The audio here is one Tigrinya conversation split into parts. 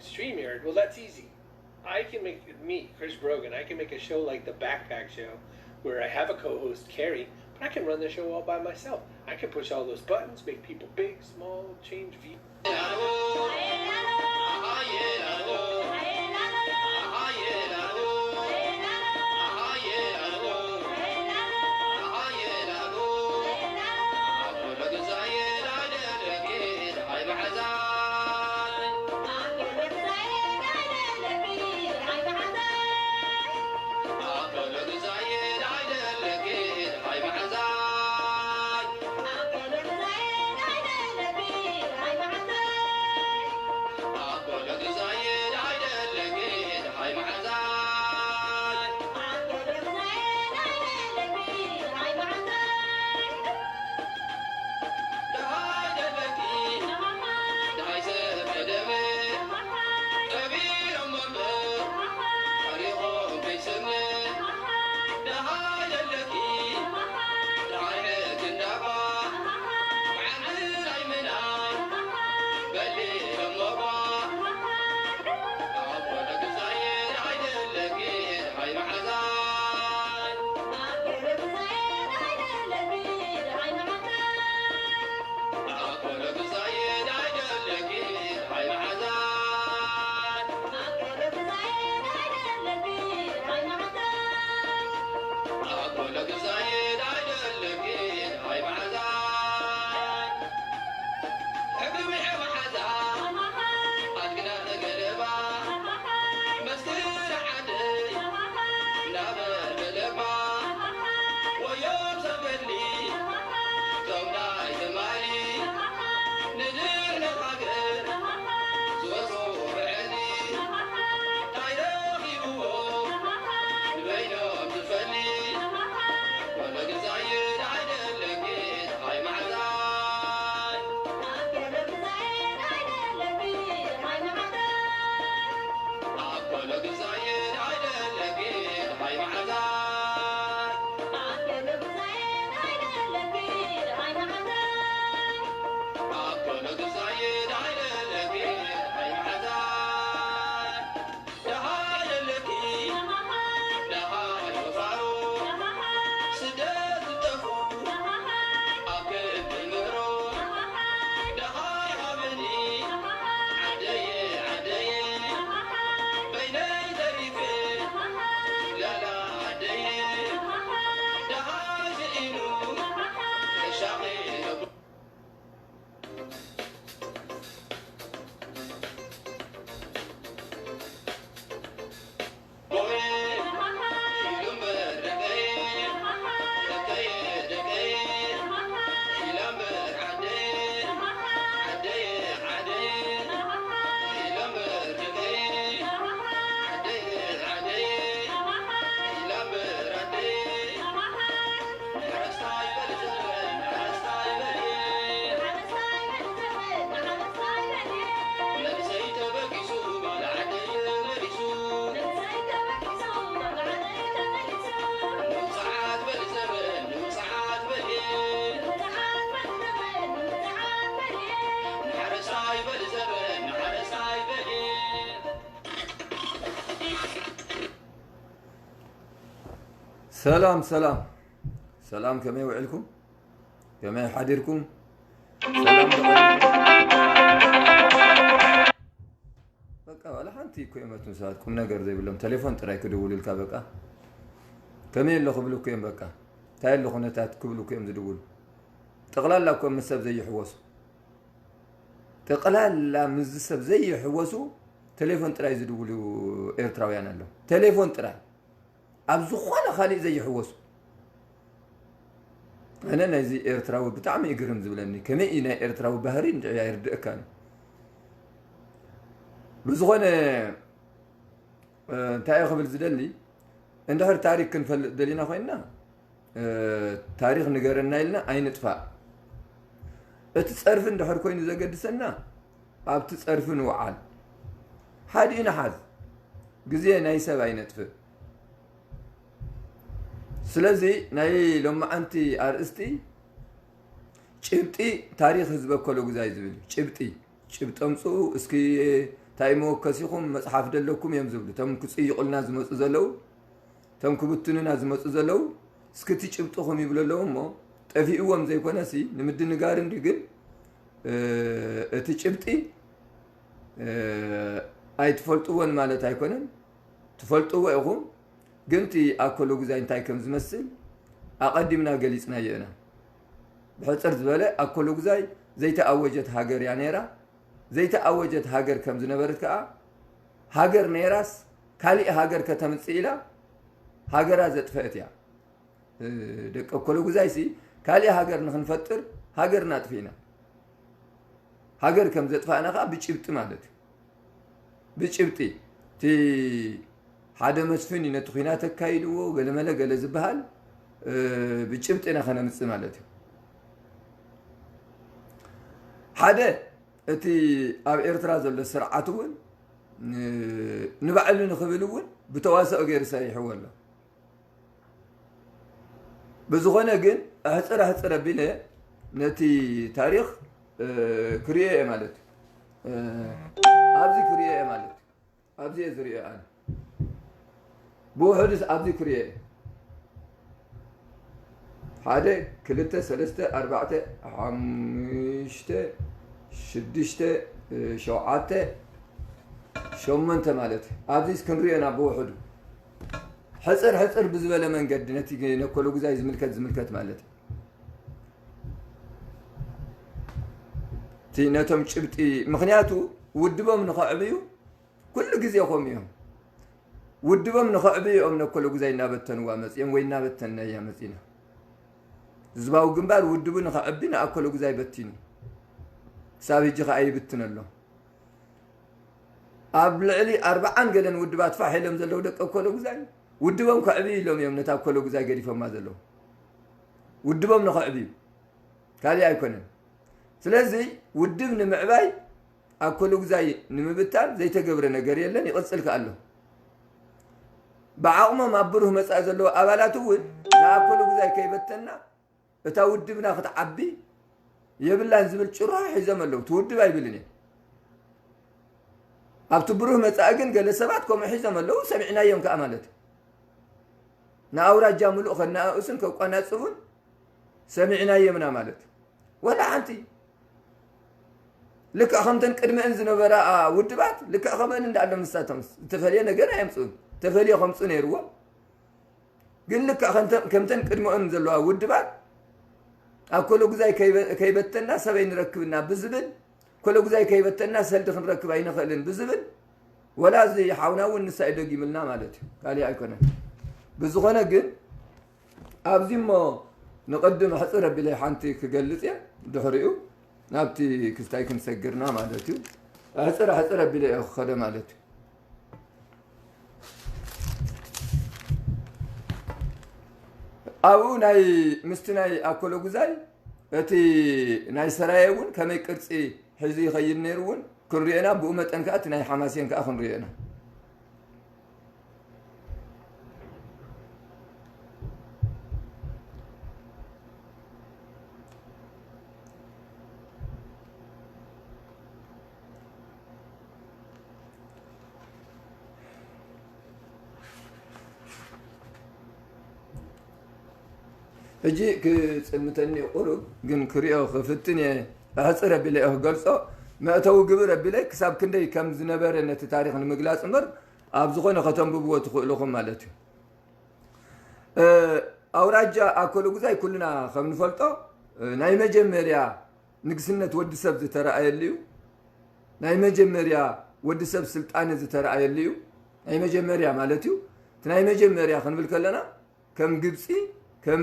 StreamYard, well, that's easy. I can make, me, Chris Brogan, I can make a show like the Backpack Show, where I have a co-host, Carrie, but I can run the show all by myself. I can push all those buttons, make people big, small, change views. ሰላም ሰላም ሰላም፣ ከመይ ውዕልኩም? ከመይ ሓዲርኩም? ሰላም ዶ? በቃ ዋላ ሓንቲ እኮ እዮም ኣቱም ሰባት ቁም ነገር ዘይብሎም፣ ቴሌፎን ጥራይ ክድውሉልካ በቃ። ከመይ ኣሎ ክብሉ እኮ እዮም በቃ። እንታይ ኣሎ ኩነታት ክብሉ እኮ እዮም ዝድውሉ። ጠቕላላ እኮ ምስ ሰብ ዘይሕወሱ፣ ጠቕላላ ምስዚ ሰብ ዘይሕወሱ ቴሌፎን ጥራይ ዝድውሉ ኤርትራውያን ኣለዉ። ቴሌፎን ጥራይ። ኣብ ዝኾነ ካሊእ ዘይሕወሱ። ኣነ ናይዚ ኤርትራዊ ብጣዕሚ እዩ ግርም ዝብለኒ። ከመይ እዩ ናይ ኤርትራዊ ባህሪ እንድዒ ኣይርድእካን እዩ። ብዝኾነ እንታይ እየ ክብል ዝደሊ፣ እንድሕር ታሪክ ክንፈልጥ ደሊና ኮይንና ታሪክ ንገረና ኢልና ኣይንጥፋእ። እቲ ጸርፊ እንድሕር ኮይኑ ዘገድሰና ኣብቲ ጸርፊ ንውዓል። ሓዲኡ ንሓዝ። ግዜ ናይ ሰብ ኣይነጥፍእ። ስለዚ ናይ ሎማዓንቲ ኣርእስቲ ጭብጢ ታሪክ ህዝበ ኮሎጉዛይ ዝብል እዩ። ጭብጢ ጭብጢ ኣምፅኡ እስኪ። እንታይ መወከሲኹም፣ መጽሓፍ ደለኩም እዮም ዝብሉ። እቶም ክጽይቑልና ዝመጹ ዘለዉ፣ እቶም ክብትኑና ዝመጹ ዘለዉ፣ እስኪ እቲ ጭብጥኹም ይብሉ ኣለዉ እሞ፣ ጠፊእዎም ዘይኮነሲ፣ ንምድንጋር እንዲ ግን፣ እ፣ እቲ ጭብጢ፣ እ፣ ኣይትፈልጥዎን ማለት ኣይኮነን። ትፈልጥዎ ኢኹም፣ ግን እቲ ኣኮሎጉዛይ እንታይ ከም ዝመስል ኣቐዲምና ገሊጽናዮ ኢና። ብሕጽር ዝበለ፣ ኣኮሎጉዛይ ዘይተኣወጀት ሃገር እያ ነይራ። ዘይተኣወጀት ሃገር ከም ዝነበረት ከኣ፣ ሃገር ነይራስ ካሊእ ሃገር ከተምጽእ ኢላ ሃገራ ዘጥፈአት እያ። እ፣ ደቂ ኣኮሎጉዛይሲ፣ ካሊእ ሃገር ንኽንፈጥር ሃገርና ኣጥፊእና። ሃገር ከም ዘጥፋእና ከኣ ብጭብጢ ማለት እዩ። ብጭብጢ። እቲ ሓደ መስፍን እዩ ነቲ ኲናት ኣካይድዎ፣ ገለመለ ገለ ዝበሃል፣ እ፣ ብጭብጢ ኢና ከነምጽእ ማለት እዩ። ሓደ፣ እቲ ኣብ ኤርትራ ዘሎ ስርዓት እውን፣ ን-፣ ንባዕሉ ንኽብል እውን ብተዋስኦ ገይሩ ሰሪሕዎ ኣሎ። ብዝኾነ ግን፣ ኣሕጽር ኣሕጽር ኣቢለ ነቲ ታሪኽ፣ እ፣ ክርእዮ እየ ማለት እዩ። እ፣ ኣብዚ ክርእዮ እየ ማለት እዩ። ኣብዚ እየ ዝርእዮ ኣነ። ብውሑድስ ኣብዚ ክርእዮ እየ። ሓደ፣ ክልተ፣ ሰለስተ፣ ኣርባዕተ፣ ሓሙሽተ፣ ሽዱሽተ፣ እ፣ ሸውዓተ፣ ሸሞንተ ማለት እዩ። ኣብዚስ ክንርእዮ ኢና ብውሑዱ። ሕጽር ሕጽር ብዝበለ መንገዲ ነቲ ነኮሎጉዛይ ዝምልከት ዝምልከት ማለት እዩ። እቲ ነቶም ጭብጢ፣ ምኽንያቱ ውድቦም ንኸዕብዩ ኩሉ ግዜ ከምኡ እዮም። ውድቦም ንኸዕብዩ እዮም ነኮሎጉዛይ እናበተንዋ መጺኦም ወይ እናበተንናያ መጺና። ህዝባዊ ግንባር ውድቡ ንኸዕቢ ንኣኮሎጉዛይ በቲኑ። ክሳብ ሕጂ ከኣ ይብትን ኣሎ። ኣብ ልዕሊ ኣርብዓን ገለን ውድባት ፋሕ ኢሎም ዘለዉ ደቂ ኣኮሎጉዛይ፣ ውድቦም ከዕብዩ ኢሎም እዮም ነታ ኣኮሎጉዛይ ገዲፎማ ዘለዉ። ውድቦም ንኸዕብዩ፣ ካሊእ ኣይኮነን። ስለዚ ውድብ ንምዕባይ፣ ኣኮሎጉዛይ ንምብታን ዘይተገብረ ነገር የለን፣ ይቕጽል ከኣ ኣሎ። ብዓቕሞም ኣብ ብሩህ መጻኢ ዘለዉ ኣባላት እውን ንኣኮሎጉዛይ ከይበተና፣ እታ ውድብና ክትዓቢ የብላን ዝብል ጭርሖ ሒዞም ኣለዉ። እቲ ውድብ ኣይብልን እየ። ኣብቲ ብሩህ መጻኢ ግን ገለ ሰባት ከምኡ ሒዞም ኣለዉ፣ ሰሚዕናዮም ከኣ ማለት እዩ። ንኣውራጃ ምሉእ ከነኣእሱን ከቋናጽቡን ሰሚዕናዮም ኢና ማለት እዩ። ወላ ሓንቲ። ልክዕ ከምተን ቅድመን ዝነበራ ውድባት፣ ልክዕ ከምአን እንዳኣሎም ንሳቶም ዝተፈልየ ነገር ኣየምጽኡን። ተፈልየ ከምጽኡ ነይርዎም። ግን ልክዕ ከምተ-፣ ከምተን ቅድመኦን ዘለዋ ውድባት፣ ኣኮሎጉዛይ ከይበ-፣ ከይበተና ሰበይ ንረክብና ብዝብል፣ ኮሎጉዛይ ከይበተና ሰልዲ ክንረክብ ኣይንኽእልን ብዝብል፣ ወላ እዚ ሓውና እውን ንሳ እዩ ደጊምልና ማለት እዩ። ካሊእ ኣይኮነን። ብዝኾነ ግን፣ ኣብዚ እሞ ንቕድም ሕጽር ኣቢለ ሓንቲ ክገልጽ እየ፣ ድሕሪኡ ናብቲ ክስታይ ክንሰግርና ማለት እዩ። ሕጽር ሕጽር ኣቢለ እየ ክኸደ ማለት እዩ። ኣብኡ ናይ፣ ምስቲ ናይ ኣኮሎጉዛይ፣ እቲ ናይ ሰራየ እውን ከመይ ቅርጺ ሒዙ ይኸይድ ነይሩ እውን ክንሪኦ ኢና። ብኡ መጠን ከኣ እቲ ናይ ሓማሴን ከኣ ክንሪኦ ኢና። ሕጂ ክጽንተኒ ቁሩብ ግን ክሪኦ ክፍትን እየ። ኣሕጽር ኣቢለ እየ ክገልጾ። መእተዊ ግብር ኣቢለ ክሳብ ክንደይ ከም ዝነበረ ነቲ ታሪኽ ንምግላጽ እምበር፣ ኣብ ዝኾነ ከተንብብዎ ትኽእሉ ኢኹም ማለት እዩ። እ፣ ኣውራጃ ኣኮሎጉዛይ ኩልና ከም ንፈልጦ፣ እ፣ ናይ መጀመርያ ንግስነት ወዲ ሰብ ዝተረኣየሉ እዩ። ናይ መጀመርያ ወዲ ሰብ ስልጣነ ዝተረኣየሉ እዩ። ናይ መጀመርያ ማለት እዩ። እቲ ናይ መጀመርያ ክንብል ከለና፣ ከም ግብጺ፣ ከም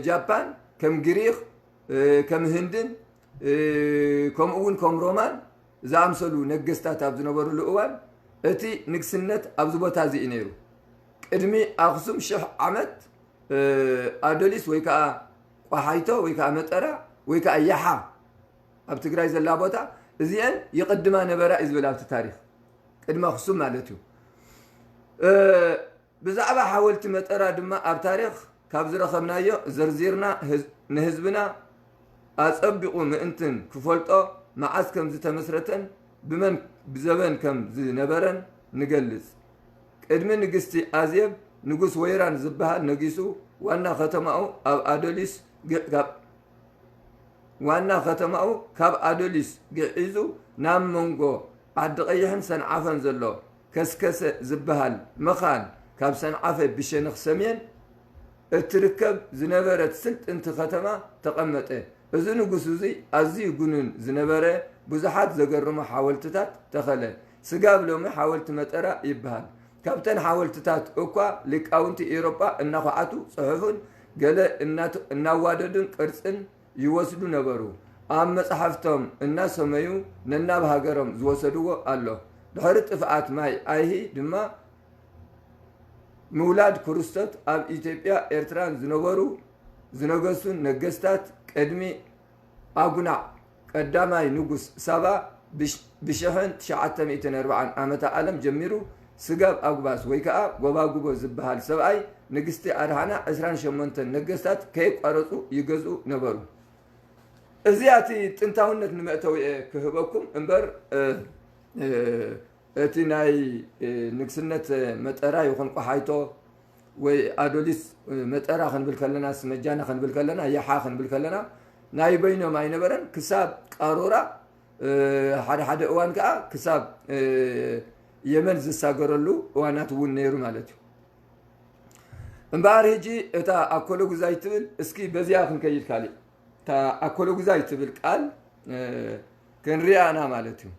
ጃፓን፣ ከም ግሪኽ፣ እ፣ ከም ህንድን፣ እ፣ ከምኡ እውን ከም ሮማን ዝኣምሰሉ ነገስታት ኣብ ዝነበሩሉ እዋን፣ እቲ ንግስነት ኣብዚ ቦታ እዚ እዩ ነይሩ። ቅድሚ ኣኽሱም ሽሕ ዓመት፣ እ፣ ኣዶሊስ ወይ ከዓ ቋሓይቶ ወይ ከዓ መጠራ ወይ ከዓ ያሓ ኣብ ትግራይ ዘላ ቦታ፣ እዚአን ይቕድማ ነበራ እዩ ዝብል ኣብቲ ታሪኽ። ቅድሚ ኣኽሱም ማለት እዩ። እ፣ ብዛዕባ ሓወልቲ መጠራ ድማ ኣብ ታሪኽ ካብ ዝረኸብናዮ ዘርዚርና ህዝ-፣ ንህዝብና ኣጸቢቑ ምእንትን ክፈልጦ፣ መዓስ ከም ዝተመስረተን ብመን ብዘበን ከም ዝነበረን ንገልጽ። ቅድሚ ንግስቲ ኣዜብ ንጉስ ወይራን ዝበሃል ነጊሱ ዋና ከተማኡ ኣብ ኣዶሊስ ግ- ካብ ዋና ከተማኡ ካብ ኣዶሊስ ግዒዙ ናብ መንጎ ዓዲ ቀይሕን ሰንዓፈን ዘሎ ከስከሰ ዝበሃል መኻን ካብ ሰንዓፈ ብሸነኽ ሰሜን እትርከብ ዝነበረት ስልጥንቲ ከተማ ተቐመጠ። እዚ ንጉስ እዚ ኣዝዩ ግኑን ዝነበረ ብዙሓት ዘገርሙ ሓወልትታት ተኸለ። ስጋብ ሎሚ ሓወልቲ መጠራ ይበሃል። ካብተን ሓወልትታት እኳ ሊቃውንቲ ኤውሮጳ እናኳዓቱ ጽሑፍን ገለ እናት- እናዋደዱን ቅርጽን ይወስዱ ነበሩ። ኣብ መጻሕፍቶም እናሰመዩ ነናብ ሃገሮም ዝወሰድዎ ኣሎ። ድሕሪ ጥፍኣት ማይ ኣይሂ ድማ ምውላድ ክርስቶስ ኣብ ኢትዮጵያ ኤርትራን ዝነበሩ ዝነገሱን ነገስታት ቅድሚ ኣጉናዕ ቀዳማይ ንጉስ ሳባ ብሽ- ብሽሕን ትሽዓተ ሚእትን ኣርባዓን ዓመተ ዓለም ጀሚሩ ስጋብ ኣጉባስ ወይ ከዓ ጎባጉቦ ዝበሃል ሰብኣይ ንግስቲ ኣድሃና ዕስራን ሸሞንተን ነገስታት ከየቋረፁ ይገዝኡ ነበሩ። እዚኣ እቲ ጥንታውነት ንመእተዊ እየ ክህበኩም እምበር እ፣ እ፣ እቲ ናይ እ፣ ንግስነት መጠራ ይኹን ቆሓይቶ ወይ ኣዶሊስ መጠራ ክንብል ከለና ስመጃና ክንብል ከለና ያሓ ክንብል ከለና ናይ በይኖም ኣይነበረን። ክሳብ ቃሮራ ሓደ ሓደ እዋን ከዓ ክሳብ የመን ዝሳገረሉ እዋናት እውን ነይሩ ማለት እዩ። እምበኣር ሕጂ እታ ኣኮሎጉዛይ ትብል እስኪ በዚኣ ክንከይድ ካልእ እታ ኣኮሎጉዛይ ትብል ቃል ክንሪኣ ኢና ማለት እዩ።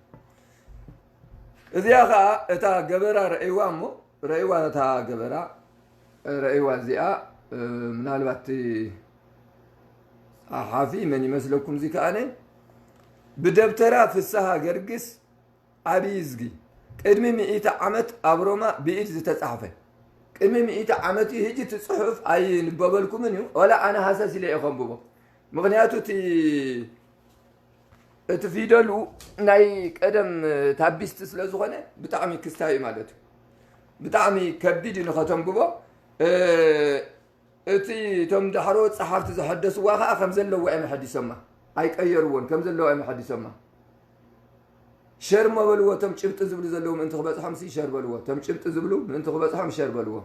እዚኣ ከዓ እታ ገበራ ረእይዋ እሞ ረእይዋ እታ ገበራ ረእይዋ እዚኣ ምናልባት እቲ ጸሓፊ መን ይመስለኩም እዚ ከኣነ ብደብተራ ፍስሃ ገርግስ ዓብይ እዝጊ ቅድሚ ሚእቲ ዓመት ኣብ ሮማ ብኢድ ዝተጻሕፈ ቅድሚ ሚእቲ ዓመት እዩ። ሕጂ እቲ ጽሑፍ ኣይንበበልኩምን እዩ። ወላ ኣነ ሃሰስ ኢለ እየ ከንብቦ። ምኽንያቱ እቲ እቲ ፊደሉ ናይ ቀደም ታቢስቲ ስለ ዝኾነ ብጣዕሚ ክስታይ እዩ ማለት እዩ። ብጣዕሚ ከቢድ እዩ ንኸተንብቦ። እቲ እቶም ዳሕሮት ጸሓፍቲ ዘሐደስዋ ኸዓ ከም ዘለዋ እዮም ኣሐዲሶማ። ኣይቀየርዎን፣ ከም ዘለዋ እዮም ኣሐዲሶማ። ሸር መበልዎ፣ እቶም ጭብጢ ዝብሉ ዘለዉ ምእንቲ ክበጽሖም ሲ ሸር በልዎ። እቶም ጭብጢ ዝብሉ ምእንቲ ክበጽሖም ሸር በልዎ።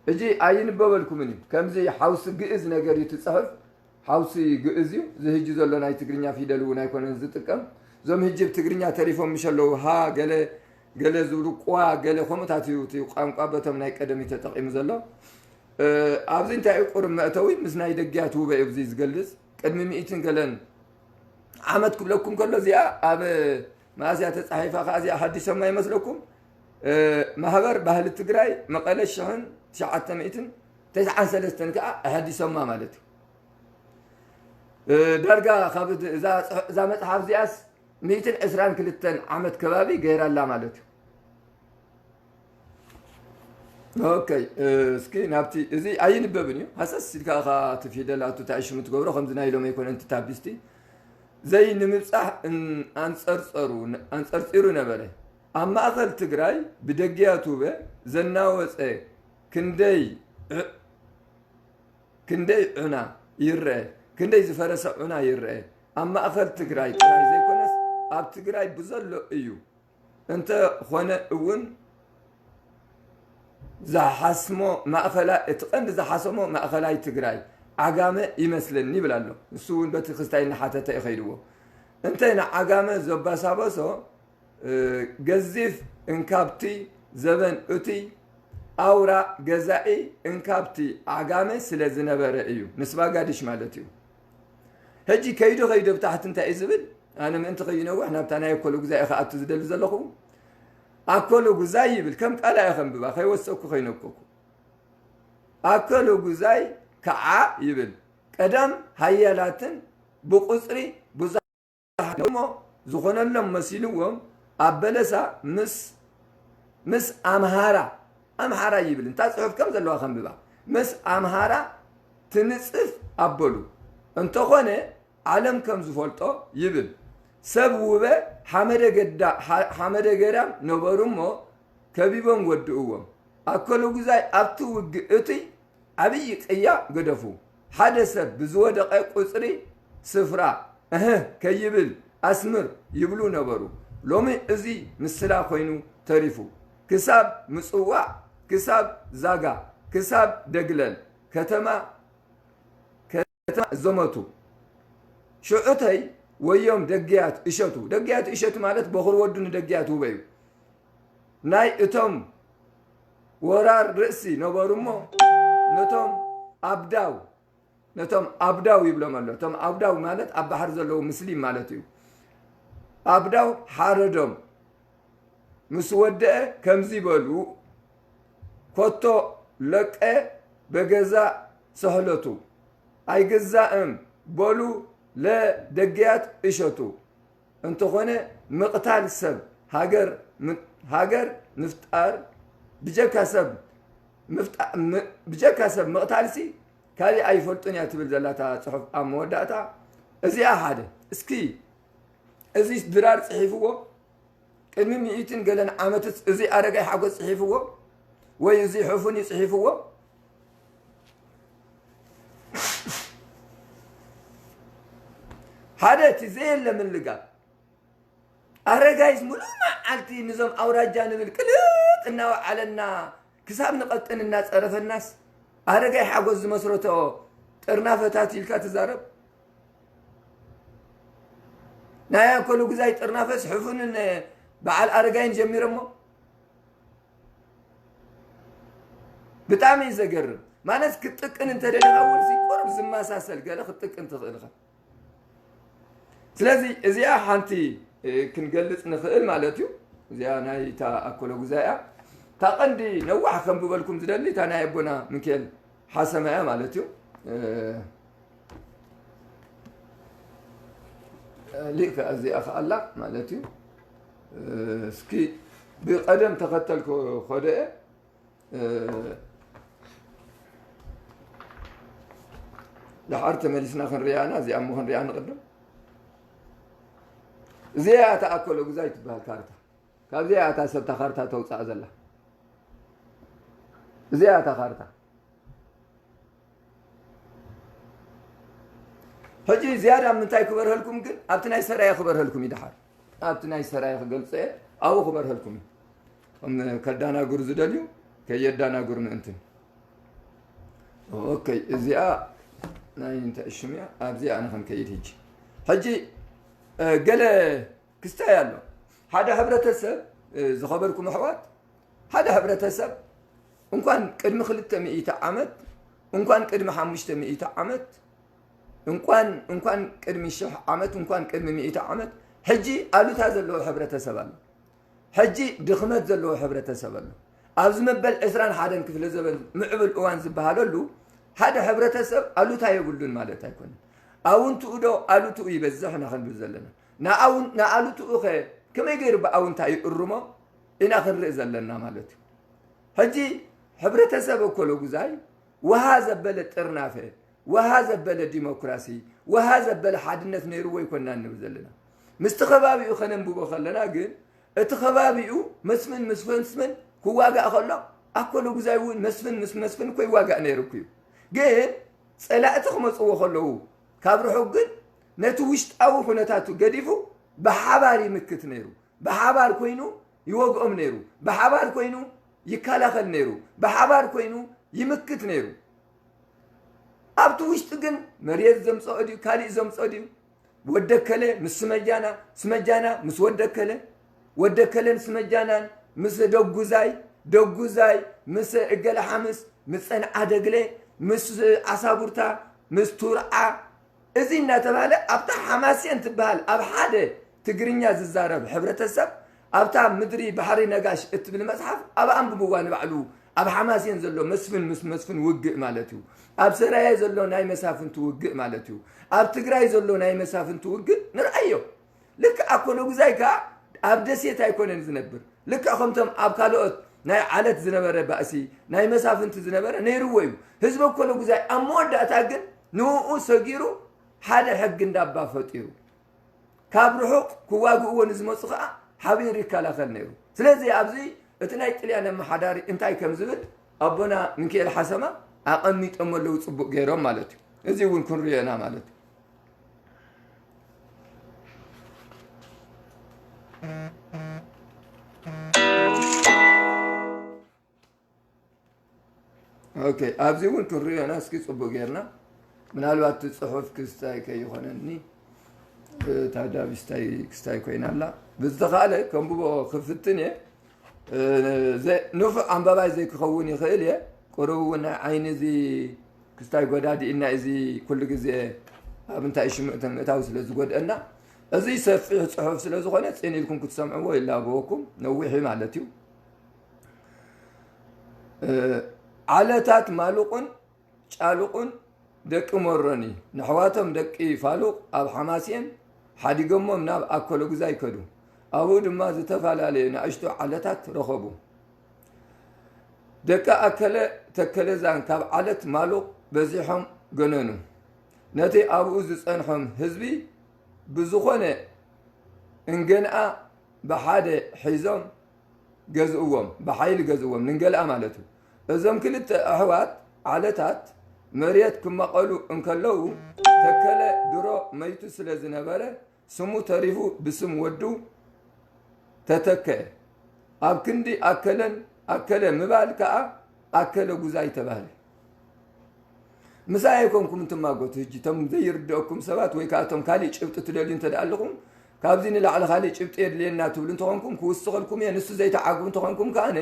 እጂ ኣይንበበልኩምን እዩ። ከምዚ ሓውሲ ግእዝ ነገር እዩ ትጽሕፍ። ሓውሲ ግእዝ እዩ። እዚ ህጂ ዘሎ ናይ ትግርኛ ፊደል እውን ኣይኮነን ዝጥቀም። እዞም ህጂ ብ ትግርኛ ተሪፎም ምሸለዉ ሃ ገለ ገለ ዝብሉ ቋ ገለ ከምኡታት እዩ እቲ ቋንቋ በቶም ናይ ቀደም እዩ ተጠቒሙ ዘሎ። ኣብዚ እንታይ እዩ ቁሩብ መእተዊ ምስ ናይ ደጊያ ትውበ እዩ እዚ ዝገልጽ። ቅድሚ ሚእትን ገለን ዓመት ክብለኩም ከሎ እዚኣ ኣብ መኣስያ ተጻሒፋ ከኣ እዚኣ ሓዲሶማ ይመስለኩም። ማህበር ባህሊ ትግራይ መቐለ ሽሕን ትሽዓተ ሚእትን ተስዓን ሰለስተን ከኣ ኣሐዲሶማ ማለት እዩ። ዳርጋ ካብ እዛ መፅሓፍ እዚኣስ ሚእትን ዕስራን ክልተን ዓመት ከባቢ ገይራላ ማለት እዩ። ኦከይ፣ እስኪ ናብቲ እዚ ኣይንበብን እዩ። ሃሰስ ኢልካ ኢኻ እቲ ፊደላቱ እንታይ ሽሙ ትገብሮ፣ ከምዚ ናይ ሎሚ ኣይኮነን። እቲ ታቢስቲ ዘይንምብጻሕ ኣንጸርጸሩ ኣንጸርጺሩ ነበረ። ኣብ ማእኸል ትግራይ ብደጊያ ቱበ ዘናወጸ ክንደይ ክንደይ ዑና ይረአ፣ ክንደይ ዝፈረሰ ዑና ይረአ። ኣብ ማእኸል ትግራይ ጥራይ ዘይኮነስ ኣብ ትግራይ ብዘሎ እዩ። እንተኾነ እውን ዝሓስሞ ማእኸላ እቲ ቀንዲ ዝሓሰሞ ማእኸላይ ትግራይ ዓጋመ ይመስለኒ ይብል ኣሎ። ንሱ እውን በቲ ክስታይ እናሓተተ እዩ ከይድዎ። እንተ ንዓጋመ ዘባሳበሶ ገዚፍ እንካብቲ ዘበን እቲ ኣውራ ገዛኢ እንካብቲ ዓጋመ ስለ ዝነበረ እዩ። ንስባጋድሽ ማለት እዩ። ሕጂ ከይዱ ከይዱ ኣብ ታሕቲ እንታይ እዩ ዝብል? ኣነ ምእንቲ ከይነውሕ ናብታ ናይ ኣኮሎ ጉዛይ እየ ክኣቱ ዝደሊ ዘለኹ። ኣኮሎ ጉዛይ ይብል፣ ከም ቃላ እየ ከንብባ፣ ከይወሰኩ ከይነኮኩ። ኣኮሎ ጉዛይ ከዓ ይብል፣ ቀዳም ሃያላትን ብቁፅሪ ብዙሓት እሞ ዝኾነሎም መሲልዎም ኣብ በለሳ ምስ ምስ ኣምሃራ ኣምሓራ ይብል እንታ ፅሑፍ ከም ዘለዋ ከንብባ ምስ ኣምሃራ ትንፅፍ ኣበሉ እንተኾነ ዓለም ከም ዝፈልጦ ይብል ሰብ ውበ ሓመደ ገዳ ሓመደ ገዳም ነበሩ እሞ ከቢቦም ወድእዎም። ኣከለ ጉዛይ ኣብቲ ውግእ እቲ ዓብዪ ቅያ ገደፉ። ሓደ ሰብ ብዝወደቐ ቁፅሪ ስፍራ እህ ከይብል ኣስምር ይብሉ ነበሩ። ሎሚ እዚ ምስላ ኮይኑ ተሪፉ። ክሳብ ምጽዋዕ፣ ክሳብ ዛጋ፣ ክሳብ ደግለል ከተማ ከተማ ዘመቱ። ሽዑተይ ወዮም ደግያት እሸቱ። ደግያት እሸቱ ማለት በኹር ወዱ ንደግያት ውበዩ። ናይ እቶም ወራር ርእሲ ነበሩ እሞ ነቶም ኣብዳው፣ ነቶም ኣብዳው ይብሎም ኣሎ። እቶም ኣብዳው ማለት ኣብ ባሕሪ ዘለዉ ምስሊም ማለት እዩ። ኣብዳው ሓረዶም። ምስ ወደአ ከምዚ በሉ፣ ኮቶ ለቀ በገዛእ ሰህለቱ ኣይግዛእም በሉ ለደግያት እሸቱ። እንተኾነ ምቕታል ሰብ ሃገር ም-፣ ሃገር ምፍጣር ብጀካ ሰብ ምፍጣ-፣ ም-፣ ብጀካ ሰብ ምቕታልሲ ካሊእ ኣይፈልጡን እያ ትብል ዘላ እታ ጽሑፍ ኣብ መወዳእታ። እዚኣ ሓደ። እስኪ እዚ ድራር ጽሒፍዎ ቅድሚ ሚእትን ገለን ዓመትስ እዚ ኣረጋይ ሓጎስ ጽሒፍዎ ወይ እዚ ሕፉን እዩ ጽሒፍዎ። ሓደ እቲ ዘየለ ምልጋብ ኣረጋይስ ሙሉእ መዓልቲ ንዞም ኣውራጃ ንብል ቅልጥ እናወዓለና ክሳብ ንቐጥን እናጸረፈናስ ኣረጋይ ሓጎስ ዝመስረቶ ጥርናፈታት ኢልካ ትዛረብ። ናይ ኣኮሉ ግዛይ ጥርናፈስ ሕፉንን በዓል ኣረጋይን ጀሚሮሞ። ብጣዕሚ እዩ ዘገርም። ማለት ክትጥቅን እንተደሊኻ እውን ሲ ቁሩብ ዝመሳሰል ገለ ክትጥቅን ትኽእል ኢኻ። ስለዚ እዚኣ ሓንቲ፣ እ፣ ክንገልጽ ንኽእል ማለት እዩ። እዚኣ ናይ እታ ኣኮሎ ጉዛይ እያ። እታ ቀንዲ ነዋሕ ከንብበልኩም ዝደሊ እታ ናይ ኣቦና ሚካኤል ሓሰማ እያ ማለት እዩ። እ፣ እ፣ ሊእከ እዚኣ ከኣላ ማለት እዩ። እ፣ እስኪ ብቐደም ተኸተል ከ-፣ ከደ እየ። እ፣ ደሓር ተመሊስና ክንሪኣና፣ እዚኣ እሞ ክንሪኣ ንቕድም። እዚኣ እያ እታ ኣኮሎ ጉዛይ ትበሃል ካርታ። ካብዚኣ እያ እታ ሰብ እታ ካርታ ተውፅኣ ዘላ። እዚኣ እያ እታ ካርታ። ሕጂ ዝያዳ ምንታይ ክበርሀልኩም ግን፣ ኣብቲ ናይ ሰራየ ክበርሀልኩም እዩ ደሓር። ኣብቲ ናይ ሰራየ ክገልጾ እየ፣ ኣብኡ ክበርሀልኩም እዩ። ከም ከዳናግሩ ዝደልዩ ከየዳናግሩ ምእንትን። ኦኬ፣ እዚኣ ናይ እንታይ ሽም እያ? ኣብዚኣ ኣነ ክንከይድ ሕጂ። ሕጂ፣ እ፣ ገለ ክስታይ ኣሎ። ሓደ ሕብረተሰብ፣ እ፣ ዝኸበርኩም ኣሕዋት፣ ሓደ ሕብረተሰብ እንኳን ቅድሚ ክልተ ሚእቲ ዓመት፣ እንኳን ቅድሚ ሓሙሽተ ሚእቲ ዓመት፣ እንኳን፣ እንኳን ቅድሚ ሽሕ ዓመት፣ እንኳን ቅድሚ ሚእቲ ዓመት፣ ሕጂ ኣሉታ ዘለዎ ሕብረተሰብ ኣሎ። ሕጂ ድኽመት ዘለዎ ሕብረተሰብ ኣሎ። ኣብዚ መበል ዕስራን ሓደን ክፍለ ዘበን ምዕቡል እዋን ዝበሃለሉ ሓደ ሕብረተሰብ ኣሉታ የብሉን ማለት ኣይኮነን። ኣውንትኡ ዶ ኣሉትኡ ይበዝሕ ኢና ክንብል ዘለና። ንኣውን-፣ ንኣሉትኡ ኸ ከመይ ገይሩ ብኣውንታ ይእርሞ ኢና ክንርኢ ዘለና ማለት እዩ። ሕጂ ሕብረተሰብ ኣኮሎ ጉዛይ ወሃ ዘበለ ጥርናፈ፣ ወሃ ዘበለ ዲሞክራሲ፣ ወሃ ዘበለ ሓድነት ነይርዎ ኣይኮንና ንብል ዘለና። ምስቲ ከባቢኡ ከነንብቦ ከለና ግን እቲ ከባቢኡ መስፍን ምስ መስፍን ክዋጋእ ከሎ ኣኮሎ ጉዛይ እውን መስፍን ምስ መስፍን እኮ ይዋጋእ ነይሩ እኮ እዩ። ግን ጸላእቲ ክመጽዎ ከለዉ ካብ ርሑቕ ግን ነቲ ውሽጣዊ ኩነታቱ ገዲፉ ብሓባር ይምክት ነይሩ። ብሓባር ኮይኑ ይወግኦም ነይሩ። ብሓባር ኮይኑ ይከላኸል ነይሩ። ብሓባር ኮይኑ ይምክት ነይሩ። ኣብቲ ውሽጢ ግን መሬት ዘምጽኦ ድዩ፣ ካሊእ ዘምጽኦ ድዩ? ወደከለ ምስ ስመጃና፣ ስመጃና ምስ ወደከለ፣ ወደከለን ስመጃናን ምስ ደጉዛይ፣ ደጉዛይ ምስ እገለ ሓምስ፣ ምስ ጸንዓ ደግለ፣ ምስ ዓሳቡርታ፣ ምስ ቱርዓ፣ እዚ እናተባህለ ኣብታ ሓማሴን ትበሃል ኣብ ሓደ ትግርኛ ዝዛረብ ሕብረተሰብ ኣብታ ምድሪ ባሕሪ ነጋሽ እትብል መጽሓፍ ኣብ ኣንብብዋ ንባዕሉ ኣብ ሓማሴን ዘሎ መስፍን ምስ መስፍን ውግእ ማለት እዩ። ኣብ ሰራየ ዘሎ ናይ መሳፍንቲ ውግእ ማለት እዩ። ኣብ ትግራይ ዘሎ ናይ መሳፍንቲ ውግእ ንርኣዮ። ልክዕ ኣኮሎ ጉዛይ ከኣ ኣብ ደሴት ኣይኮነን ዝነብር። ልክዕ ከምቶም ኣብ ካልኦት ናይ ዓለት ዝነበረ ባእሲ፣ ናይ መሳፍንቲ ዝነበረ ነይርዎ እዩ። ህዝቢ ኣኮሎ ጉዛይ ኣብ መወዳእታ ግን ንኡ ሰጊሩ ሓደ ሕጊ እንዳባ ፈጢሩ። ካብ ርሑቕ ክዋግእዎ ንዝመፁ ከኣ ሓቢሩ ይከላኸል ነይሩ። ስለዚ ኣብዚ እቲ ናይ ጥልያን ኣመሓዳሪ እንታይ ከም ዝብል ኣቦና ሚካኤል ሓሰማ ኣቐሚጦም ኣለዉ ፅቡቕ ገይሮም ማለት እዩ። እዚ እውን ክንሪኦ ኢና ማለት እዩ። ኦኬ፣ ኣብዚ እውን ክንሪኦ ኢና እስኪ ጽቡቅ ጌርና። ምናልባት እቲ ጽሑፍ ክስታይ ከይኾነኒ፣ እታ ዳቢስታይ ክስታይ ኮይና ኣላ። ብዝተኻእለ ከንብቦ ክፍትን እየ። እ፣ ዘ-፣ ንፉዕ ኣንባባይ ዘይክኸውን ይኽእል እየ። ቁሩብ እውን ናይ ዓይኒ እዚ ክስታይ ጎዳዲ እና እዚ ኩሉ ግዜ ኣብ እንታይ ሽምእተ ምእታው ስለ ዝጎድአና፣ እዚ ሰፊሕ ጽሑፍ ስለ ዝኾነ ጽን ኢልኩም ክትሰምዕዎ ይላበወኩም። ነዊሕ እዩ ማለት እዩ። እ፣ ዓለታት ማሉቕን ጫሉቕን ደቂ ሞሮኒ ንሕዋቶም ደቂ ፋሉቕ ኣብ ሓማስየን ሓዲጎሞም ናብ ኣከለጉዛይ ከዱ። ኣብኡ ድማ ዝተፈላለየ ንኣሽቱ ዓለታት ረኸቡ። ደቂ ኣከለ ተከለዛን ካብ ዓለት ማሉቕ በዚሖም ገነኑ። ነቲ ኣብኡ ዝጸንሖም ህዝቢ ብዝኾነ እንገንኣ ብሓደ ሒዞም ገዝእዎም፣ ብሓይሊ ገዝእዎም፣ ንንገልኣ ማለት እዩ። እዞም ክልተ ኣሕዋት ዓለታት መሬት ክመቐሉ እንከለዉ፣ ተከለ ድሮ መይቱ ስለ ዝነበረ፣ ስሙ ተሪፉ ብስም ወዱ ተተከአ። ኣብ ክንዲ ኣከለን ኣከለ ምባል ከኣ ኣከለ ጉዛይ ተባህለ። ምሳይ ኣይኮንኩም እንትማጎቱ። ሕጂ እቶም ዘይርድአኩም ሰባት ወይ ከዓ እቶም ካሊእ ጭብጢ ትደልዩ እንተ ደኣ ኣለኹም፣ ካብዚ ንላዕሊ ካሊእ ጭብጢ የድልየና ትብሉ እንተኾንኩም ክውስኸልኩም እየ። ንሱ ዘይተዓግቡ እንተኾንኩም ከኣነ፣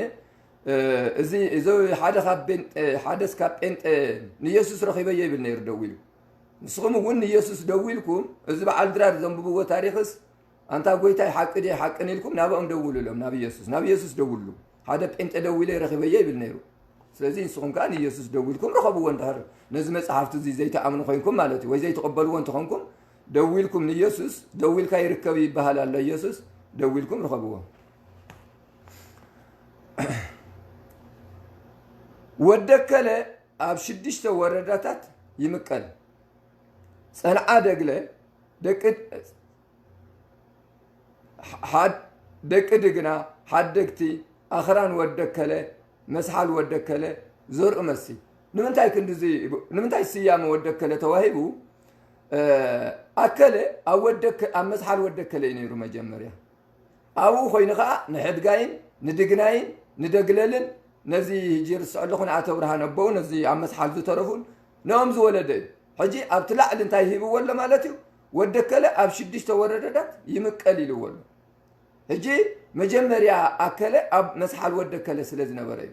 እ፣ እዚ፣ እዚ ሓደ ካብ ጴንጠ፣ ሓደስ ካብ ጴንጠ ንየሱስ ረኺበዮ ይብል ነይሩ ደዊሉ። ንስኹም እውን ንየሱስ ደዊልኩም፣ እዚ በዓል ድራር ዘንብብዎ ታሪኽስ ኣንታ ጎይታይ ሓቂ ድየ ሓቅን ኢልኩም ናብኦም ደውሉ ኢሎም፣ ናብ ኢየሱስ፣ ናብ ኢየሱስ ደውሉ። ሓደ ጴንጤ ደዊለ ረኺበዮ ይብል ነይሩ። ስለዚ ንስኹም ከኣ ንኢየሱስ ደዊልኩም ረኸብዎ። እንድሕር ነዚ መጽሓፍቲ እዚ ዘይትኣምኑ ኮይንኩም ማለት እዩ፣ ወይ ዘይትቕበልዎ እንተኾንኩም፣ ደዊልኩም ንኢየሱስ፣ ደዊልካ ይርከብ ይበሃል ኣሎ ኢየሱስ፣ ደዊልኩም ረኸብዎ። ወደከለ ኣብ ሽዱሽተ ወረዳታት ይምቀል። ጸንዓ፣ ደግለ፣ ደቂ፣ ሓድ-፣ ደቂ ድግና፣ ሓደግቲ፣ ኣኽራን ወደከለ፣ መስሓል ወደከለ፣ ዘርኡ መሲ። ንምንታይ ክንድዚ፣ ንምንታይ ስያመ ወደከለ ተዋሂቡ? እ፣ ኣከለ ኣብ ወደከ-፣ ኣብ መስሓል ወደከለ እዩ ነይሩ መጀመርያ። ኣብኡ ኮይኑ ኸኣ ንሕድጋይን ንድግናይን ንደግለልን ነዚ ሕጂ ይርስዖ ኣለኹ ንኣቶ ብርሃን ኣቦኡ ነዚ ኣብ መስሓል ዝተረፉን ነኦም ዝወለደ እዩ። ሕጂ ኣብቲ ላዕሊ እንታይ ሂብዎ ኣሎ ማለት እዩ? ወደከለ ኣብ ሽዱሽተ ወረዳታት ይምቀል ኢልዎ ኣሎ። ሕጂ መጀመርያ ኣከለ ኣብ መስሓል ወደከለ ስለ ዝነበረ እዩ።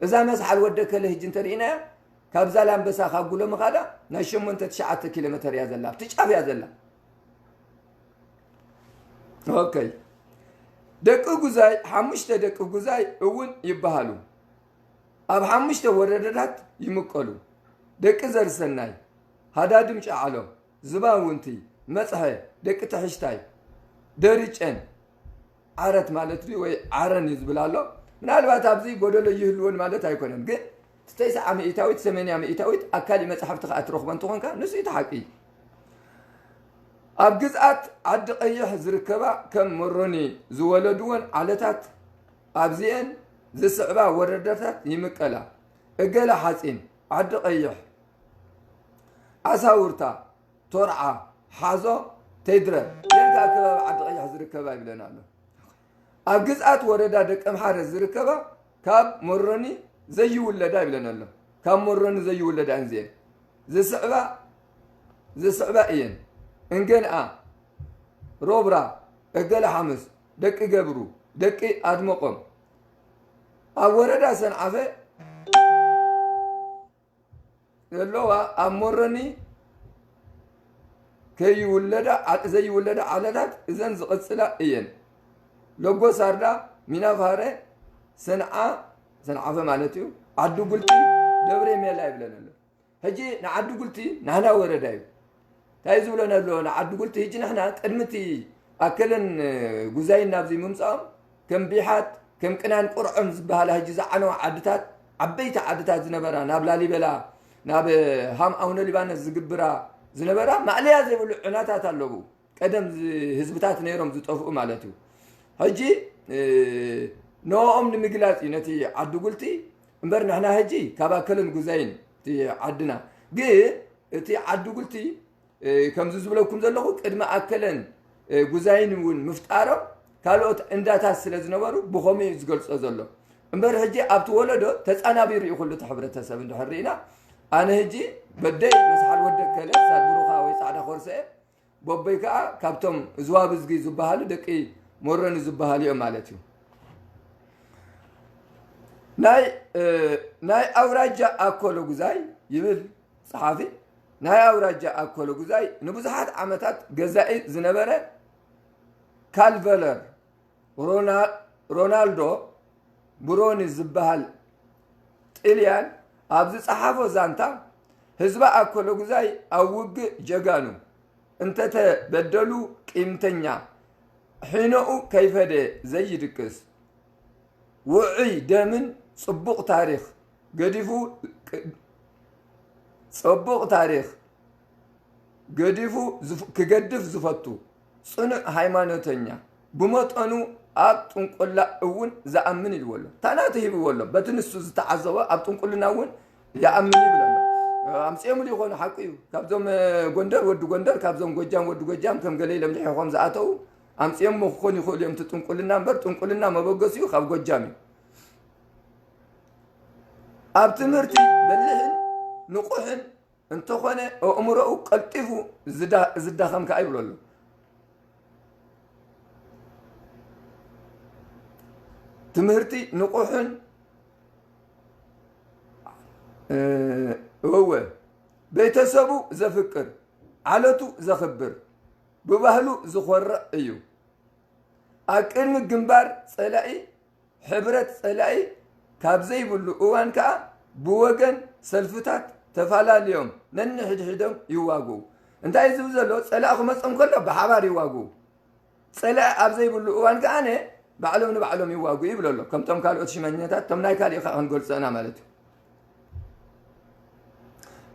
እዛ መስሓል ወደከለ ሕጂ እንተርኢናያ ካብ ዛላምበሳ ካብ ጉሎ ምኻዳ ናይ ሸሞንተ ትሽዓተ ኪሎ ሜተር እያ ዘላ፣ ኣብቲ ጫፍ እያ ዘላ። ኦኬ። ደቂ ጉዛይ፣ ሓሙሽተ ደቂ ጉዛይ እውን ይበሃሉ። ኣብ ሓሙሽተ ወረዳታት ይምቀሉ። ደቂ ዘርሰናይ፣ ሃዳድም ጨዓሎ፣ ዝባውንቲ፣ መጽሐ፣ ደቂ ትሕሽታይ፣ ደርጨን፣ ዓረት ማለት ድዩ ወይ ዓረን እዩ ዝብል ኣሎ። ምናልባት ኣብዚ ጎደሎ ይህልወን ማለት ኣይኮነን፣ ግን እቲ ተስዓ ሚእታዊት፣ ሰማንያ ሚእታዊት ኣብ ካሊእ መጽሓፍቲ ከኣ ትረኽቦ እንተኾንካ፣ ንሱ እዩ እቲ ሓቂ። ኣብ ግዝኣት ዓዲ ቀይሕ ዝርከባ ከም መሮኒ ዝወለድወን ዓለታት ኣብዚኤን ዝስዕባ ወረዳታት ይምቀላ። እገለ ሓጺን፣ ዓዲ ቀይሕ፣ ዓሳውርታ፣ ቶርዓ፣ ሓዞ፣ ቴድረ፣ ጌርካ ኣብ ከባቢ ዓዲ ቀይሕ ዝርከባ ይብለና ኣሎ። ኣብ ግዝኣት ወረዳ ደቀምሓረ ዝርከባ ካብ መሮኒ ዘይውለዳ ይብለና ኣሎ። ካብ መሮኒ ዘይውለዳ እንዚኤን ዝስዕባ፣ ዝስዕባ እየን። እንገንኣ፣ ሮብራ፣ እገለ ሓምስ፣ ደቂ ገብሩ፣ ደቂ ኣድመቆም። ኣብ ወረዳ ሰንዓፈ ዘለዋ ኣብ መሮኒ ከይውለዳ፣ ዓ-፣ ዘይውለዳ ዓለታት እዘን ዝቐጽላ እየን። ሎጎ ሳርዳ፣ ሚናፋረ፣ ሰንዓ፣ ሰንዓፈ ማለት እዩ፣ ዓዲ ጉልቲ፣ ደብረ ሜላ ይብለን ኣሎ። ሕጂ ንዓዲ ጉልቲ ናህና ወረዳ እዩ። እንታይ ዝብሎ ነሎ ንዓዲ ጉልቲ? ሕጂ ንሕና ቅድሚ እቲ ኣከለን ጉዛይን ናብዚ ምምጻኦም ከም ቢሓት፣ ከም ቅናን ቁርዖን ዝበሃላ ሕጂ ዝዓነዋ ዓድታት፣ ዓበይቲ ዓድታት ዝነበራ፣ ናብ ላሊበላ፣ ናብ ሃም ኣቡነ ሊባኖስ ዝግብራ ዝነበራ ማእለያ ዘይብሉ ዕናታት ኣለዉ። ቀደም ዝ-፣ ህዝብታት ነይሮም ዝጠፍኡ ማለት እዩ። ሕጂ፣ እ፣ ንኦም ንምግላጽ እዩ ነቲ ዓዲ ጉልቲ እምበር ንሕና ሕጂ ካብ ኣከለን ጉዛይን እቲ ዓድና። ግን እቲ ዓዲ ጉልቲ፣ እ፣ ከምዚ ዝብለኩም ዘለኹ ቅድሚ ኣከለን፣ እ፣ ጉዛይን እውን ምፍጣሮም ካልኦት እንዳታት ስለ ዝነበሩ ብኸምኡ እዩ ዝገልጾ ዘሎ። እምበር ሕጂ ኣብቲ ወለዶ ተጻናቢሩ እዩ ኩሉ እቲ ሕብረተሰብ እንድሕር ርኢና። ኣነ ሕጂ በደይ መስሓል ወደከለ ሳድብሩኻ ወይ ጻዕዳ ኮርሰ፣ ቦበይ ከኣ ካብቶም ዝዋብዝጊ ዝበሃሉ ደቂ ሞረኒ ዝበሃሉ እዮም ማለት እዩ። ናይ ናይ ኣውራጃ ኣኮሎ ጉዛይ ይብል ጸሓፊ። ናይ ኣውራጃ ኣኮሎ ጉዛይ ንብዙሓት ዓመታት ገዛኢ ዝነበረ ካልቨለር ሮናልዶ ብሮኒ ዝበሃል ጥልያን ኣብ ዝጸሓፎ ዛንታ፣ ህዝቢ ኣኮሎ ጉዛይ ኣብ ውግእ ጀጋኑ እንተተበደሉ ቂምተኛ፣ ሒኖኡ ከይፈደ ዘይድቅስ፣ ውዑይ ደምን ጽቡቕ ታሪኽ ገዲፉ፣ ጽቡቕ ታሪኽ ገዲፉ ክገድፍ ዝፈቱ፣ ጽኑዕ ሃይማኖተኛ፣ ብመጠኑ ኣብ ጥንቁላ እውን ዝኣምን ኢልዎ ኣሎ። ታናቱ ሂብዎ ኣሎ። በቲ ንሱ ዝተዓዘቦ ኣብ ጥንቁልና እውን ይኣምን ይብል ኣሎ። ኣምፅኦም ይኾኑ ሓቂ እዩ። ካብዞም ጎንደር ወዲ ጎንደር፣ ካብዞም ጎጃም ወዲ ጎጃም ከም ገለ ኢሎም ድሒኾም ዝኣተው ኣምፅኦም ክኾኑ ይኽእሉ እዮም። እቲ ጥንቁልና እምበር ጥንቁልና መበገሲኡ ካብ ጎጃም እዩ። ኣብ ትምህርቲ በሊሕን ንቑሕን እንተኾነ ኣእምሮኡ ቀልጢፉ ዝዳኸም ከኣ ይብሎ ኣሎ። ትምህርቲ ንቑሕን እወ ቤተሰቡ ዘፍቅር ዓለቱ ዘኽብር ብባህሉ ዝኾርዕ እዩ። ኣብ ቅድሚ ግንባር ጸላኢ ሕብረት ጸላኢ ካብ ዘይብሉ እዋን ከኣ ብወገን ሰልፍታት ተፈላለዮም ነንሕድሕዶም ይዋግኡ። እንታይ ዝብል ዘሎ? ጸላኢ ክመጾም ከሎ ብሓባር ይዋግኡ። ጸላኢ ኣብ ዘይብሉ እዋን ከኣ ባዕሎም ንባዕሎም ይዋግኡ ይብል ኣሎ። ከምቶም ካልኦት ሽመኛታት፣ እቶም ናይ ካልእ ከኣ ክንገልጾ ኢና ማለት እዩ።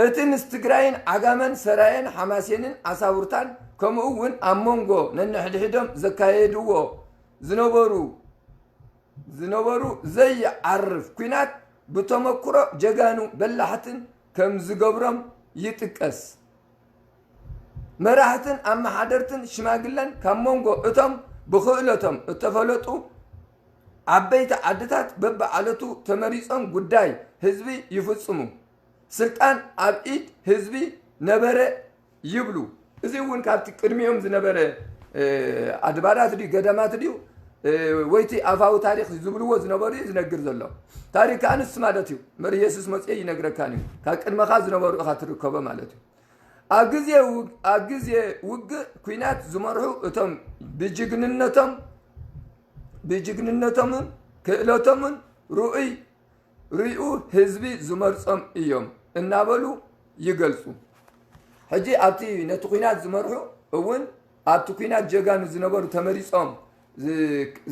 እቲ ምስ ትግራይን ዓጋመን ሰራየን ሓማሴንን ዓሳውርታን ከምኡ እውን ኣብ መንጎ ነንሕድሕዶም ዘካየድዎ ዝነበሩ ዝነበሩ ዘይዓርፍ ኲናት ብተመክሮ ጀጋኑ በላሕትን ከም ዝገብሮም ይጥቀስ። መራሕትን ኣመሓደርትን ሽማግለን ካብ መንጎ እቶም ብኽእለቶም እተፈለጡ ዓበይቲ ዓድታት በብዓለቱ ተመሪጾም ጉዳይ ህዝቢ ይፍጽሙ። ስልጣን ኣብ ኢድ ህዝቢ ነበረ ይብሉ። እዚ እውን ካብቲ ቅድሚኦም ዝነበረ ኣድባራት ድዩ ገዳማት ድዩ ወይቲ ኣፋዊ ታሪክ ዝብልዎ ዝነበሩ እዩ ዝነግር ዘሎ። ታሪክ ከዓ ንሱ ማለት እዩ። መር ኢየሱስ መፅኦ ይነግረካን እዩ። ካብ ቅድመኻ ዝነበሩ እኻ ትርከቦ ማለት እዩ። ኣብ ግዜ ኣብ ግዜ ውግእ ኲናት ዝመርሑ እቶም ብጅግንነቶም ብጅግንነቶምን ክእለቶምን ርኡይ ርኡ ህዝቢ ዝመርጾም እዮም እናበሉ ይገልጹ። ሕጂ ኣብቲ ነቲ ኲናት ዝመርሑ እውን ኣብቲ ኲናት ጀጋኑ ዝነበሩ ተመሪጾም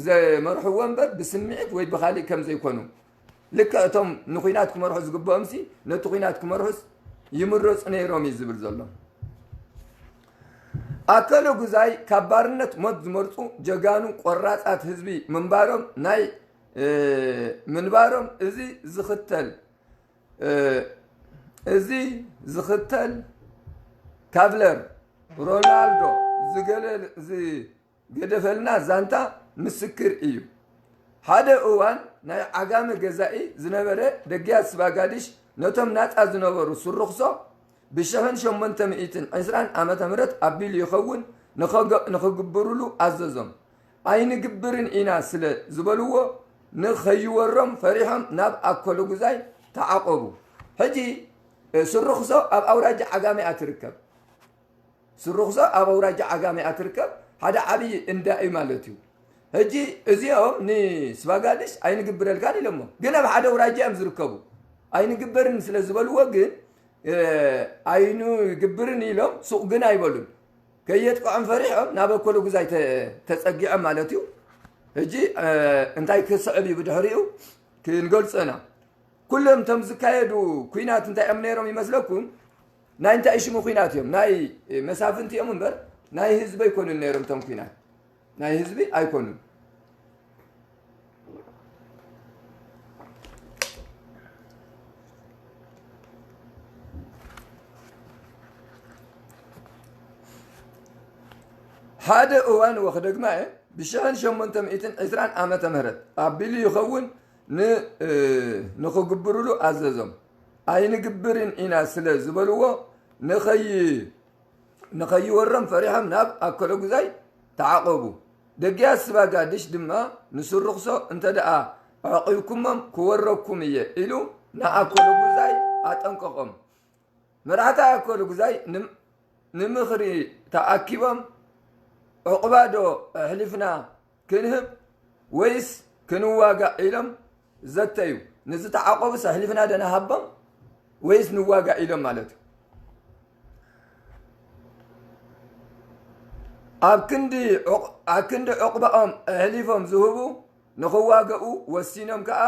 ዘመርሕዎ እምበር ብስምዒት ወይ ብኻሊእ ከም ዘይኮኑ ልክዕ እቶም ንኲናት ክመርሑ ዝግብኦምሲ ነቲ ኲናት ክመርሑስ ይምረጹ ነይሮም እዩ ዝብል ዘሎ። ኣከለ ጉዛይ ካብ ባርነት ሞት ዝመርጹ ጀጋኑ ቆራጻት ህዝቢ ምንባሮም ናይ ምንባሮም እዚ ዝኽተል እዚ ዝኽተል ካብለር ሮናልዶ ዝገለ ዝገደፈልና ዛንታ ምስክር እዩ። ሓደ እዋን ናይ ዓጋመ ገዛኢ ዝነበረ ደግያት ስባጋድሽ ነቶም ናጻ ዝነበሩ ስሩኽሶ ብሽሕን ሸሞንተ ሚእትን ዕስራን ዓመተ ምህረት ኣቢሉ ይኸውን ንኸግብርሉ ኣዘዞም። ኣይንግብርን ኢና ስለ ዝበልዎ ንኸይወሮም ፈሪሖም ናብ ኣኮለጉዛይ ተዓቖቡ። ሕጂ ስሩኽሶ ኣብ ኣውራጃ ዓጋመ እያ ትርከብ። ስሩኽሶ ኣብ ኣውራጃ ዓጋመ እያ ትርከብ። ሓደ ዓብዪ እንዳ እዩ ማለት እዩ። ሕጂ እዚኦም ንስባጋድሽ ኣይንግብረልካን ኢሎሞ፣ ግን ኣብ ሓደ ኣውራጃ እዮም ዝርከቡ። ኣይንግበርን ስለ ዝበልዎ ግን ኣይንግብርን ኢሎም ሱቕ ግን ኣይበሉን። ከየጥቅዖም ፈሪሖም ናብ ኣኮለጉዛይ ተጸጊዖም ማለት እዩ። ሕጂ እንታይ ክስዕብ እዩ ብድሕሪኡ ክንገልጾ ኢና። ኩሎም እቶም ዝካየዱ ኲናት እንታይ እዮም ነይሮም ይመስለኩም? ናይ እንታይ ሽሙ ኲናት እዮም? ናይ መሳፍንቲ እዮም እምበር ናይ ህዝቢ ኣይኮኑን ነይሮም እቶም ኲናት። ናይ ህዝቢ ኣይኮኑን። ሓደ እዋን ወክደግማ እየ ብሽሕን ሸሞንተ ሚእትን ዕስራን ዓመተ ምህረት ኣቢሉ ይኸውን ን-፣ እ፣ ንኽግብርሉ ኣዘዞም። ኣይንግብርን ኢና ስለ ዝበልዎ ንኸይ-፣ ንኸይወሮም ፈሪሖም ናብ ኣከለጉዛይ ተዓቖቡ። ደግያት ስባጋድሽ ድማ ንስሩኽሶ እንተ ደኣ ኣዕቒብኩሞም ክወረኩም እየ ኢሉ ንኣከለጉዛይ ኣጠንቀቖም። መራሕቲ ኣከለጉዛይ ንም-፣ ንምኽሪ ተኣኪቦም ዑቕባዶ ኣሕሊፍና ክንህብ ወይስ ክንዋጋእ ኢሎም ዘተዩ። ንዝተዓቆቡስ ኣሕሊፍና ዶ ንሃቦም ወይስ ንዋጋእ ኢሎም ማለት እዩ። ኣብ ክንዲ ዑቕ-፣ ኣብ ክንዲ ዑቕባኦም ኣሕሊፎም ዝህቡ ንኽዋገኡ ወሲኖም ከኣ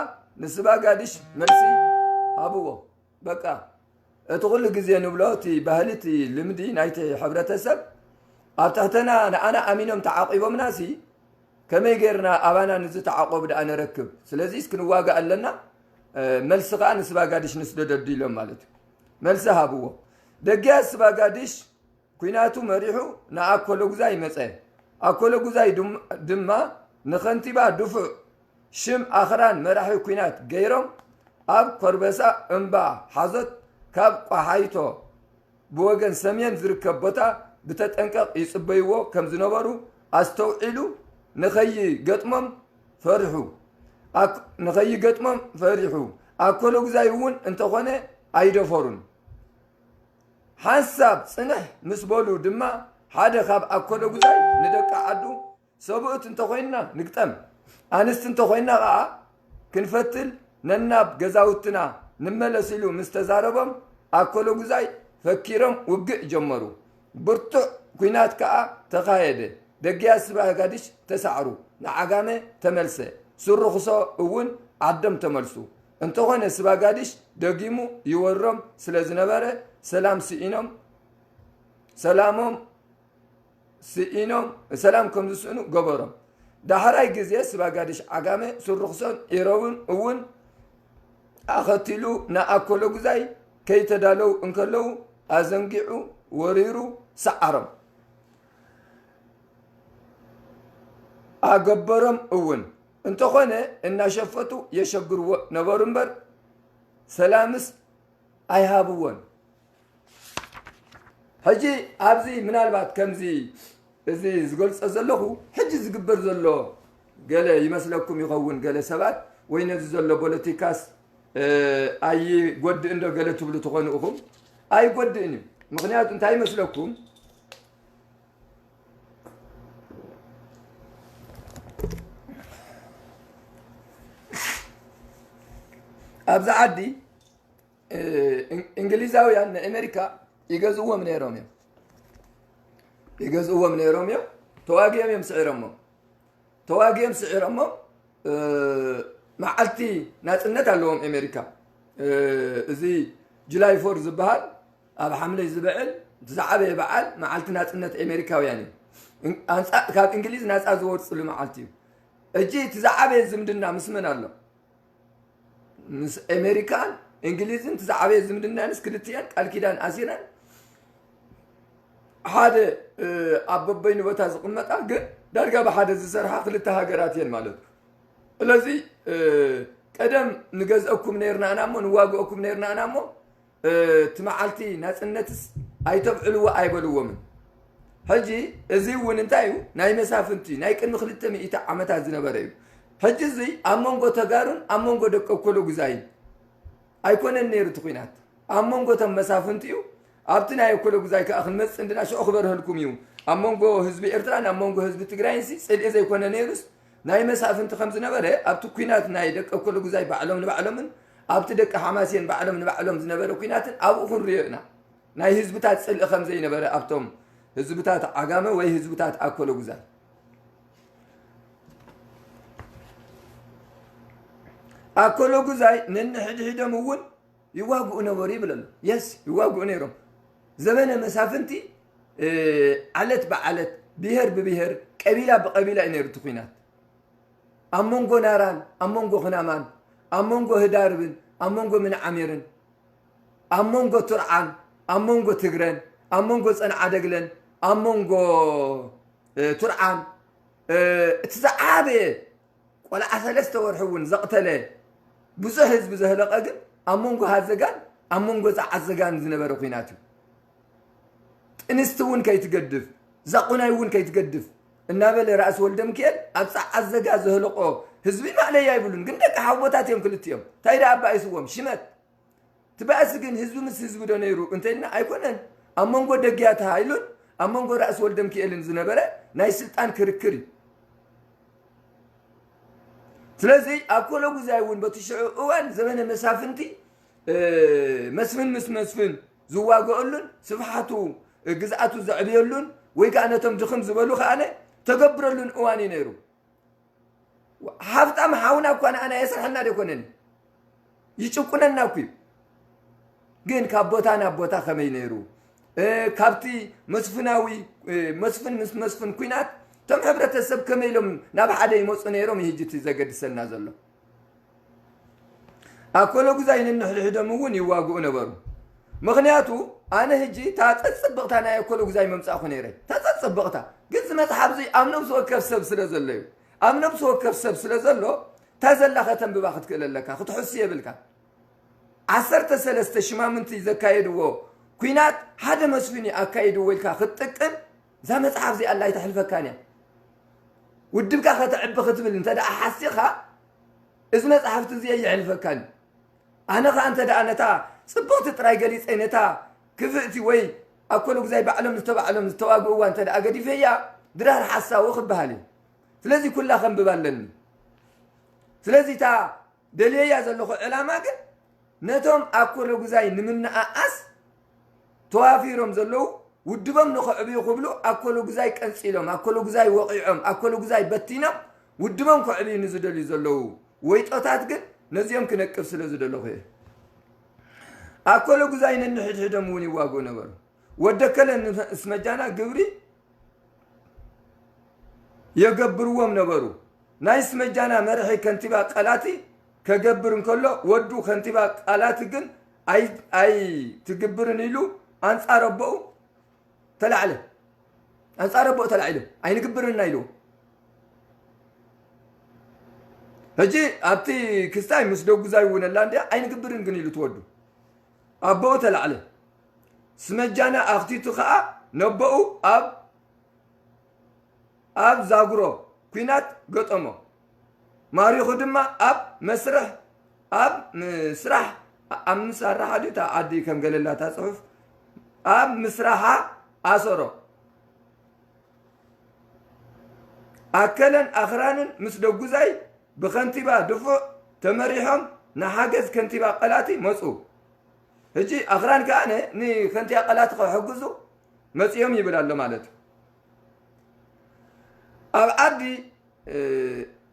ንስባጋድሽ መልሲ ሃብዎ። በቃ እቲ ኩሉ ግዜ ንብሎ እቲ ባህሊ እቲ ልምዲ ናይቲ ሕብረተሰብ ኣብ ትሕተና ንኣና ኣሚኖም ተዓቒቦምናሲ ከመይ ጌርና ኣባና ንዝተዓቆቡ ደኣ ነረክብ? ስለዚስ ክንዋጋእ ኣለና፣ እ፣ መልሲ ከኣ ንስባጋድሽ ንስደደዱ ኢሎም ማለት እዩ። መልሲ ሃብዎ። ደግያት ስባጋድሽ ኲናቱ መሪሑ ንኣኮሎጉዛይ መጸ። ኣኮሎጉዛይ ድም-፣ ድማ ንኸንቲባ ድፉዕ ሽም ኣኽራን መራሒ ኲናት ገይሮም ኣብ ኮርበሳ እምባ ሓዞት ካብ ቋሓይቶ ብወገን ሰሜን ዝርከብ ቦታ ብተጠንቀቕ ይጽበይዎ ከም ዝነበሩ ኣስተውዒሉ ንኸይገጥሞም ፈሪሑ። ኣክ-፣ ንኸይገጥሞም ፈሪሑ። ኣኮሎጉዛይ እውን እንተኾነ ኣይደፈሩን። ሓንሳብ ጽንሕ ምስ በሉ ድማ ሓደ ካብ ኣኮሎጉዛይ ንደቂ ዓዱ ሰብኡት እንተኾይንና ንግጠም፣ ኣንስቲ እንተኾይንና ኸኣ ክንፈትል ነናብ ገዛውትና ንመለስ ኢሉ ምስ ተዛረቦም ኣኮሎጉዛይ ፈኪሮም ውግእ ጀመሩ። ብርቱዕ ኲናት ከኣ ተኻየደ። ደግያት ስባጋድሽ ተሳዕሩ፣ ንዓጋመ ተመልሰ። ስሩኽሶ እውን ዓዶም ተመልሱ። እንተኾነ ስባጋድሽ ደጊሙ ይወሮም ስለ ዝነበረ ሰላም ስኢኖም፣ ሰላሞም ስኢኖም፣ ሰላም ከም ዝስእኑ ገበሮም። ዳሕራይ ግዜ ስባጋድሽ ዓጋመ ስሩኽሶን ኢሮብን እውን ኣኸቲሉ ንኣኮሎጉዛይ ከይተዳለዉ እንከለዉ ኣዘንጊዑ ወሪሩ ሰዓሮም። ኣገበሮም እውን እንተኾነ እናሸፈቱ የሸግርዎ ነበሩ እምበር ሰላምስ ኣይሃብዎን። ሕጂ ኣብዚ ምናልባት ከምዚ እዚ ዝገልጾ ዘለኹ ሕጂ ዝግበር ዘሎ ገለ ይመስለኩም ይኸውን፣ ገለ ሰባት ወይ ነዚ ዘሎ ፖለቲካስ፣ እ፣ ኣይጎድእን ዶ ገለ ትብሉ ትኾኑ ኢኹም። ኣይጎድእን እዩ። ምኽንያቱ እንታይ ይመስለኩም? ኣብዚ ዓዲ፣ እ፣ እን-፣ እንግሊዛውያን ንኣሜሪካ ይገዝእዎም ነይሮም እዮም። ይገዝእዎም ነይሮም እዮም። ተዋጊኦም እዮም ስዒሮሞም። ተዋጊኦም ስዒሮሞም፣ እ፣ መዓልቲ ናጽነት ኣለዎም ኣሜሪካ። እ፣ እዚ ጁላይ ፎር ዝበሃል ኣብ ሓምለይ ዝበዕል እቲ ዝዓበየ በዓል መዓልቲ ናጽነት ኣሜሪካውያን እዩ። እን-፣ ኣንጻ-፣ ካብ እንግሊዝ ናጻ ዝወጽሉ መዓልቲ እዩ። ሕጂ እቲ ዝዓበየ ዝምድና ምስ መን ኣሎ? ምስ ኣሜሪካን እንግሊዝን እቲ ዝዓበየ ዝምድናንስ ክልቲኣን ቃል ኪዳን ኣሲረን ሓደ፣ እ፣ ኣብ በበይኑ ቦታ ዝቕመጣ ግን ዳርጋ ብሓደ ዝሰርሓ ክልተ ሃገራት እየን ማለት እዩ። ስለዚ፣ እ፣ ቀደም ንገዝአኩም ነይርና ኢና እሞ ንዋግአኩም ነይርና ኢና እሞ፣ እ፣ እቲ መዓልቲ ናጽነትስ ኣይተብዕልዎ ኣይበልዎምን። ሕጂ እዚ እውን እንታይ እዩ? ናይ መሳፍንቲ ናይ ቅድሚ ክልተ ሚእቲ ዓመታት ዝነበረ እዩ። ሕጂ እዚ ኣብ መንጎ ተጋሩን ኣብ መንጎ ደቂ ኣኮሎጉዛይን ኣይኮነን ነይሩ እቲ ኲናት። ኣብ መንጎ እቶም መሳፍንቲ እዩ። ኣብቲ ናይ ኣኮሎጉዛይ ከኣ ክንመጽእ እንድና ሽዑ ክበርሀልኩም እዩ። ኣብ መንጎ ህዝቢ ኤርትራን ኣብ መንጎ ህዝቢ ትግራይንሲ ጽልኢ ዘይኮነ ነይሩስ ናይ መሳፍንቲ ከም ዝነበረ ኣብቲ ኲናት ናይ ደቂ ኣኮሎጉዛይ ባዕሎም ንባዕሎምን ኣብቲ ደቂ ሓማሴን ባዕሎም ንባዕሎም ዝነበረ ኲናትን ኣብኡ ክንሪኦ ኢና። ናይ ህዝብታት ጽልኢ ከም ዘይነበረ ኣብቶም ህዝብታት ዓጋመ ወይ ህዝብታት ኣኮሎጉዛይ። ኣኮሎጉዛይ ነንሕድሕዶም እውን ይዋግኡ ነበሩ ይብል ኣሎ። የስ፣ ይዋግኡ ነይሮም። ዘበነ መሳፍንቲ፣ እ፣ ዓለት ብዓለት፣ ብሄር ብብሄር፣ ቀቢላ ብቐቢላ እዩ ነይሩ እቲ ኲናት። ኣብ መንጎ ናራን፣ ኣብ መንጎ ክናማን፣ ኣብ መንጎ ህዳርብን፣ ኣብ መንጎ ምንዓሚርን፣ ኣብ መንጎ ቱርዓን፣ ኣብ መንጎ ትግረን፣ ኣብ መንጎ ጸንዓደግለን፣ ኣብ መንጎ፣ እ፣ ቱርዓን፣ እ፣ እቲ ዝዓበየ ቆልዓ ሰለስተ ወርሒ እውን ዘቕተለ ብዙሕ ህዝቢ ዘህለቐ ግን ኣብ መንጎ ሃዘጋን ኣብ መንጎ ጸዓዘጋን ዝነበረ ኲናት እዩ። ጥንስቲ እውን ከይትገድፍ፣ ዛቑናይ እውን ከይትገድፍ እናበለ ራእሲ ወልደ ሚካኤል ኣብ ጸዓዘጋ ዘህለቆ ህዝቢ ማእለያ ይብሉን። ግን ደቂ ሓወቦታት እዮም ክልቲኦም። እንታይ ደኣ ኣባኢስዎም? ሽመት። እቲ ባእሲ ግን ህዝቢ ምስ ህዝቢ ዶ ነይሩ እንተኢልና ኣይኮነን። ኣብ መንጎ ደግያ ተሃይሉን ኣብ መንጎ ራእሲ ወልደ ሚካኤልን ዝነበረ ናይ ስልጣን ክርክር እዩ። ስለዚ ኣብ ኮሎጉዛይ እውን በቲ ሽዑ እዋን ዘመነ መሳፍንቲ፣ እ፣ መስፍን ምስ መስፍን ዝዋገአሉን ስፍሓቱ፣ እ፣ ግዝኣቱ ዘዕብየሉን ወይ ከዓ ነቶም ድኽም ዝበሉ ከኣነ ተገብረሉን እዋን እዩ ነይሩ። ሃብታም ሓውና እኳ ንኣና የስርሐና ዶ ኣይኮነን? ይጭቁነና እኮ እዩ። ግን ካብ ቦታ ናብ ቦታ ከመይ ነይሩ? እ፣ ካብቲ መስፍናዊ፣ እ፣ መስፍን ምስ መስፍን ኲናት እቶም ሕብረተሰብ ከመይ ኢሎም ናብ ሓደ ይመፁ ነይሮም እዩ ሕጂ እቲ ዘገድሰና ዘሎ። ኣኮሎጉዛይ ነንሕድሕዶም እውን ይዋግኡ ነበሩ። ምኽንያቱ ኣነ ሕጂ እታ ጸጽብቕታ ናይ ኣኮሎጉዛይ መምጻእኹ ነይረ። እታ ጸጽብቕታ ግን እዚ መጽሓፍ እዚ ኣብ ነብሲ ወከፍ ሰብ ስለ ዘሎ እዩ። ኣብ ነብሲ ወከፍ ሰብ ስለ ዘሎ እታ ዘላ ከተንብባ ክትክእል ኣለካ፣ ክትሕሱ የብልካ። ዓሰርተ ሰለስተ ሽማምንቲ ዘካየድዎ ኲናት ሓደ መስፍን እዩ ኣካይድዎ ኢልካ ክትጥቅም እዛ መጽሓፍ እዚኣ ኣላ ኣይተሕልፈካን እያ። ውድብካ ከተዕቢ ክትብል እንተ ደኣ ሓሲኻ እዚ መጽሓፍቲ እዚ የሕልፈካን። ኣነ ኸኣ እንተ ደኣ ነታ ጽብቕቲ ጥራይ ገሊጸ ነታ ክፍእቲ ወይ ኣኮሎጉዛይ ባዕሎም ዝተባዕሎም ዝተዋግእዋ እንተ ደኣ ገዲፈያ ድራር ሓሳዊ ክበሃል እዩ። ስለዚ ኩላ ከንብብ ኣለኒ። ስለዚ እታ ደልየያ ዘለኹ ዕላማ ግን ነቶም ኣኮሎጉዛይ ንምንኣኣስ ተዋፊሮም ዘለዉ ውድቦም ንኸዕብዩ ክብሉ ኣኮሎጉዛይ ቀንጺሎም፣ ኣኮሎጉዛይ ወቒዖም፣ ኣኮሎጉዛይ በቲኖም ውድቦም ከዕብዩ ንዝደልዩ ዘለዉ ወይጦታት ግን ነዚኦም ክነቅፍ ስለ ዝደለኹ እየ። ኣኮሎጉዛይ ነንሕድሕዶም እውን ይዋግኡ ነበሩ። ወደከለ ንስመጃና ግብሪ የገብርዎም ነበሩ። ናይ ስመጃና መርሒ ከንቲባ ቀላቲ ከገብር እንከሎ ወዱ ከንቲባ ቀላቲ ግን ኣይ ኣይትግብርን ኢሉ ኣንጻር ኣቦኡ ተላዕለ። ኣንጻር ኣቦኡ ተላዒሉ ኣይንግብርን ኢና ኢሉ። ሕጂ ኣብቲ ክስታይ ምስ ደጉዛይ እውን ኣላ እንድያ ኣይንግብርን ግን ኢሉ ትወዱ ኣቦኡ ተላዕለ። ስመጃና ኣኽቲቱ ኸኣ ነቦኡ ኣብ ኣብ ዛጉሮ ኲናት ገጠሞ። ማሪኹ ድማ ኣብ መስርሕ ኣብ ምስራሕ ኣብ ምሳራሕ ድዩ እታ ዓዲ ከም ገለላ እታ ጽሑፍ ኣብ ምስራሓ ኣሰሮ። ኣከለን ኣኽራንን ምስ ደጉዛይ ብኸንቲባ ድፉዕ ተመሪሖም ንሓገዝ ከንቲባ ቀላቲ መጹ። ሕጂ ኣኽራን ከኣ ንከንቲባ ቀላቲ ክሕግዙ መጺኦም ይብል ኣሎ ማለት እዩ። ኣብ ዓዲ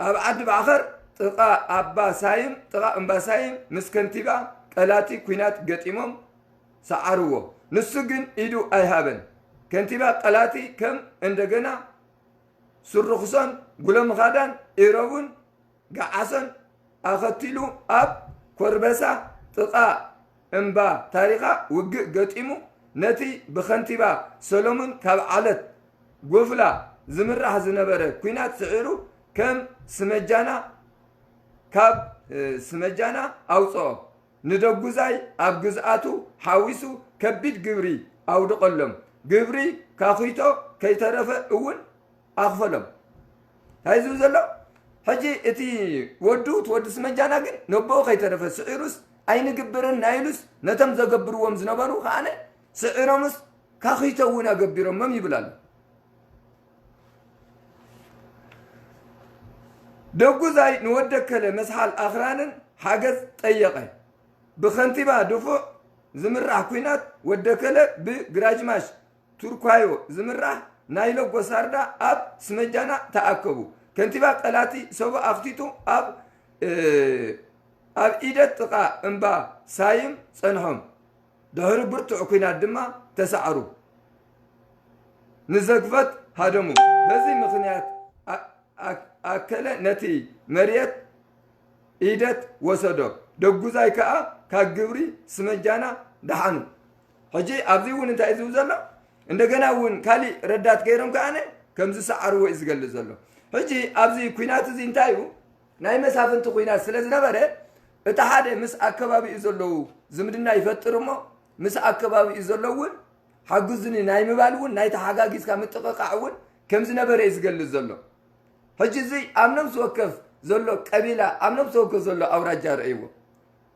ኣብ ዓዲ ባዕኸር ጥቓ ኣባ ሳይም ጥቓ እምባ ሳይም ምስ ከንቲባ ቀላቲ ኲናት ገጢሞም ሰዓርዎ። ንሱ ግን ኢዱ ኣይሃበን። ከንቲባ ቀላቲ ከም እንደገና ስርኹሶን ጉለምኻዳን ኢሮቡን ገዓሶን ኣኸቲሉ ኣብ ኮርበሳ ጥቓ እምባ ታሪኻ ውግእ ገጢሙ ነቲ ብኸንቲባ ሰሎሙን ካብ ዓለት ጎፍላ ዝምራሕ ዝነበረ ኲናት ስዒሩ ከም ስመጃና ካብ ስመጃና ኣውፅኦ። ንደጉዛይ ኣብ ግዝኣቱ ሓዊሱ ከቢድ ግብሪ ኣውደቐሎም። ግብሪ ካኺቶ ከይተረፈ እውን ኣኽፈሎም። እንታይ ዝብል ዘሎ ሕጂ እቲ ወዱ እቲ ወዲ ስመጃና ግን ነቦኡ ከይተረፈ ስዒሩስ ኣይንግብርን ናይሉስ ነቶም ዘገብርዎም ዝነበሩ ከኣነ ስዒሮምስ ካኺቶ እውን ኣገቢሮሞም ይብል ኣሎ። ደጉዛይ ንወደከለ መስሓል ኣኽራንን ሓገዝ ጠየቐ። ብኸንቲባ ድፉዕ ዝምራሕ ኲናት ወደከለ ብግራጅማሽ ቱርኳዮ ዝምራሕ ናይ ሎጎ ሳርዳ ኣብ ስመጃና ተኣከቡ። ከንቲባ ቀላቲ ሰቡ ኣኽቲቱ ኣብ ኣብ ኢደት ጥቓ እምባ ሳይም ጸንሖም። ድሕሪ ብርቱዕ ኲናት ድማ ተሳዕሩ። ንዘግፈት ሃደሙ። በዚ ምኽንያት ኣከለ ነቲ መርየት ኢደት ወሰዶ። ደጉዛይ ከኣ ካብ ግብሪ ስመጃና ደሓኑ። ሕጂ ኣብዚ እውን እንታይ እዩ ዝብል ዘሎ? እንደገና እውን ካሊእ ረዳት ገይሮም ከኣነ ከም ዝሰዓርዎ እዩ ዝገልጽ ዘሎ። ሕጂ ኣብዚ ኲናት እዚ እንታይ እዩ? ናይ መሳፍንቲ ኲናት ስለ ዝነበረ እቲ ሓደ ምስ ኣከባቢኡ ዘለዉ ዝምድና ይፈጥር እሞ፣ ምስ ኣከባቢኡ ዘሎ እውን ሓግዙኒ ናይ ምባል እውን፣ ናይ ተሓጋጊዝካ ምጥቕቓዕ እውን ከም ዝነበረ እዩ ዝገልጽ ዘሎ። ሕጂ እዚ ኣብ ነፍሲ ወከፍ ዘሎ ቀቢላ፣ ኣብ ነፍሲ ወከፍ ዘሎ ኣውራጃ ረእይዎ።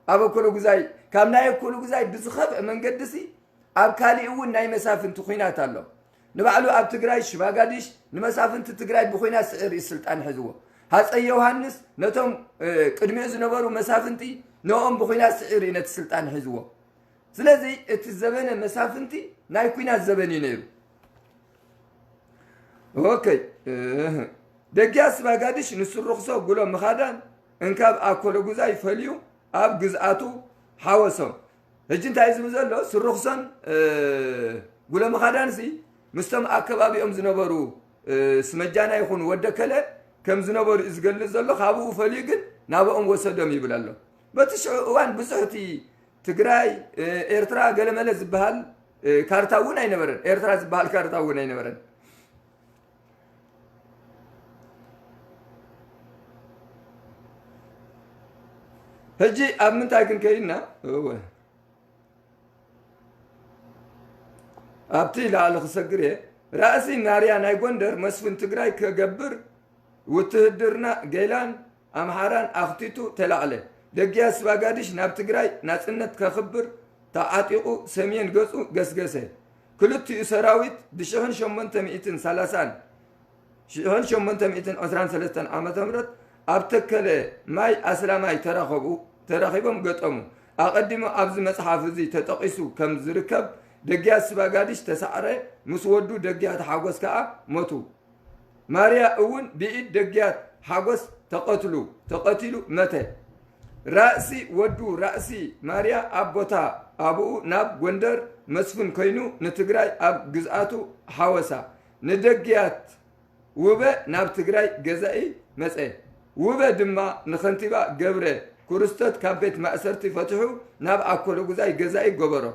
ኣብ ኣኮለጉዛይ፣ ካብ ናይ ኣኮለጉዛይ ብዝኸፍአ መንገዲ ሲ ኣብ ካሊእ እውን ናይ መሳፍንቲ ኲናት ኣሎ። ንባዕሉ ኣብ ትግራይ ሽማጋዲሽ ንመሳፍንቲ ትግራይ ብኲናት ስዒሩ እዩ ስልጣን ሒዝዎ። ሃፀይ ዮሃንስ ነቶም፣ እ፣ ቅድሚኡ ዝነበሩ መሳፍንቲ ንኦም ብኲናት ስዒሩ እዩ ነቲ ስልጣን ሒዝዎ። ስለዚ እቲ ዘበነ መሳፍንቲ ናይ ኲናት ዘበን እዩ ነይሩ። ኦኬ፣ እ፣ ደግያ ስባጋድሽ ንስሩኽሶ ጉሎ ምኻዳን እንካብ ኣኮለጉዛይ ፈልዩ ኣብ ግዝኣቱ ሓወሶም። ሕጂ እንታይ ዝብል ዘሎ? ስሩኽሶን፣ እ፣ ጉሎ ምኻዳንሲ ምስቶም ኣከባቢኦም ዝነበሩ፣ እ፣ ስመጃና ይኹን ወደከለ ከም ዝነበሩ እዩ ዝገልጽ ዘሎ። ካብኡ ፈልዩ ግን ናብኦም ወሰዶም ይብል ኣሎ። በቲ ሽዑ እዋን ብዙሕ እቲ ትግራይ፣ እ፣ ኤርትራ ገለመለ ዝበሃል፣ እ፣ ካርታ እውን ኣይነበረን። ኤርትራ ዝበሃል ካርታ እውን ኣይነበረን። ሕጂ ኣብ ምንታይ ክንከይድና? እወ። ኣብቲ ላዕሊ ክሰግር እየ። ራእሲ ማርያ ናይ ጎንደር መስፍን ትግራይ ከገብር ውትህድርና ጌላን ኣምሓራን ኣኽቲቱ ተላዕለ። ደግያት ስባጋድሽ ናብ ትግራይ ናጽነት ከኽብር ተዓጢቑ ሰሜን ገጹ ገስገሰ። ክልቲኡ ሰራዊት ብሽሕን ሸሞንተ ሚእትን ሰላሳን ሽሕን ሸሞንተ ሚእትን ዕስራን ሰለስተን ዓመተ ምህረት ኣብ ተከለ ማይ ኣስላማይ ተራኸቡ፣ ተራኺቦም ገጠሙ። ኣቐዲሙ ኣብዚ መጽሓፍ እዚ ተጠቒሱ ከም ዝርከብ፣ ደግያት ስባጋድሽ ተሳዕረ፣ ምስ ወዱ ደግያት ሓጎስ ከኣ ሞቱ። ማርያ እውን ብኢድ ደግያት ሓጎስ ተቐትሉ፣ ተቐቲሉ መተ። ራእሲ ወዱ ራእሲ ማርያ ኣብ ቦታ ኣብኡ ናብ ጎንደር መስፍን ኮይኑ ንትግራይ ኣብ ግዝኣቱ ሓወሳ። ንደግያት ውበ ናብ ትግራይ ገዛኢ መጸ። ውበ ድማ ንኸንቲባ ገብረ ኩርስቶት ካብ ቤት ማእሰርቲ ፈትሑ ናብ ኣኮለጉዛይ ገዛኢ ገበሮ።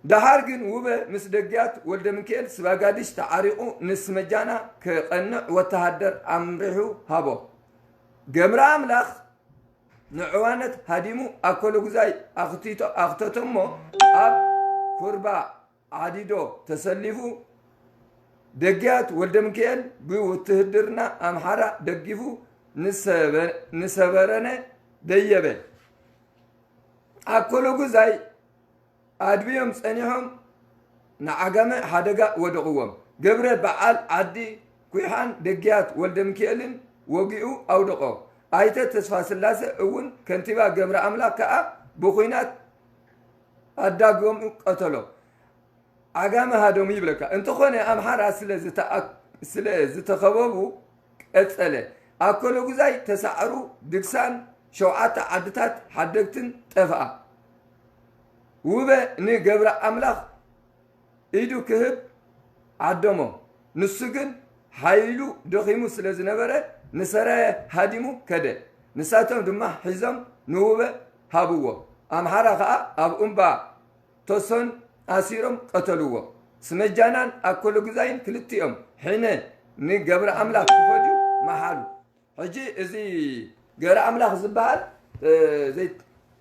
ደሓር ግን ውበ ምስ ደግያት ወልደሚካኤል ስባጋድሽ ተዓሪቑ ንስመጃና ክቐንዕ ወተሃደር ኣምሪሑ ሃቦ። ገብረ ኣምላኽ ንዕዋነት ሃዲሙ ኣኮለጉዛይ ኣኽቲቶ-፣ ኣኽተቶሞ ኣብ ኩርባ ዓዲዶ ተሰሊፉ። ደግያት ወልደሚካኤል ብውትህድርና ኣምሓራ ደጊፉ ንሰበ-፣ ንሰበረነ ደየበ። ኣኮለጉዛይ ኣድብዮም ጸኒሖም ንዓጋመ ሓደጋ ወደቕዎም። ገብረ በዓል ዓዲ ኩይሓን ደግያት ወልደሚካኤልን ወጊኡ ኣውደቖ። ኣይተ ተስፋስላሰ እውን ከንቲባ ገብረ ኣምላኽ ከኣ ብኹናት ኣዳጎሙ ቀተሎ። ዓጋመ ሃደሙ ይብለካ። እንተኾነ ኣምሓራ ስለ ዝተኣ-፣ ስለ ዝተኸበቡ ቀጸለ። ኣኮለጉዛይ ተሳዕሩ፣ ድግሳን ሸውዓተ ዓድታት ሓደግትን ጠፍኣ። ውበ ንገብረ ኣምላኽ ኢዱ ክህብ ዓደሞ። ንሱ ግን ሓይሉ ደኺሙ ስለ ዝነበረ ንሰራየ ሃዲሙ ከደ። ንሳቶም ድማ ሒዞም ንውበ ሃብዎ። ኣምሓራ ኸኣ ኣብ እምባ ተሶን ኣሲሮም ቀተልዎ። ስመጃናን ኣኮለጉዛይን ክልቲኦም ሕነ ንገብረ ኣምላኽ ክፈድዩ መሓሉ። ሕጂ እዚ ገብረ ኣምላኽ ዝበሃል፣ እ፣ ዘይ-፣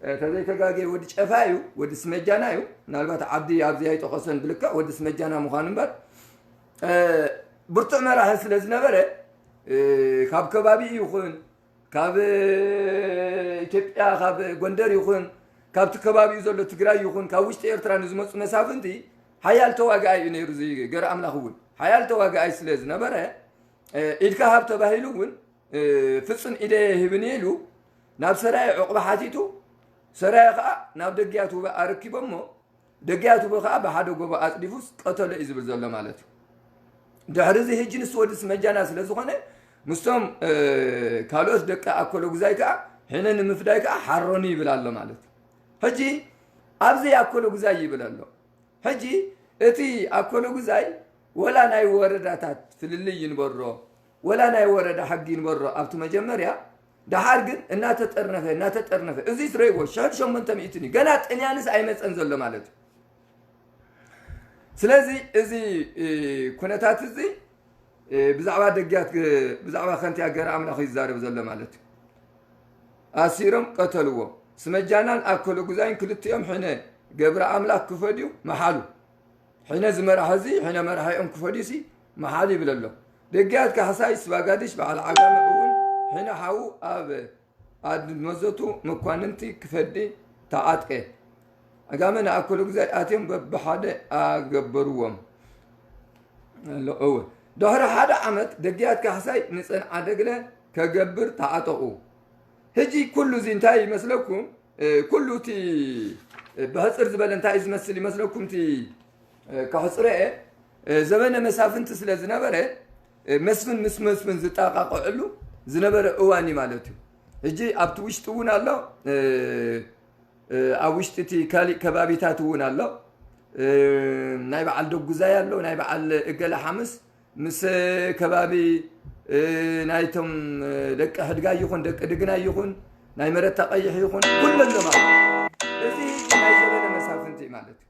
እ፣ ተዘይተጋግየ ወዲ ጨፋ እዩ፣ ወዲ ስመጃና እዩ። ምናልባት ዓዲ ኣብዚ ኣይጠቐሶን ብልክዕ ወዲ ስመጃና ምዃኑ እምበር፣ እ፣ ብርቱዕ መራሒ ስለ ዝነበረ፣ እ፣ ካብ ከባቢ ይኹን ካብ ኢትዮጵያ፣ ካብ ጎንደር ይኹን ካብቲ ከባቢኡ ዘሎ ትግራይ ይኹን ካብ ውሽጢ ኤርትራ ንዝመፁ መሳፍንቲ ሓያል ተዋጋኣይ እዩ ነይሩ። እዚ ገረ ኣምላኽ እውን ሓያል ተዋጋኣይ ስለ ዝነበረ፣ እ፣ ኢድካ ሃብ ተባሂሉ እውን፣ እ፣ ፍጹም ኢደ ይህብን ኢሉ ናብ ሰራየ ዕቑባ ሓቲቱ፣ ሰራየ ከዓ ናብ ደግያት ውበ ኣረኪቦሞ። ደግያት ውበ ከዓ ብሓደ ጎቦ ኣፅዲፉስ ቀተሎ እዩ ዝብል ዘሎ ማለት እዩ። ድሕሪ እዚ ሕጂ ንሱ ወዲ ስመጃና ስለ ዝኾነ ምስቶም፣ እ፣ ካልኦት ደቂ ኣኮለጉዛይ ከዓ ሕነ ንምፍዳይ ከዓ ሓሮኒ ይብል ኣሎ ማለት እዩ። ሕጂ ኣብዚ ኣኮለጉዛይ ይብል ኣሎ። ሕጂ እቲ ኣኮለጉዛይ ወላ ናይ ወረዳታት ፍልልይ ይንበሮ፣ ወላ ናይ ወረዳ ሕጊ ይንበሮ ኣብቲ መጀመርያ፣ ደሓር ግን እናተጠርነፈ፣ እናተጠርነፈ፣ እዚ ትረይዎ ሽሕን ሸሞንተ ሚእትን እዩ። ገና ጥልያንስ ኣይመፀን ዘሎ ማለት እዩ። ስለዚ እዚ፣ እ፣ ኩነታት እዚ፣ እ፣ ብዛዕባ ደግያት፣ እ፣ ብዛዕባ ከንቲያ ገረ ኣምላኽ እዩ ዝዛረብ ዘሎ ማለት እዩ። ኣሲሮም ቀተልዎ። ስመጃናን ኣከለጉዛይን ክልቲኦም ሕነ ገብረ ኣምላክ ክፈድዩ መሓሉ። ሕነ ዝመራሒ እዚ፣ ሕነ መራሒኦም ክፈድዩሲ መሓሉ ይብል ኣሎ። ደግያት ካሕሳይ ስባጋድሽ በዓል ዓጋመ እውን ሕነ ሓዉ ኣብ ኣድመዘቱ መኳንንቲ ክፈዲ ተዓጥቀ። ዓጋመ ንኣከለጉዛይ ኣትዮም በብሓደ ኣገበርዎም። ኣሎ፣ እወ። ድሕሪ ሓደ ዓመት ደግያት ካሕሳይ ንጸንዓ ደግለ ከገብር ተዓጠቑ። ሕጂ ኩሉ እዚ እንታይ ይመስለኩም? እ፣ ኩሉ እቲ፣ እ፣ ብሕጽር ዝበለ እንታይ እዩ ዝመስል ይመስለኩም? እቲ፣ እ፣ ከሕጽሮ እየ፣ እ፣ ዘበነ መሳፍንቲ ስለ ዝነበረ፣ እ፣ መስፍን ምስ መስፍን ዝጠቓቕዕሉ ዝነበረ እዋን እዩ ማለት እዩ። ሕጂ ኣብቲ ውሽጢ እውን ኣሎ፣ እ፣ እ፣ ኣብ ውሽጢ እቲ ካሊእ ከባቢታት እውን ኣሎ። እ፣ ናይ በዓል ደጉዛይ ኣሎ፣ ናይ በዓል እገለ ሓምስ ምስ ከባቢ፣ እ፣ ናይቶም፣ እ፣ ደቂ ሕድጋይ ይኹን ደቂ ድግናይ ይኹን ናይ መረታ ቀይሕ ይኹን ኩሉ ኣሎ ማለት እዩ። እዚ ናይ ዘበነ መሳፍንቲ ማለት እዩ።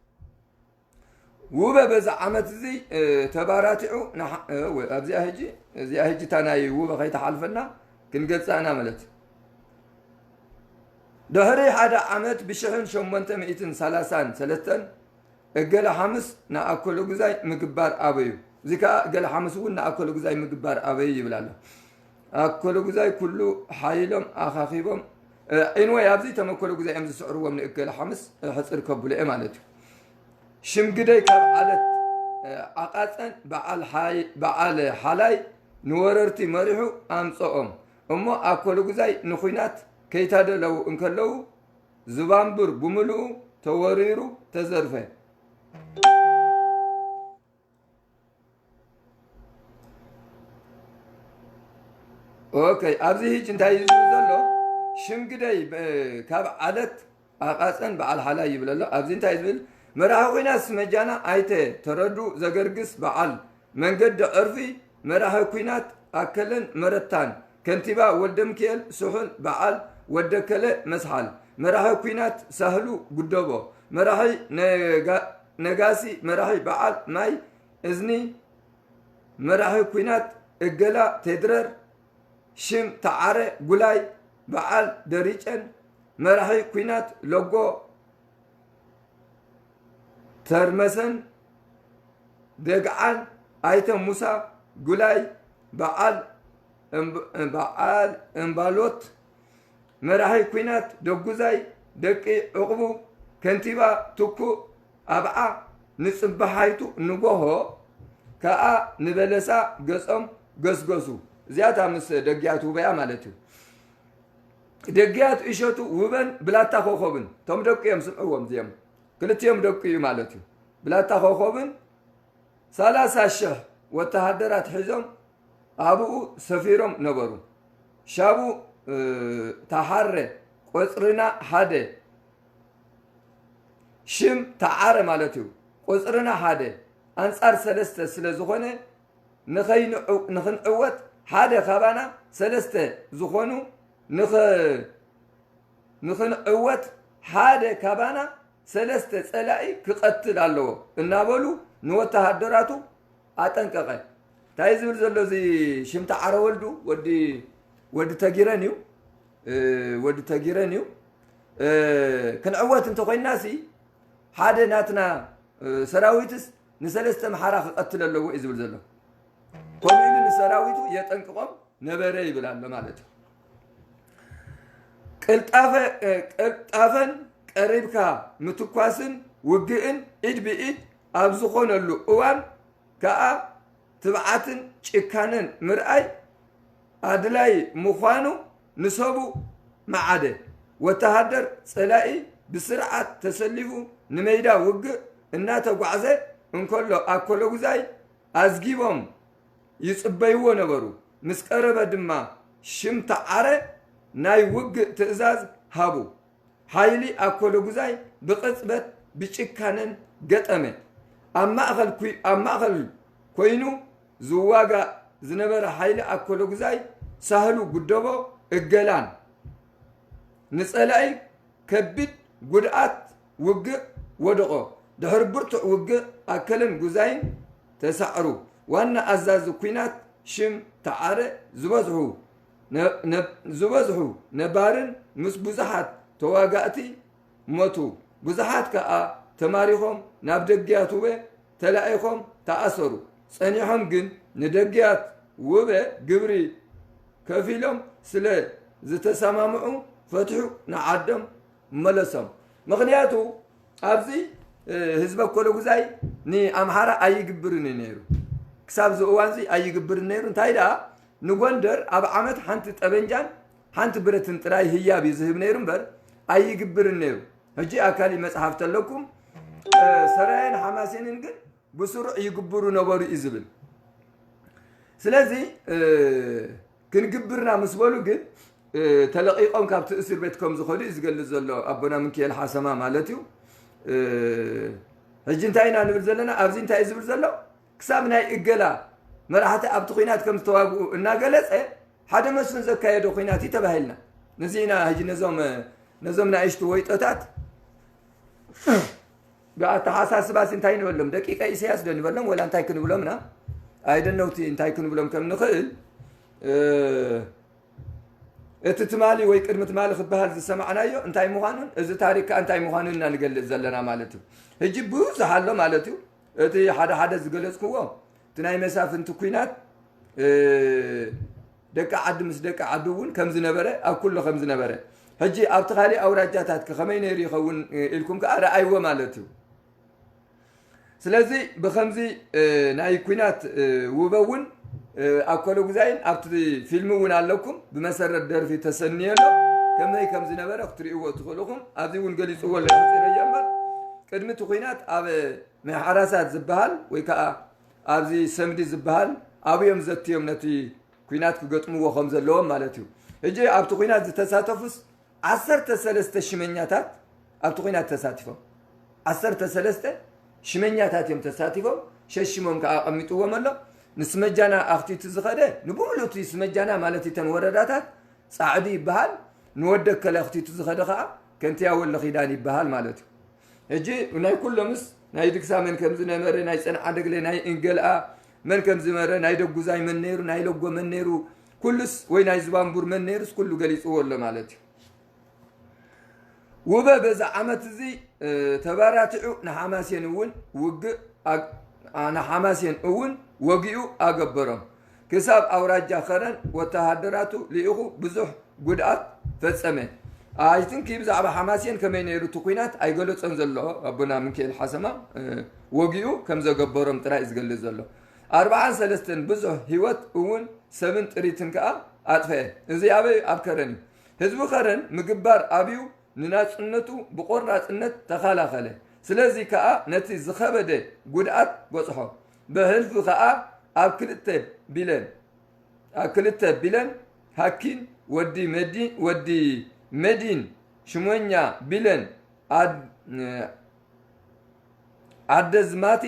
ውበ በዚ ዓመት እዚ፣ እ፣ ተባራቲዑ ንሓ-፣ እ፣ ወ-፣ ኣብዚኣ ሕጂ፣ እዚኣ ሕጂ እታ ናይ ውበ ከይተሓልፈና ክንገልጻ ኢና ማለት እዩ። ድሕሪ ሓደ ዓመት ብሽሕን ሸሞንተ ሚእትን ሰላሳን ሰለስተን እገለ ሓምስ ንኣከለጉዛይ ምግባር ኣበዩ። እዚ ከኣ እገለ ሓምስ እውን ንኣከለጉዛይ ምግባር ኣበዩ ይብል ኣሎ። ኣከለጉዛይ ኩሉ ሓይሎም ኣኻኺቦም፣ እ፣ ዒንወይ ኣብዚ ተመከለጉዛይ እዮም ዝስዕርዎም ንእገለ ሓምስ፣ እ፣ ሕጽር ከብሎ እየ ማለት እዩ። ሽምግደይ ካብ ዓለት፣ እ፣ ዓቃጸን በዓል ሓይ-፣ በዓል ሓላይ ንወረርቲ መሪሑ ኣምጸኦም። እሞ ኣከለጉዛይ ንኹናት ከይታደለው እንከለዉ ዝባንቡር ብምልኡ ተወሪሩ ተዘርፈ። ኦኬ፣ ኣብዚ ሕጂ እንታይ እዩ ዝብል ዘሎ? ሽምግደይ ብ-፣ ካብ ዓለት ኣቓጸን በዓል ሓላይ ይብል ኣሎ። ኣብዚ እንታይ ዝብል? መራሒ ኹናት ስመጃና ኣይተ ተረዱ ዘገርግስ በዓል መንገዲ ዕርፊ መራሒ ኲናት ኣከለን መረታን፣ ከንቲባ ወልደምኪኤል ስሑል በዓል ወደከለ መስሓል፣ መራሒ ኲናት ሳህሉ ጉደቦ፣ መራሒ ነጋ-፣ ነጋሲ፣ መራሒ በዓል ማይ እዝኒ፣ መራሒ ኲናት እገላ ቴድረር፣ ሽም ተዓረ ጉላይ በዓል ደሪጨን፣ መራሒ ኲናት ሎጎ ተርመሰን፣ ደግዓን ኣይተ ሙሳ ጉላይ በዓል እምብ-፣ በዓል እምባሎት፣ መራሒ ኲናት ደጉዛይ ደቂ ዕቕቡ፣ ከንቲባ ትኩእ ኣብዓ፣ ንጽባሓይቱ ንጎሆ ከኣ ንበለሳ ገጾም ገስገሱ። እዚኣታ ምስ ደግያት ውበያ ማለት እዩ። ደግያት እሸቱ ውበን ብላታ ኮኾብን፣ እቶም ደቂ እዮም፣ ስምዕዎም፣ እዚኦም ክልቲኦም ደቂ እዩ ማለት እዩ። ብላታ ኮኾብን ሰላሳ ሽሕ ወተሃደራት ሒዞም ኣብኡ ሰፊሮም ነበሩ። ሻቡ፣ እ፣ ተሓረ፣ ቆጽርና ሓደ፣ ሽም ተዓረ ማለት እዩ። ቆጽርና ሓደ ኣንጻር ሰለስተ ስለ ዝኾነ፣ ንኸይንዕ-፣ ንኽንዕወት ሓደ ካባና ሰለስተ ዝኾኑ ንኸ-፣ ንኽንዕወት ሓደ ካባና ሰለስተ ጸላኢ ክቐትል ኣለዎ እናበሉ ንወተሃደራቱ ኣጠንቀቐ። እንታይ ዝብል ዘሎ እዚ ሽምቲ ዓረ ወልዱ? ወዲ፣ ወዲ ተጊረን እዩ። እ፣ ወዲ ተጊረን እዩ። እ፣ ክንዕወት እንተኾይናሲ ሓደ ናትና፣ እ፣ ሰራዊትስ ንሰለስተ ምሓራ ክቐትል ኣለዎ እዩ ዝብል ዘሎ። ከምኡ ኢሉ ንሰራዊቱ የጠንቅቖም ነበረ ይብል ኣሎ ማለት እዩ። ቅልጣፈ-፣ እ፣ ቅልጣፈን ቀሪብካ ምትኳስን ውግእን ኢድ ብኢድ ኣብ ዝኾነሉ እዋን ከኣ ትብዓትን ጭካነን ምርኣይ ኣድላይ ምዃኑ ንሰቡ መዓደ። ወተሃደር ጸላኢ ብስርዓት ተሰሊፉ ንሜዳ ውግእ እናተጓዕዘ እንከሎ ኣከለጉዛይ ኣዝጊቦም ይጽበይዎ ነበሩ። ምስ ቀረበ ድማ ሽም ተዓረ ናይ ውግእ ትእዛዝ ሃቡ። ሓይሊ ኣኮለጉዛይ ብቕጽበት ብጭካነን ገጠመ። ኣብ ማእኸል ኩ-፣ ኣብ ማእኸል ኮይኑ ዝዋጋእ ዝነበረ ሓይሊ ኣኮለጉዛይ ሳህሉ ጉደቦ እገላን ንጸላኢ ከቢድ ጉድኣት ውግእ ወደቖ። ድሕሪ ብርቱዕ ውግእ ኣከለን ጉዛይን ተሳዕሩ። ዋና ኣዛዚ ኲናት ሽም ተዓረ ዝበዝሑ ዝበዝሑ ነባርን ምስ ብዙሓት ተዋጋእቲ ሞቱ። ብዙሓት ከኣ ተማሪኾም ናብ ደግያት ውበ ተላኢኾም ተኣሰሩ። ጸኒሖም ግን ንደግያት ውበ ግብሪ ከፊሎም ስለ ዝተሰማምዑ ፈትሑ ንዓዶም መለሶም። ምኽንያቱ ኣብዚ ህዝበ ኮለጉዛይ ንኣምሓራ ኣይግብርን እዩ ነይሩ። ክሳብ እዚ እዋንዚ ኣይግብርን ነይሩ። እንታይ ደኣ ንጎንደር ኣብ ዓመት ሓንቲ ጠበንጃን ሓንቲ ብረትን ጥራይ ህያብ እዩ ዝህብ ነይሩ እምበር ኣይግብርን ነይሩ። ሕጂ ኣብ ካሊእ መጽሓፍ ተለኩም ሰራየን ሓማሴንን ግን ብስሩዕ ይግብሩ ነበሩ እዩ ዝብል። ስለዚ ክንግብርና ምስ በሉ ግን ተለቒቖም ካብቲ እስር ቤት ከም ዝኸዱ እዩ ዝገልጽ ዘሎ ኣቦና ምክኤል ሓሰማ ማለት እዩ። ሕጂ እንታይ ኢና ንብል ዘለና? ኣብዚ እንታይ እዩ ዝብል ዘሎ? ክሳብ ናይ እገላ መራሕቲ ኣብቲ ኲናት ከም ዝተዋግኡ እናገለጸ ሓደ መስፍን ዘካየዶ ኲናት እዩ ተባሂልና። ነዚ ኢና ሕጂ ነዞም ነዞም ንኣሽቱ ወይጦታት ብኣተሓሳስባስ እንታይ ንበሎም? ደቂቀ ኢሳያስ ዶ ንበሎም? ወላ እንታይ ክንብሎምና? ኣይደነውቲ እንታይ ክንብሎም ከም ንኽእል እቲ ትማሊ ወይ ቅድሚ ትማሊ ክበሃል ዝሰማዕናዮ እንታይ ምዃኑን እዚ ታሪክ ከኣ እንታይ ምዃኑን ኢና ንገልጽ ዘለና ማለት እዩ። ሕጂ ብዙሕ ኣሎ ማለት እዩ። እቲ ሓደ ሓደ ዝገለጽክዎ እቲ ናይ መሳፍንቲ ኲናት ደቂ ዓዲ ምስ ደቂ ዓዲ እውን ከም ዝነበረ ኣብ ኩሎ ከም ዝነበረ ሕጂ ኣብቲ ካሊእ ኣውራጃታት ከ ከመይ ነይሩ ይኸውን ኢልኩም ከኣ ረኣይዎ ማለት እዩ። ስለዚ ብኸምዚ ናይ ኲናት ውበ እውን ኣብ ኮለጉዛይን ኣብቲ ፊልም እውን ኣለኩም ብመሰረት ደርፊ ተሰንየሎ ከመይ ከም ዝነበረ ክትርእይዎ ትኽእልኹም። ኣብዚ እውን ገሊፅዎ ኣሎ ሕፂረዮ እምበር ቅድሚ እቲ ኲናት ኣብ ምሕራሳት ዝበሃል ወይ ከዓ ኣብዚ ሰምዲ ዝበሃል ኣብዮም ዘትዮም ነቲ ኲናት ክገጥምዎ ከም ዘለዎም ማለት እዩ። ሕጂ ኣብቲ ኲናት ዝተሳተፉስ ዓሰርተ ሰለስተ ሽመኛታት ኣብቲ ኲናት ተሳቲፎም ዓሰርተ ሰለስተ ሽመኛታት እዮም ተሳቲፎም። ሸሽሞም ከዓ ኣቐሚጥዎም ኣሎ። ንስመጃና ኣኽቲቱ ዝኸደ ንብሙሉ እቲ ስመጃና ማለት እተን ወረዳታት ጻዕዱ ይበሃል። ንወደከለ ኣኽቲቱ ዝኸደ ከዓ ከንቲያ ወለ ኺዳን ይበሃል ማለት እዩ። ሕጂ ናይ ኩሎምስ ናይ ድግሳ መን ከም ዝነበረ ናይ ጸንዓ ደግለ ናይ እንገልኣ መን ከም ዝመረ ናይ ደጉዛይ መን ነይሩ ናይ ለጎ መን ነይሩ ኩሉስ ወይ ናይ ዝባንቡር መን ነይሩስ ኩሉ ገሊፅዎ ኣሎ ማለት እዩ። ውበ በዚ ዓመት እዚ ተባራቲዑ ንሓማሴን እውን ውግእ ንሓማሴን እውን ወጊኡ ኣገበሮም። ክሳብ ኣውራጃ ኸረን ወተሃደራቱ ልኢኹ ብዙሕ ጉድኣት ፈጸመ። ኣይትንኪ ብዛዕባ ሓማሴን ከመይ ነይሩ እቲ ኲናት ኣይገለጾን ዘሎ ኣቦና ምንክኤል ሓሰማ ወጊኡ ከም ዘገበሮም ጥራይ እዩ ዝገልጽ ዘሎ። ኣርብዓን ሰለስተን ብዙሕ ህይወት እውን ሰብን ጥሪትን ከኣ ኣጥፍአ። እዚ ኣበይ ኣብ ከረን እዩ። ህዝቢ ኸረን ምግባር ኣብዩ ንናጽነቱ ብቆራጽነት ተኻላኸለ። ስለዚ ከኣ ነቲ ዝኸበደ ጉድኣት በጽሖ። ብሕልፊ ከኣ ኣብ ክልተ ቢለን ኣብ ክልተ ቢለን ሃኪን ወዲ መዲ ወዲ መዲን ሽሞኛ ቢለን ኣድ ኣደዝማቲ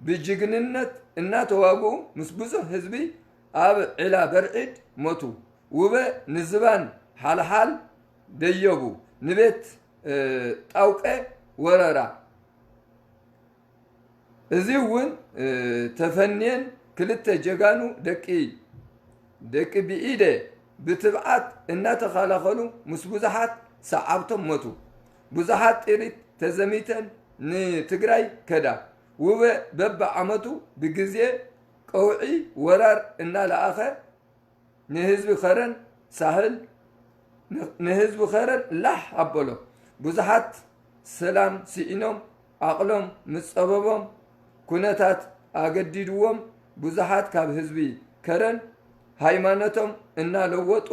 ብጅግንነት እናተዋግኡ ምስ ብዙሕ ህዝቢ ኣብ ዒላ በርዒድ ሞቱ። ውበ ንዝባን ሓልሓል ደየቡ ንቤት ጣውቀ ወረራ። እዚ እውን ተፈንየን ክልተ ጀጋኑ ደቂ ደቂ ብኢደ ብትብዓት እናተኸላኸሉ ምስ ብዙሓት ሰዓብቶም ሞቱ። ብዙሓት ጥሪት ተዘሚተን ንትግራይ ከዳ። ውበ በብዓመቱ ብግዜ ቀውዒ ወራር እናለኣኸ ንህዝቢ ኸረን ሳህል ንህዝቢ ኸረን ላሕ ኣበሎ። ብዙሓት ሰላም ስኢኖም ዓቕሎም ምስ ጸበቦም ኩነታት ኣገዲድዎም ብዙሓት ካብ ህዝቢ ከረን ሃይማኖቶም እናለወጡ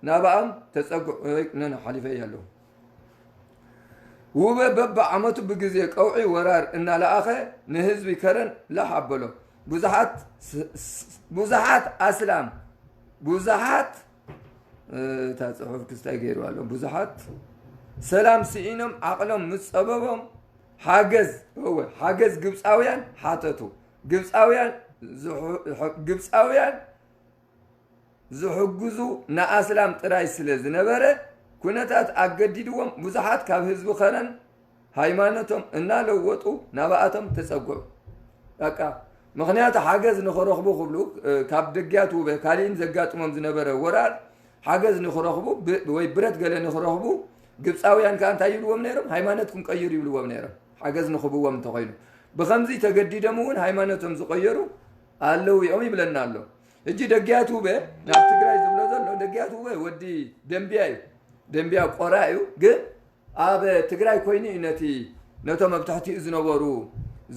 ናብኣም ተጸግዑ ነነ ሓሊፈ እየ ኣለኹ። ውበ በብዓመቱ ብግዜ ቀውዒ ወራር እናለኣኸ ንህዝቢ ከረን ላሕ ኣበሎ። ብዙሓት ብዙሓት ኣስላም ብዙሓት እታ ፅሑፍ ክስታይ ገይሩ ኣሎ። ብዙሓት ሰላም ስኢኖም ዓቕሎም ምስ ፀበቦም ሓገዝ እወ ሓገዝ ግብፃውያን ሓተቱ። ግብፃውያን ግብፃውያን ዝሕግዙ ንኣስላም ጥራይ ስለ ዝነበረ ኩነታት ኣገዲድዎም ብዙሓት ካብ ህዝቢ ኸረን ሃይማኖቶም እናለወጡ ናብኣቶም ተፀግዑ። በቃ ምኽንያቱ ሓገዝ ንኽረኽቡ ክብሉ፣ እ፣ ካብ ደግያት ውበ ካሊእን ዘጋጥሞም ዝነበረ ወራር ሓገዝ ንኽረኽቡ ብ-፣ ወይ ብረት ገለ ንኽረኽቡ ግብፃውያን ከኣ እንታይ ይብልዎም ነይሮም? ሃይማኖትኩም ቀይሩ ይብልዎም ነይሮም፣ ሓገዝ ንኽብዎም እንተኾይኑ። ብኸምዚ ተገዲዶም እውን ሃይማኖቶም ዝቐየሩ ኣለዉ እዮም ይብለና ኣሎ። ሕጂ ደግያት ውበ ናብ ትግራይ ዝብሎ ዘሎ፣ ደግያት ውበ ወዲ ደንቢያ እዩ። ደንቢያ ቆራ እዩ። ግን ኣብ ትግራይ ኮይኑ እዩ ነቲ፣ ነቶም ኣብ ትሕቲኡ ዝነበሩ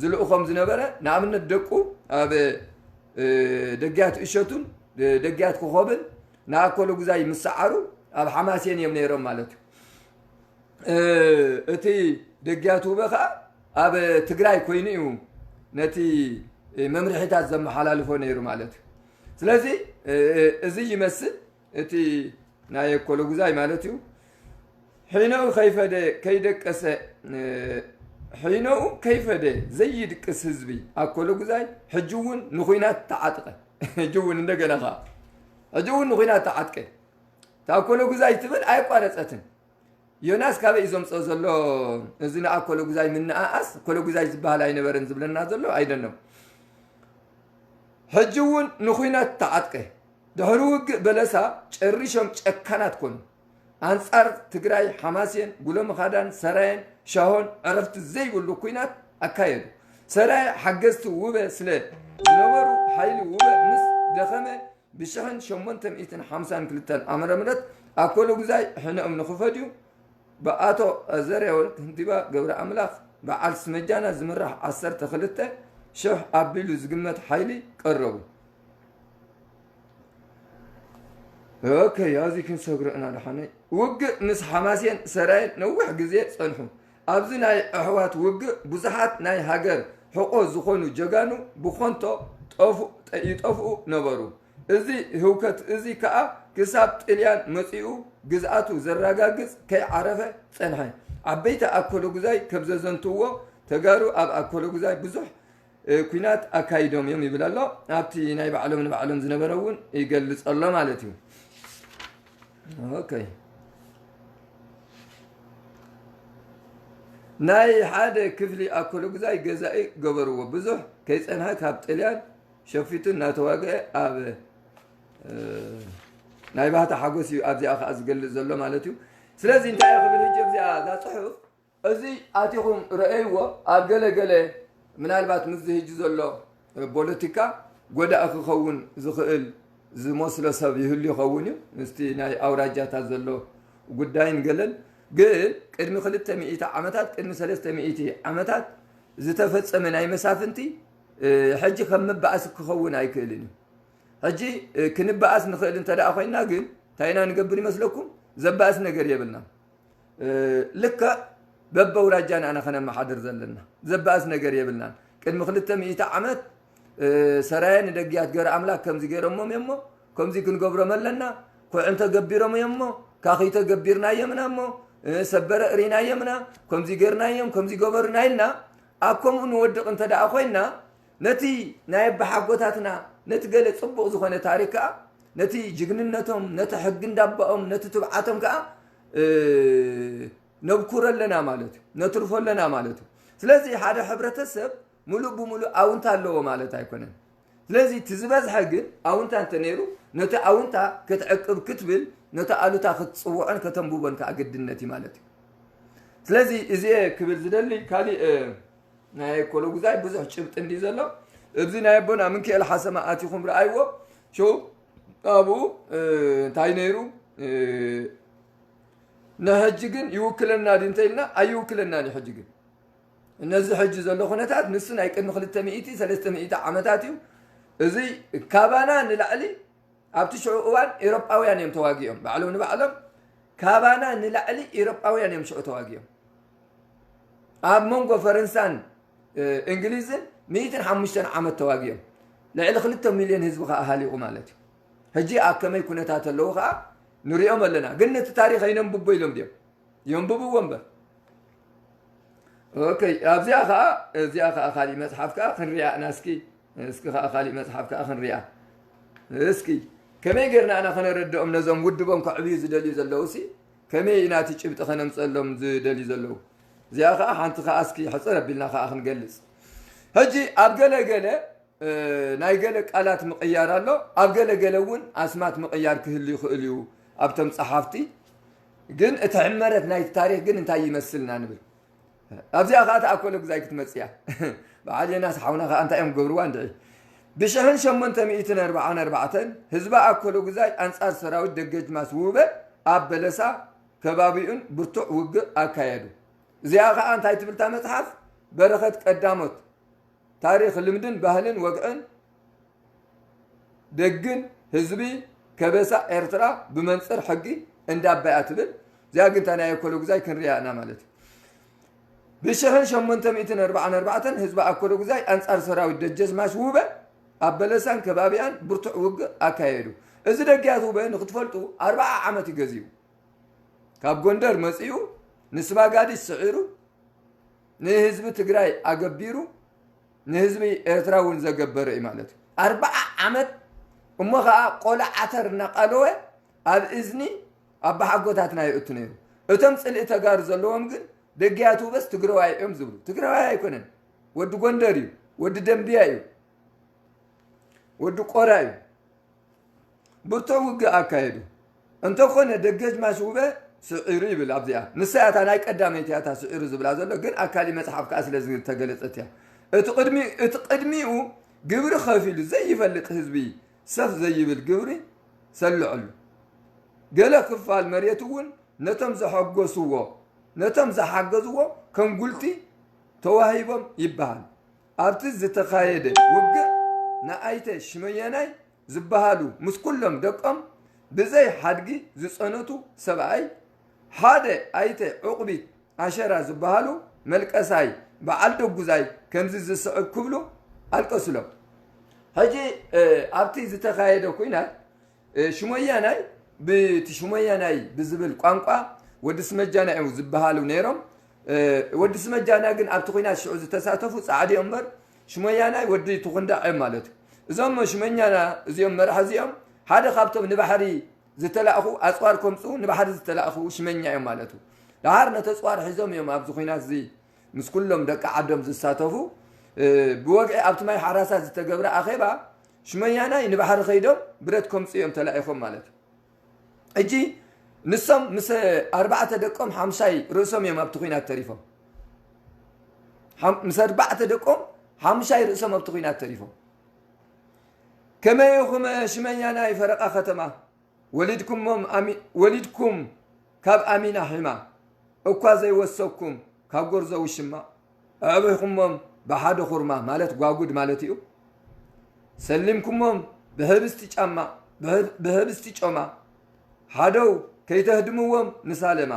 ዝልእኾም ዝነበረ፣ ንኣብነት ደቁ ኣብ፣ እ፣ ደግያት እሸቱን፣ እ፣ ደግያት ኮኾብን ንኣኮለጉዛይ ምስ ሰዓሩ ኣብ ሓማሴን እዮም ነይሮም ማለት እዩ። እ፣ እቲ ደግያት ውበ ኸኣ ኣብ ትግራይ ኮይኑ እዩ ነቲ መምርሒታት ዘመሓላልፎ ነይሩ ማለት እዩ። ስለዚ፣ እ፣ እዚ ይመስል እቲ ናይ ኣኮለጉዛይ ማለት እዩ። ሒነኡ ከይፈደ ከይደቀሰ፣ እ፣ ሒነኡ ከይፈደ ዘይድቅስ ህዝቢ ኣኮለጉዛይ ሕጂ እውን ንኹናት ተዓጥቀ። ሕጂ እውን እንደገና ኸዓ ሕጂ እውን ንኹናት ተዓጥቀ። እታ ኣኮለጉዛይ ትብል ኣየቋረጸትን። ዮናስ ካበይ እዩ ዘምጽኦ ዘሎ? እዚ ንኣኮለጉዛይ ምንኣኣስ፣ ኮለጉዛይ ዝበሃል ኣይነበረን ዝብለና ዘሎ ኣይደለም። ሕጂ እውን ንኹናት ተዓጥቀ። ድሕሪ ውግእ በለሳ ጨሪሾም ጨካናት ኮኑ። ኣንጻር ትግራይ ሓማሴን፣ ጉሎ ምኻዳን፣ ሰራየን፣ ሻሆን ዕረፍቲ ዘይብሉ ኲናት ኣካየዱ። ሰራየ ሓገዝቲ ውበ ስለ ዝነበሩ ሓይሊ ውበ ምስ ደኸመ ብሽሕን ሸሞንተ ሚእትን ሓምሳን ክልተን ዓመተ ምህረት ኣኮለጉዛይ ሕነኦም ንኽፈድዩ ብኣቶ ኣዘርያ ወልድ ከንቲባ ገብረ ኣምላኽ በዓል ስመጃና ዝምራሕ ዓሰርተ ክልተ ሽሕ ኣቢሉ ዝግመት ሓይሊ ቀረቡ። ኦኬ፣ ኣብዚ ክንሰግሮ ኢና ደሓነይ። ውግእ ምስ ሓማሴን ሰራየን ነዊሕ ግዜ ጸንሑ። ኣብዚ ናይ ኣሕዋት ውግእ ብዙሓት ናይ ሃገር ሕቆ ዝኾኑ ጀጋኑ ብኾንቶ ጠፉ-፣ ይጠፍኡ ነበሩ። እዚ ህውከት እዚ ከኣ ክሳብ ጥልያን መጺኡ ግዝኣቱ ዘረጋግጽ ከይዓረፈ ጸንሐ። ዓበይቲ ኣኮለጉዛይ ከም ዘዘንትዎ ተጋሩ ኣብ ኣኮለጉዛይ ብዙሕ እ፣ ኲናት ኣካይዶም እዮም ይብል ኣሎ። ኣብቲ ናይ ባዕሎም ንባዕሎም ዝነበረ እውን ይገልጽ ኣሎ ማለት እዩ። ኦኬ። ናይ ሓደ ክፍሊ ኣኮለጉዛይ ገዛኢ ገበርዎ። ብዙሕ ከይጸንሐ ካብ ጥልያን ሸፊቱ እናተዋግአ ኣብ፣ እ፣ ናይ ባህታ ሓጎስ እዩ ኣብዚኣ ከኣ ዝገልጽ ዘሎ ማለት እዩ። ስለዚ እንታይ እየ ክብል ሕጂ ኣብዚኣ እዛ ጽሑፍ እዚ ኣቲኹም ረኣይዎ። ኣብ ገለ ገለ ምናልባት ምስዚ ሕጂ ዘሎ ፖለቲካ ጎዳኢ ክኸውን ዝኽእል ዝመስሎ ሰብ ይህሉ ይኸውን እዩ። ምስቲ ናይ ኣውራጃታት ዘሎ ጉዳይን ገለን ግን ቅድሚ ክልተ ሚእቲ ዓመታት፣ ቅድሚ ሰለስተ ሚእቲ ዓመታት ዝተፈጸመ ናይ መሳፍንቲ፣ እ፣ ሕጂ ከም መባእሲ ክኸውን ኣይክእልን እዩ። ሕጂ፣ እ፣ ክንበኣስ ንኽእል እንተ ደኣ ኮይንና ግን እንታይ ኢና ንገብር ይመስለኩም? ዘባእስ ነገር የብልናን። እ፣ ልክዕ በበውራጃና ኢና ከነመሓድር ዘለና። ዘባእስ ነገር የብልናን። ቅድሚ ክልተ ሚእቲ ዓመት፣ እ፣ ሰራየ ንደግያት ገረ ኣምላክ ከምዚ ገይሮሞም እዮሞ፣ ከምዚ ክንገብሮም ኣለና፣ ኩዕንተ ገቢሮም እዮሞ፣ ካኺተ ገቢርናዮም ኢና እሞ፣ እ፣ ሰበረ እሪናዮም ኢና፣ ከምዚ ገይርናዮም፣ ከምዚ ገበሩና ኢልና፣ ኣብ ከምኡ ንወድቕ እንተ ደኣ ኮይንና፣ ነቲ ናይ ኣባሓጎታትና፣ ነቲ ገለ ጽቡቕ ዝኾነ ታሪኽ ከኣ፣ ነቲ ጅግንነቶም፣ ነቲ ሕጊ እንዳባኦም፣ ነቲ ትብዓቶም ከኣ፣ እ፣ ነብኩሮ ኣለና ማለት እዩ፣ ነትርፎ ኣለና ማለት እዩ። ስለዚ ሓደ ሕብረተሰብ ምሉእ ብምሉእ ኣውንታ ኣለዎ ማለት ኣይኮነን። ስለዚ እቲ ዝበዝሐ ግን ኣውንታ እንተ ነይሩ፣ ነቲ ኣውንታ ክትዕቅብ ክትብል፣ ነቲ ኣሉታ ክትጽውዖን ከተንብቦን ከኣ ግድነት እዩ ማለት እዩ። ስለዚ እዚ እየ ክብል ዝደሊ። ካሊእ፣ እ፣ ናይ ኮለጉዛይ ብዙሕ ጭብጢ እንዲ ዘሎ። እዚ ናይ ኣቦና ምንክኤል ሓሰማ ኣቲኹም ረኣይዎ። ሽው ኣብኡ፣ እ፣ እንታይ ነይሩ? እ፣ ንሕጂ ግን ይውክለና ድዩ እንተ ኢልና፣ ኣይውክለናን እዩ። ሕጂ ግን ነዚ ሕጂ ዘሎ ኩነታት ንሱ ናይ ቅድሚ ክልተ ሚእቲ፣ ሰለስተ ሚእቲ ዓመታት እዩ። እዚ ካባና ንላዕሊ ኣብቲ ሽዑ እዋን ኤሮጳውያን እዮም ተዋጊኦም። ባዕሎም ንባዕሎም ካባና ንላዕሊ ኤሮጳውያን እዮም ሽዑ ተዋጊኦም። ኣብ መንጎ ፈረንሳን፣ እ፣ እንግሊዝን ሚእትን ሓሙሽተን ዓመት ተዋጊኦም። ልዕሊ ክልተ ሚልዮን ህዝቢ ከኣ ሃሊቑ ማለት እዩ። ሕጂ ኣብ ከመይ ኩነታት ኣለዉ ከኣ ንሪኦም ኣለና። ግን ነቲ ታሪኽ ኣይነንብቦ ኢሎም ድዮም? የንብብዎ እምበር። ኦኬ፣ ኣብዚኣ ከኣ፣ እዚኣ ከኣ ካሊእ መጽሓፍ ከኣ ክንሪኣ ኢና እስኪ። እስኪ ከኣ ካሊእ መጽሓፍ ከኣ ክንሪኣ። እስኪ ከመይ ጌርና ኢና ከነረድኦም ነዞም ውድቦም ከዕብዩ ዝደልዩ ዘለዉ ሲ? ከመይ ኢና እቲ ጭብጢ ከነምጸሎም ዝደልዩ ዘለዉ? እዚኣ ከኣ ሓንቲ ከኣ እስኪ ሕጽር ኣቢልና ከኣ ክንገልጽ። ሕጂ ኣብ ገለ ገለ እ፣ ናይ ገለ ቃላት ምቕያር ኣሎ። ኣብ ገለ ገለ እውን ኣስማት ምቕያር ክህሉ ይኽእል እዩ ኣብቶም ጸሓፍቲ። ግን እቲ ሕመረት ናይቲ ታሪኽ ግን እንታይ ይመስልና ንብል። ኣብዚኣ ኸዓ እታ ኣኮሎ ግዛይ ክትመጽእ እያ። በዓል ዮናስ ሓውና ኸዓ እንታይ እዮም ክገብርዋ እንድዒ። ብሽሕን ሸሞንተ ሚእትን ኣርባዓን ኣርባዕተን ህዝቢ ኣኮሎ ግዛይ ኣንጻር ሰራዊት ደገጅማስ ውበ ኣብ በለሳ ከባቢኡን ብርቱዕ ውግእ ኣካየዱ። እዚኣ ኸዓ እንታይ ትብል እታ መጽሓፍ? በረኸት ቀዳሞት ታሪኽ፣ ልምድን ባህልን ወግዕን ደግን ህዝቢ ከበሳ ኤርትራ ብመንጽር ሕጊ እንዳባያ ትብል። እዚኣ ግን እታ ናይ ኣኮሎ ግዛይ ክንሪኣ ኢና ማለት እዩ። ብሽሕን ሸሞንተ ሚእትን ኣርባዓን ኣርባዕተን ህዝቢ ኣኮሎ ግዛይ ኣንጻር ሰራዊት ደጀዝማች ውበ ኣብ በለሳን ከባቢኣን ብርቱዕ ውግእ ኣካየዱ። እዚ ደግያት ውበ ንክትፈልጡ ኣርብዓ ዓመት እዩ ገዚኡ። ካብ ጎንደር መጺኡ ንስባጋዲ ስዒሩ ንህዝቢ ትግራይ ኣገቢሩ ንህዝቢ ኤርትራ እውን ዘገበረ እዩ ማለት እዩ። ኣርብዓ ዓመት እሞ ኸዓ ቆሎ ዓተር እናቃለወ ኣብ እዝኒ ኣባሓጎታትና የእቱ ነይሩ። እቶም ጽልኢ ተጋሩ ዘለዎም ግን ደግያት ውበስ ትግራዋይ እዮም ዝብሉ። ትግራዋይ ኣይኮነን፣ ወዲ ጎንደር እዩ፣ ወዲ ደንብያ እዩ፣ ወዲ ቆራ እዩ። ብርቱዕ ውግእ ኣካየዱ። እንተኾነ ደገጅማሽ ውበ ስዒሩ ይብል ኣብዚኣ። ንሳ እያ እታ ናይ ቀዳመይቲ እያ እታ ስዒሩ ዝብላ ዘሎ፣ ግን ኣብ ካሊእ መጽሓፍ ከኣ ስለ ዝተገለጸት እያ። እቲ ቅድሚ-፣ እቲ ቅድሚኡ ግብሪ ከፊሉ ዘይፈልጥ ህዝቢ ሰፍ ዘይብል ግብሪ ሰልዐሉ። ገለ ክፋል መሬት እውን ነቶም ዘሐጎስዎ፣ ነቶም ዝሓገዝዎ ከም ጉልቲ ተዋሂቦም ይበሃል። ኣብቲ ዝተኻየደ ውግእ ንኣይተ ሽመያናይ ዝበሃሉ ምስ ኩሎም ደቆም ብዘይ ሓድጊ ዝጸነቱ ሰብኣይ ሓደ ኣይተ ዑቕቢት ኣሸራ ዝበሃሉ መልቀሳይ በዓል ደጉዛይ ከምዚ ዝስዕብ ክብሉ ኣልቀሱሎም። ሕጂ፣ እ፣ ኣብቲ ዝተኻየደ ኲናት፣ እ፣ ሽሞያናይ ብቲ ሽሞያናይ ብዝብል ቋንቋ ወዲ ስመጃና እዩ ዝበሃሉ ነይሮም። እ፣ ወዲ ስመጃና ግን ኣብቲ ኲናት ሽዑ ዝተሳተፉ ጻዕዲ እዮም እምበር ሽሞያናይ ወዲ ትኹንዳዕ እዮም ማለት እዩ። እዞም ሽመኛና እዚኦም መራሒ እዚኦም ሓደ ካብቶም ንባሕሪ ዝተላእኹ ኣጽዋር ከምጽኡ ንባሕሪ ዝተላእኹ ሽመኛ እዮም ማለት እዩ። ደሓር ነቲ ኣጽዋር ሒዞም እዮም ኣብዚ ኲናት እዚ ምስ ኩሎም ደቂ ዓዶም ዝሳተፉ። እ፣ ብወግዒ ኣብቲ ማይ ሓራሳ ዝተገብረ ኣኼባ ሽመያናይ ንባሕሪ ከይዶም ብረት ከምጽኡ እዮም ተላኢኾም ማለት እዩ። ሕጂ ንሶም ምስ ኣርባዕተ ደቆም ሓምሻይ ርእሶም እዮም ኣብቲ ኲናት ተሪፎም። ሓም-፣ ምስ ኣርባዕተ ደቆም ሓምሻይ ርእሶም ኣብቲ ኲናት ተሪፎም። ከመይ ኢኹም ሽመያናይ ፈረቓ ከተማ ወሊድኩሞም ኣሚ-፣ ወሊድኩም ካብ ኣሚና ሒማ እኳ ዘይወሰኩም ካብ ጎርዞ ውሽማ ኣዕቢኹሞም ብሓደ ኹርማ ማለት ጓጉድ ማለት እዩ። ሰሊምኩሞም ብህብስቲ ጫማ፣ ብህ-፣ ብህብስቲ ጮማ ሓደው ከይተህድምዎም ንሳለማ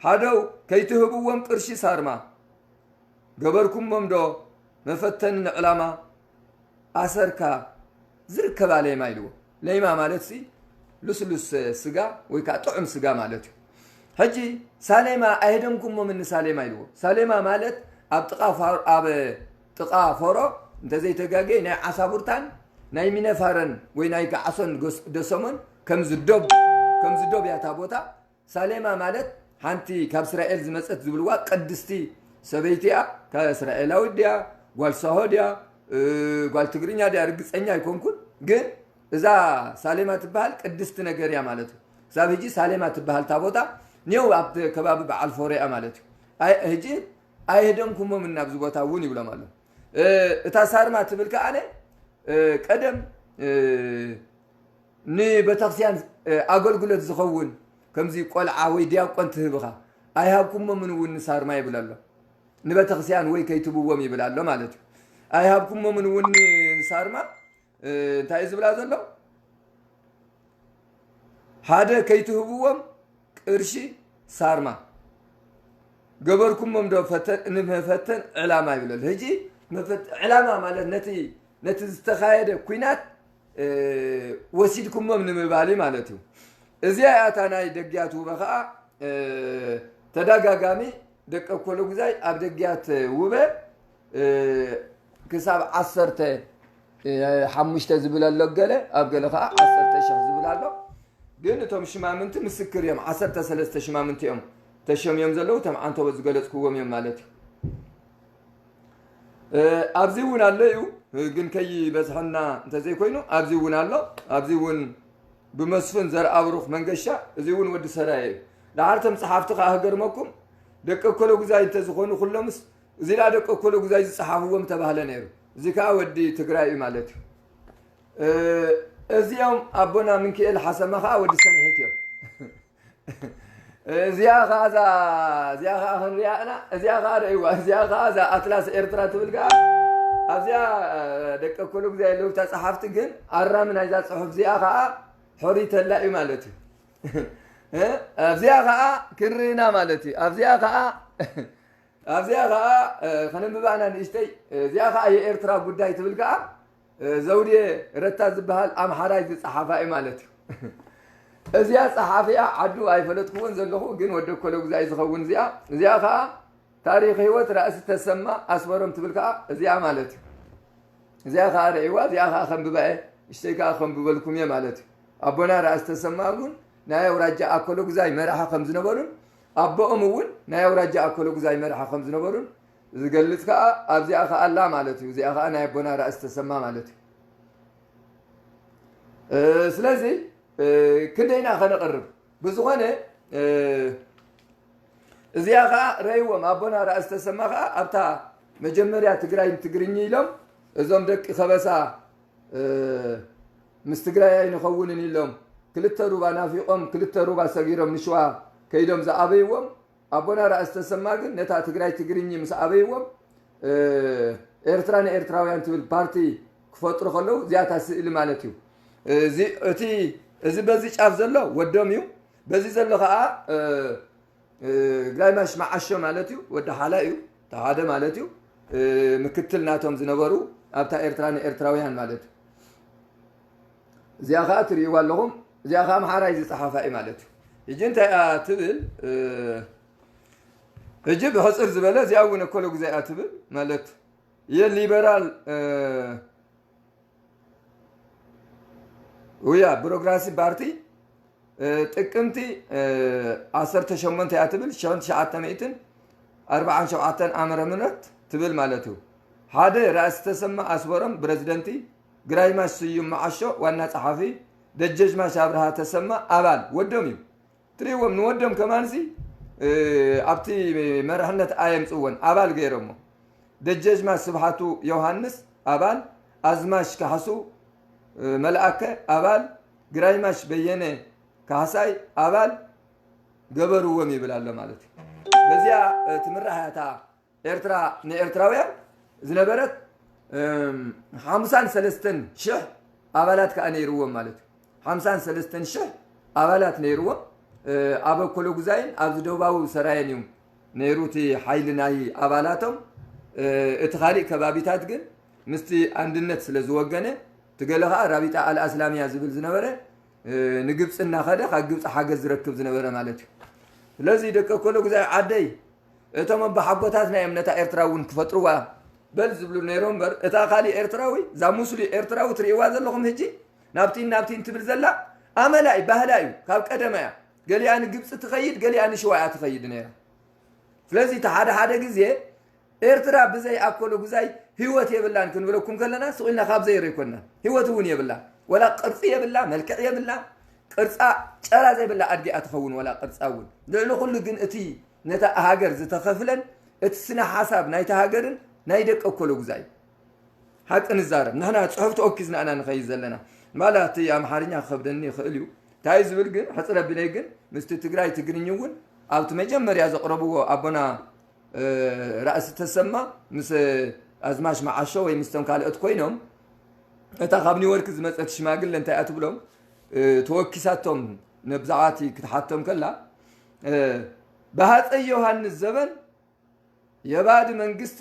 ሓደው ከይትህብዎም ቅርሺ ሳርማ ገበርኩሞም ዶ መፈተኒ ንዕላማ ኣሰርካ ዝርከባ ለይማ ኢልዎ። ለይማ ማለት ሲ ልስሉስ ስጋ ወይ ከዓ ጥዑም ስጋ ማለት እዩ። ሕጂ ሳሌማ ኣይህደምኩሞምን ንሳሌማ ኢልዎ። ሳሌማ ማለት ኣብ ጥቓ ፋ-፣ ኣብ ጥቓ ፎሮ እንተዘይተጋገይ ናይ ዓሳቡርታን ናይ ሚነፋረን ወይ ናይ ገዓሶን ጎስ-፣ ደሰሞን ከምዚ ዶብ፣ ከምዚ ዶብ እያ እታ ቦታ። ሳሌማ ማለት ሓንቲ ካብ እስራኤል ዝመጸት ዝብልዋ ቅድስቲ ሰበይቲ እያ። ካብ እስራኤላዊት ድያ፣ ጓል ሳሆ ድያ፣ እ፣ ጓል ትግርኛ ድያ፣ ርግጸኛ ኣይኮንኩን። ግን እዛ ሳሌማ ትበሃል ቅድስቲ ነገር እያ ማለት እዩ። ክሳብ ሕጂ ሳሌማ ትበሃል እታ ቦታ ኔው ኣብ ከባቢ በዓል ፎሮ እያ ማለት እዩ። ኣይ-፣ ሕጂ ኣይህደምኩሞምን ናብዚ ቦታ እውን ይብሎም ኣሎ። እ፣ እታ ሳርማ ትብል ከኣነ፣ እ፣ ቀደም፣ እ፣ ንቤተክርስትያን፣ እ፣ ኣገልግሎት ዝኸውን ከምዚ ቆልዓ ወይ ዲያቆን ትህብኻ ኣይሃብኩሞምን እውን ንሳርማ ይብል ኣሎ። ንቤተክርስትያን ወይ ከይትብዎም ይብል ኣሎ ማለት እዩ። ኣይሃብኩሞምን እውን ንሳርማ፣ እ፣ እንታይ እዩ ዝብላ ዘሎ? ሓደ ከይትህብዎም ቅርሺ ሳርማ ገበርኩሞም ዶ ፈተ-፣ ንመፈተን ዕላማ ይብል ኣሎ። ሕጂ መፈት-፣ ዕላማ ማለት ነቲ፣ ነቲ ዝተኻየደ ኲናት፣ እ፣ ወሲድኩሞም ንምባል እዩ ማለት እዩ። እዚኣ እያ እታ ናይ ደግያት ውበ ኸዓ፣ እ፣ ተደጋጋሚ ደቂ ኣኮሎ ጉዛይ ኣብ ደግያት ውበ፣ እ፣ ክሳብ ዓሰርተ ሓሙሽተ ዝብል ኣሎ፣ ገለ ኣብ ገለ ኸዓ ዓሰርተ ሽሕ ዝብል ኣሎ። ግን እቶም ሽማምንቲ ምስክር እዮም። ዓሰርተ ሰለስተ ሽማምንቲ እዮም ተሸምዮም ዘለዉ፣ እቶም ዓንተቦ ዝገለጽክዎም እዮም ማለት እዩ። እ፣ ኣብዚ እውን ኣሎ እዩ። ግን ከይበዝሐና እንተዘይኮይኑ ኣብዚ እውን ኣሎ። ኣብዚ እውን ብመስፍን ዘርኣብሩኽ መንገሻ፣ እዚ እውን ወዲ ሰራየ እዩ። ደሓር ቶም ጸሓፍቲ ከኣ ክገርመኩም፣ ደቂ ኮሎጉዛይ እንተዝኾኑ ኩሎምስ፣ እዚ ደኣ ደቂ ኮሎጉዛይ ዝጸሓፍዎም ተባህለ ነይሩ። እዚ ከኣ ወዲ ትግራይ እዩ ማለት እዩ። እዚኦም ኣቦና ምንክኤል ሓሰማ ከኣ ወዲ ሰንሒት እዮም። እዚኣ ከኣ እዛ እዚኣ ከኣ ክንሪኣ ኢና። እዚኣ ከኣ ርእይዋ። እዚኣ ከኣ እዛ ኣትላስ ኤርትራ ትብል ከኣ ኣብዚኣ ደቂ ኮሎጉዛይ ኣለዉ እታ ጸሓፍቲ፣ ግን ኣራሚ ናይዛ ጽሑፍ እዚኣ ከኣ ሕሪተላ እዩ ማለት እዩ። ኣብዚኣ ከኣ ክንርኢ ኢና ማለት እዩ። ኣብዚኣ ከኣ ኣብዚኣ ከኣ ከነንብባ ኢና ንእሽተይ። እዚኣ ከኣ የኤርትራ ጉዳይ ትብል ከኣ ዘውዴ ረታ ዝበሃል ኣምሓራይ ዝጸሓፋ እዩ ማለት እዩ። እዚኣ ጸሓፊኣ ዓዱ ኣይፈለጥኩዎን ዘለኹ፣ ግን ወዲ ኮሎጉዛይ ዝኸውን እዚኣ። እዚኣ ከኣ ታሪኽ ህይወት ራእሲ ተሰማ ኣስመሮም ትብል ከኣ እዚኣ ማለት እዩ። እዚኣ ከኣ ርእይዋ፣ እዚኣ ከኣ ከንብባ እየ፣ እሽተይ ከኣ ከንብበልኩም እየ ማለት እዩ። ኣቦና ራእሲ ተሰማ እውን ናይ ኣውራጃ ኣኮሎጉዛይ መራሒ ከም ዝነበሩን ኣቦኦም እውን ናይ ኣውራጃ ኣኮሎጉዛይ መራሒ ከም ዝነበሩን ዝገልጽ ከኣ ኣብዚኣ ከኣ ኣላ ማለት እዩ። እዚኣ ከኣ ናይ ኣቦና ራእሲ ተሰማ ማለት እዩ። ስለዚ ክንደይና ከነቕርብ ብዝኾነ እዚኣ ከኣ ረእይዎም ኣቦና ራእሲ ተሰማ ከኣ ኣብታ መጀመርያ ትግራይ ትግርኝ ኢሎም እዞም ደቂ ከበሳ ምስ ትግራይ ኣይንኸውንን ኢሎም ክልተ ሩባ ናፊቖም ክልተ ሩባ ሰጊሮም ንሽዋ ከይዶም ዝኣበይዎም ኣቦና ራእሲ ተሰማ ግን ነታ ትግራይ ትግርኝ ምስ ኣበይዎም ኤርትራ ንኤርትራውያን ትብል ፓርቲ ክፈጥሩ ከለዉ እዚኣታ ስእሊ ማለት እዩ። እዚ እቲ እዚ በዚ ጫፍ ዘሎ ወዶም እዩ። በዚ ዘሎ ከዓ ግራይማሽ መዓሾ ማለት እዩ። ወዲ ሓላ እዩ፣ ተሓደ ማለት እዩ። ምክትል ናቶም ዝነበሩ ኣብታ ኤርትራ ንኤርትራውያን ማለት እዩ። እዚኣ ከዓ ትርእይዋ ኣለኹም። እዚኣ ከዓ ኣምሓራይ ዝፀሓፋ እዩ ማለት እዩ። ሕጂ እንታይ እያ ትብል? ሕጂ ብሕፅር ዝበለ እዚኣ እውን እኮ ለጉዛይ እያ ትብል ማለት የሊበራል ውያ ብሮግራሲ ፓርቲ ጥቅምቲ ዓሰርተ ሸሞንተ እያ ትብል ሸሞንተ ሸዓተ ሚእትን ኣርባዓን ሸውዓተን ዓመረ ምረት ትብል ማለት እዩ። ሓደ ራእሲ ተሰማ ኣስበሮም ብረዚደንቲ፣ ግራይማሽ ስዩም መዓሾ ዋና ጸሓፊ፣ ደጀዝማሽ ኣብርሃ ተሰማ ኣባል ወዶም እዩ። ትሪእዎም ንወዶም ከማንሲ ኣብቲ መራሕነት ኣየምፅወን ኣባል ገይሮሞ። ደጀዝማች ስብሓቱ ዮሃንስ ኣባል፣ ኣዝማች ካሕሱ መልኣከ ኣባል፣ ግራይማሽ በየነ ካሕሳይ ኣባል ገበርዎም ይብል ኣሎ ማለት እዩ። በዚኣ ትምራሕ እያ እታ ኤርትራ ንኤርትራውያን ዝነበረት ሓምሳን ሰለስተን ሽሕ ኣባላት ከዓ ነይርዎም ማለት እዩ። ሓምሳን ሰለስተን ሽሕ ኣባላት ነይርዎም። ኣብ ኣኮሎጉዛይን ኣብዚ ደቡባዊ ሰራየን እዩ ነይሩ እቲ ሓይሊ ናይ ኣባላቶም። እቲ ካሊእ ከባቢታት ግን ምስቲ ኣንድነት ስለ ዝወገነ፣ እቲ ገለ ከዓ ራቢጣ ኣልኣስላሚያ ዝብል ዝነበረ ንግብፂ እናኸደ ካብ ግብፂ ሓገዝ ዝረክብ ዝነበረ ማለት እዩ። ስለዚ ደቂ ኣኮሎጉዛይ ዓደይ እቶም ኣቦሓጎታትና እዮም ነታ ኤርትራ እውን ክፈጥርዋ በል ዝብሉ ነይሮም እምበር፣ እታ ካሊእ ኤርትራዊ፣ እዛ ሙስሊ ኤርትራዊ ትርእይዋ ዘለኹም ሕጂ ናብቲን ናብቲን ትብል ዘላ ኣመላ እዩ፣ ባህላ እዩ፣ ካብ ቀደማ እያ። ገሊኣ ንግብፂ ትኸይድ፣ ገሊኣ ንሽዋ እያ ትኸይድ ነይራ። ስለዚ እቲ ሓደ ሓደ ግዜ ኤርትራ ብዘይ ኣኮሎጉዛይ ህይወት የብላን ክንብለኩም ከለና ስቕ ኢልና ካብ ዘይረ ኣይኮንና። ህይወት እውን የብላ፣ ወላ ቅርፂ የብላ፣ መልክዕ የብላ። ቅርፃ ጨራ ዘይብላ ኣድጊ እያ ትኸውን፣ ወላ ቅርፃ እውን። ልዕሊ ኩሉ ግን እቲ ነታ ሃገር ዝተኸፍለን እቲ ስነ ሓሳብ ናይታ ሃገርን ናይ ደቂ ኣኮሎጉዛይ ሓቂ ንዛረብ። ንሕና ፅሑፍ ተወኪዝና ኢና ንኸይድ ዘለና። ማላ እቲ ኣምሓርኛ ክኸብደኒ ይኽእል እዩ። እንታይ ዝብል ግን ሕፅር ኣቢለይ ግን ምስቲ ትግራይ ትግርኝ እውን ኣብቲ መጀመርያ ዘቕረብዎ ኣቦና ራእሲ ተሰማ ምስ ኣዝማች መዓሾ ወይ ምስቶም ካልኦት ኮይኖም እታ ካብ ኒውዮርክ ዝመፀት ሽማግለ እንታይ እያ ትብሎም? ተወኪሳቶም ነብዛዓቲ ክትሓቶም ከላ ብሃፀይ ዮሃንስ ዘበን የባዲ መንግስቲ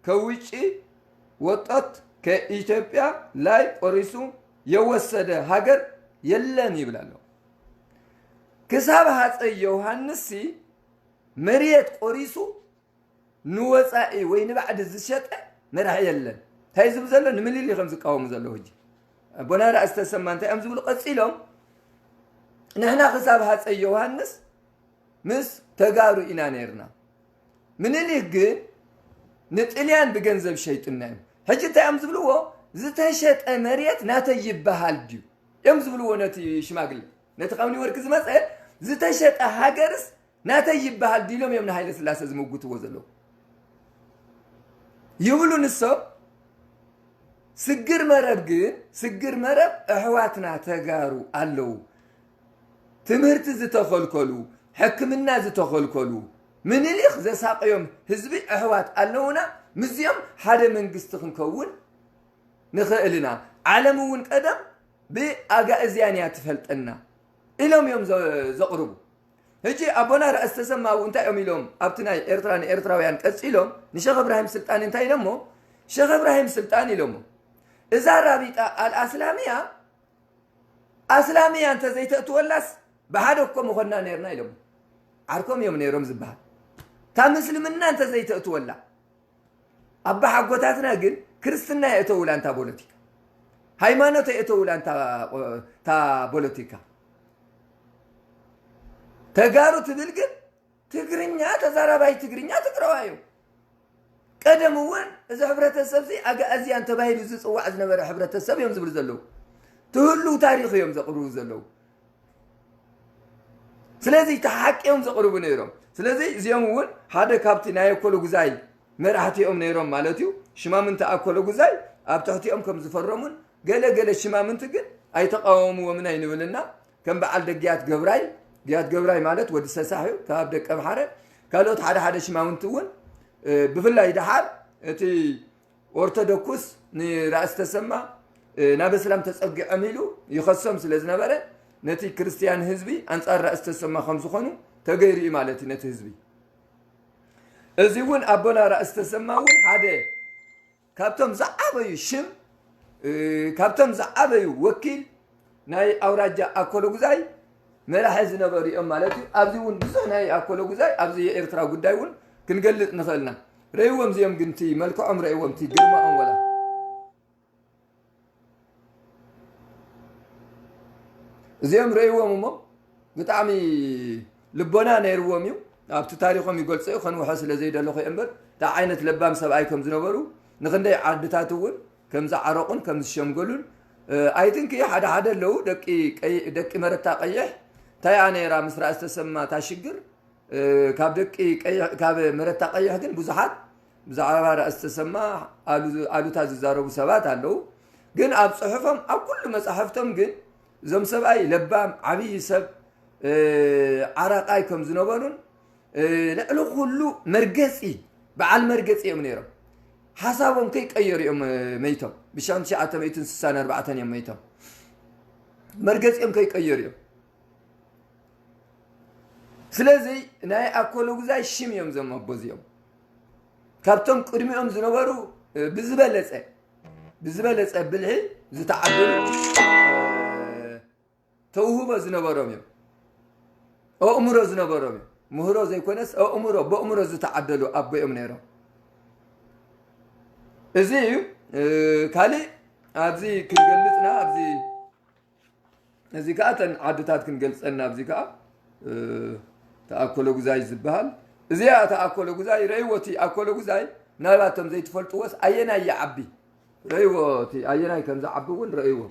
ከውጪ ወጦት ከኢትዮጵያ ላይ ቆሪሱ የወሰደ ሀገር የለን ይብል ኣሎ። ክሳብ ሃፀይ ዮሃንስ ሲ መሬት ቆሪሱ ንወፃኢ ወይ ንባዕዲ ዝሸጠ መራሒ የለን። እንታይ ዝብል ዘሎ? ንምኒልክ ከም ዝቃወሙ ዘለዉ። ሕጂ ኣቦና ራእሲ ተሰማ እንታይ እዮም ዝብሉ ቀፂሎም? ንሕና ክሳብ ሃፀይ ዮሃንስ ምስ ተጋሩ ኢና ነይርና። ምኒልክ ግን ንጥልያን ብገንዘብ ሸይጥና እዮም። ሕጂ እንታይ እዮም ዝብልዎ? ዝተሸጠ መሬት ናተይ ይበሃል ድዩ እዮም ዝብልዎ ነቲ ሽማግለ፣ ነቲ ካብ ኒውዮርክ ዝመፀ። ዝተሸጠ ሃገርስ ናተይ ይበሃል ድዩ ኢሎም እዮም ንሃይለ ስላሰ ዝምጉትዎ ዘለዉ ይብሉ ንሶም። ስግር መረብ ግን፣ ስግር መረብ ኣሕዋትና ተጋሩ ኣለዉ፣ ትምህርቲ ዝተኸልከሉ፣ ሕክምና ዝተኸልከሉ፣ ምኒልክ ዘሳቀዮም ህዝቢ ኣሕዋት ኣለዉና። ምስዚኦም ሓደ መንግስቲ ክንከውን ንኽእል ኢና። ዓለም እውን ቀደም ብኣጋእዝያን እያ ትፈልጠና ኢሎም እዮም ዘ- ዘቕርቡ። ሕጂ ኣቦና ራእሲ ተሰማ እውን እንታይ እዮም ኢሎም ኣብቲ ናይ ኤርትራ ንኤርትራውያን ቀፂሎም ንሸኽ እብራሂም ስልጣን እንታይ ኢሎሞ? ሸኽ እብራሂም ስልጣን ኢሎሞ፣ እዛ ራቢጣ ኣልኣስላምያ ኣስላምያ እንተዘይተእትወላስ ብሓደ እኮ ምኾንና ነርና ኢሎም። ዓርኮም እዮም ነይሮም ዝበሃል። እታ ምስልምና እንተዘይተእትወላ ኣባሓጎታትና ግን ክርስትና የእተውላ እንታ ፖለቲካ፣ ሃይማኖት የእተውላ እንታ ታ ፖለቲካ። ተጋሩ ትብል ግን ትግርኛ ተዛራባይ ትግርኛ ትግረዋይ እዩ። ቀደም እውን እዚ ሕብረተሰብ እዚ ኣጋእዝያን ተባሂሉ ዝፅዋዕ ዝነበረ ሕብረተሰብ እዮም ዝብሉ ዘለዉ። ትህሉ ታሪኽ እዮም ዘቕርቡ ዘለዉ። ስለዚ እቲ ሓቂ እዮም ዘቕርቡ ነይሮም። ስለዚ እዚኦም እውን ሓደ ካብቲ ናይ ኣኮሎ ጉዛይ መራሕቲ እዮም ነይሮም ማለት እዩ። ሽማምንቲ ኣኮሎ ጉዛይ ኣብ ትሕቲኦም ከም ዝፈረሙን ገለ ገለ ሽማምንቲ ግን ኣይተቃወምዎምን ኣይንብልና። ከም በዓል ደግያት ገብራይ፣ ግያት ገብራይ ማለት ወዲ ሰሳሕ እዩ፣ ካብ ደቀ ምሓረ። ካልኦት ሓደ ሓደ ሽማውንቲ እውን ብፍላይ ደሓር እቲ ኦርቶዶክስ ንራእሲ ተሰማ ናብ እስላም ተጸጊዖም ኢሉ ይኸሶም ስለ ዝነበረ ነቲ ክርስትያን ህዝቢ ኣንጻር ራእሲ ተሰማ ከም ዝኾኑ ተገይሩ እዩ ማለት እዩ ነቲ ህዝቢ። እዚ እውን ኣቦና ራእሲ ተሰማ እውን ሓደ ካብቶም ዝዓበዩ ሽም ካብቶም ዝዓበዩ ወኪል ናይ ኣውራጃ ኣኮሎጉዛይ መራሒ ዝነበሩ እዮም ማለት እዩ። ኣብዚ እውን ብዙሕ ናይ ኣኮሎጉዛይ ኣብዚ የኤርትራ ጉዳይ እውን ክንገልጽ ንኽእልና ረእይዎም እዚኦም ግን እቲ መልክዖም ረእይዎም እቲ ግርማኦም ወላ እዚኦም ረእይዎም እሞ ብጣዕሚ ልቦና ነይርዎም እዩ። ኣብቲ ታሪኾም ይገልጾ እዩ ከንውሖ ስለ ዘይደለኹ እየ እምበር እንታይ ዓይነት ለባም ሰብኣይ ከም ዝነበሩ ንክንደይ ዓድታት እውን ከም ዝዓረቑን ከም ዝሸምገሉን ኣይትንኪ ሓደ ሓደ ኣለዉ ደቂ መረታ ቀይሕ እንታይ እያ ነይራ ምስ ራእሲ ተሰማ እታ ሽግር ካብ ደቂ ካብ መረታ ቀይሕ ግን ብዙሓት ብዛዕባ ራእሲ ተሰማ ኣሉታ ዝዛረቡ ሰባት ኣለዉ። ግን ኣብ ፅሑፎም ኣብ ኩሉ መፃሕፍቶም ግን እዞም ሰብኣይ ለባም ዓብዪ ሰብ ዓራቃይ ከም ዝነበሩን ልዕሊ ኩሉ መርገፂ በዓል መርገፂ እዮም ነይሮም። ሓሳቦም ከይቀየሩ እዮም መይቶም። ብ1964 እዮም መይቶም። መርገፂኦም ከይቀየሩ እዮም። ስለዚ ናይ ኣኮሎጉዛይ ሽም እዮም ዘመቦ እዚኦም ካብቶም ቅድሚኦም ዝነበሩ ብዝበለፀ ብዝበለፀ ብልሒ ዝተዓደሉ ተውህቦ ዝነበሮም እዮም። ኣእምሮ ዝነበሮም እዮም። ምህሮ ዘይኮነስ ኣእምሮ ብኣእምሮ ዝተዓደሉ ኣቦ እዮም ነይሮም። እዚ እዩ። ካልእ ኣብዚ ክንገልፅና ኣብዚ እዚ ከዓ እተን ዓድታት ክንገልፀና ኣብዚ ከዓ ተኣኮሎ ጉዛይ ዝበሃል እዚኣ ተኣኮሎ ጉዛይ ረእይዎ እቲ ኣኮሎ ጉዛይ ምናልባት እቶም ዘይትፈልጥዎስ ኣየናይ ይዓቢ ረእይዎ እቲ ኣየናይ ከም ዝዓቢ እውን ረእይዎ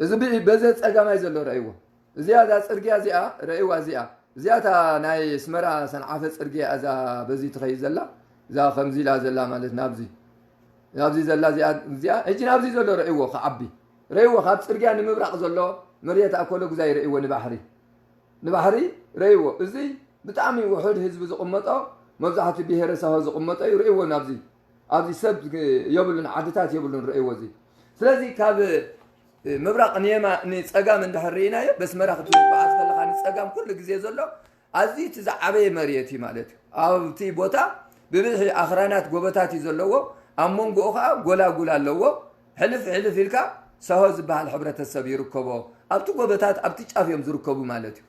እዚ በዘ ፀጋማይ ዘሎ ረእይዎ እዚኣ እዛ ፅርግያ እዚኣ ረእይዋ እዚኣ እዚኣ እታ ናይ ኣስመራ ሰንዓፈ ፅርግያ እዛ በዚ ትኸይድ ዘላ እዛ ከምዚ ኢላ ዘላ ማለት ናብዚ ናብዚ ዘላ እዚኣ እዚኣ ሕጂ ናብዚ ዘሎ ረእይዎ ክዓቢ ረእይዎ ካብ ፅርግያ ንምብራቕ ዘሎ መሬት ኣኮሎ ጉዛይ ረእይዎ ንባሕሪ ንባሕሪ ረእይዎ እዚ ብጣዕሚ ውሑድ ህዝቢ ዝቕመጦ መብዛሕትኡ ብሄረ ሳሆ ዝቕመጦ እዩ ረእይዎ ናብዚ ኣብዚ ሰብ የብሉን ዓድታት የብሉን ረእይዎ እዚ ስለዚ ካብ ምብራቕ ንየማ ንፀጋም እንድሕር ርኢናዮ በስመራ ክትበዓዝ ከለካ ንፀጋም ኩሉ ግዜ ዘሎ ኣዝዩ እቲ ዝዓበየ መሬት እዩ ማለት እዩ ኣብቲ ቦታ ብብዝሒ ኣኽራናት ጎበታት እዩ ዘለዎ ኣብ መንጎኡ ከዓ ጎላጉል ኣለዎ ሕልፍ ሕልፍ ኢልካ ሰሆ ዝበሃል ሕብረተሰብ ይርከቦ ኣብቲ ጎበታት ኣብቲ ጫፍ እዮም ዝርከቡ ማለት እዩ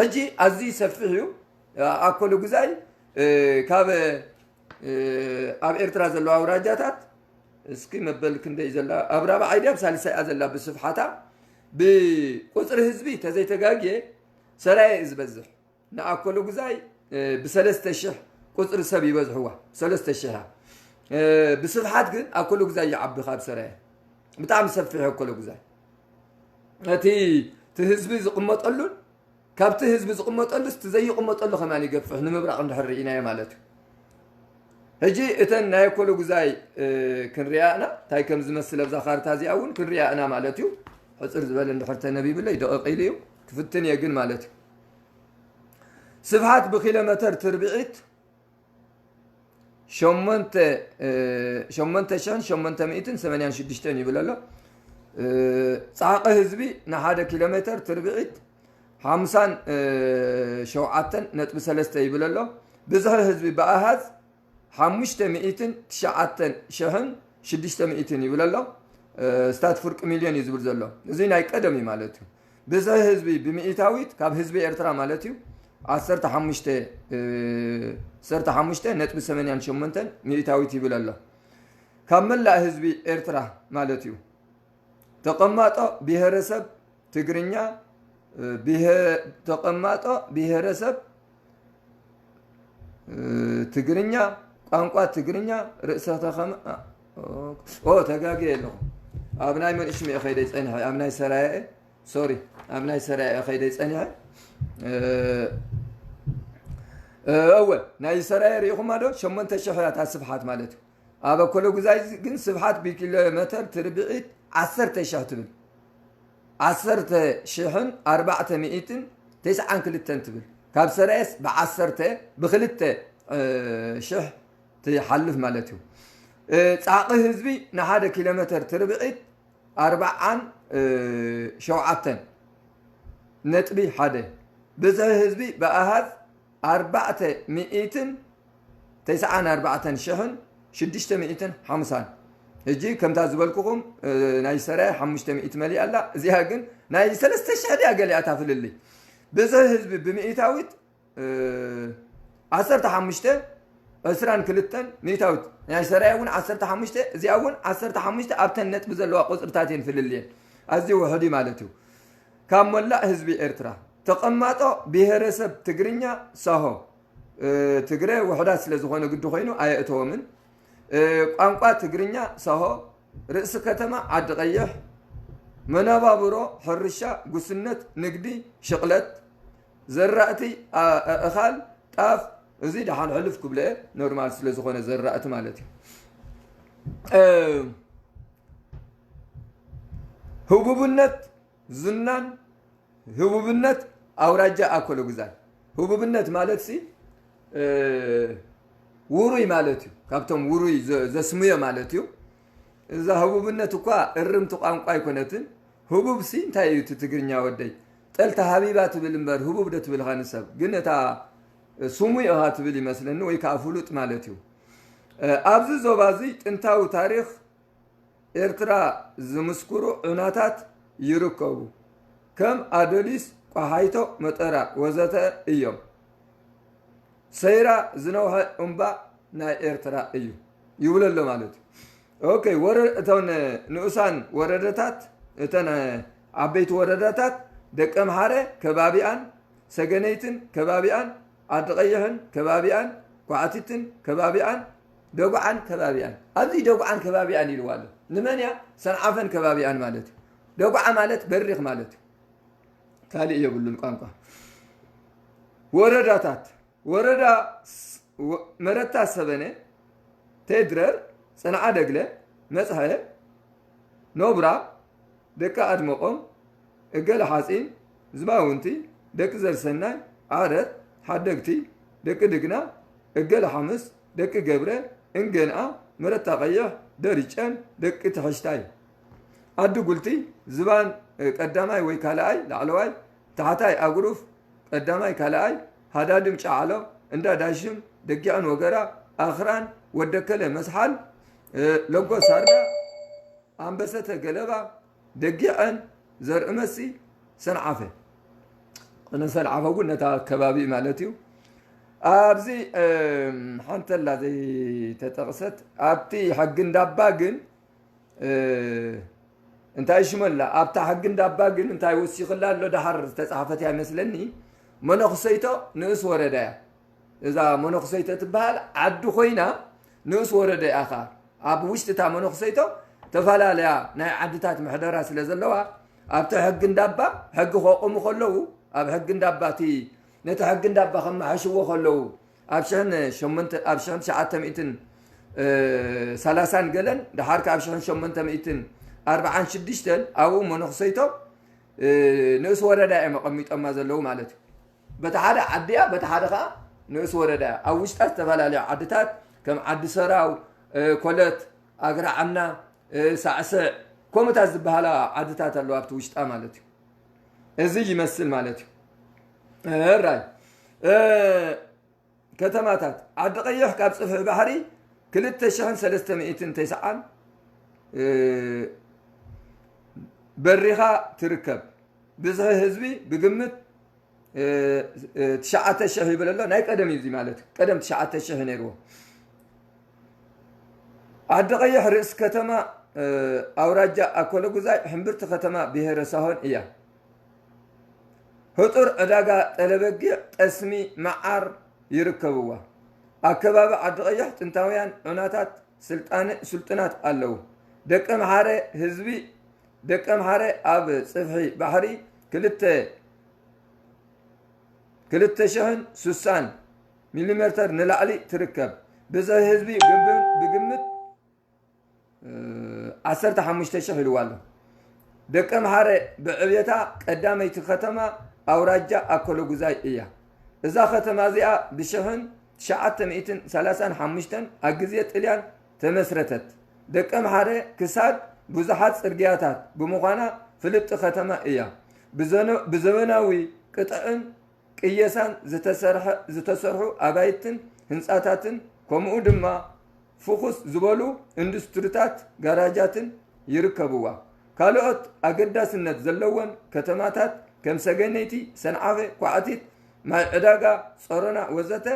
ሕጂ ኣዝዩ ሰፊሕ እዩ ኣኮሎ ጉዛይ ካብ ኣብ ኤርትራ ዘለዋ ኣውራጃታት እስኪ መበል ክንደይ ዘላ ኣብ ራብዓይ ድያ ኣብ ሳልሳይ እያ ዘላ ብስፍሓታ ብቁፅሪ ህዝቢ ተዘይተጋግየ ሰራየ እዩ ዝበዝሕ ንኣኮሎ ጉዛይ ብሰለስተ ሽሕ ቁፅሪ ሰብ ይበዝሕዋ ሰለስተ ሽሕ ብስፍሓት ግን ኣኮለጉዛይ ይዓቢ ካብ ሰራየ። ብጣዕሚ ሰፊሕ ኣኮለጉዛይ። እቲ እቲ ህዝቢ ዝቕመጠሉን ካብቲ ህዝቢ ዝቕመጠሉስ እቲ ዘይቕመጠሉ ከማን ይገፍሕ ንምብራቕ እንድሕር ርኢናዮ ማለት እዩ። ሕጂ እተን ናይ ኣኮለጉዛይ ክንሪኣ ኢና እንታይ ከም ዝመስል ኣብዛ ካርታ እዚኣ እውን ክንሪኣ ኢና ማለት እዩ። ሕፅር ዝበለ እንድሕር ተነቢብለይ ደቐቕ ኢሉ እዩ። ክፍትን እየ ግን ማለት እዩ። ስፍሓት ብኪሎ መተር ትርብዒት ሸሞንተ ሸሞንተ ሽሕን ሸሞንተ ሚእትን ሰማንያን ሽዱሽተን ይብል ኣሎ። ፃዕቂ ህዝቢ ንሓደ ኪሎ ሜተር ትርብዒት ሓምሳን ሸውዓተን ነጥቢ ሰለስተ ይብል ኣሎ። ብዝሒ ህዝቢ ብኣሃዝ ሓሙሽተ ሚእትን ትሽዓተን ሽሕን ሽዱሽተ ሚእትን ይብል ኣሎ። ስታት ፍርቂ ሚልዮን እዩ ዝብል ዘሎ። እዚ ናይ ቀደም እዩ ማለት እዩ። ብዝሒ ህዝቢ ብሚእታዊት ካብ ህዝቢ ኤርትራ ማለት እዩ ዓሰርተ ሓሙሽተ ዓሰርተ ሓሙሽተ ነጥቢ ሰማንያን ሸሞንተን ሚእታዊት ይብል ኣሎ። ካብ መላእ ህዝቢ ኤርትራ ማለት እዩ። ተቐማጦ ብሄረሰብ ትግርኛ ብሄ- ተቐማጦ ብሄረሰብ ትግርኛ ቋንቋ ትግርኛ ርእሰ ተኸማ ኦ ተጋግየ ኣለኹ። ኣብ ናይ መንእሽም እየ ከይደ ጸኒሐ ኣብ ናይ ሰራየ ሶሪ ኣብ ናይ ሰራየ ከይደ ጸኒሐ። እወ ናይ ሰራየ ርኢኹማ ዶ ሸሞንተ ሽሕ እያ እታ ስፍሓት ማለት እዩ። ኣብ ኣኮለጉዛይ ግን ስፍሓት ብኪሎ መተር ትርብዒት ዓሰርተ ሽሕ ትብል። ዓሰርተ ሽሕን ኣርባዕተ ሚእትን ተስዓን ክልተን ትብል። ካብ ሰራየስ ብዓሰርተ ብክልተ ሽሕ ትሓልፍ ማለት እዩ። ፃዕቂ ህዝቢ ንሓደ ኪሎ መተር ትርብዒት ኣርባዓን ሸውዓተን ነጥቢ ሓደ። ብዝሒ ህዝቢ ብኣሃዝ ኣርባዕተ ሚእትን ተስዓን ኣርባዕተን ሽሕን ሽዱሽተ ሚእትን ሓምሳን። ሕጂ ከምታ ዝበልኩኹም ናይ ሰራየ ሓሙሽተ ሚእቲ መሊኣ ኣላ። እዚኣ ግን ናይ ሰለስተ ሽሕ ድያ ገሊኣ እታ ፍልልይ። ብዝሒ ህዝቢ ብሚእታዊት ዓሰርተ ሓሙሽተ ዕስራን ክልተን ሚእታዊት ናይ ሰራየ እውን ዓሰርተ ሓሙሽተ እዚኣ እውን ዓሰርተ ሓሙሽተ ኣብተን ነጥቢ ዘለዋ ቁፅርታት እየን ፍልልየን። ኣዝዩ ውሑድ እዩ ማለት እዩ። ካብ መላእ ህዝቢ ኤርትራ ተቐማጦ ብሄረሰብ ትግርኛ ሳሆ ትግረ ውሑዳት ስለ ዝኾነ ግዲ ኮይኑ ኣየእተዎምን። ቋንቋ ትግርኛ ሳሆ ርእሲ ከተማ ዓዲ ቀይሕ መነባብሮ ሕርሻ ጉስነት ንግዲ ሽቕለት ዘራእቲ ኣእኻል ጣፍ እዚ ደሓን ሕልፍ ክብለ ኖርማል ስለ ዝኾነ ዘራእቲ ማለት እዩ። ህቡብነት ዝናን ህቡብነት ኣውራጃ ኣኮለጉዛይ ህቡብነት ማለት ሲ ውሩይ ማለት እዩ። ካብቶም ውሩይ ዘስሙዮ ማለት እዩ። እዛ ህቡብነት እኳ እርምቲ ቋንቋ ኣይኮነትን። ህቡብ ሲ እንታይ እዩ እቲ ትግርኛ ወደይ? ጠልታ ሃቢባ ትብል እምበር ህቡብ ዶ ትብል ኻን ሰብ ግን እታ ስሙይ ኢኻ ትብል ይመስለኒ ወይ ከዓ ፍሉጥ ማለት እዩ። ኣብዚ ዞባ እዚ ጥንታዊ ታሪኽ ኤርትራ ዝምስክሩ ዑናታት ይርከቡ። ከም ኣደሊስ፣ ቆሓይቶ፣ መጠራ ወዘተ እዮም። ሰይራ ዝነውሐ እምባ ናይ ኤርትራ እዩ ይብሎ ኣሎ ማለት እዩ። ኦኬ፣ ወረ- እተን ንኡሳን ወረደታት እተን ዓበይቲ ወረዳታት ደቀምሓረ ከባቢኣን ሰገነይትን ከባቢኣን ዓዲ ቀይሕን ከባቢኣን ኳዕቲትን ከባቢኣን ደጉዓን ከባቢኣን ኣብዚ ደጉዓን ከባቢኣን ኢልዋ ኣሎ። ንመን እያ? ሰንዓፈን ከባቢኣን ማለት እዩ። ደጉዓ ማለት በሪኽ ማለት እዩ። ካልእ የብሉን ቋንቋ። ወረዳታት ወረዳ መረታ ሰበነ፣ ቴድረር፣ ጽንዓ ደግለ፣ መጽሐ፣ ኖብራ፣ ደቂ ኣድመቖም፣ እገለ ሓጺን፣ ዝባውንቲ፣ ደቂ ዘርሰናይ፣ ዓረት፣ ሓደግቲ፣ ደቂ ድግና፣ እገለ ሓምስ፣ ደቂ ገብረ፣ እንገንኣ፣ መረታ ቀይሕ፣ ደሪጨን፣ ደቂ ትሕሽታይ፣ ዓዲ ጉልቲ፣ ዝባን ቀዳማይ ወይ ካልኣይ ላዕለዋይ፣ ታሕታይ ኣጉሩፍ፣ ቀዳማይ ካልኣይ፣ ሃዳድም ጫዓሎ፣ እንዳ ዳሽም፣ ደጊዕን ወገራ፣ ኣኽራን፣ ወደከለ መስሓል፣ ሎጎ ሳርዳ፣ ኣንበሰተ ገለባ፣ ደጊዐን፣ ዘርእመሲ፣ ሰንዓፈ። ቅነ ሰንዓፈ እውን ነታ ከባቢ ማለት እዩ። ኣብዚ ሓንተላ ዘይተጠቕሰት ኣብቲ ሕጊ እንዳባ ግን እንታይ ሽመላ ኣብታ ሕጊ እንዳባ ግን እንታይ ወሲኽላ ኣሎ ደሓር ዝተፃሕፈት እያ ይመስለኒ። መነኽሰይቶ ንእስ ወረዳ እያ። እዛ መነኽሰይቶ ትበሃል ዓዲ ኮይና ንኡስ ወረዳ እያ ኸዓ። ኣብ ውሽጢ እታ መነኹሰይቶ ተፈላለያ ናይ ዓድታት ምሕደራ ስለ ዘለዋ ኣብቲ ሕጊ እንዳባ ሕጊ ከቑሙ ከለዉ ኣብ ሕጊ እንዳባ እቲ ነቲ ሕጊ እንዳባ ከመሓሽዎ ከለዉ ኣብ ሽሕን ሸሞንተ ኣብ ሽሕን ትሽዓተ ሚእትን ሰላሳን ገለን ድሓር ካብ ሽሕን ሸሞንተ ሚእትን ኣርባዓን ሽዱሽተን ኣብኡ መነኹሰይቶ ንኡስ ወረዳ እዮም ኣቐሚጦማ ዘለዉ ማለት እዩ። በቲ ሓደ ዓዲ እያ፣ በቲ ሓደ ከዓ ንኡስ ወረዳ እያ። ኣብ ውሽጣ ዝተፈላለዩ ዓድታት ከም ዓዲ ሰራው፣ ኮለት፣ ኣግራዓምና፣ ሳዕስዕ ከምኡታት ዝበሃላ ዓድታት ኣለዋ ኣብቲ ውሽጣ ማለት እዩ። እዚ ይመስል ማለት እዩ። ራይ ከተማታት ዓዲ ቀይሕ ካብ ፅፍሒ ባሕሪ ክልተ ሽሕን ሰለስተ ሚእትን ተስዓን በሪኻ ትርከብ። ብዝሒ ህዝቢ ብግምት ትሽዓተ ሽሕ ይብል ኣሎ። ናይ ቀደም እዩ እዚ ማለት እዩ። ቀደም ትሽዓተ ሽሕ ነይርዎ። ዓዲ ቀይሕ ርእስ ከተማ ኣውራጃ ኣኮለጉዛይ ሕምብርቲ ከተማ ብሄረ ሳሆን እያ። ህጡር ዕዳጋ ጠለበጊዕ፣ ጠስሚ፣ መዓር ይርከብዋ። ኣከባቢ ዓዲ ቀይሕ ጥንታውያን ዑናታት ስልጣነ ስልጡናት ኣለዉ። ደቀ ምሓረ ህዝቢ ደቀ ምሓረ ኣብ ጽፍሒ ባሕሪ ክልተ ክልተ ሽሕን ስሳን ሚሊሜተር ንላዕሊ ትርከብ። ብዝሒ ህዝቢ ግብ- ብግምት ዓሰርተ ሓሙሽተ ሽሕ ኢልዋ ኣሎ። ደቀ ምሓረ ብዕብየታ ቀዳመይቲ ከተማ ኣውራጃ ኣኮለጉዛይ እያ። እዛ ከተማ እዚኣ ብሽሕን ትሽዓተ ሚእትን ሰላሳን ሓሙሽተን ኣብ ግዜ ጥልያን ተመስረተት። ደቀ ምሓረ ክሳድ ብዙሓት ጽርግያታት ብምዃና ፍልጥቲ ከተማ እያ። ብዘነ- ብዘበናዊ ቅጥዕን ቅየሳን ዝተሰርሐ- ዝተሰርሑ ኣባይትን ህንጻታትን ከምኡ ድማ ፍኹስ ዝበሉ ኢንዱስትሪታት ጋራጃትን ይርከብዋ። ካልኦት ኣገዳስነት ዘለወን ከተማታት ከም ሰገነይቲ፣ ሰንዓፈ፣ ኳዕቲት፣ ማይ ዕዳጋ፣ ጾሮና ወዘተ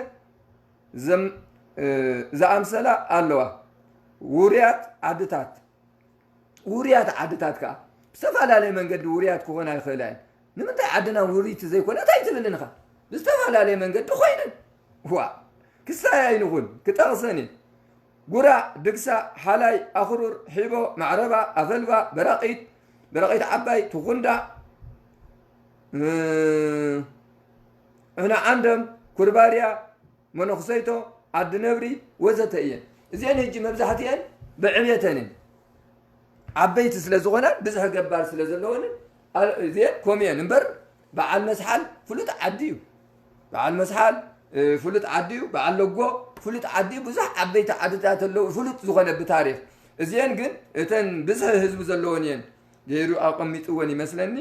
ዘም- ዝኣምሰላ ኣለዋ። ውሩያት ዓድታት ውሩያት ዓድታት ከዓ ብዝተፈላለየ መንገዲ ውሩያት ክኾና ይኽእላ እየን። ንምንታይ ዓድና ውርይቲ ዘይኮነት ኣይትብልን ኢኻ? ብዝተፈላለየ መንገዲ ኮይነን ዋ ክሳይ ኣይንኹን ክጠቕሰን እየ። ጉራዕ፣ ድግሳ፣ ሓላይ፣ ኣኽሩር፣ ሒቦ፣ ማዕረባ፣ ኣፈልባ፣ በራቒት፣ በራቒት ዓባይ፣ ትኹንዳ፣ ዕነ ዓንደም፣ ኩርባርያ፣ መነኹሰይቶ፣ ዓዲ ነብሪ ወዘተ እየን። እዚአን ሕጂ መብዛሕትአን ብዕብየተንን ዓበይቲ ስለ ዝኾና ብዙሕ ገባር ስለ ዘለወንን እዚአን ከምኡ እየን እምበር በዓል መስሓል ፍሉጥ ዓዲ እዩ። በዓል መስሓል ፍሉጥ ዓዲ እዩ። በዓል ለጎ ፍሉጥ ዓዲ እዩ። ብዙሕ ዓበይቲ ዓድታት ኣለዉ ፍሉጥ ዝኾነ ብታሪኽ። እዚአን ግን እተን ብዝሒ ህዝቢ ዘለወን እየን ገይሩ ኣቐሚጥወን ይመስለኒ።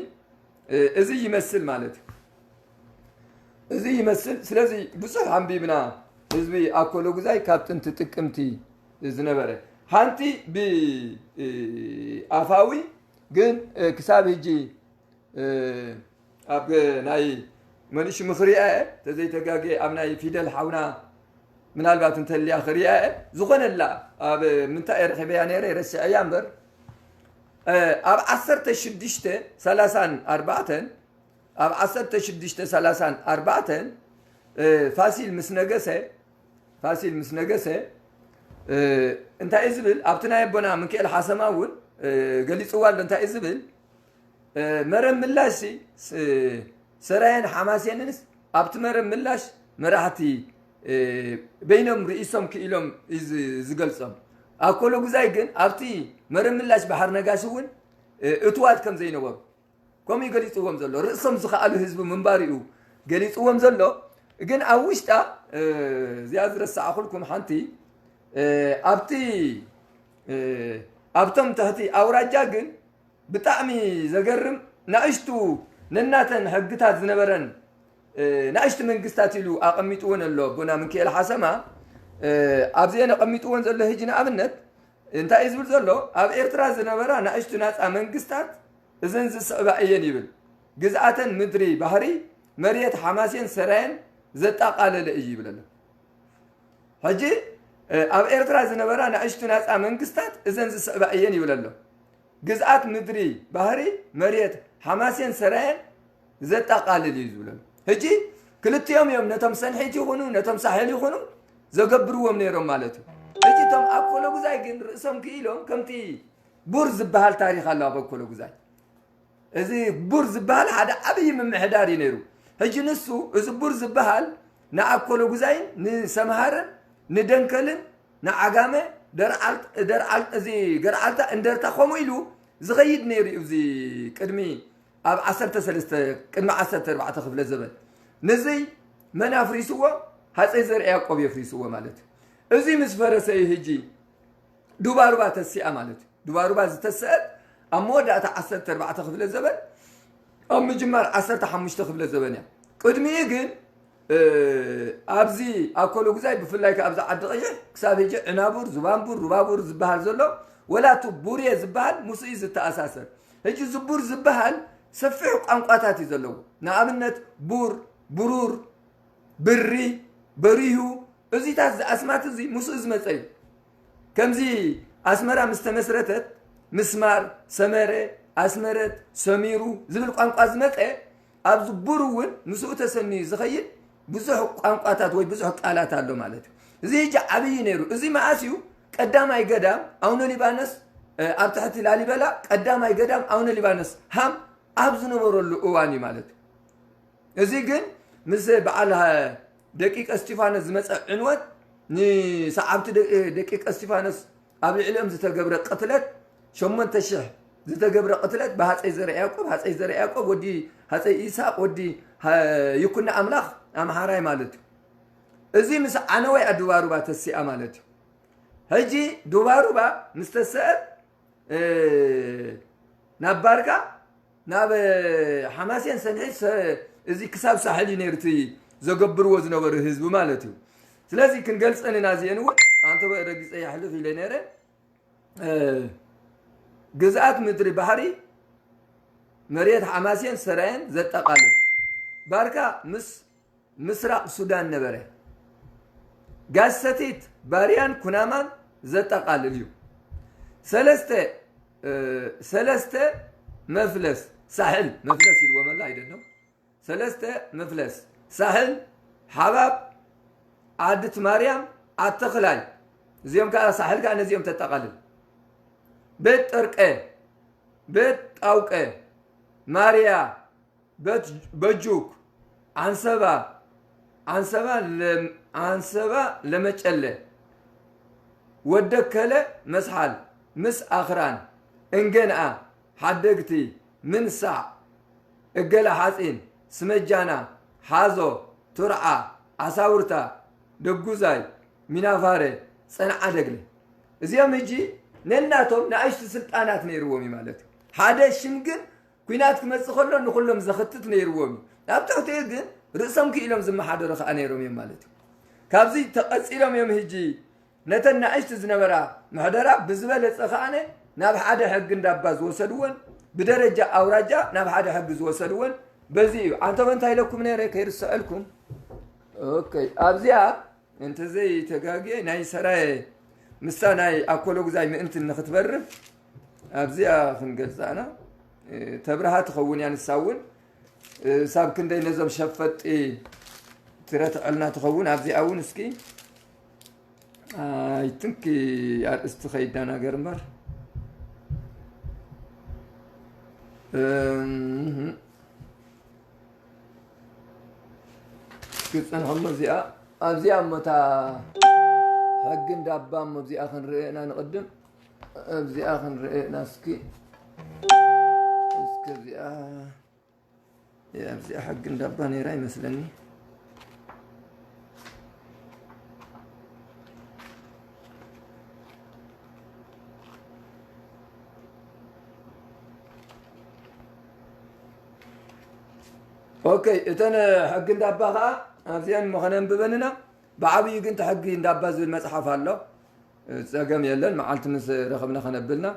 እዚ ይመስል ማለት እዩ። እዚ ይመስል ስለዚ ብዙሕ ኣንቢብና ህዝቢ ኣኮለጉዛይ ካብ ጥንቲ ጥቅምቲ ዝነበረ ሓንቲ ብኣፋዊ ግን ክሳብ ህጂ ኣብ ናይ መንእሽ ምኽሪያ ተዘይተጋገ ኣብ ናይ ፊደል ሓውና ምናልባት እንተልያ ክሪያ ዝኾነላ ኣብ ምንታይ ረኺበያ ነይረ ረስዐያ እምበር ኣብ ዓሰርተ ሽዱሽተ ሰላሳን ኣርባዕተን ኣብ ዓሰርተ ሽዱሽተ ሰላሳን ኣርባዕተን ፋሲል ምስ ነገሰ ፋሲል ምስ ነገሰ እንታይ እዩ ዝብል ኣብቲ ናይ ኣቦና ምክኤል ሓሰማ እውን ገሊፅዋ ኣሎ እንታይ እዩ ዝብል መረብ ምላሽ ሰራየን ሓማሴንንስ ኣብቲ መረብ ምላሽ መራሕቲ በይኖም ርእሶም ክኢሎም እዩ ዝገልፆም ኣኮሎ ጉዛይ ግን ኣብቲ መረብ ምላሽ ባሕር ነጋሲ እውን እትዋት ከም ዘይነበሩ ከምኡ ገሊፅዎም ዘሎ ርእሶም ዝኸኣሉ ህዝቢ ምንባር እዩ ገሊፅዎም ዘሎ ግን ኣብ ውሽጣ እዚኣ ዝረሳዕኹልኩም ሓንቲ ኣብቲ ኣብቶም ትሕቲ ኣውራጃ ግን ብጣዕሚ ዘገርም ናእሽቱ ነናተን ሕግታት ዝነበረን ናእሽቱ መንግስታት ኢሉ ኣቐሚጥወን ኣሎ ኣቦና ምክኤል ሓሰማ ኣብዚአን ኣቐሚጥወን ዘሎ ህጂ ንኣብነት እንታይ እዩ ዝብል ዘሎ ኣብ ኤርትራ ዝነበራ ናእሽቱ ናፃ መንግስታት እዘን ዝስዕባ እየን ይብል ግዝኣተን ምድሪ ባህሪ መሬት ሓማሴን ሰራየን ዘጣቃለለ እዩ ይብል ኣሎ ሕጂ ኣብ ኤርትራ ዝነበራ ናእሽቱ ናፃ መንግስታት እዘን ዝስዕባ እየን ይብል ኣሎ ግዝኣት ምድሪ ባህሪ መሬት ሓማሴን ሰራየን ዘጣቃልል እዩ ዝብል ኣሎ ሕጂ ክልቲኦም እዮም ነቶም ሰንሒት ይኹኑ ነቶም ሳሕል ይኹኑ ዘገብርዎም ነይሮም ማለት እዩ ሕጂ እቶም ኣኮሎጉዛይ ግን ርእሶም ክኢሎም ከምቲ ቡር ዝበሃል ታሪኽ ኣሎ ኣብ ኣኮሎጉዛይ። እዚ ቡር ዝበሃል ሓደ ዓብዪ ምምሕዳር እዩ ነይሩ። ሕጂ ንሱ እዚ ቡር ዝበሃል ንኣኮሎጉዛይን ንሰምሃርን ንደንከልን ንዓጋመ ደርዓልት- ደርዓልት- እዚ ገርዓልታ እንደርታ ከምኡ ኢሉ ዝኸይድ ነይሩ እዩ። እዚ ቅድሚ ኣብ ዓሰርተ ሰለስተ ቅድሚ ዓሰርተ ኣርባዕተ ክፍለ ዘበን ንዚ መን ኣፍሪስዎ? ሃፀይ ዘርዓ ያዕቆብ የፍሪስዎ ማለት እዩ። እዚ ምስ ፈረሰ እዩ ህጂ ዱባሩባ ተሲኣ ማለት እዩ። ዱባሩባ ዝተሰአት ኣብ መወዳእታ ዓሰርተ ኣርባዕተ ክፍለ ዘበን ኣብ ምጅማር ዓሰርተ ሓሙሽተ ክፍለ ዘበን እያ። ቅድሚኡ ግን ኣብዚ ኣኮሎጉዛይ ብፍላይ ከ ኣብዚ ዓዲ ቀይሕ ክሳብ ሕጂ ዕናቡር፣ ዙባንቡር፣ ሩባቡር ዝበሃል ዘሎ ወላ እቲ ቡሬ ዝበሃል ምስኡ እዩ ዝተኣሳሰር። ሕጂ እዚ ቡር ዝበሃል ሰፊሕ ቋንቋታት እዩ ዘለዎ። ንኣብነት ቡር፣ ብሩር፣ ብሪ፣ በሪሁ፣ እዚታት እዚ ኣስማት እዚ ምስኡ ዝመፀ እዩ። ከምዚ ኣስመራ ምስ ተመስረተት ምስማር፣ ሰመረ፣ ኣስመረት፣ ሰሚሩ ዝብል ቋንቋ ዝመፀ ኣብዚ ቡር እውን ምስኡ ተሰንዩ ዝኸይድ ብዙሕ ቋንቋታት ወይ ብዙሕ ቃላት ኣሎ ማለት እዩ። እዚ ሕጂ ዓብዪ ነይሩ። እዚ መዓስ እዩ? ቀዳማይ ገዳም ኣውነ ሊባኖስ ኣብ ትሕቲ ላሊበላ ቀዳማይ ገዳም ኣውነ ሊባኖስ ሃም ኣብ ዝነበረሉ እዋን እዩ ማለት እዩ። እዚ ግን ምስ በዓል ደቂቀ እስቲፋኖስ ዝመፀ ዕንወት ንሰዓብቲ ደቂቀ እስቲፋኖስ ኣብ ልዕሊኦም ዝተገብረ ቅትለት ሸሞንተ ሽሕ ዝተገብረ ቅትለት ብሃፀይ ዘርዓ ያዕቆብ ሃፀይ ዘርዓ ያዕቆብ ወዲ ሃፀይ ኢሳቅ ወዲ ይኩና ኣምላኽ ኣምሓራይ ማለት እዩ። እዚ ምስ ዓነወይ ኣዱባሩባ ተሲኣ ማለት እዩ። ሕጂ ዱባሩባ ምስ ተሰአት ናብ ባርካ ናብ ሓማሴን ሰንዒ እዚ ክሳብ ሳሕል እዩ ነይሩ እቲ ዘገብርዎ ዝነበሩ ህዝቢ ማለት እዩ። ስለዚ ክንገልፀን ኢና እዚአን እውን ኣንተ ረጊፀ ያሕልፍ ኢለ ነይረ። ግዝኣት ምድሪ ባሕሪ መሬት ሓማሴን ሰራየን ዘጠቃልል ባርካ ምስ ምስራቕ ሱዳን ነበረ። ጋሰቲት ባርያን ኩናማን ዘጠቃልል እዩ። ሰለስተ ሰለስተ መፍለስ ሳሕል መፍለስ ኢልዎ መላ ኣይደለም። ሰለስተ መፍለስ ሳሕል ሓባብ ዓድት ማርያም ኣተኽላይ እዚኦም ከዓ ሳሕል ከዓ ነዚኦም ተጠቃልል። ቤት ጠርቀ ቤት ጣውቀ ማርያ በጁክ ዓንሰባ ዓንሰባ ዓንሰባ ለመጨለ ወደከለ መስሓል ምስ ኣኽራን እንገንኣ ሓደግቲ ምንሳዕ እገለ ሓፂን ስመጃና ሓዞ ቱርዓ ዓሳውርታ ደጉዛይ ሚናፋረ ፀንዓ ደግለ እዚኦም ሕጂ ነናቶም ንኣሽቱ ስልጣናት ነይርዎም እዩ ማለት እዩ። ሓደ ሽም ግን ኲናት ክመፅእ ከሎ ንኹሎም ዘኽትት ነይርዎም እዩ። ኣብ ትሕቲኡ ግን ርእሶም ክኢሎም ዝመሓደሩ ከዓ ነይሮም እዮም ማለት እዩ። ካብዚ ተቐፂሎም እዮም ህጂ ነተን ንኣሽቱ ዝነበራ ምሕደራ ብዝበለፀ ከዓነ ናብ ሓደ ሕጊ እንዳባ ዝወሰድወን ብደረጃ ኣውራጃ ናብ ሓደ ሕጊ ዝወሰድወን በዚ እዩ። ኣንቶም እንታይ ኢለኩም ነይረ ከይርስዐልኩም። ኦኬ ኣብዚኣ እንተዘይ ተጋግየ ናይ ሰራየ ምስታ ናይ ኣኮሎጉዛይ ምእንቲ ንክትበርር ኣብዚኣ ክንገልፃ ኢና። ተብርሃ ትኸውን እያ ንሳ እውን ሳብ ክንደይ ነዞም ሸፈጢ ትረትዐልና ትኸውን ኣብዚኣ እውን እስኪ ኣይትንኪ ኣርእስቲ ከይዳናገር እምበር ክፀንሐሞ እዚኣ ኣብዚኣ እሞ እታ ሕጊ እንዳባ እሞ እዚኣ ክንርኢ ኢና ንቕድም ኣብዚኣ ክንርኢ ኢና እስኪ እስኪ እዚኣ ኣብዚኣ ሕጊ እንዳባ ነይራ ይመስለኒ ኦኬ እተን ሕጊ እንዳባ ከዓ ኣብዚአን እሞ ከነንብበን ኢና ብዓብዩ ግን እቲ ሕጊ እንዳባ ዝብል መፅሓፍ ኣሎ ፀገም የለን መዓልቲ ምስ ረኸብና ከነብልና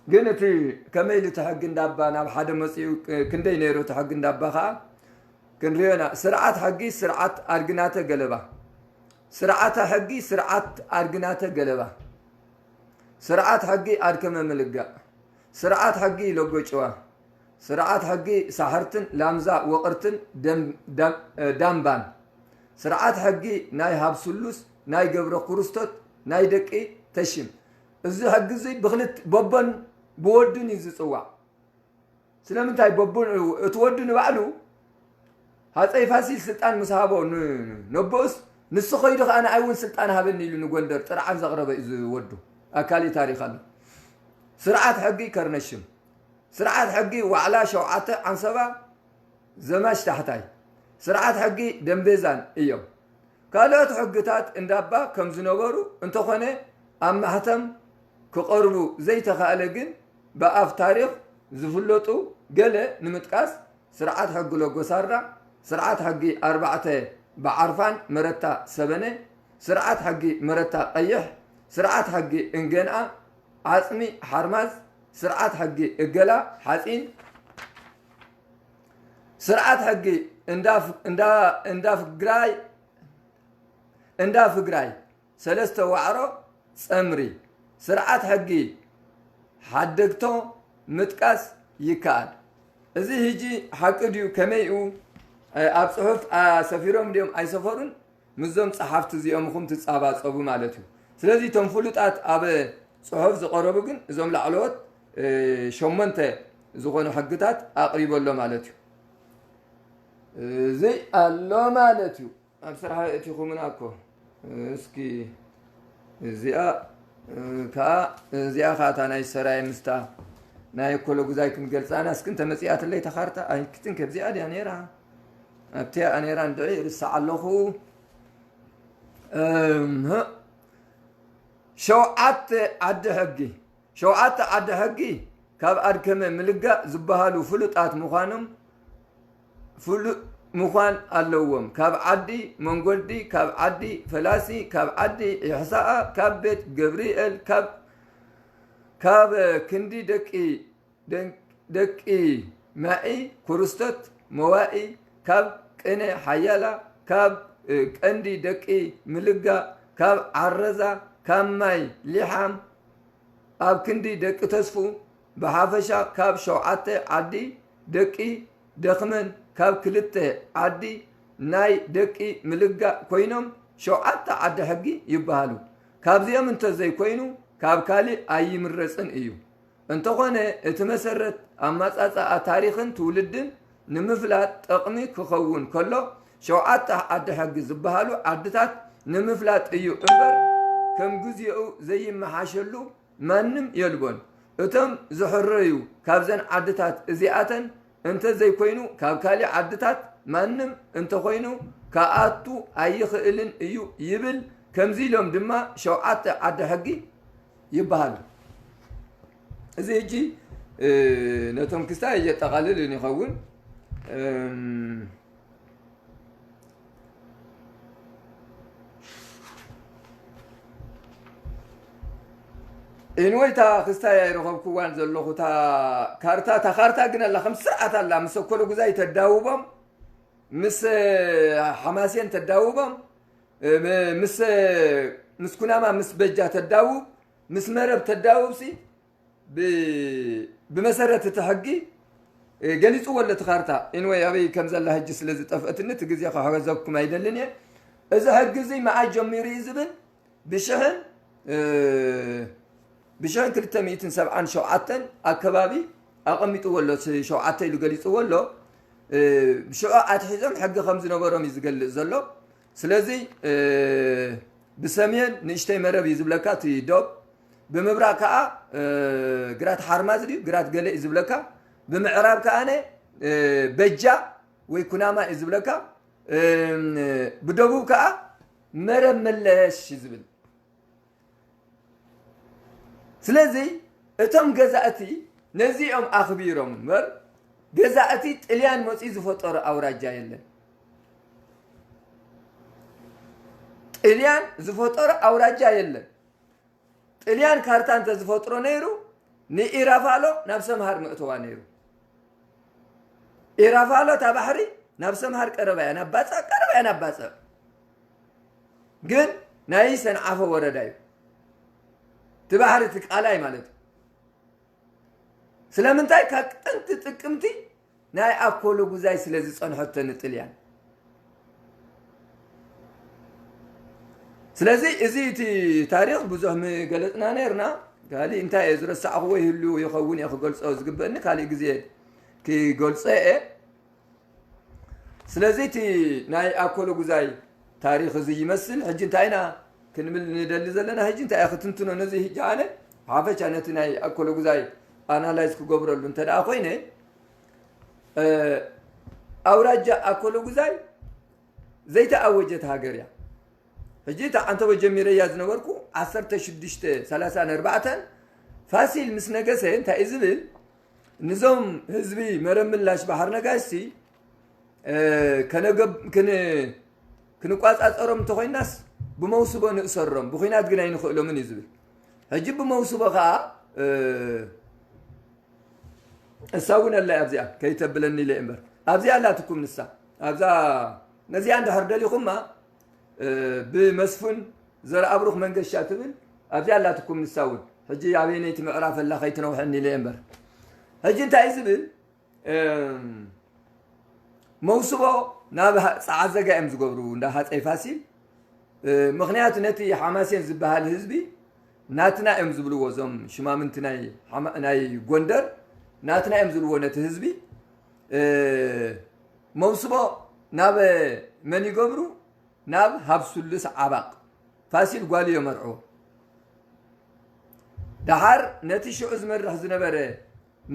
ግን እቲ ከመይ ኢሉ እቲ ሕጊ እንዳባ ናብ ሓደ መፅኡ ክንደይ ነይሩ እቲ ሕጊ እንዳባ ከዓ ክንሪኦ ኢና ስርዓት ሕጊ ስርዓት ኣድግናተ ገለባ ስርዓተ ሕጊ ስርዓት ኣድግናተ ገለባ ስርዓት ሕጊ ኣድከመ ምልጋእ ስርዓት ሕጊ ሎጎጭዋ ስርዓት ሕጊ ሳሕርትን ላምዛ ወቕርትን ዳምባን ስርዓት ሕጊ ናይ ሃብስሉስ ናይ ገብረ ኩርስቶት ናይ ደቂ ተሽም። እዚ ሕጊ እዚ ብክልት በቦን ብወዱን እዩ ዝፅዋዕ። ስለምንታይ በቦን እቲ ወዱ ንባዕሉ ሃፀይ ፋሲል ስልጣን ምስ ሃቦ ን- ነቦኡስ ንሱ ኸይዱ ከዓ ንኣይ እውን ስልጣን ሃበኒ ኢሉ ንጎንደር ጥርዓን ዘቕረበ እዩ ዝወዱ። ኣብ ካሊእ ታሪክ ኣሎ። ስርዓት ሕጊ ከርነሽም። ስርዓት ሕጊ ዋዕላ ሸውዓተ ዓንሰባ ዘማች ታሕታይ። ስርዓት ሕጊ ደምቤዛን እዮም። ካልኦት ሕግታት እንዳባ ከም ዝነበሩ እንተኾነ ኣብ ማሕተም ክቐርቡ ዘይተኻእለ ግን ብኣፍ ታሪኽ ዝፍለጡ ገለ ንምጥቃስ ስርዓት ሕጊ ሎጎሳራ፣ ስርዓት ሕጊ ኣርባዕተ ብዓርፋን መረታ ሰበነ፣ ስርዓት ሕጊ መረታ ቀይሕ፣ ስርዓት ሕጊ እንገንኣ ዓፅሚ ሓርማዝ፣ ስርዓት ሕጊ እገላ ሓፂን፣ ስርዓት ሕጊ እንዳ ፍግራይ እንዳ ፍግራይ ሰለስተ ዋዕሮ ፀምሪ ስርዓት ሕጊ ሓደግቶ ምጥቃስ ይከኣል። እዚ ህጂ ሓቂ ድዩ ከመይኡ ኣብ ፅሑፍ ኣሰፊሮም ድዮም ኣይሰፈሩን ምስዞም ፀሓፍቲ እዚኦም ኹም ትፃባፀቡ ማለት እዩ። ስለዚ እቶም ፍሉጣት ኣብ ፅሑፍ ዝቐረቡ ግን እዞም ላዕለዎት ሸሞንተ ዝኾኑ ሕግታት ኣቕሪበሎ ማለት እዩ። እዚ ኣሎ ማለት እዩ። ኣብ ስራሕ እቲኹምና እኮ እስኪ እዚኣ ከዓ እዚኣ ከዓ እታ ናይ ሰራይ ምስታ ናይ ኮሎ ጉዛይ ክንገልፃና እስኪ እንተመፂኣትለይ ተኻርታ ኣይክትን ከብዚኣ ድያ ነይራ። ኣብቲኣ ነይራ እንድዒ ርሳዕ ኣለኹ። ሸውዓተ ዓዲ ሕጊ ሸውዓተ ዓዲ ሕጊ ካብ ኣድከመ ምልጋእ ዝበሃሉ ፍሉጣት ምዃኖም ፍሉጥ ምዃን ኣለዎም። ካብ ዓዲ መንጎዲ፣ ካብ ዓዲ ፈላሲ፣ ካብ ዓዲ ይሕሳኣ፣ ካብ ቤት ገብርኤል፣ ካብ ካብ ክንዲ ደቂ ደቂ ማኢ ኩርስቶት መዋኢ፣ ካብ ቅነ ሓያላ፣ ካብ ቀንዲ ደቂ ምልጋ፣ ካብ ዓረዛ፣ ካብ ማይ ሊሓም፣ ኣብ ክንዲ ደቂ ተስፉ ብሓፈሻ ካብ ሸውዓተ ዓዲ ደቂ ደኽመን ካብ ክልተ ዓዲ ናይ ደቂ ምልጋእ ኮይኖም ሸውዓተ ዓዲ ሕጊ ይበሃሉ። ካብዚኦም እንተዘይኮይኑ ካብ ካሊእ ኣይምረፅን እዩ። እንተኾነ እቲ መሰረት ኣመፃፅኣ ታሪኽን ትውልድን ንምፍላጥ ጠቕሚ ክኸውን ከሎ ሸውዓተ ዓዲ ሕጊ ዝበሃሉ ዓድታት ንምፍላጥ እዩ እምበር ከም ግዚኡ ዘይመሓሸሉ ማንም የልቦን። እቶም ዝሕረዩ ካብዘን ዓድታት እዚኣተን እንተዘይኮይኑ ካብ ካሊእ ዓድታት ማንም እንተኾይኑ ክኣቱ ኣይኽእልን እዩ ይብል። ከምዚ ኢሎም ድማ ሸውዓተ ዓዲ ሕጊ ይበሃሉ። እዚ ሕጂ ነቶም ክስታይ የጠቓልል ይኸውን። ኢንወይ እታ ክስታይ ኣይረኸብኩዋን ዘለኹ እታ ካርታ እታ ካርታ ግን ኣላ ከም ስርዓት ኣላ ምስ ኣኮሎ ጉዛይ ተዳውቦም ምስ ሓማሴን ተዳውቦም ምስ ምስ ኩናማ ምስ በጃ ተዳውብ ምስ መረብ ተዳውብ ሲ ብመሰረት እቲ ሕጊ ገሊፅዎ ኣሎ እቲ ካርታ። ኢንወይ ኣበይ ከም ዘላ ሕጂ ስለ ዝጠፍአትኒ እቲ ግዜ ከሕገዘኩም ኣይደልን እየ። እዚ ሕጊ እዚ መዓስ ጀሚሩ እዩ ዝብል ብሽሕን ብሽሕን ክልተ ሚእትን ሰብዓን ሸውዓተን ኣከባቢ ኣቐሚጥዎ ኣሎ። ሸውዓተ ኢሉ ገሊፅዎ ኣሎ። ብሽዑ ኣትሒዞም ሕጊ ከም ዝነበሮም እዩ ዝገልፅ ዘሎ። ስለዚ ብሰሜን ንእሽተይ መረብ እዩ ዝብለካ እቲ ዶብ፣ ብምብራቕ ከዓ ግራት ሓርማዝ ድዩ ግራት ገለ እዩ ዝብለካ፣ ብምዕራብ ከዓነ በጃ ወይ ኩናማ እዩ ዝብለካ፣ ብደቡብ ከዓ መረብ መለሽ እዩ ዝብል። ስለዚ እቶም ገዛእቲ ነዚኦም ኣኽቢሮም እምበር ገዛእቲ ጥልያን መፂኡ ዝፈጠሮ ኣውራጃ የለን። ጥልያን ዝፈጠሮ ኣውራጃ የለን። ጥልያን ካርታ እንተዝፈጥሮ ነይሩ ንኢራፋሎ ናብ ሰምሃር ምእተዋ ነይሩ። ኢራፋሎ እታ ባሕሪ ናብ ሰምሃር ቀረባ እያ ናብ ባፅዕ ቀረባ እያ ናብ ባፅዕ። ግን ናይ ሰንዓፈ ወረዳ እዩ እቲ ባሕሪ እቲ ቃላይ ማለት እዩ። ስለምንታይ ካብ ጥንቲ ጥቅምቲ ናይ ኣኮሎ ጉዛይ ስለ ዝፀንሐቶ ንጥልያን። ስለዚ እዚ እቲ ታሪኽ ብዙሕ ምገለጽና ነርና። ካልእ እንታይ እየ ዝረሳዕኽዎ ይህሉ ይኸውን እየ ክገልጾ ዝግበእኒ፣ ካልእ ግዜ ክገልጾ እየ። ስለዚ እቲ ናይ ኣኮሎ ጉዛይ ታሪኽ እዚ ይመስል። ሕጂ እንታይ ኢና ክንብል ንደሊ ዘለና? ሕጂ እንታይ እየ ክትንትኖ ነዚ? ሕጂ ኣነ ሓፈሻ ነቲ ናይ ኣኮሎ ጉዛይ ኣናላይዝ ክገብረሉ እንተ ደኣ ኮይነ፣ ኣውራጃ ኣኮሎ ጉዛይ ዘይተኣወጀት ሃገር እያ። ሕጂ እታ ዓንተቦ ጀሚረያ ዝነበርኩ ዓሰርተ ሽዱሽተ ሰላሳ ኣርባዕተ ፋሲል ምስ ነገሰ እንታይ እዩ ዝብል? ንዞም ህዝቢ መረብ ምላሽ ባሕሪ ነጋሲ ክንቋፃፀሮም እንተኮይናስ ብመውስቦ ንእሰሮም፣ ብኩናት ግን ኣይንኽእሎምን እዩ ዝብል። ሕጂ ብመውስቦ ከዓ እሳ እውን ኣላ ኣብዚኣ ከይተብለኒ ኢለ እምበር ኣብዚኣ ኣላትኩም ንሳ ኣብዛ ነዚኣ እንድሕር ደሊኹማ ብመስፉን ዘርኣብሩኽ መንገሻ ትብል ኣብዚኣ ኣላትኩም ንሳ እውን ሕጂ ኣበየነይቲ ምዕራፍ ኣላ ከይትነውሐኒ ኢለ እምበር ሕጂ እንታይ እዩ ዝብል መውስቦ ናብ ጸዓዘጋ እዮም ዝገብሩ እንዳ ሃፀይ ፋሲል ምኽንያቱ ነቲ ሓማሴን ዝበሃል ህዝቢ ናትና እዮም ዝብልዎ እዞም ሽማምንቲ ናይ ጎንደር ናትና እዮም ዝብልዎ ነቲ ህዝቢ መውስቦ ናብ መን ይገብሩ ናብ ሃብሱልስ ዓባቕ ፋሲል ጓል እዮ መርዕዎ ደሓር ነቲ ሽዑ ዝመርሕ ዝነበረ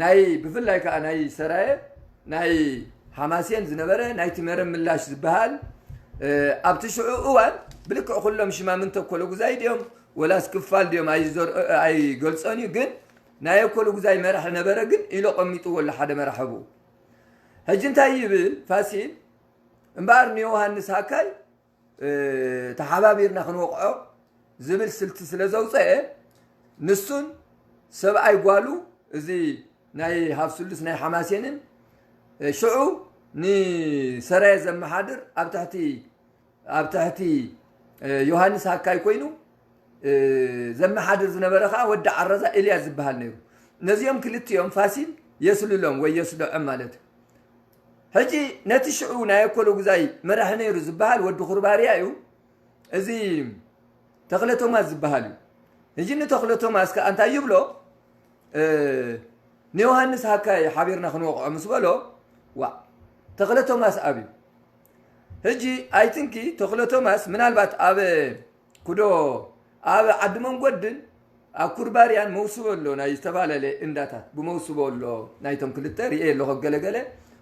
ናይ ብፍላይ ከዓ ናይ ሰራየ ናይ ሓማሴን ዝነበረ ናይቲ መረብ ምላሽ ዝበሃል ኣብቲ ሽዑ እዋን ብልክዕ ኩሎም ሽማምንተ ኮለጉዛይ ድዮም ወላስ ክፋል ድዮም ኣይገልፆን እዩ ግን ናይ ኮለጉዛይ መራሒ ነበረ ግን ኢሎ ቀሚጥዎ ኣሎ ሓደ መራሒ ብኡ ሕጂ እንታይ ይብል ፋሲል እምበኣር ንዮሃንስ ሃካይ ተሓባቢርና ክንወቕዖ ዝብል ስልቲ ስለ ዘውፀአ ንሱን ሰብኣይ ጓሉ እዚ ናይ ሃብስሉስ ናይ ሓማሴንን ሽዑ ንሰራየ ዘመሓድር ኣብ ትሕቲ ኣብ ትሕቲ ዮሃንስ ሃካይ ኮይኑ ዘመሓድር ዝነበረ ከዓ ወዲ ዓረዛ ኤልያስ ዝበሃል ነይሩ ነዚኦም ክልቲኦም ፋሲል የስልሎም ወይ የስልዖም ማለት እዩ ሕጂ ነቲ ሽዑ ናይ ኣኮሎ ጉዛይ መራሒ ነይሩ ዝበሃል ወዲ ኩርባርያ እዩ እዚ ተኽለ ቶማስ ዝበሃል እዩ ሕጂ ንተኽለ ቶማስ ከዓ እንታይ ይብሎ ንዮሃንስ ሃካይ ሓቢርና ክንወቕዖ ምስ በሎ ዋ ተኽለ ቶማስ ኣብዩ ሕጂ ኣይትንኪ ተኽለ ቶማስ ምናልባት ኣብ ኩዶ ኣብ ዓዲ መንጎድን ኣብ ኩርባርያን መውስቦ ኣሎ ናይ ዝተፈላለየ እንዳታት ብመውስቦ ኣሎ ናይቶም ክልተ ርኤ ኣሎ ከገለገለ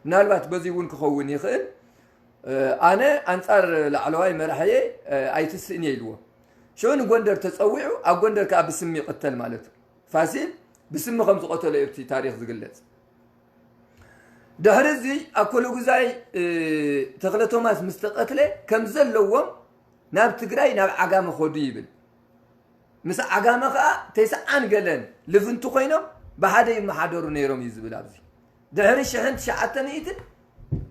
ምናልባት በዚ እውን ክኸውን ይኽእል ኣነ ኣንፃር ላዕለዋይ መራሕየ ኣይትስእን እየ ኢልዎ ሽዑ ንጎንደር ተፀዊዑ ኣብ ጎንደር ከዓ ብስሚ ይቕተል ማለት እዩ ፋሲል ብስሚ ከም ዝቐተሎ እዩ እቲ ታሪክ ዝግለፅ ድሕሪ እዚ ኣኮሎጉዛይ ተክለ ቶማስ ምስ ተቐትለ ከም ዘለዎም ናብ ትግራይ ናብ ዓጋመ ኸዱ ይብል ምስ ዓጋመ ከዓ ተስዓን ገለን ልፍንቲ ኮይኖም ብሓደ ይመሓደሩ ነይሮም እዩ ዝብል ኣብዚ ድሕሪ ሽሕን ትሽዓተ ሚእትን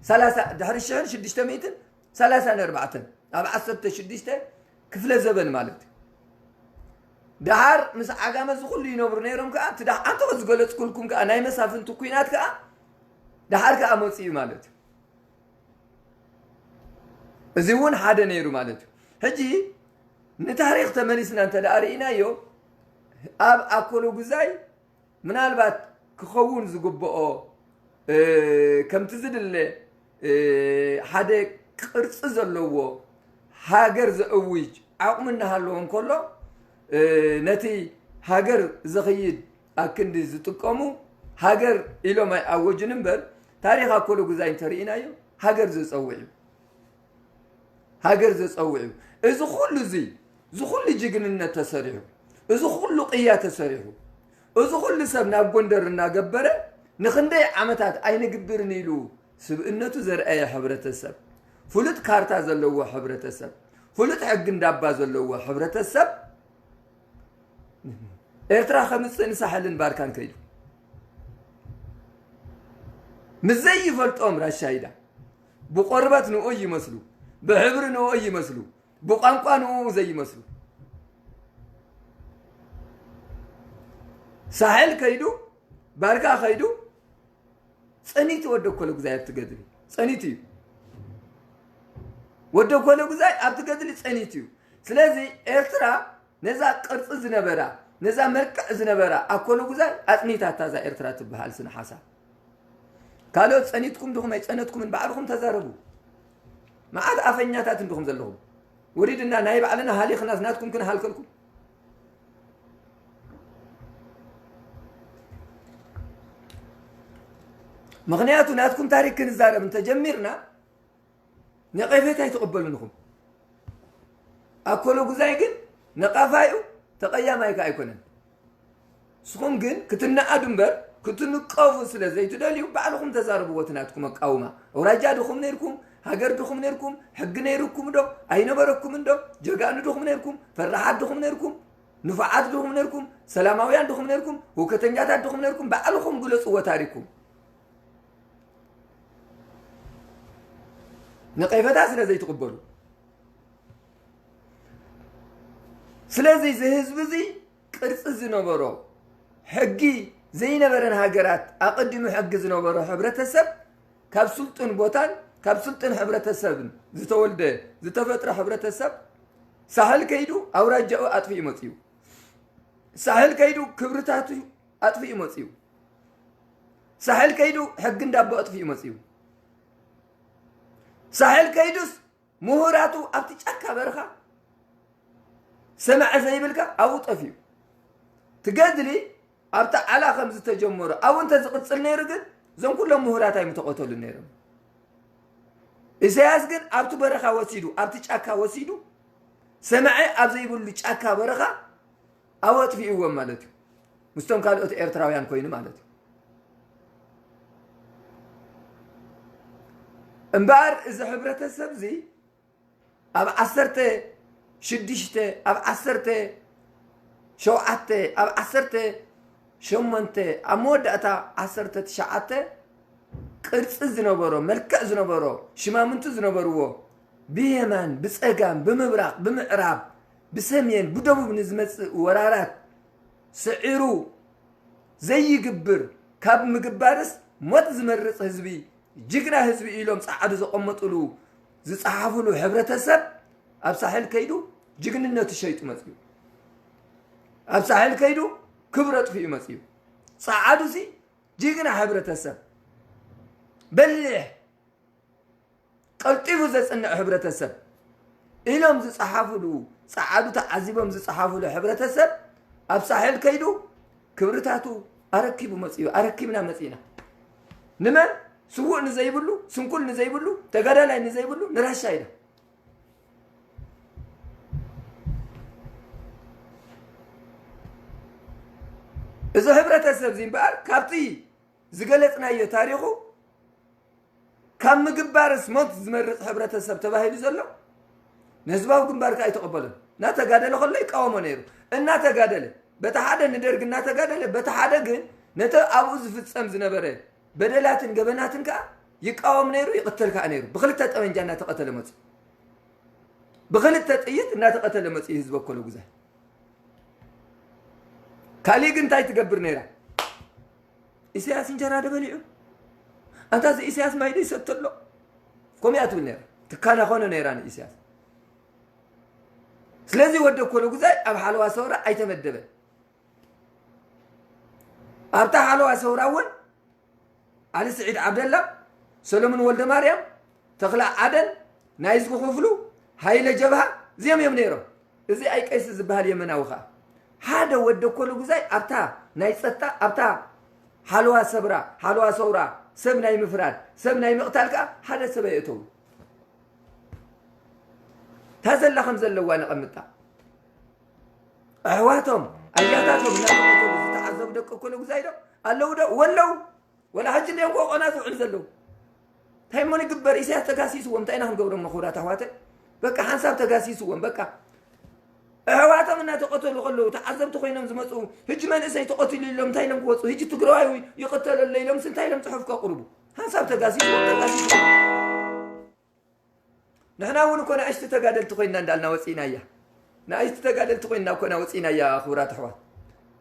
ሰላሳ ድሕሪ ሽሕን ሽዱሽተ ሚእትን ሰላሳን ኣርባዕተን ኣብ ዓሰርተ ሽዱሽተ ክፍለ ዘበን ማለት እዩ ደሓር ምስ ዓጋመ እዚ ኩሉ ይነብሩ ነይሮም ከዓ እቲ ደሓ ኣንተ ዝገለፅኩልኩም ከዓ ናይ መሳፍንቲ ኩናት ከዓ ደሓር ከዓ መፅኡ ማለት እዩ እዚ እውን ሓደ ነይሩ ማለት እዩ ሕጂ ንታሪክ ተመሊስና እንተ ደኣ ርኢናዮ ኣብ ኣኮሎ ጉዛይ ምናልባት ክኸውን ዝግብኦ ከምቲ ዝድለ ሓደ ቅርፂ ዘለዎ ሃገር ዘእውጅ ዓቕሚ እናሃለዎ እንከሎ ነቲ ሃገር ዘኽይድ ኣክንዲ ዝጥቀሙ ሃገር ኢሎም ኣይኣወጅን እምበር ታሪክ ኣኮሎ ጉዛይ እንተርኢናዮ ሃገር ዘፀውዕ እዩ ሃገር ዘፀውዕ እዩ እዚ ኩሉ እዚ እዚ ኩሉ ጅግንነት ተሰሪሑ እዚ ኩሉ ቅያ ተሰሪሑ እዚ ኩሉ ሰብ ናብ ጎንደር እናገበረ ንክንደይ ዓመታት ኣይንግብርን ኢሉ ስብእነቱ ዘርኣየ ሕብረተሰብ ፍሉጥ ካርታ ዘለዎ ሕብረተሰብ ፍሉጥ ሕጊ እንዳባ ዘለዎ ሕብረተሰብ ኤርትራ ከምፅእ ንሳሕልን ባርካን ከይዱ ምስ ዘይፈልጦም ራሻይዳ ብቆርበት ንኡ ይመስሉ ብሕብሪ ንኡ ይመስሉ ብቋንቋ ንኡ ዘይመስሉ ሳሕል ከይዱ ባርካ ከይዱ ፀኒቱ ወደ ኮለጉዛይ ኣብቲ ገድሊ ፀኒቱ እዩ ወደ ኮለጉዛይ ኣብቲ ገድሊ ፀኒቱ እዩ ስለዚ ኤርትራ ነዛ ቅርጺ ዝነበራ፣ ነዛ መልክዕ ዝነበራ ኣኮሎ ጉዛይ ኣጽኒታታ እዛ ኤርትራ ትበሃል ስነ ሓሳብ። ካልኦት ጸኒትኩም ድኹም ኣይጸነትኩምን ባዕልኹም ተዛረቡ። መዓት ኣፈኛታት እንድኹም ዘለኹም። ወሪድና ናይ ባዕልና ሃሊኽናስ ናትኩም ክንሃልከልኩም። ምኽንያቱ ናትኩም ታሪክ ክንዛረብ እንተጀሚርና ነቐፌታ ኣይትቕበሉን ኢኹም። ኣኮሎ ጉዛይ ግን ነቓፋዩ ተቐያማይ ከ ኣይኮነን። ንስኹም ግን ክትነኣዱ እምበር ክትንቀፉ ስለ ዘይትደልዩ ባዕልኹም ተዛረብዎ እቲ ናትኩም ኣቃውማ። ኣውራጃ ድኹም ነይርኩም፣ ሃገር ድኹም ነይርኩም፣ ሕጊ ነይርኩም ዶ ኣይነበረኩምን ዶ? ጀጋኑ ድኹም ነይርኩም፣ ፈራሓት ድኹም ነይርኩም፣ ንፉዓት ድኹም ነይርኩም፣ ሰላማውያን ድኹም ነይርኩም፣ ህውከተኛታት ድኹም ነይርኩም፣ ባዕልኹም ግለጽዎ ታሪኩም። ነቐፈታ ስለ ዘይትቕበሉ። ስለዚ እዚ ህዝቢ እዚ ቅርጺ ዝነበሮ ሕጊ ዘይነበረን ሃገራት ኣቐዲሙ ሕጊ ዝነበሮ ሕብረተሰብ ካብ ስልጡን ቦታን ካብ ስልጡን ሕብረተሰብን ዝተወልደ ዝተፈጥረ ሕብረተሰብ ሳሕል ከይዱ ኣውራጃኡ ኣጥፊኡ መጽዩ። ሳሕል ከይዱ ክብርታቱ ኣጥፊኡ መጽዩ። ሳሕል ከይዱ ሕጊ እንዳቦ ኣጥፊኡ መጽዩ። ሳሕል ከይዱስ ምሁራቱ ኣብቲ ጫካ በረኻ ሰማዒ ዘይብልካ ኣብኡ ጠፊኡ። ትገድሊ ኣብቲ ዓላ ከም ዝተጀመረ ኣብኡ እንተዝቕጽል ነይሩ ግን እዞም ኩሎም ምሁራት ኣይምተቐተሉን ነይሮም። ኢሳያስ ግን ኣብቲ በረኻ ወሲዱ ኣብቲ ጫካ ወሲዱ ሰማዒ ኣብ ዘይብሉ ጫካ በረኻ ኣብኡ ኣጥፊእዎም ማለት እዩ። ምስቶም ካልኦት ኤርትራውያን ኮይኑ ማለት እዩ። እምበኣር እዚ ሕብረተሰብ እዚ ኣብ ዓሰርተ ሽዱሽተ ኣብ ዓሰርተ ሸውዓተ ኣብ ዓሰርተ ሸሞንተ ኣብ መወዳእታ ዓሰርተ ትሽዓተ ቅርጺ ዝነበሮ መልክዕ ዝነበሮ ሽማምንቲ ዝነበርዎ ብየማን ብጸጋም ብምብራቕ ብምዕራብ ብሰሜን ብደቡብ ንዝመጽእ ወራራት ስዒሩ ዘይግብር ካብ ምግባርስ ሞት ዝመርጽ ህዝቢ ጅግና ህዝቢ ኢሎም ጸዓዱ ዘቐመጥሉ ዝጸሓፍሉ ሕብረተሰብ ኣብ ሳሕል ከይዱ ጅግንነቱ ሸይጡ መጽዩ። ኣብ ሳሕል ከይዱ ክብሩ ኣጥፊኡ መጽዩ። ጸዓዱሲ ጅግና ሕብረተሰብ በሊሕ ቀልጢፉ ዘጽንዕ ሕብረተሰብ ኢሎም ዝጸሓፍሉ ጸዓዱ ተዓዚቦም ዝጸሓፍሉ ሕብረተሰብ ኣብ ሳሕል ከይዱ ክብርታቱ ኣረኪቡ መጽዩ ኣረኪብና መጽና ንመን ስዉእ ንዘይብሉ ስንኩል ንዘይብሉ ተጋዳላይ ንዘይብሉ ንራሻ ኢና። እዚ ሕብረተሰብ እዚ እምበኣር ካብቲ ዝገለጽናዮ ታሪኹ ካብ ምግባርስ ሞት ዝመርጽ ሕብረተሰብ ተባሂሉ ዘሎ ንህዝባዊ ግንባር ከኣ ኣይተቐበሎን። እናተጋደለ ከሎ ይቃወሞ ነይሩ። እናተጋደለ በቲ ሓደ ንደርግ እናተጋደለ በቲ ሓደ ግን ነቲ ኣብኡ ዝፍጸም ዝነበረ በደላትን ገበናትን ከኣ ይቃወም ነይሩ፣ ይቕተል ከኣ ነይሩ። ብኽልተ ጠበንጃ እናተቐተለ መጹ። ብኽልተ ጥይት እናተቐተለ መጽኡ ህዝቢ ኣኮለ ጉዛይ። ካሊእ ግን እንታይ ትገብር ነይራ? ኢሳያስ እንጀራ ዶ በሊዑ? ኣንታ እዚ ኢሳያስ ማይ ዶ ይሰትሎ? ከምኡ እያ ትብል ነይራ። ትካናኸኖ ነይራ ንኢሳያስ። ስለዚ ወዲ ኣኮለ ጉዛይ ኣብ ሓለዋ ሰውራ ኣይተመደበን። ኣብታ ሓለዋ ሰውራ እውን ዓሊ ስዒድ ዓብደላ፣ ሰለሙን ወልደማርያም፣ ተኽለ ዓደን፣ ናይዝጊ ክፍሉ፣ ሃይለ ጀብሃ እዚኦም እዮም ነይሮም። እዚ ኣይቀይሲ ዝበሃል የመናዊ ኸኣ ሓደ ወዲ ኣኮለ ጉዛይ ኣብታ ናይ ጸጥታ ኣብታ ሓለዋ ሰብራ ሓለዋ ሰውራ ሰብ ናይ ምፍራድ ሰብ ናይ ምቕታል ከኣ ሓደ ሰብ ኣየእተዉ። እታ ዘላ ከም ዘለዋ ነቐምጣ። ኣሕዋቶም ኣያታቶም እናተቐተሉ ዝተዓዘቡ ደቂ ኣኮለ ጉዛይ ዶ ኣለዉ ዶ? ወለዉ ወላ ሕጂ እንዲኦም ቆቆና ዝውዕሉ ዘለዉ። እንታይ እሞ ንግበር? ኢሳያስ ተጋሲስዎም እንታይ ኢና ክንገብሮም? መኹራት ኣሕዋተ በቃ ሓንሳብ ተጋሲስዎም በቃ። ኣሕዋቶም እናተቐተሉ ከለዉ ተዓዘብቲ ኮይኖም ዝመፁ ሕጂ መንእሰይ ተቐቲሉ ኢሎም እንታይ ኢሎም ክወፁ? ሕጂ ትግራዋይ ይቕተለሎ ኢሎምስ እንታይ ኢሎም ፅሑፍ ከቕርቡ? ሓንሳብ ተጋሲስዎም ተጋሲስዎም። ንሕና እውን እኮ ንኣሽቲ ተጋደልቲ ኮይንና እንዳልና ወፂእናያ። ንኣሽቲ ተጋደልቲ ኮይንና እኮ ኢና ወፂእናያ ክቡራት ኣሕዋት።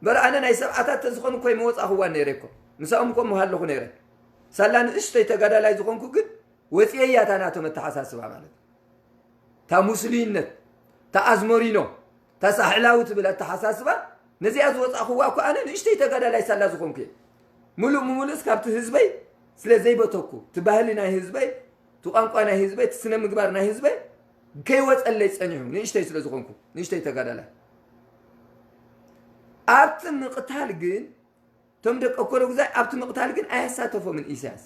በር ኣነ ናይ ሰብዓታት ተዝኾኑ እኮ ይመወፃእኽዋን ነይረ እኮ። ምሳኦም እኮ ምሃለኹ ነይረ። ሳላ ንእሽተይ ተጋዳላይ ዝኾንኩ ግን ወፂኤያ እታ ናቶም ኣተሓሳስባ ማለት እዩ። እታ ሙስሊነት ተኣዝመሪኖ፣ ተሳሕላዊ ትብል ኣተሓሳስባ፣ ነዚኣ ዝወፃእኽዋ እኮ ኣነ ንእሽተይ ተጋዳላይ ሳላ ዝኾንኩ እየ። ሙሉእ ምሙሉእስ ካብቲ ህዝበይ ስለ ዘይበተኩ፣ እቲ ባህሊ ናይ ህዝበይ፣ እቲ ቋንቋ ናይ ህዝበይ፣ እቲ ስነ ምግባር ናይ ህዝበይ ከይወፀለይ ፀኒሑ፣ ንእሽተይ ስለ ዝኾንኩ፣ ንእሽተይ ተጋዳላይ። ኣብቲ ምቕታል ግን፣ እቶም ደቂ ኣኮለጉዛይ ኣብቲ ምቕታል ግን ኣየሳተፎምን ኢሳያስ።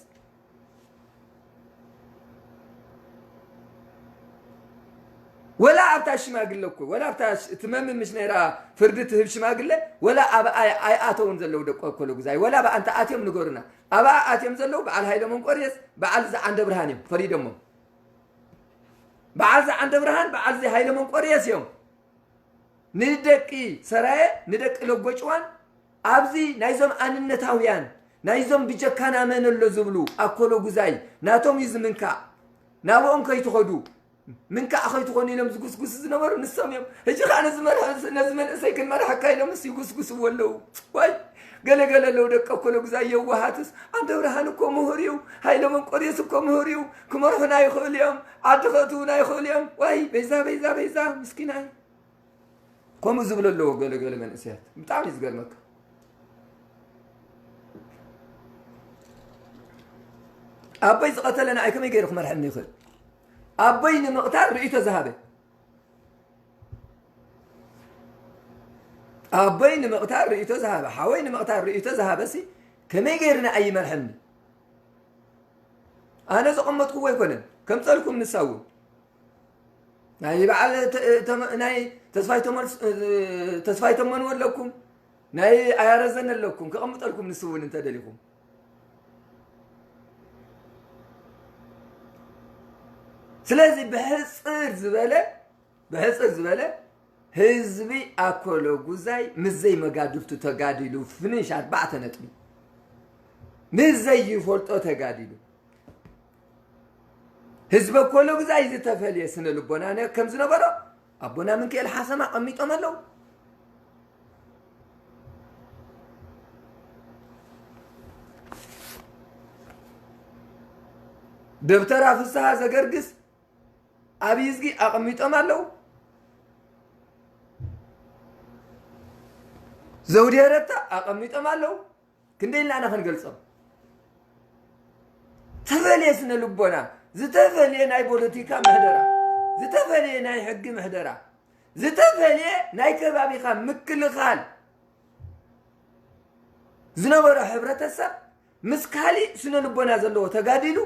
ወላ ኣብታ ሽማግለ እኮ፣ ወላ ኣብታ ሽ-፣ ትመምን ምሽ ነይራ ፍርዲ ትህብ ሽማግለ፣ ወላ ኣብኣ ኣይ-፣ ኣይኣተውን ዘለዉ ደቂ ኣኮለጉዛይ፣ ወላ ኣብኣ እንተ ኣትዮም ንገሩና። ኣብኣ ኣትዮም ዘለዉ በዓል ሃይለ መንቆርየስ፣ በዓል ዝዓንደ ብርሃን እዮም ፈሪዶሞም። በዓል ዝዓንደ ብርሃን፣ በዓል እዚ ሃይለ መንቆርየስ እዮም። ንደቂ ሰራየ፣ ንደቂ ለጎጭዋን፣ ኣብዚ ናይዞም ኣንነታውያን፣ ናይዞም ብጀካና መን ኣሎ ዝብሉ ኣኮለጉዛይ፣ ናቶም እዩ ዝምንካእ። ናብኦም ከይትኸዱ፣ ምንካእ ከይትኾኑ ኢሎም ዝጉስጉሱ ዝነበሩ ንሶም እዮም። ሕጂ ኸዓ ነዚ መርሐ-፣ ነዚ መንእሰይ ክንመርሐካ ኢሎምስ ይጉስጉስዎ ኣለዉ። ዋይ፣ ገለ ገለ ኣለዉ ደቂ ኣኮለጉዛይ የዋሃትስ፣ ዓንደ ብርሃን እኮ ምሁር እዩ፣ ሃይለ መንቆርየስ እኮ ምሁር እዩ፣ ክመርሑና ይኽእሉ እዮም፣ ዓዲ ከእትዉና ይኽእሉ እዮም። ዋይ፣ በይዛ፣ በይዛ፣ በይዛ፣ ምስኪናይ። ከምኡ ዝብሉ ኣለዎ ገለ ገለ መንእሰያት። ብጣዕሚ እዩ ዝገርመካ። ኣቦይ ዝቐተለ ንዓይ ከመይ ገይሩ ክመርሐኒ ይኽእል? ኣቦይ ንምቕታል ርእይቶ ዝሃበ። ኣቦይ ንምቕታል ርእይቶ ዝሃበ፣ ሓወይ ንምቕታል ርእይቶ ዝሃበ ሲ ከመይ ገይሩ ንዓይ ይመርሐኒ? ኣነ ዘቐመጥኩዎ ኣይኮነን። ከምፀልኩም ንሳ እውን። ናይ በዓል ተ-፣ ተመ-፣ ናይ ተስፋይ ተመልስ-፣ ተስፋይ ተመንዎ ኣለኩም። ናይ ኣያረዘን ኣለኩም። ከቐምጠልኩም ንሱ እውን እንተደሊኹም። ስለዚ ብሕፅር ዝበለ፣ ብሕፅር ዝበለ ህዝቢ ኣኮለጉዛይ ምስ ዘይመጋድፍቱ ተጋዲሉ ፍኒሽ ኣርባዕተ ነጥቢ። ምስ ዘይፈልጦ ተጋዲሉ። ህዝቢ ኣኮለጉዛይ ዝተፈልየ ስነ ልቦና ነ-፣ ከም ዝነበሮ ኣቦና ምንክኤል ሓሰማ ኣቐሚጦም ኣለዉ። ደብተራ ፍስሃ ዘገርግስ ኣብ ይዝጊ ኣቐሚጦም ኣለዉ። ዘውዴ ረታ ኣቐሚጦም ኣለዉ። ክንደይ ኢልና ኢና ክንገልጾም? ዝተፈልየ ስነ ልቦና፣ ዝተፈልየ ናይ ፖለቲካ ምሕደራ፣ ዝተፈልየ ናይ ሕጊ ምሕደራ፣ ዝተፈልየ ናይ ከባቢኻ ምክልኻል ዝነበሮ ሕብረተሰብ ምስ ካሊእ ስነ ልቦና ዘለዎ ተጋዲሉ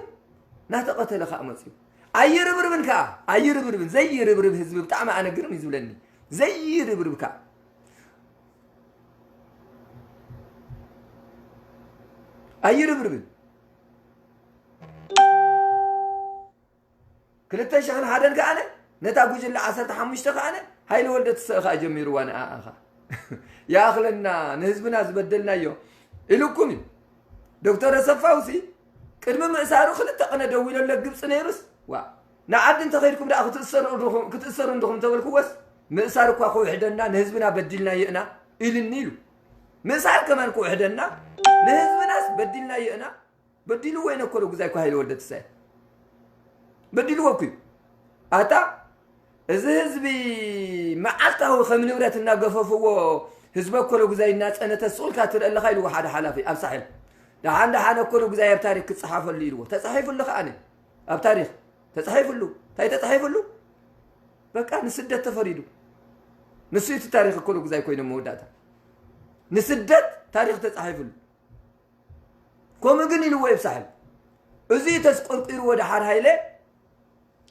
እናተቐተለ ከዓ መፅዩ። ኣይርብርብን ከዓ፣ ኣይርብርብን፣ ዘይርብርብ ህዝቢ ብጣዕሚ ኣነ ግርም እዩ ዝብለኒ። ዘይርብርብ ከዓ ኣይርብርብን። ክልተ ሽሕን ሓደን ከኣነ ነታ ጉጅለ ዓሰርተ ሓሙሽተ ከኣነ ሃይለ ወልደ ትስእ ከኣ ጀሚርዋ ንኣኣ ከኣ። ይኣኽለና፣ ንህዝብና ዝበደልናዮ ኢሉኩም እዩ። ዶክተር ኣሰፋውሲ ቅድሚ ምእሳሩ ክልተ ቅነ ደዊለለ ግብፂ ነይሩስ፣ ዋ፣ ንዓዲ እንተኸይድኩም ደኣ ክትእሰሩ እንድኹም፣ ክትእሰሩ እንድኹም እንተበልኩዎስ፣ ምእሳር እኳ ክውሕደና፣ ንህዝብና በዲልናዮ ኢና ኢልኒ ኢሉ። ምእሳር ከማን ክውሕደና፣ ንህዝብናስ በዲልናዮ ኢና። በዲልዎ ይነኮሎ ጉዛይ እኮ ሃይለ ወልደ ትሳይ። በዲልዎ እኮ እዩ። ኣታ፣ እዚ ህዝቢ መዓልታዊ ከም ንብረት እናገፈፍዎ፣ ህዝቢ ኣኮሎ ጉዛይ እናጸነተ ስቕ ኢልካ ትርኢ ኣለኻ ኢልዎ ሓደ ሓላፊ ኣብ ሳሕል። ደሓን ደሓን ኣኮሎ ጉዛይ ኣብ ታሪክ ክጸሓፈሉ ኢልዎ። ተጻሒፉሉ ከኣ ኣብ ታሪክ ተጻሒፉሉ። እንታይ ተጻሒፉሉ? በቃ ንስደት ተፈሪዱ። ንሱ እቲ ታሪክ ኣኮሎ ጉዛይ ኮይኖም መወዳእታ። ንስደት ታሪክ ተጻሒፉሉ። ከምኡ ግን ኢልዎ ይብሳሕል። እዚ ተስቆርቂርዎ ደሓር ሃይለ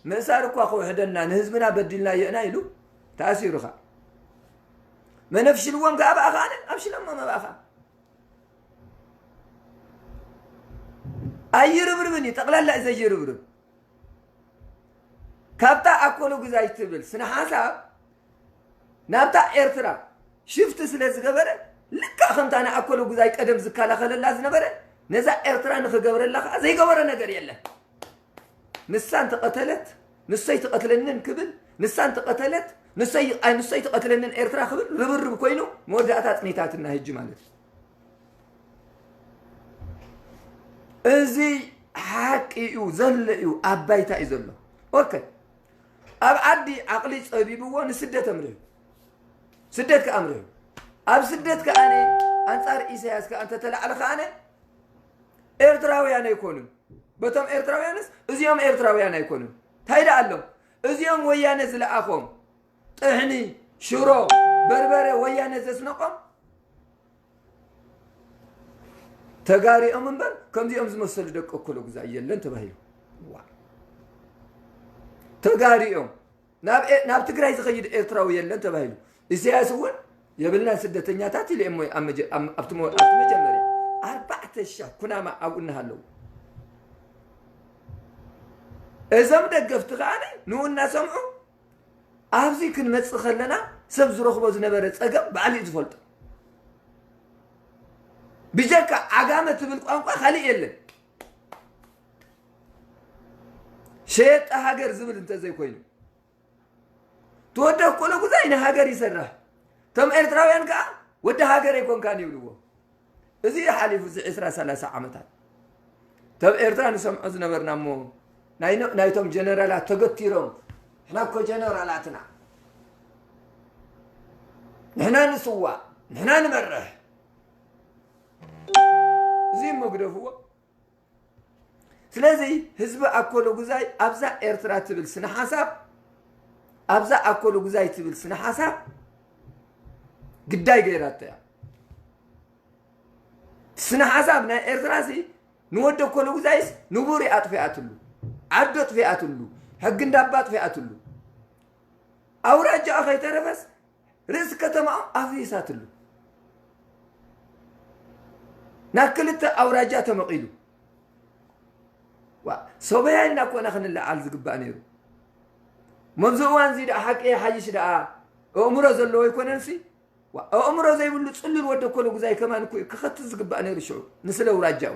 ምእሳር እኳ ክውሕደና ንህዝብና በዲልናዮ ኢና ኢሉ ተኣሲሩ ኸኣ። መን ኣፍሽልዎም ከኣ ብኣኻ ኣነ ኣፍሽለሞም ኣብኣኻ። ኣይርብርብን እዩ፣ ጠቕላላ እዩ ዘይርብርብ። ካብታ ኣኮሎ ጉዛይ ትብል ስነ ሓሳብ ናብታ ኤርትራ ሽፍቲ ስለ ዝገበረ፣ ልክዕ ከምታ ንኣኮሎ ጉዛይ ቀደም ዝከላኸለላ ዝነበረ፣ ነዛ ኤርትራ ንኽገብረላ ኸዓ ዘይገበረ ነገር የለን። ንሳ እንተቐተለት፣ ንሰይ ትቐትለንን ክብል፣ ንሳ እንተቐተለት፣ ንሰይ፣ ኣይ፣ ንሰይ ትቐትለንን ኤርትራ ክብል ርብርብ ኮይኑ፣ መወዳእታ ኣጽኒታትና ሕጂ ማለት እዩ። እዚ ሓቂ እዩ፣ ዘሎ እዩ፣ ኣብ ባይታ እዩ ዘሎ። ኦኬ። ኣብ ዓዲ ዓቕሊ ጸቢብዎ ንስደት ኣምሪሑ። ስደት ከኣ ኣምሪሑ። ኣብ ስደት ከኣነ ኣንጻር ኢሳያስ ከኣ እንተተላዕለ ከኣነ ኤርትራውያን ኣይኮኑን። በቶም ኤርትራውያንስ እዚኦም ኤርትራውያን ኣይኮኑን። እንታይ ደኣ ኣሎም? እዚኦም ወያነ ዝለኣኾም ጥሕኒ፣ ሽሮ፣ በርበረ ወያነ ዘስነቆም ተጋሪኦም እምበር ከምዚኦም ዝመሰሉ ደቂ እኮሎ ግዛይ የለን ተባሂሉ። ዋ። ተጋሪኦም ናብ ኤ- ናብ ትግራይ ዝኸይድ ኤርትራዊ የለን ተባሂሉ። ኢሳያስ እውን የብልናን ስደተኛታት ኢሉ እሞ ኣብ መጀ- ኣብ- ኣብቲ መ- ኣብቲ መጀመርያ ኣርባዕተ ሺሕ ኩናማ ኣብኡ እናሃለዉ እዞም ደገፍቲ ከኣ ንኡ እናሰምዑ ኣብዚ ክንመጽእ ከለና ሰብ ዝረኽቦ ዝነበረ ጸገም ባዕሉ እዩ ዝፈልጦ። ብጀካ ዓጋመ ትብል ቋንቋ ካልእ የለን። ሸየጣ ሃገር ዝብል እንተዘይኮይኑ ትወደ ኮሎ ጉዛይ ንሃገር ይሰርሕ። እቶም ኤርትራውያን ከኣ ወዲ ሃገር ኣይኮንካን ይብልዎ። እዚ እዩ ሓሊፉ እዚ ዕስራ ሰላሳ ዓመታት ተብ ኤርትራ ንሰምዖ ዝነበርና እሞ ናይ- ናይቶም ጀነራላት ተገቲሮም ንሕና እኮ ጀነራላትና ንሕና ንስዋእ ንሕና ንመርሕ እዚ እሞ ግደፍዎ። ስለዚ ህዝቢ ኣኮሎ ጉዛይ ኣብዛ ኤርትራ ትብል ስነ ሓሳብ ኣብዛ ኣኮሎ ጉዛይ ትብል ስነ ሓሳብ ግዳይ ገይራቶ እያ። ስነ ሓሳብ ናይ ኤርትራ ሲ ንወዲ ኣኮሎ ጉዛይስ ንቡር ኣጥፊኣትሉ፣ ዓዲ ኣጥፊኣትሉ፣ ሕጊ እንዳባ ኣጥፊኣትሉ፣ ኣውራጃ ከይተረፈስ ርእሲ ከተማኦም ኣፍሪሳትሉ ናብ ክልተ ኣውራጃ ተመቒሉ። ዋ፣ ሰበያ ኢልና ኮና ክንለዓል ዝግባእ ነይሩ። መብዚ እዋን እዚ ደኣ ሓቂ ሓይሽ ደኣ ኣእምሮ ዘለዎ ኣይኮነንሲ። ዋ፣ ኣእምሮ ዘይብሉ ጽሉል ወደ ኮሎ ጉዛይ ከማን እኮ እዩ ክኸትት ዝግባእ ነይሩ ሽዑ ንስለ ኣውራጃኡ።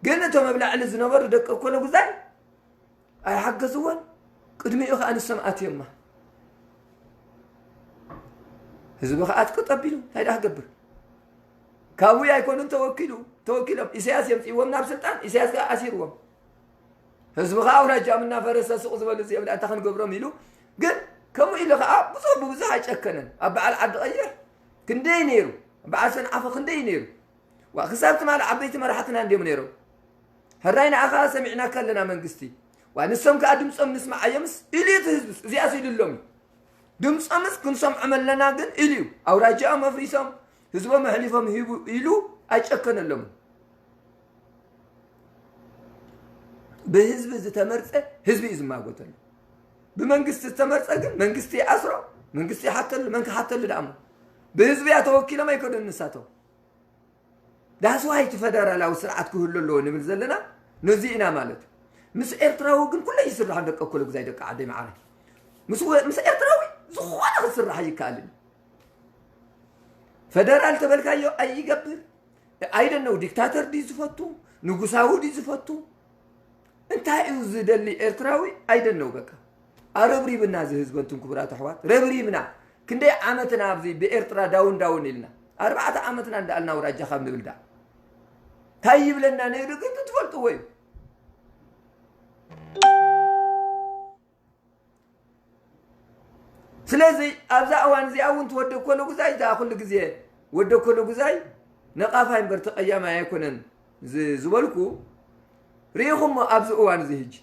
ግን እቶም ኣብ ላዕሊ ዝነበሩ ደቂ ኮሎ ጉዛይ ኣይሓገዝዎን። ቅድሚኡ ከኣ ንሶም ኣትዮማ። ህዝቢ ከኣ ኣትቅጠቢሉ እንታይ ደኣ ክገብር? ካብኡ ኣይኮኑን ተወኪሉ ተወኪሎም ኢሳያስ የምፅእዎም ናብ ስልጣን ኢሳያስ ከኣ ኣሲርዎም። ህዝቢ ከኣ ኣውራጃም እናፈረሰ ሱቕ ዝበሉ እዚኦም ደኣ እንታይ ክንገብሮም ኢሉ ግን ከምኡ ኢሉ ከኣ ብዙሕ ብብዙሕ ኣይጨከነን። ኣብ በዓል ዓዲ ቀይሕ ክንደይ ነይሩ፣ በዓል ሰንዓፈ ክንደይ ነይሩ። ዋ ክሳብ ትማሊ ዓበይቲ መራሕትና እንዲዮም ነይሮም። ሕራይ ንኣኻ ሰሚዕናካ ኣለና መንግስቲ። ዋ ንሶም ከኣ ድምፆም ንስማዓዮምስ ኢሉ እቲ ህዝብስ እዚኣስ ኢሉ ኣሎም እዩ። ድምፆምስ ክንሰምዖም ኣለና ግን ኢሉ እዩ። ኣውራጃኦም ኣፍሪሶም ህዝቦም ኣሕሊፎም ሂቡ ኢሉ ኣይጨከነሎምን። ብህዝቢ ዝተመርፀ ህዝቢ እዩ ዝማጎተሉ። ብመንግስቲ ዝተመርፀ ግን መንግስቲ ይኣስሮ፣ መንግስቲ ይሓተሉ፣ መን ክሓተሉ ደኣሞ? ብህዝቢ እያ ተወኪሎም ኣይከዱን ንሳቶም። ዳስዋ እቲ ፈደራላዊ ስርዓት ክህሉ ኣለዎ ንብል ዘለና ነዚ ኢና ማለት እዩ። ምስ ኤርትራዊ ግን ኩለ ይስራሕ ደቂ እኮሎ ግዛይ ደቂ ዓደይ መዓረ ምስ ወ- ምስ ኤርትራዊ ዝኾነ ክስራሕ ኣይከኣልን። ፈደራል ተበልካዮ ኣይገብር። ኣይደነው ዲክታተር ድዩ ዝፈቱ ንጉሳዊ ድዩ ዝፈቱ እንታይ እዩ ዝደሊ ኤርትራዊ? ኣይደነው በቃ ኣረብሪብና እዚ ህዝቢ እንትን ክቡራት ኣሕዋት ረብሪብና። ክንደይ ዓመትና ኣብዚ ብኤርትራ ዳውን ዳውን ኢልና ኣርባዕተ ዓመትና እንዳኣልና ኣውራጃ ካብ ንብል ዳ እንታይ ይብለና ነይሩ ግን ትፈልጥዎ እዩ። ስለዚ ኣብዛ እዋን እዚኣ እውን ትወደ ኮሎ ጉዛይ እታ ኩሉ ግዜ ወደ ኮሎ ጉዛይ ነቓፋይ እምበር ተቐያማይ ኣይኮነን ዝ- ዝበልኩ ርኢኹሞ ኣብዚ እዋን እዚ ህጂ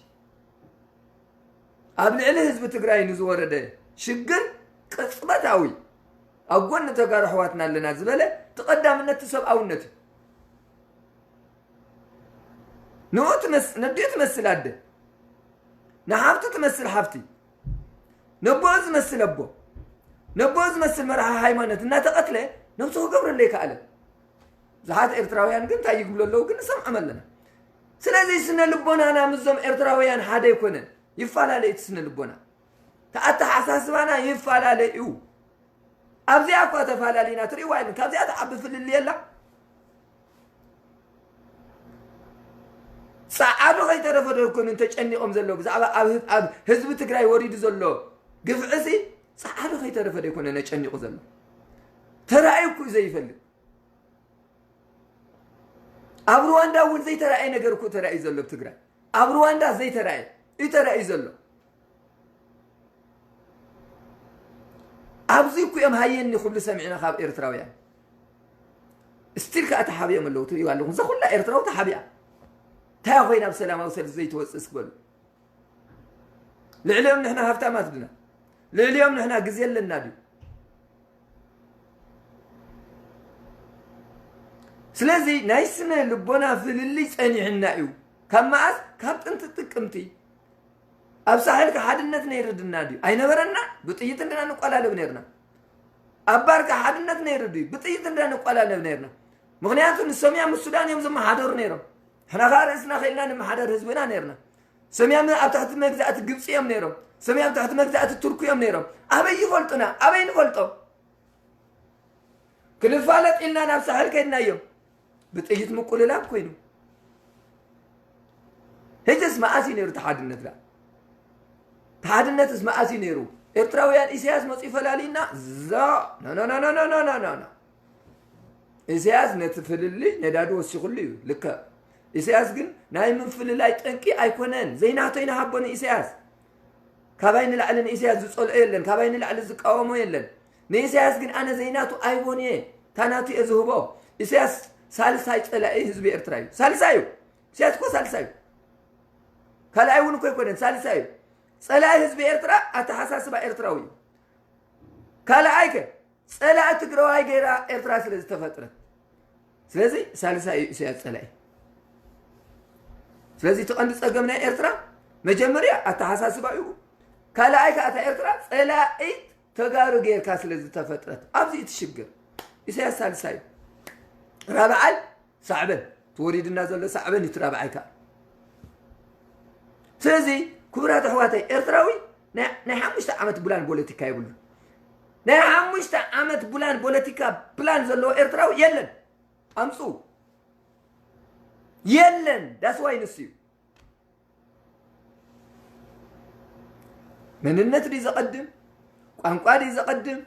ኣብ ልዕሊ ህዝቢ ትግራይ ንዝወረደ ሽግር ቅፅበታዊ ኣብ ጎኒ ተጋሩ ኣሕዋትና ኣለና ዝበለ እቲ ቀዳምነት እቲ ሰብኣውነት እዩ። ንኡ ትመስ- ነዲኡ ትመስል ኣደ ንሓፍቱ ትመስል ሓፍቲ ነቦኡ ዝመስል ኣቦ ነቦኡ ዝመስል መራሒ ሃይማኖት እናተቐትለ ነብሱ ክገብረሉ ኣይከኣለን። ብዙሓት ኤርትራውያን ግን እንታይ ይግብሉ ኣለዉ ግን ንሰምዖም ኣለና። ስለዚ ስነ ልቦናና ምስዞም ኤርትራውያን ሓደ ኣይኮነን፣ ይፈላለ እቲ ስነ ልቦና ተኣተሓሳስባና ይፈላለ እዩ። ኣብዚኣ እኳ ተፈላለዩና ትርእይዋ የለን። ካብዚኣ ትዓቢ ፍልልይ የላ። ጸዓዱ ከይተረፈ ዶ ይኮኑ ተጨኒቖም ዘለዉ ብዛዕባ ኣብ ህዝ- ኣብ ህዝቢ ትግራይ ወሪዱ ዘሎ ግፍዕሲ ጸዓዱ ከይተረፈ ዶ ይኮነ ነጨኒቑ ዘሎ ተራእዩ እኮ እዩ ዘይፈልጥ። ኣብ ሩዋንዳ እውን ዘይተራእየ ነገር እኮ ተራእዩ ዘሎ ኣብ ትግራይ ኣብ ሩዋንዳ ዘይተራእየ እዩ ተራእዩ ዘሎ። ኣብዚ እኮ እዮም ሃየኒ ክብሉ ሰሚዕና ካብ ኤርትራውያን። ስቲል ከኣ ተሓቢኦም ኣለዉ፣ ትርእዩ ኣለኹም። እዛ ኩላ ኤርትራዊ ተሓቢኣ። እንታይ ኮይና ኣብ ሰላማዊ ሰልፊ ዘይትወጽእ እስክበሉ። ልዕሊኦም ንሕና ሃብታማት ድና? ልዕሊኦም ንሕና ግዜ ኣለና ድዩ? ስለዚ ናይ ስነ ልቦና ፍልልይ ጸኒሕና እዩ። ካብ መኣስ? ካብ ጥንቲ ጥቅምቲ። ኣብ ሳሕል ከ ሓድነት ነይሩ ድና ድዩ? ኣይነበረና። ብጥይት እንድና ንቆላለብ ነይርና። ኣብ ባር ከ ሓድነት ነይሩ ድዩ? ብጥይት እንድና ንቆላለብ ነይርና። ምኽንያቱ ንሶምያ ምስ ሱዳን እዮም ዝመሓደሩ ነይሮም። ሕና ከኣ ርእስና ኸኢልና ንመሓደር ህዝብና ነይርና። ሰምያም ኣብ ትሕቲ መግዛእቲ ግብፂ እዮም ነይሮም። ሰምያም ኣብ ትሕቲ መግዛእቲ ቱርክ እዮም ነይሮም። ኣበይ ይፈልጡና? ኣበይ ንፈልጦም? ክንፋለጥ ኢልና ናብ ሳሕል ከይድና እዮም። ብጥይት ምቁልላብ ኮይኑ። ህጅስ መኣስ እዩ ነይሩ ተሓድነት ላ? ተሓድነትስ መኣስ እዩ ነይሩ? ኤርትራውያን ኢሳያስ መፂኡ ፈላልዩና? ዛ ኖ ኖ ኖ ኖ ኖ ኖ ኖ ኖ። ኢሳያስ ነቲ ፍልልይ ነዳዲ ወሲኹሉ እዩ። ልክዕ። ኢሳያስ ግን ናይ ምፍልላይ ጠንቂ ኣይኮነን። ዘይናተይ ንሃቦ ንኢሳያስ። ካባይ ንላዕሊ ንኢሳያስ ዝጸልኦ የለን። ካባይ ንላዕሊ ዝቃወሞ የለን። ንኢሳያስ ግን ኣነ ዘይናቱ ኣይቦን እየ። ታናቱ እየ ዝህቦ። ኢሳያስ ሳልሳይ ጸላኢ ህዝቢ ኤርትራ እዩ። ሳልሳይ እዩ። ኢሳያስ እኮ ሳልሳይ እዩ። ካልኣይ እውን እኮ ኣይኮነን፣ ሳልሳይ እዩ። ጸላኢ ህዝቢ ኤርትራ ኣተሓሳስባ ኤርትራዊ እዩ። ካልኣይ ከ ጸላኢ ትግራዋይ ገይራ ኤርትራ ስለ ዝተፈጥረት። ስለዚ ሳልሳይ እዩ ኢሳያስ ጸላኢ። ስለዚ እቲ ቀንዲ ጸገም ናይ ኤርትራ መጀመርያ ኣተሓሳስባ እዩ። ካልኣይ ከኣ እታ ኤርትራ ጸላኢት ተጋሩ ጌርካ ስለ ዝተፈጥረት። ኣብዚ እቲ ሽግር። ኢሳያስ ሳልሳይ እዩ። ራብዓይ ሳዕበን። ተወሪድና ዘሎ ሳዕበን እዩ እቲ ራብዓይ ከኣ። ስለዚ ክቡራት ኣሕዋተይ፣ ኤርትራዊ ናይ ናይ ሓሙሽተ ዓመት ቡላን ፖለቲካ የብሉን። ናይ ሓሙሽተ ዓመት ቡላን ፖለቲካ ፕላን ዘለዎ ኤርትራዊ የለን። ኣምፁ። የለን። ዳስዋይ ንሱ እዩ። መንነት ድዩ ዘቐድም? ቋንቋ ድዩ ዘቐድም?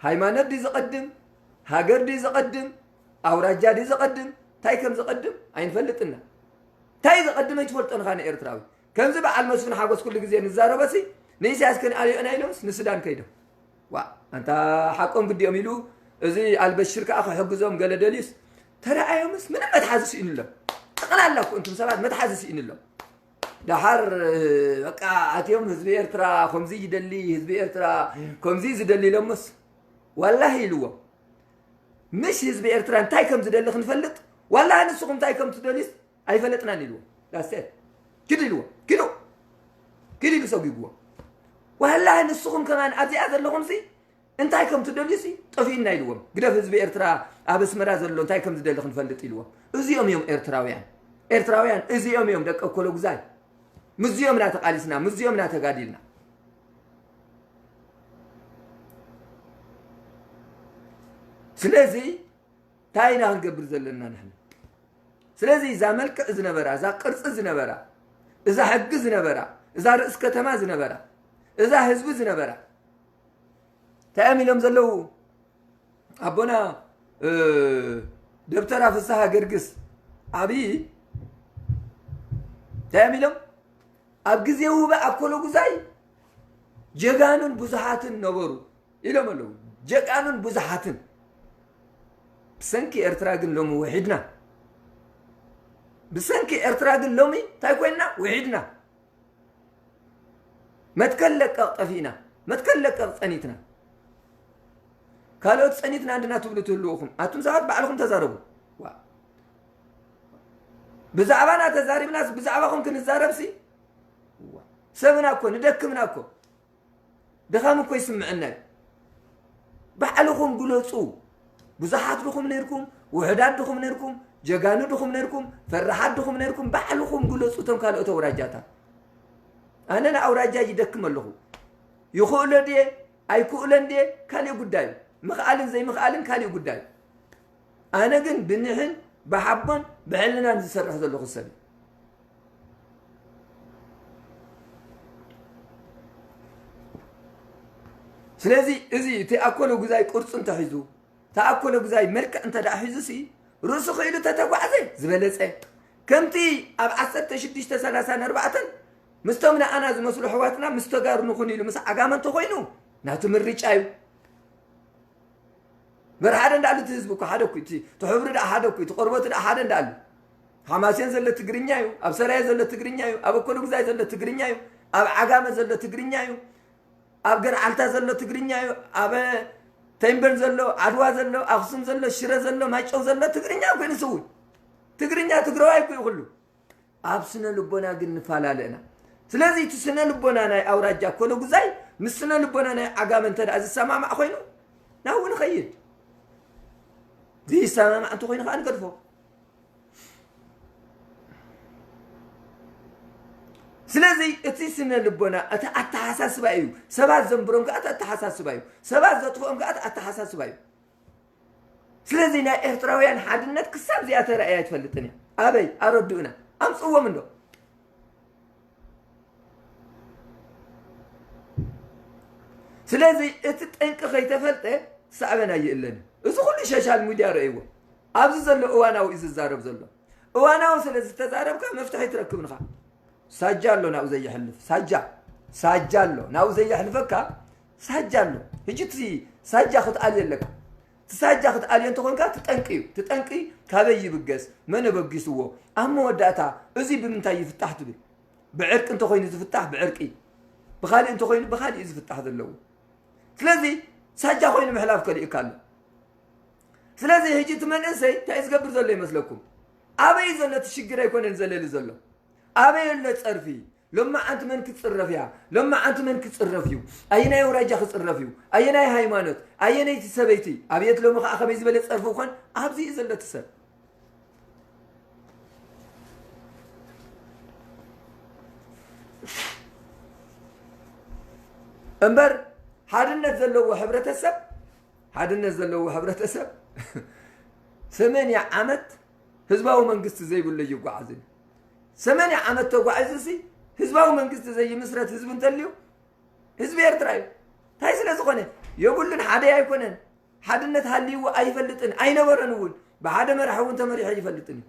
ሃይማኖት ድዩ ዘቐድም? ሃገር ድዩ ዘቐድም? ኣውራጃ ድዩ ዘቐድም? እንታይ ከም ዘቐድም ኣይንፈልጥና። እንታይ ዘቐድም ኣይትፈልጦን ኢኻ ንኤርትራዊ። ከምዚ በዓል መስፍን ሓጎስ ኩሉ ግዜ ንዛረቦሲ ንኢሳያስ ክንኣልዮና ኢሎምስ ንሱዳን ከይዶም። ዋ ኣንታ ሓቆም ግዲኦም ኢሉ እዚ ኣልበሽር ከኣ ክሕግዞም ገለ ደልዩስ ተረኣዮምስ ምንም መትሓዚ ስኢኑሎም። ጠቕላላ እኮ እንቱም ሰባት መትሓዚ ስኢኑሎም። ደሓር በቃ ኣትዮም ህዝቢ ኤርትራ ከምዚ ይደሊ፣ ህዝቢ ኤርትራ ከምዚ ዝደሊ ኢሎምስ ዋላሂ ኢልዎም። ምሽ ህዝቢ ኤርትራ እንታይ ከም ዝደሊ ክንፈልጥ ዋላሂ ንስኹም እንታይ ከም ትደልዩስ ኣይፈለጥናን ኢልዎም። ዳስቴት ኪዱ ኢልዎም። ኪዱ ኪዱ ኢሉ ሰጒግዎም። ዋላሂ ንስኹም ከማን ኣብዚኣ ዘለኹምሲ እንታይ ከም ትደልዩሲ ጠፊእና ኢልዎም። ግደፍ ህዝቢ ኤርትራ ኣብ ኣስመራ ዘሎ እንታይ ከም ዝደሊ ክንፈልጥ ኢልዎም። እዚኦም እዮም ኤርትራውያን። ኤርትራውያን እዚኦም እዮም ደቂ ኣኮለጉዛይ። ምስዚኦም ኢና ተቓሊስና፣ ምስዚኦም ኢና ተጋዲልና። ስለዚ እንታይ ኢና ክንገብር ዘለና ንሕና? ስለዚ እዛ መልክዕ ዝነበራ፣ እዛ ቅርጺ ዝነበራ፣ እዛ ሕጊ ዝነበራ፣ እዛ ርእስ ከተማ ዝነበራ፣ እዛ ህዝቢ ዝነበራ እንታይ እዮም ኢሎም ዘለዉ? ኣቦና ደብተራ ፍስሃ ገርግስ ዓብዪ እንታይ እዮም ኢሎም? ኣብ ግዜ ውበ ኣኮለጉዛይ ጀጋኑን ብዙሓትን ነበሩ ኢሎም ኣለዉ። ጀጋኑን ብዙሓትን። ብሰንኪ ኤርትራ ግን ሎሚ ውሒድና። ብሰንኪ ኤርትራ ግን ሎሚ እንታይ ኮይንና? ውሒድና። መትከል ለቀቕ ጠፊእና። መትከል ለቀቕ ጸኒትና። ካልኦት ጸኒትና እንድና ትብሉ ትህልውኹም ኣቱም ሰባት ባዕልኹም ተዛረቡ። ዋ። ብዛዕባና ተዛሪብናስ ብዛዕባኹም ክንዛረብሲ ሰብና እኮ ንደክምና እኮ ድኻም እኮ ይስምዐና እዩ። ባዕልኹም ግለፁ። ብዙሓት ድኹም ነርኩም፣ ውሕዳት ድኹም ነርኩም፣ ጀጋኑ ድኹም ነርኩም፣ ፈራሓት ድኹም ነርኩም፣ ባዕልኹም ግለፁ። እቶም ካልኦት ኣውራጃታት ኣነ ንኣውራጃ ይደክም ኣለኹ። ይኽእሎ ድየ ኣይክእሎን ድየ ካሊእ ጉዳዩ። ምኽኣልን ዘይምኽኣልን ካሊእ ጉዳዩ። ኣነ ግን ብኒሕን ብሓቦን ብሕልናን ዝሰርሕ ዘለኹ ሰብ እዩ። ስለዚ እዚ እቲ ኣኮሎ ጉዛይ ቅርጹ እንተሒዙ፣ እቲ ኣኮሎ ጉዛይ መልክዕ እንተ ደኣ ሒዙ ሲ ርእሱ ክኢሉ ተተጓዕዘ ዝበለጸ። ከምቲ ኣብ ዓሰርተ ሽዱሽተ ሰላሳን ኣርባዕተን ምስቶም ንኣና ዝመስሉ ኣሕዋትና ምስ ተጋሩ ንኹን ኢሉ ምስ ዓጋመ እንተኾይኑ ናቱ ምርጫ እዩ። በር ሓደ እንዳሉ እቲ ህዝቢ እኮ ሓደ እኮ እዩ። እቲ፣ እቲ ሕብሪ ደኣ ሓደ እኮ እዩ። እቲ ቆርበቱ ደኣ ሓደ እንዳሉ። ሓማሴን ዘሎ ትግርኛ እዩ። ኣብ ሰራየ ዘሎ ትግርኛ እዩ። ኣብ ኣኮለጉዛይ ዘሎ ትግርኛ እዩ። ኣብ ዓጋመ ዘሎ ትግርኛ እዩ። ኣብ ገርዓልታ ዘሎ ትግርኛ እዩ። ኣብ ተምቤን ዘሎ፣ ዓድዋ ዘሎ፣ ኣኽሱም ዘሎ፣ ሽረ ዘሎ፣ ማይጨው ዘሎ ትግርኛ እኮ እዩ ንሱ እውን። ትግርኛ ትግራዋይ እኮ እዩ ኩሉ። ኣብ ስነ ልቦና ግን ንፈላለ ኢና። ስለዚ እቲ ስነ ልቦና ናይ ኣውራጃ ኣኮለጉዛይ ምስ ስነ ልቦና ናይ ዓጋመ እንተ ደኣ ዝሰማማዕ ኮይኑ ናብኡ ንኸይድ። ዘይሰማማዕ እንተኾይኑ ከዓ ንገድፎ። ስለዚ እቲ ስነ ልቦና፣ እቲ ኣተሓሳስባ እዩ። ሰባት ዘንብሮም ከዓ እቲ ኣተሓሳስባ እዩ። ሰባት ዘጥፍኦም ከዓ እቲ ኣተሓሳስባ እዩ። ስለዚ ናይ ኤርትራውያን ሓድነት ክሳብ እዚኣ ተራእያ ኣይትፈልጥን እያ። ኣበይ ኣረድኡና፣ ኣምፅዎም እንዶ። ስለዚ እቲ ጠንቂ ከይተፈልጠ ሳዕበን ኣይእለንን። እዚ ኩሉ ሸሻል ሚድያ ረእይዎ። ኣብዚ ዘሎ እዋናዊ እዩ ዝዛረብ ዘሎ። እዋናዊ ስለ ዝተዛረብካ መፍትሒ ትረክብ ንኻ። ሳጃ ኣሎ ናብኡ ዘየሕልፍ። ሳጃ። ሳጃ ኣሎ ናብኡ ዘየሕልፈካ። ሳጃ ኣሎ። ሕጂ እቲ ሳጃ ክትኣልዮ ኣለካ። እቲ ሳጃ ክትኣልዮ እንተኾንካ እቲ ጠንቂ እዩ። እቲ ጠንቂ ካበይ ይብገስ? መን ኣበጊስዎ? ኣብ መወዳእታ እዚ ብምንታይ ይፍታሕ ትብል? ብዕርቂ እንተኾይኑ ዝፍታሕ ብዕርቂ። ብኻሊእ እንተኾይኑ ብኻሊእ እዩ ዝፍታሕ ዘለዎ። ስለዚ ሳጃ ኮይኑ ምሕላፍ ከሊእካ ኣሎ። ስለዚ ሕጂ እቲ መንእሰይ እንታይ እዩ ዝገብር ዘሎ ይመስለኩም? ኣበይ ዘሎ እቲ ሽግር ኣይኮነን ዘለሊ ዘሎ። ኣበይ ኣሎ ጸርፊ? ሎማዓንቲ መን ክጽረፍ እያ? ሎማዓንቲ መን ክጽረፍ እዩ? ኣየናይ ኣውራጃ ክጽረፍ እዩ? ኣየናይ ሃይማኖት? ኣየነይቲ ሰበይቲ? ኣብየት ሎሚ ከኣ ከመይ ዝበለ ጸርፊ ይኾን? ኣብዚ እዩ ዘሎ እቲ ሰብ። እምበር ሓድነት ዘለዎ ሕብረተሰብ፣ ሓድነት ዘለዎ ሕብረተሰብ ሰማንያ ዓመት ህዝባዊ መንግስቲ ዘይብሉ ኣይጓዓዝን። ሰማንያ ዓመት ተጓዒዙ ሲ ህዝባዊ መንግስቲ ዘይምስረት ህዝቢ እንተልዩ ህዝቢ ኤርትራ እዩ። እንታይ ስለ ዝኾነ? የብሉን፣ ሓደ ኣይኮነን። ሓድነት ሃልይዎ ኣይፈልጥን፣ ኣይነበረን እውን። ብሓደ መራሒ እውን ተመሪሑ ኣይፈልጥን እዩ።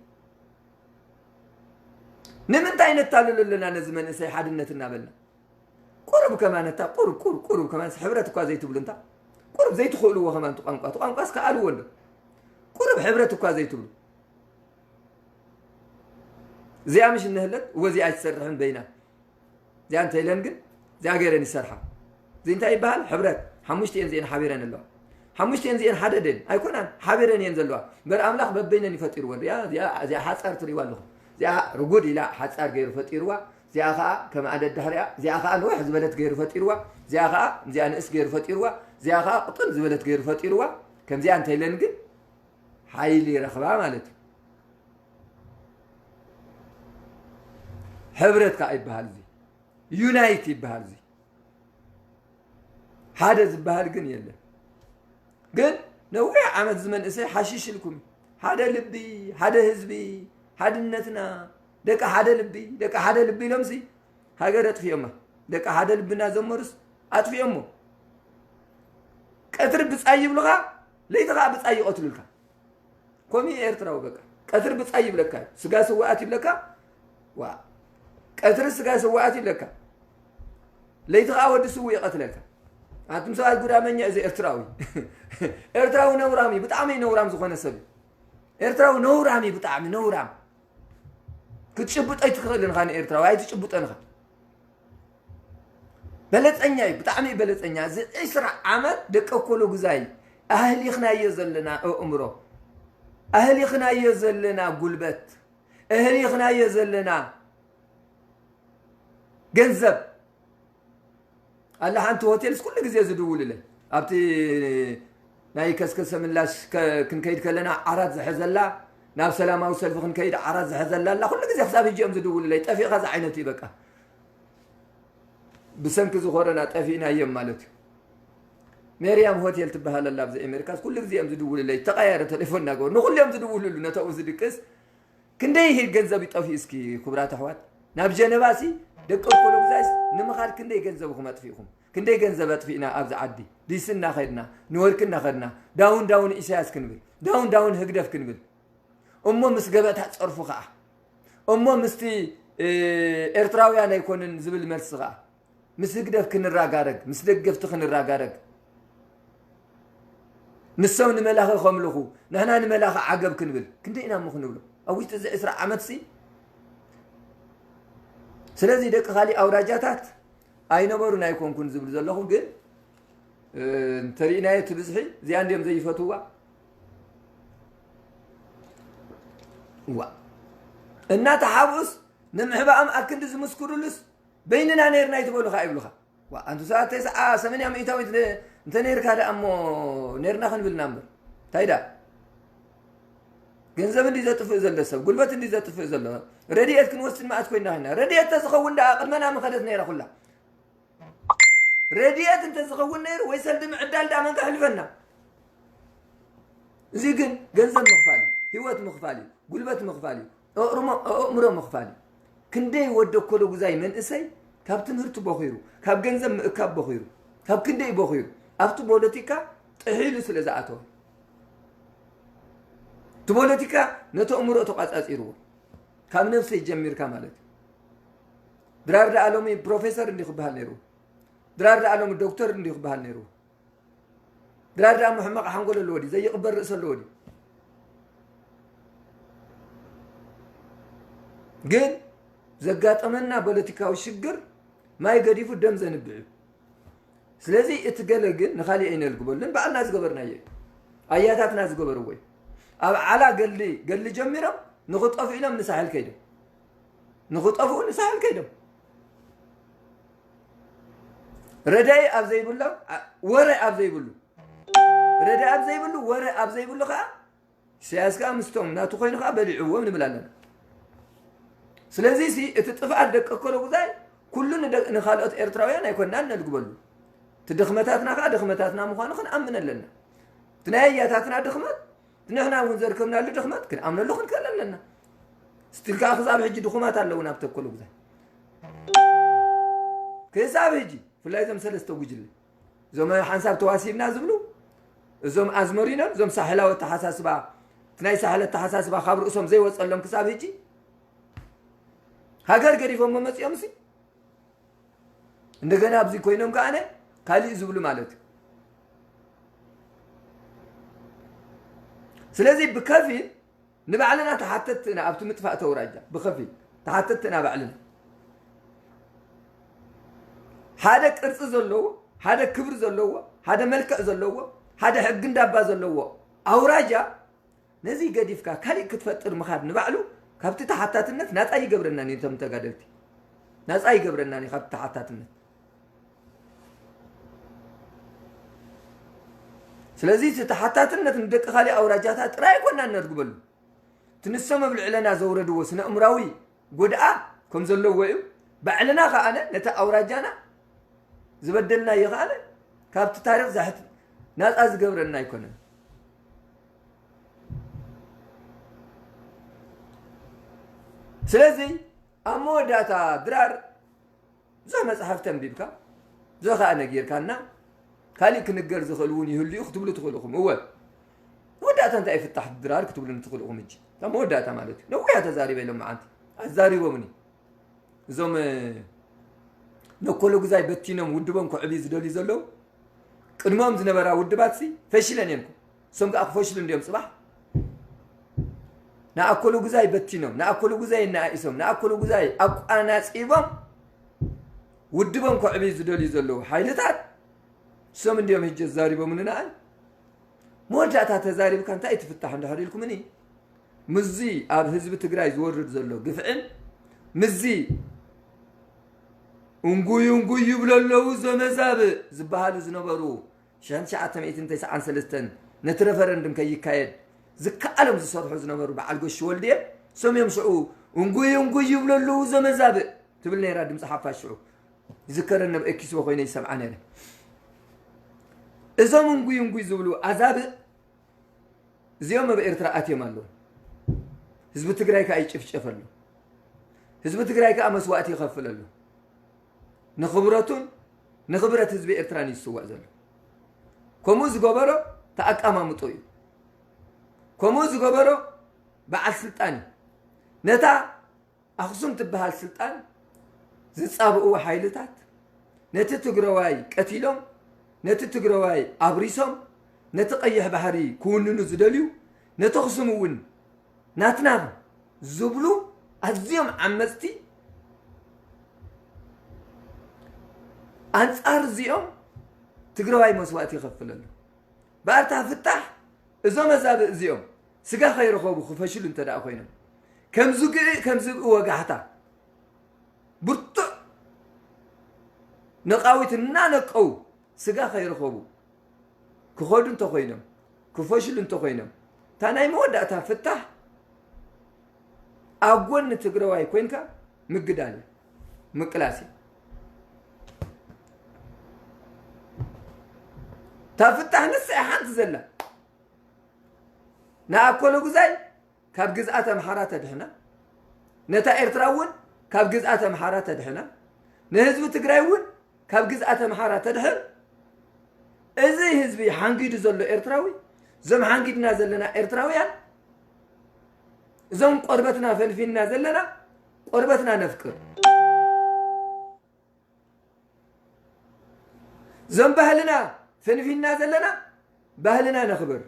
ንምንታይ ነታልሎ ኣለና ነዚ መንእሰይ ሓድነት እናበልና? ቁሩብ ከማን እታ ቁሩብ፣ ቁሩብ፣ ቁሩብ ከማን ሕብረት እኳ ዘይትብሉ እንታ? ቁሩብ ዘይትኽእልዎ ከማን እቲ ቋንቋ፣ እቲ ቋንቋስ ከኣልዎ እንዶ? ቁሩብ ሕብረት እኳ ዘይትብሉ። እዚኣ ምሽ እንህለት፣ እወ እዚኣ ኣይትሰርሕን በይና። እዚኣ እንተ ኢለን ግን፣ እዚኣ ገይረን ይሰርሓ። እዚ እንታይ ይበሃል? ሕብረት። ሓሙሽቲኤን እዚኤን ሓቢረን ኣለዋ። ሓሙሽቲኤን እዚኤን ሓደ ደን ኣይኮናን፣ ሓቢረን እየን ዘለዋ። እምበር ኣምላኽ በበይነን ይፈጢርወን። ሪኣ፣ እዚኣ፣ እዚኣ ሓጻር ትርእይዋ ኣለኹም። እዚኣ ርጉድ ኢላ ሓጻር ገይሩ ፈጢርዋ። እዚኣ ኸኣ ከም ኣደ ድሕሪኣ፣ እዚኣ ኸኣ ንውሕ ዝበለት ገይሩ ፈጢርዋ። እዚኣ ኸኣ እዚኣ ንእስ ገይሩ ፈጢርዋ። እዚኣ ኸኣ ቅጥን ዝበለት ገይሩ ፈጢርዋ። ከምዚኣ እንተ ኢለን ግን ሓይሊ ይረኽባ ማለት እዩ። ሕብረት ከዓ ይበሃል፣ እዚ ዩናይት ይበሃል። እዚ ሓደ ዝበሃል ግን የለን። ግን ነዊሕ ዓመት ዝመንእሰይ ሓሽሽ ኢልኩም፣ ሓደ ልቢ፣ ሓደ ህዝቢ፣ ሓድነትና፣ ደቂ ሓደ ልቢ፣ ደቂ ሓደ ልቢ ኢሎምሲ ሃገር ኣጥፊኦማ። ደቂ ሓደ ልቢ እናዘመሩስ ኣጥፊኦሞ። ቀትሪ ብጻይ ይብሉኻ፣ ለይቲ ኸዓ ብጻይ ይቐትሉልካ። ከምኡ እዩ ኤርትራዊ። በቃ ቀትሪ ብጻይ ይብለካ፣ ስጋ ስዋኣት ይብለካ። ዋ፣ ቀትሪ ስጋ ስዋኣት ይብለካ፣ ለይቲ ኸዓ ወዲ ስውእ ይቐትለልካ። ኣቱም ሰባት ጉዳመኛ እዚ ኤርትራዊ። ኤርትራዊ ነውራም እዩ፣ ብጣዕሚ ነውራም ዝኾነ ሰብ እዩ። ኤርትራዊ ነውራም እዩ፣ ብጣዕሚ ነውራም። ክትጭብጦ ኣይትኽእልን ኢኻ ንኤርትራዊ፣ ኣይትጭብጦን ኢኻ። በለጸኛ እዩ፣ ብጣዕሚ እዩ በለጸኛ። እዚ ዕስራ ዓመት ደቂ ኣኮሎ ጉዛይ ኣህሊኽናዮ ዘለና ኣእምሮ፣ ኣህሊኽናዮ ዘለና ጉልበት፣ ኣህሊኽናዮ ዘለና ገንዘብ። ኣላ ሓንቲ ሆቴልስ ኩሉ ግዜ ዝድውልለይ፣ ኣብቲ ናይ ከስከሰ ምላሽ ከ-፣ ክንከይድ ከለና ዓራት ዝሐዘላ፣ ናብ ሰላማዊ ሰልፊ ክንከይድ ዓራት ዝሐዘላ ኣላ። ኩሉ ግዜ ክሳብ ሕጂ እዮም ዝድውልለይ። ጠፊእኻ ዝዓይነቱ እዩ በቃ። ብሰንኪ እዚ ኮረና ጠፊእና እዮም ማለት እዩ። ሜርያም ሆቴል ትበሃል ኣላ ኣብዚ ኣሜሪካስ፣ ኩሉ ግዜ እዮም ዝድውልለይ። ተቐያየረ ቴሌፎን እናገበሩ ንኹሉ እዮም ዝድውልሉ፣ ነተኡ ዝድቅስ። ክንደይ ይሂድ ገንዘብ ይጠፍኡ እስኪ ክቡራት ኣሕዋት? ናብ ጀነቫ ሲ ደቂ ኮሎምዛይስ ንምኻድ ክንደይ ገንዘብ ኢኹም ኣጥፊእኹም? ክንደይ ገንዘብ ኣጥፊእና ኣብዚ ዓዲ? ዲሲ እናኸድና፣ ኒውዮርክ እናኸድና፣ ዳውን ዳውን ኢሳያስ ክንብል፣ ዳውን ዳውን ህግደፍ ክንብል። እሞ ምስ ገበታ ጸርፉ ኸዓ፣ እሞ ምስቲ፣ እ፣ ኤርትራውያን ኣይኮንን ዝብል መልሲ ኸዓ፣ ምስ ህግደፍ ክንራጋረግ፣ ምስ ደገፍቲ ክንራጋረግ። ንሶም ንመላኺ ከምልኹ፣ ንሕና ንመላኺ ዓገብ ክንብል ክንደይ ኢና እሞ ክንብሎ? ኣብ ውሽጢ እዚ ዕስራ ዓመትሲ። ስለዚ ደቂ ካሊእ ኣውራጃታት ኣይነበሩን ኣይኮንኩን ዝብል ዘለኹ፣ ግን፣ እ፣ እንተሪእናዮ እቲ ብዝሒ እዚኣ እንድዮም ዘይፈትውዋ። ዋ። እናተሓብኡስ ንምሕባኦም ኣክንዲ ዝምስክሩሉስ በይንና ነይርና ኣይትበሉኻ ይብሉኻ። ዋ፣ ኣንቱ ሰባት ተስዓ ሰማንያ ሚእታዊት ነ-፣ እንተ ነይርካ ደኣ እሞ ነይርና ክንብልና እምበር። እንታይ ደኣ? ገንዘብ እንዲ ዘጥፍእ ዘሎ ሰብ፣ ጉልበት እንዲ ዘጥፍእ ዘሎ። ረድኤት ክንወስድ መዓት ኮይና ኮይና። ረድኤት ተዝኸውን ደኣ ቅድመና ምኸደት ነይራ ኩላ። ረድኤት እንተ ዝኸውን ነይሩ ወይ ሰልዲ ምዕዳል ደኣ መን ከሕልፈና? እዚ ግን ገንዘብ ምኽፋል እዩ፣ ህይወት ምኽፋል እዩ፣ ጉልበት ምኽፋል እዩ፣ ኣእርሞ-፣ ኣእምሮ ምኽፋል እዩ። ክንደይ ወዲ ኮለጉዛይ መንእሰይ ካብ ትምህርቲ ቦኺሩ፣ ካብ ገንዘብ ምእካብ ቦኺሩ፣ ካብ ክንደይ ቦኺሩ፣ ኣብቲ ፖለቲካ ጥሒሉ ስለ ዝኣተወ። እቲ ፖለቲካ ነቲ ኣእምሮ ተቋጻጺርዎ። ካብ ነፍሰይ ጀሚርካ ማለት እዩ። ድራር ደኣ ሎሚ ፕሮፌሰር እንዲ ክበሃል ነይሩ። ድራር ደኣ ሎሚ ዶክተር እንዲ ክበሃል ነይሩ። ድራር ደኣ ሕማቕ ሓንጎል ኣለዎ ድዩ? ዘይቕበር ርእሲ ኣለዎ ድዩ? ግን ዘጋጠመና ፖለቲካዊ ሽግር ማይ ገዲፉ ደም ዘንብዕ እዩ። ስለዚ እቲ ገለ ግን ንኻሊእ ኣይነልግበሉን፣ ባዕልና ዝገበርናዮ እዩ። ኣያታትና ዝገበርዎ እዩ። ኣብ ዓላ ገሊ፣ ገሊ ጀሚሮም ንኽጠፍኡ ኢሎም ንሳሕል ከይዶም። ንኽጠፍኡ ንሳሕል ከይዶም። ረዳኢ ኣብ ዘይብሎም፣ ኣ-፣ ወረ ኣብ ዘይብሉ፣ ረዳኢ ኣብ ዘይብሉ፣ ወረ ኣብ ዘይብሉ ኸዓ ኢሳያስ ከኣ ምስቶም ናቱ ኮይኑ ከኣ በሊዕዎም ንብል ኣለና። ስለዚ ሲ እቲ ጥፍኣት ደቂ ኮለጉዛይ ኩሉ ንደ-፣ ንኻልኦት ኤርትራውያን ኣይኮንናን ነልግበሉ። እቲ ድኽመታትና ከኣ ድኽመታትና ምዃኑ ክንኣምን ኣለና። እቲ ናይ ኣያታትና ድኽመት፣ እቲ ንሕና እውን ዘርከብናሉ ድኽመት ክንኣምነሉ ክንክእል ኣለና። ስቲል ከኣ ክሳብ ሕጂ ድኹማት ኣለዉና ኣብ ኮለጉዛይ። ክሳብ ሕጂ፣ ብፍላይ እዞም ሰለስተ ጉጅለ። እዞም ሓንሳብ ተዋሲብና ዝብሉ፣ እዞም ኣዝመሪኖን፣ እዞም ሳሕላዊ ኣተሓሳስባ፣ እቲ ናይ ሳሕል ኣተሓሳስባ ካብ ርእሶም ዘይወጸሎም ክሳብ ሕጂ ሃገር ገዲፎም መመጺኦም ሲ እንደገና ኣብዚ ኮይኖም ከኣነ ካሊእ ዝብሉ ማለት እዩ። ስለዚ ብከፊል ንባዕልና ተሓተትቲ ኢና ኣብቲ ምጥፋእ ተውራጃ፣ ብኸፊል ተሓተትቲ ኢና ባዕልና። ሓደ ቅርጺ ዘለዎ፣ ሓደ ክብሪ ዘለዎ፣ ሓደ መልክዕ ዘለዎ፣ ሓደ ሕጊ እንዳባ ዘለዎ ኣውራጃ ነዚ ገዲፍካ ካሊእ ክትፈጥር ምኻድ ንባዕሉ ካብቲ ተሓታትነት ናጻ ይገብረና እዩ፣ ነቶም ተጋደልቲ ናጻ ይገብረና እዩ ካብቲ ተሓታትነት። ስለዚ እቲ ተሓታትነት ንደቂ ካሊእ ኣውራጃታት ጥራይ ኣይኮናን ነርግበሉ። እቲ ንሶም ኣብ ልዕለና ዘውረድዎ ስነ-ኣእምራዊ ጎድኣ ከም ዘለዎ እዩ። ባዕልና ከኣ ነቲ ኣውራጃና ዝበደልናዮ ከኣ ካብቲ ታሪኽ ዘሕት-፣ ናጻ ዝገብረና ኣይኮነን። ስለዚ ኣብ መወዳእታ ድራር ብዙሕ መጽሓፍቲ ኣንቢብካ፣ ብዙሕ ከኣ ነጊርካና፣ ካሊእ ክንገር ዝኽእል እውን ይህሉ እዩ ክትብሉ ትኽእሉ ኢኹም። እወ፣ መወዳእታ እንታይ እዩ ፍታሕ ድራር ክትብሉኒ ትኽእሉ ኢኹም። ሕጂ፣ እታ መወዳእታ ማለት እዩ። ነዊሕ እያ ተዛሪበ ኢሎም መዓንቲ። ኣዛሪቦምኒ። እዞም፣ እ፣ ነኮሎ ግዛይ በቲኖም ውድቦም ከዕብዩ ዝደልዩ ዘለዉ፣ ቅድሞም ዝነበራ ውድባትሲ ፈሽለን እየን እኮ። እሶም ከኣ ክፈሽሉ እንድዮም ጽባሕ። ንኣኮሎ ግዛይ በቲኖም፣ ንኣኮሎ ግዛይ እናኣኢሶም፣ ንኣኮሎ ግዛይ ኣቋናጺቦም ውድቦም ከዕብዩ ዝደልዩ ዘለዉ ሓይልታት፣ እሶም እንድዮም ሕጂ ኣዛሪቦምኒ ንኣይ። መወዳእታ ተዛሪብካ እንታይ ትፍታሕ እንድሕር ኢልኩምኒ፣ ምስዚ ኣብ ህዝቢ ትግራይ ዝወርድ ዘሎ ግፍዕን፣ ምስዚ እንጉይ እንጉይ ይብሉ ኣለዉ ዘመዛብእ ዝበሃሉ ዝነበሩ ሽሕን ትሽዓተ ሚእትን ተስዓን ሰለስተን ነቲ ረፈረንድም ከይካየድ ዝከኣሎም ዝሰርሑ ዝነበሩ በዓል ገሹ ወልድየ፣ እሶም እዮም ሽዑ እንጉይ እንጉይ ይብሉ ኣለዉ ዘመዛብእ ትብል ነይራ ድምፂ ሓፋሽ ሽዑ። ይዝከረኒ፣ ኣብ ኤኪስቦ ኮይነ ይሰምዓ ነይረ። እዞም እንጉይ እንጉይ ዝብሉ ኣዛብእ እዚኦም ኣብ ኤርትራ ኣትዮም ኣለዉ። ህዝቢ ትግራይ ከኣ ይጭፍጨፍ ኣሎ። ህዝቢ ትግራይ ከኣ መስዋእቲ ይኸፍል ኣሎ። ንኽብረቱን ንኽብረት ህዝቢ ኤርትራን እዩ ዝስዋእ ዘሎ። ከምኡ ዝገበሮ ተኣቃማምጦ እዩ። ከምኡ ዝገበሮ በዓል ስልጣን እዩ። ነታ ኣኽሱም ትበሃል ስልጣን ዝጻብእዎ ሓይልታት ነቲ ትግረዋይ ቀቲሎም፣ ነቲ ትግረዋይ ኣብሪሶም፣ ነቲ ቀይሕ ባሕሪ ክውንኑ ዝደልዩ፣ ነቲ ኣኽሱም እውን ናትና ዝብሉ ኣዝዮም ዓመፅቲ፣ ኣንፃር እዚኦም ትግራዋይ መስዋእቲ ይኸፍል ኣሎ። ብኣርታ ፍታሕ እዞም መዛብእ እዚኦም ስጋ ከይረኸቡ ክፈሽሉ እንተ ደኣ ኮይኖም፣ ከም ዝግእ ከም ዝብኢ ወጋሕታ ብርቱዕ ነቃዊት እናነቀው ስጋ ከይረኸቡ ክኸዱ እንተኾይኖም፣ ክፈሽሉ እንተኾይኖም፣ እታ ናይ መወዳእታ ፍታሕ ኣብ ጎኒ ትግራዋይ ኮይንካ ምግዳል እዩ፣ ምቅላስ እዩ። እታ ፍታሕ ንሳ እያ ሓንቲ ዘላ። ንኣኮለጉዛይ ካብ ግዝኣት ኣምሓራ ተድሕና፣ ነታ ኤርትራ እውን ካብ ግዝኣት ኣምሓራ ተድሕና፣ ንህዝቢ ትግራይ እውን ካብ ግዝኣት ኣምሓራ ተድሕን። እዚ ህዝቢ ሓንጊዱ ዘሎ ኤርትራዊ፣ እዞም ሓንጊድና ዘለና ኤርትራውያን፣ እዞም ቆርበትና ፈንፊንና ዘለና ቆርበትና ነፍቅር። እዞም ባህልና ፈንፊንና ዘለና ባህልና ነኽብር።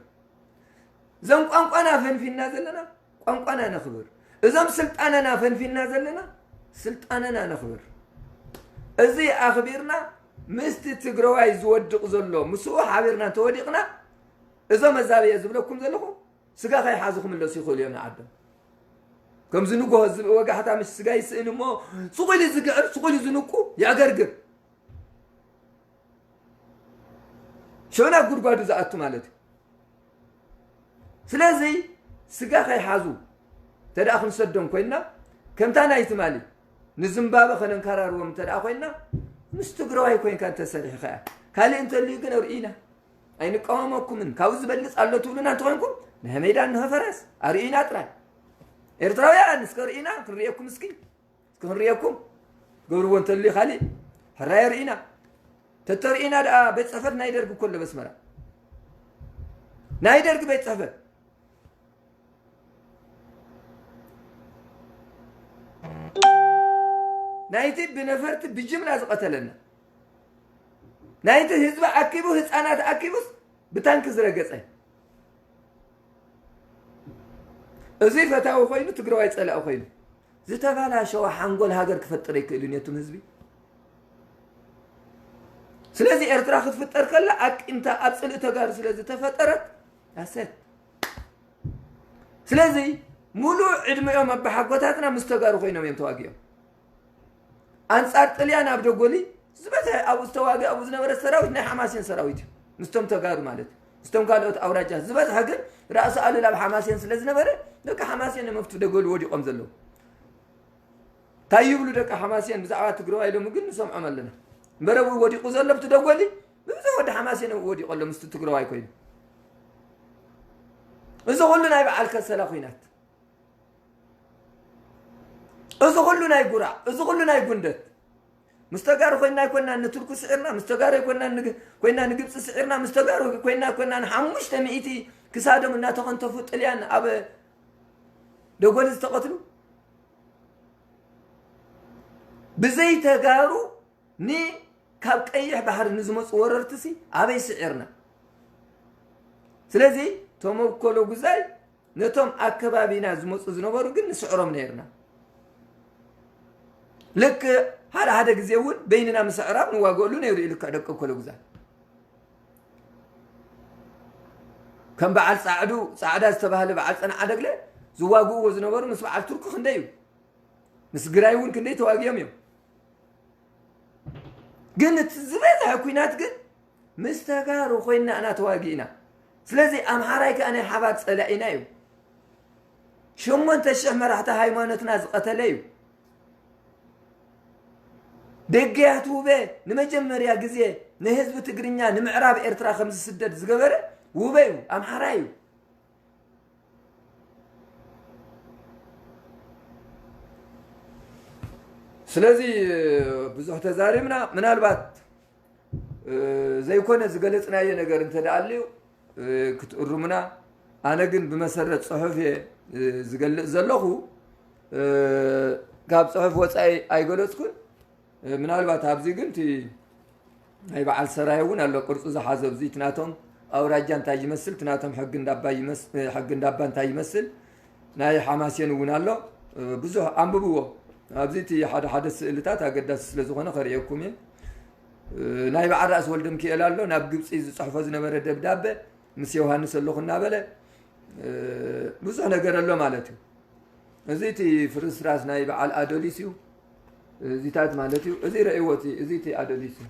እዞም ቋንቋና ፈንፊንና ዘለና ቋንቋና ነኽብር። እዞም ስልጣነና ፈንፊንና ዘለና ስልጣነና ነኽብር። እዚ ኣኽቢርና ምስቲ ትግራዋይ ዝወድቕ ዘሎ ምስኡ ሓቢርና እንተወዲቕና፣ እዞም መዛበየ ዝብለኩም ዘለኹ ስጋ ከይሓዙ ክምለሱ ይኽእሉ እዮም ንዓዶም። ከምዚ ንጎሆ ዝብኢ ወጋሕታ ምስ ስጋ ይስእን እሞ፣ ስቕ ኢሉ ዝግዕር፣ ስቕ ኢሉ ዝንቁ የዕገርግር። ሸው ናብ ጉድጓዱ ዝኣቱ ማለት እዩ። ስለዚ ስጋ ከይሓዙ እንተ ደኣ ክንሰዶም ኮይንና፣ ከምታ ናይ ትማሊ ንዝምባበ ከነንከራርዎም እንተ ደኣ ኮይንና፣ ምስ ትግራዋይ ኮይንካ እንተሰሪሕኻ እያ። ካልእ እንተልዩ ግን ርኢና። ኣይንቃወመኩምን። ካብኡ ዝበልጽ ኣሎ ትብሉና እንተኾይንኩም፣ ንሀ ሜዳ ንሀ ፈረስ ኣርእዩና ጥራይ። ኤርትራውያን እስከ ርኢና፣ ክንርእየኩም እስኪ። እስኪ ክንርእየኩም። ገብርዎ እንተልዩ ካሊእ ሕራይ ርኢና። ተተርኢና ደኣ ቤት ጽሕፈት ናይ ደርግ እኮ ኣሎ በስመራ። ናይ ደርግ ቤት ጽሕፈት። ናይቲ ብነፈርቲ ብጅምላ ዝቐተለና። ናይቲ ህዝቢ ኣኪቡ፣ ህፃናት ኣኪቡስ ብታንኪ ዝረገፀ። እዚ ፈታዊ ኮይኑ፣ ትግራዋይ ፀላኢ ኮይኑ፣ ዝተባላሸወ ሓንጎል ሃገር ክፈጥር ኣይክእልን እዩ፣ እቱም ህዝቢ። ስለዚ ኤርትራ ክትፍጠር ከላ ኣቂምታ ኣብ ፅልኢ ተጋሩ ስለ ዝተፈጠረት፣ ኣሰት። ስለዚ ሙሉእ ዕድመኦም ኣባሓጎታትና ምስ ተጋሩ ኮይኖም እዮም ተዋጊኦም። ኣንጻር ጥልያን ኣብ ደጎሊ ዝበዝሐ ኣብኡ ዝተዋግእ ኣብኡ ዝነበረ ሰራዊት ናይ ሓማሴን ሰራዊት እዩ። ምስቶም ተጋሩ ማለት እዩ። ምስቶም ካልኦት ኣውራጃ ዝበዝሐ ግን ራእሲ ኣሉላ ኣብ ሓማሴን ስለ ዝነበረ ደቂ ሓማሴን እዮም ኣብቲ ደጎሊ ወዲቖም ዘለዉ። እንታይ ይብሉ ደቂ ሓማሴን ብዛዕባ ትግራዋይ ኢሎም ግን ንሰምዖም ኣለና። እምበር ኣብኡ ወዲቑ ዘሎ ኣብቲ ደጎሊ ብብዝሒ ወዲ ሓማሴን ኣብኡ ወዲቑ ኣሎ ምስቲ ትግራዋይ ኮይኑ። እዚ ኩሉ ናይ በዓል ከሰላ ኲናት። እዚ ኩሉ ናይ ጉራዕ፣ እዚ ኩሉ ናይ ጉንደት። ምስ ተጋሩ ኮይና ኣይኮናን ንቱርኩ ስዒርና፣ ምስ ተጋሩ ኣይኮናን ንግ-፣ ኮይና ንግብፂ ስዒርና፣ ምስ ተጋሩ ኮይና ኣይኮናን ሓሙሽተ ሚእቲ ክሳዶም እናተኸንተፉ ጥልያን ኣብ ደጎሊ ዝተቐትሉ። ብዘይ ተጋሩ ን-፣ ካብ ቀይሕ ባሕሪ ንዝመፁ ወረርትሲ ኣበይ ስዒርና? ስለዚ ተመኮሎ ጉዛይ ነቶም ኣከባቢና ዝመፁ ዝነበሩ ግን ንስዕሮም ነይርና። ልክዕ ሓደ ሓደ ግዜ እውን በይንና ምስዕራብ ንዋገአሉ ነይሩ እዩ ልክዕ ደቂ ኮሎ ጉዛይ። ከም በዓል ጻዕዱ፣ ጻዕዳ ዝተባህለ በዓል ጸንዓ ደግለ ዝዋግእዎ ዝነበሩ ምስ በዓል ቱርኪ ክንደይ እዩ። ምስ ግራይ እውን ክንደይ ተዋጊኦም እዮም። ግን እቲ ዝበዝሐ ኲናት ግን ምስ ተጋሩ ኮይንና ኢና ተዋጊእና። ስለዚ ኣምሓራይ ከኣ ናይ ሓባር ጸላኢና እዩ። ሸሞንተ ሽሕ መራሕቲ ሃይማኖትና ዝቐተለ እዩ። ደገያት ውቤ ንመጀመርያ ግዜ ንህዝቢ ትግርኛ ንምዕራብ ኤርትራ ከም ዝስደድ ዝገበረ ውቤ እዩ፣ ኣምሓራይ እዩ። ስለዚ ብዙሕ ተዛሪብና፣ ምናልባት እ፣ ዘይኮነ ዝገለጽናዮ ነገር እንተ ደኣ ኣልዩ፣ እ፣ ክትእርሙና። ኣነ ግን ብመሰረት ጽሑፍ እየ፣ እ፣ ዝገልጽ ዘለኹ። እ፣ ካብ ጽሑፍ ወጻኢ ኣይገለጽኩን። እ፣ ምናልባት ኣብዚ ግን እቲ ናይ በዓል ሰራየ እውን ኣሎ፣ ቅርጹ ዝሓዘ ኣብዚ እቲ ናቶም ኣውራጃ እንታይ ይመስል፣ እቲ ናቶም ሕጊ እንዳባ ይመስ-፣ ሕጊ እንዳባ እንታይ ይመስል፣ ናይ ሓማሴን እውን ኣሎ። ብዙሕ ኣንብብዎ። ኣብዚ እቲ ሓደ ሓደ ስእልታት ኣገዳሲ ስለ ዝኾነ ከርእየኩም እየ። ናይ በዓል ራእሲ ወልደ ሚካኤል ኣሎ፣ ናብ ግብፂ ዝፅሕፎ ዝነበረ ደብዳበ ምስ ዮሃንስ ኣለኹ እናበለ ብዙሕ ነገር ኣሎ ማለት እዩ። እዚ እቲ ፍርስራስ ናይ በዓል ኣዶሊስ እዩ። እዚታት ማለት እዩ። እዚ ረእይዎ እቲ፣ እዚ እቲ ኣዶሊስ እዩ።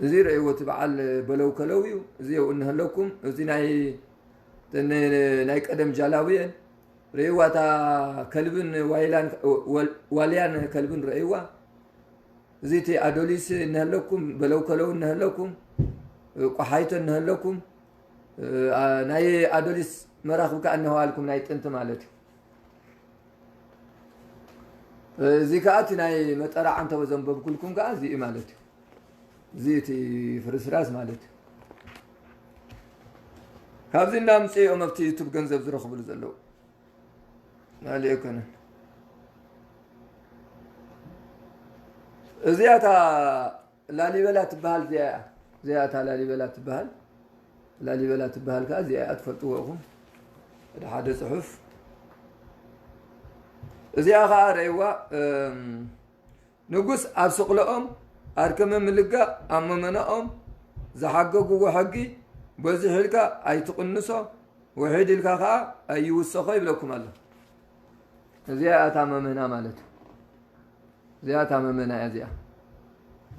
እዚ ረእይዎ እቲ በዓል በለው ከለው እዩ። እዚ የው እንህለኩም። እዚ ናይ፣ ናይ ቀደም ጃላዊ እየን። ረእይዋ እታ ከልብን ዋይላን፣ ወል-፣ ዋልያን ከልብን ረእይዋ። እዚ እቲ ኣዶሊስ እንህለኩም፣ በለው ከለው እንህለኩም፣ ቆሓይቶ እንህለኩም፣ አ፣ ናይ ኣዶሊስ መራኽብ ከኣ እንሆ ኣልኩም ናይ ጥንቲ ማለት እዩ። እዚ ከኣ እቲ ናይ መጠራ ዓንተቦ ዘንበብኩልኩም ከኣ እዚ እዩ ማለት እዩ። እዚ እቲ ፍርስራስ ማለት እዩ። ካብዚ እንዳምፅኦም ኣብቲ ዩቱብ ገንዘብ ዝረኽብሉ ዘለዉ። ካልእ ኣይኮነን። እዚኣ እታ ላሊበላ ትበሃል እዚኣ እያ። እዚኣ እታ ላሊበላ ትበሃል። ላሊበላ ትበሃል ከኣ እዚኣ እያ፣ ትፈልጥዎ ኢኹም። ሓደ ሓደ ጽሑፍ። እዚኣ ከኣ ረእይዋ፣ እም፣ ንጉስ ኣብ ስቕለኦም ኣርከመ ምልጋእ ኣብ መመናኦም ዝሓገግዎ ሕጊ በዚሑ ኢልካ ኣይትቕንሶ፣ ውሒድ ኢልካ ከኣ ኣይውሰኾ ይብለኩም ኣሎ። እዚኣ እያ እታ መምህና ማለት እዩ። እዚኣ እታ መምህና እያ እዚኣ።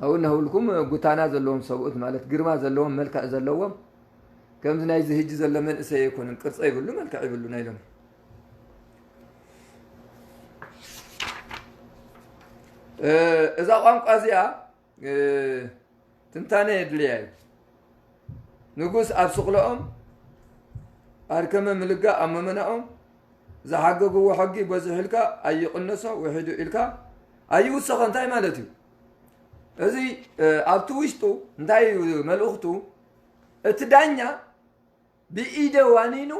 ኣብኡ እናህብልኩም ጉታና ዘለዎም ሰብኡት ማለት ግርማ ዘለዎም፣ መልክዕ ዘለዎም፣ ከምዚ ናይዚ ህጂ ዘሎ መንእሰይ ኣይኮነን፣ ቅርጺ ይብሉ፣ መልክዕ ይብሉ ናይ ሎሚ። እ፣ እዛ ቋንቋ እዚኣ፣ እ፣ ትንታነ የድልያ እዩ። ንጉስ ኣብ ስቕለኦም ኣርከመ ምልጋእ ኣብ መመናኦም ዝሓገግዎ ሕጊ በዚሑ ኢልካ ኣይቕነሶ፣ ውሒዱ ኢልካ ኣይውሰኾ እንታይ ማለት እዩ? እዚ፣ እ፣ ኣብቲ ውሽጡ እንታይ እዩ መልእኽቱ? እቲ ዳኛ ብኢደ ዋኒኑ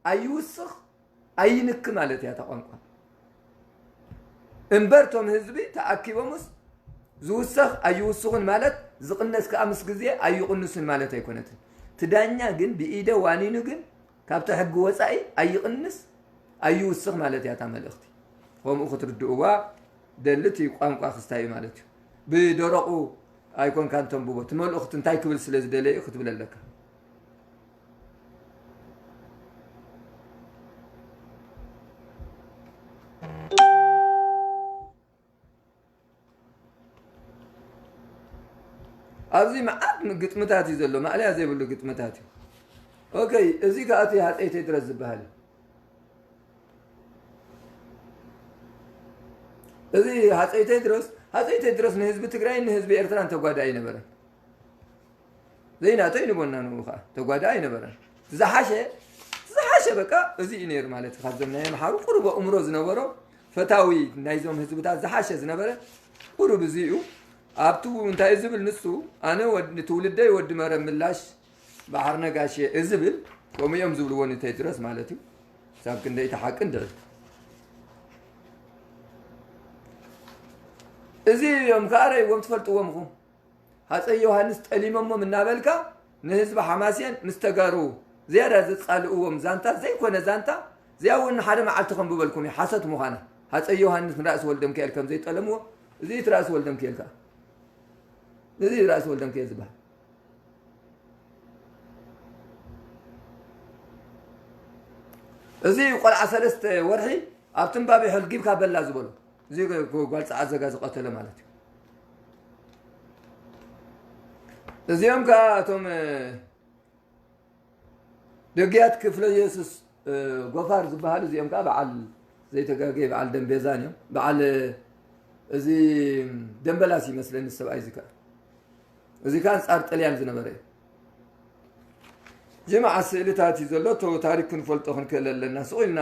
ኣይውስኽ ኣይንክ ማለት እያ እታ ቋንቋ። እምበር እቶም ህዝቢ ተኣኪቦምስ ዝውሰኽ ኣይውስኹን ማለት ዝቕነስ ከኣ ምስ ግዜ ኣይቕንሱን ማለት ኣይኮነትን። እቲ ዳኛ ግን ብኢደ ዋኒኑ ግን ካብቲ ሕጊ ወጻኢ ኣይቕንስ ኣይውስኽ ማለት እያ እታ መልእኽቲ። ከምኡ ክትርድእዋ ደሊ እቲ ቋንቋ ክስታይ እዩ ማለት እዩ። ብደረቑ ኣይኮንካን ተንብቦ። እቲ መልእኽቲ እንታይ ክብል ስለ ዝደለየ እዩ ክትብል ኣለካ። ኣብዚ መዓት ግጥምታት እዩ ዘሎ፣ ማእለያ ዘይብሉ ግጥምታት እዩ። ኦኬ፣ እዚ ከኣ እቲ ሃፀይ ቴድሮስ ዝበሃል እዩ። እዚ ሃፀይ ቴድሮስ፣ ሃፀይ ቴድሮስ ንህዝቢ ትግራይን ንህዝቢ ኤርትራን ተጓዳኢ ነበረ። ዘይናተይ ንቦና ንኡ ከዓ ተጓዳኢ ኣይነበረን። ዝሓሸ፣ ዝሓሸ በቃ እዚ እዩ ነይሩ ማለት እዩ። ካብዞም ናይ ኣምሓሩ ቁሩብ ኣእምሮ ዝነበሮ ፈታዊ ናይዞም ህዝብታት ዝሓሸ ዝነበረ ቁሩብ እዚ እዩ። ኣብቱ እንታይ እዩ ዝብል ንሱ፣ ኣነ ወድ-፣ ትውልደይ ወዲ መረብ ምላሽ ባሕር ነጋሽ እየ ዝብል፣ ከምኡ እዮም ዝብልዎ ንቴድሮስ ማለት እዩ። ክሳብ ክንደይ እቲ ሓቂ እንድዒ። እዚ እዮም ከዓ ረእይዎም ትፈልጥዎም ኢኹም። ሃፀይ ዮሃንስ ጠሊሞሞም እናበልካ ንህዝቢ ሓማሴን ምስ ተጋሩ ዝያዳ ዘፃልእዎም ዛንታ ዘይኮነ ዛንታ፣ እዚኣ እውን ሓደ መዓልቲ ከንብበልኩም እዩ ሓሰት ምዃና። ሃፀይ ዮሃንስ ንራእሲ ወልደ ሚካኤል ከም ዘይጠለምዎ፣ እዚ እቲ ራእሲ ወልደ ሚካኤል ከዓ፣ እዚ ራእሲ ወልደ ሚካኤል ዝበሃል። እዚ ቆልዓ ሰለስተ ወርሒ ኣብ ትንባቢ ሕልጊብካ በላ ዝበሎ፣ እዚ ጓል ጸዓት ዘጋ ዝቐተለ ማለት እዩ። እዚኦም ከኣ እቶም፣ እ፣ ደግያት ክፍለ ኢየሱስ፣ እ፣ ጎፋር ዝበሃሉ፣ እዚኦም ከኣ በዓል ዘይተጋገየ በዓል ደምቤዛን እዮም። በዓል፣ እ፣ እዚ ደምበላስ ይመስለኒ ሰብኣይ እዚ ከኣ። እዚ ከኣ ኣንጻር ጥልያን ዝነበረ እዩ። ጅምዓ ስእልታት እዩ ዘሎ፣ እቶ ታሪክ ክንፈልጦ ክንክእል ኣለና። ስቕ ኢልና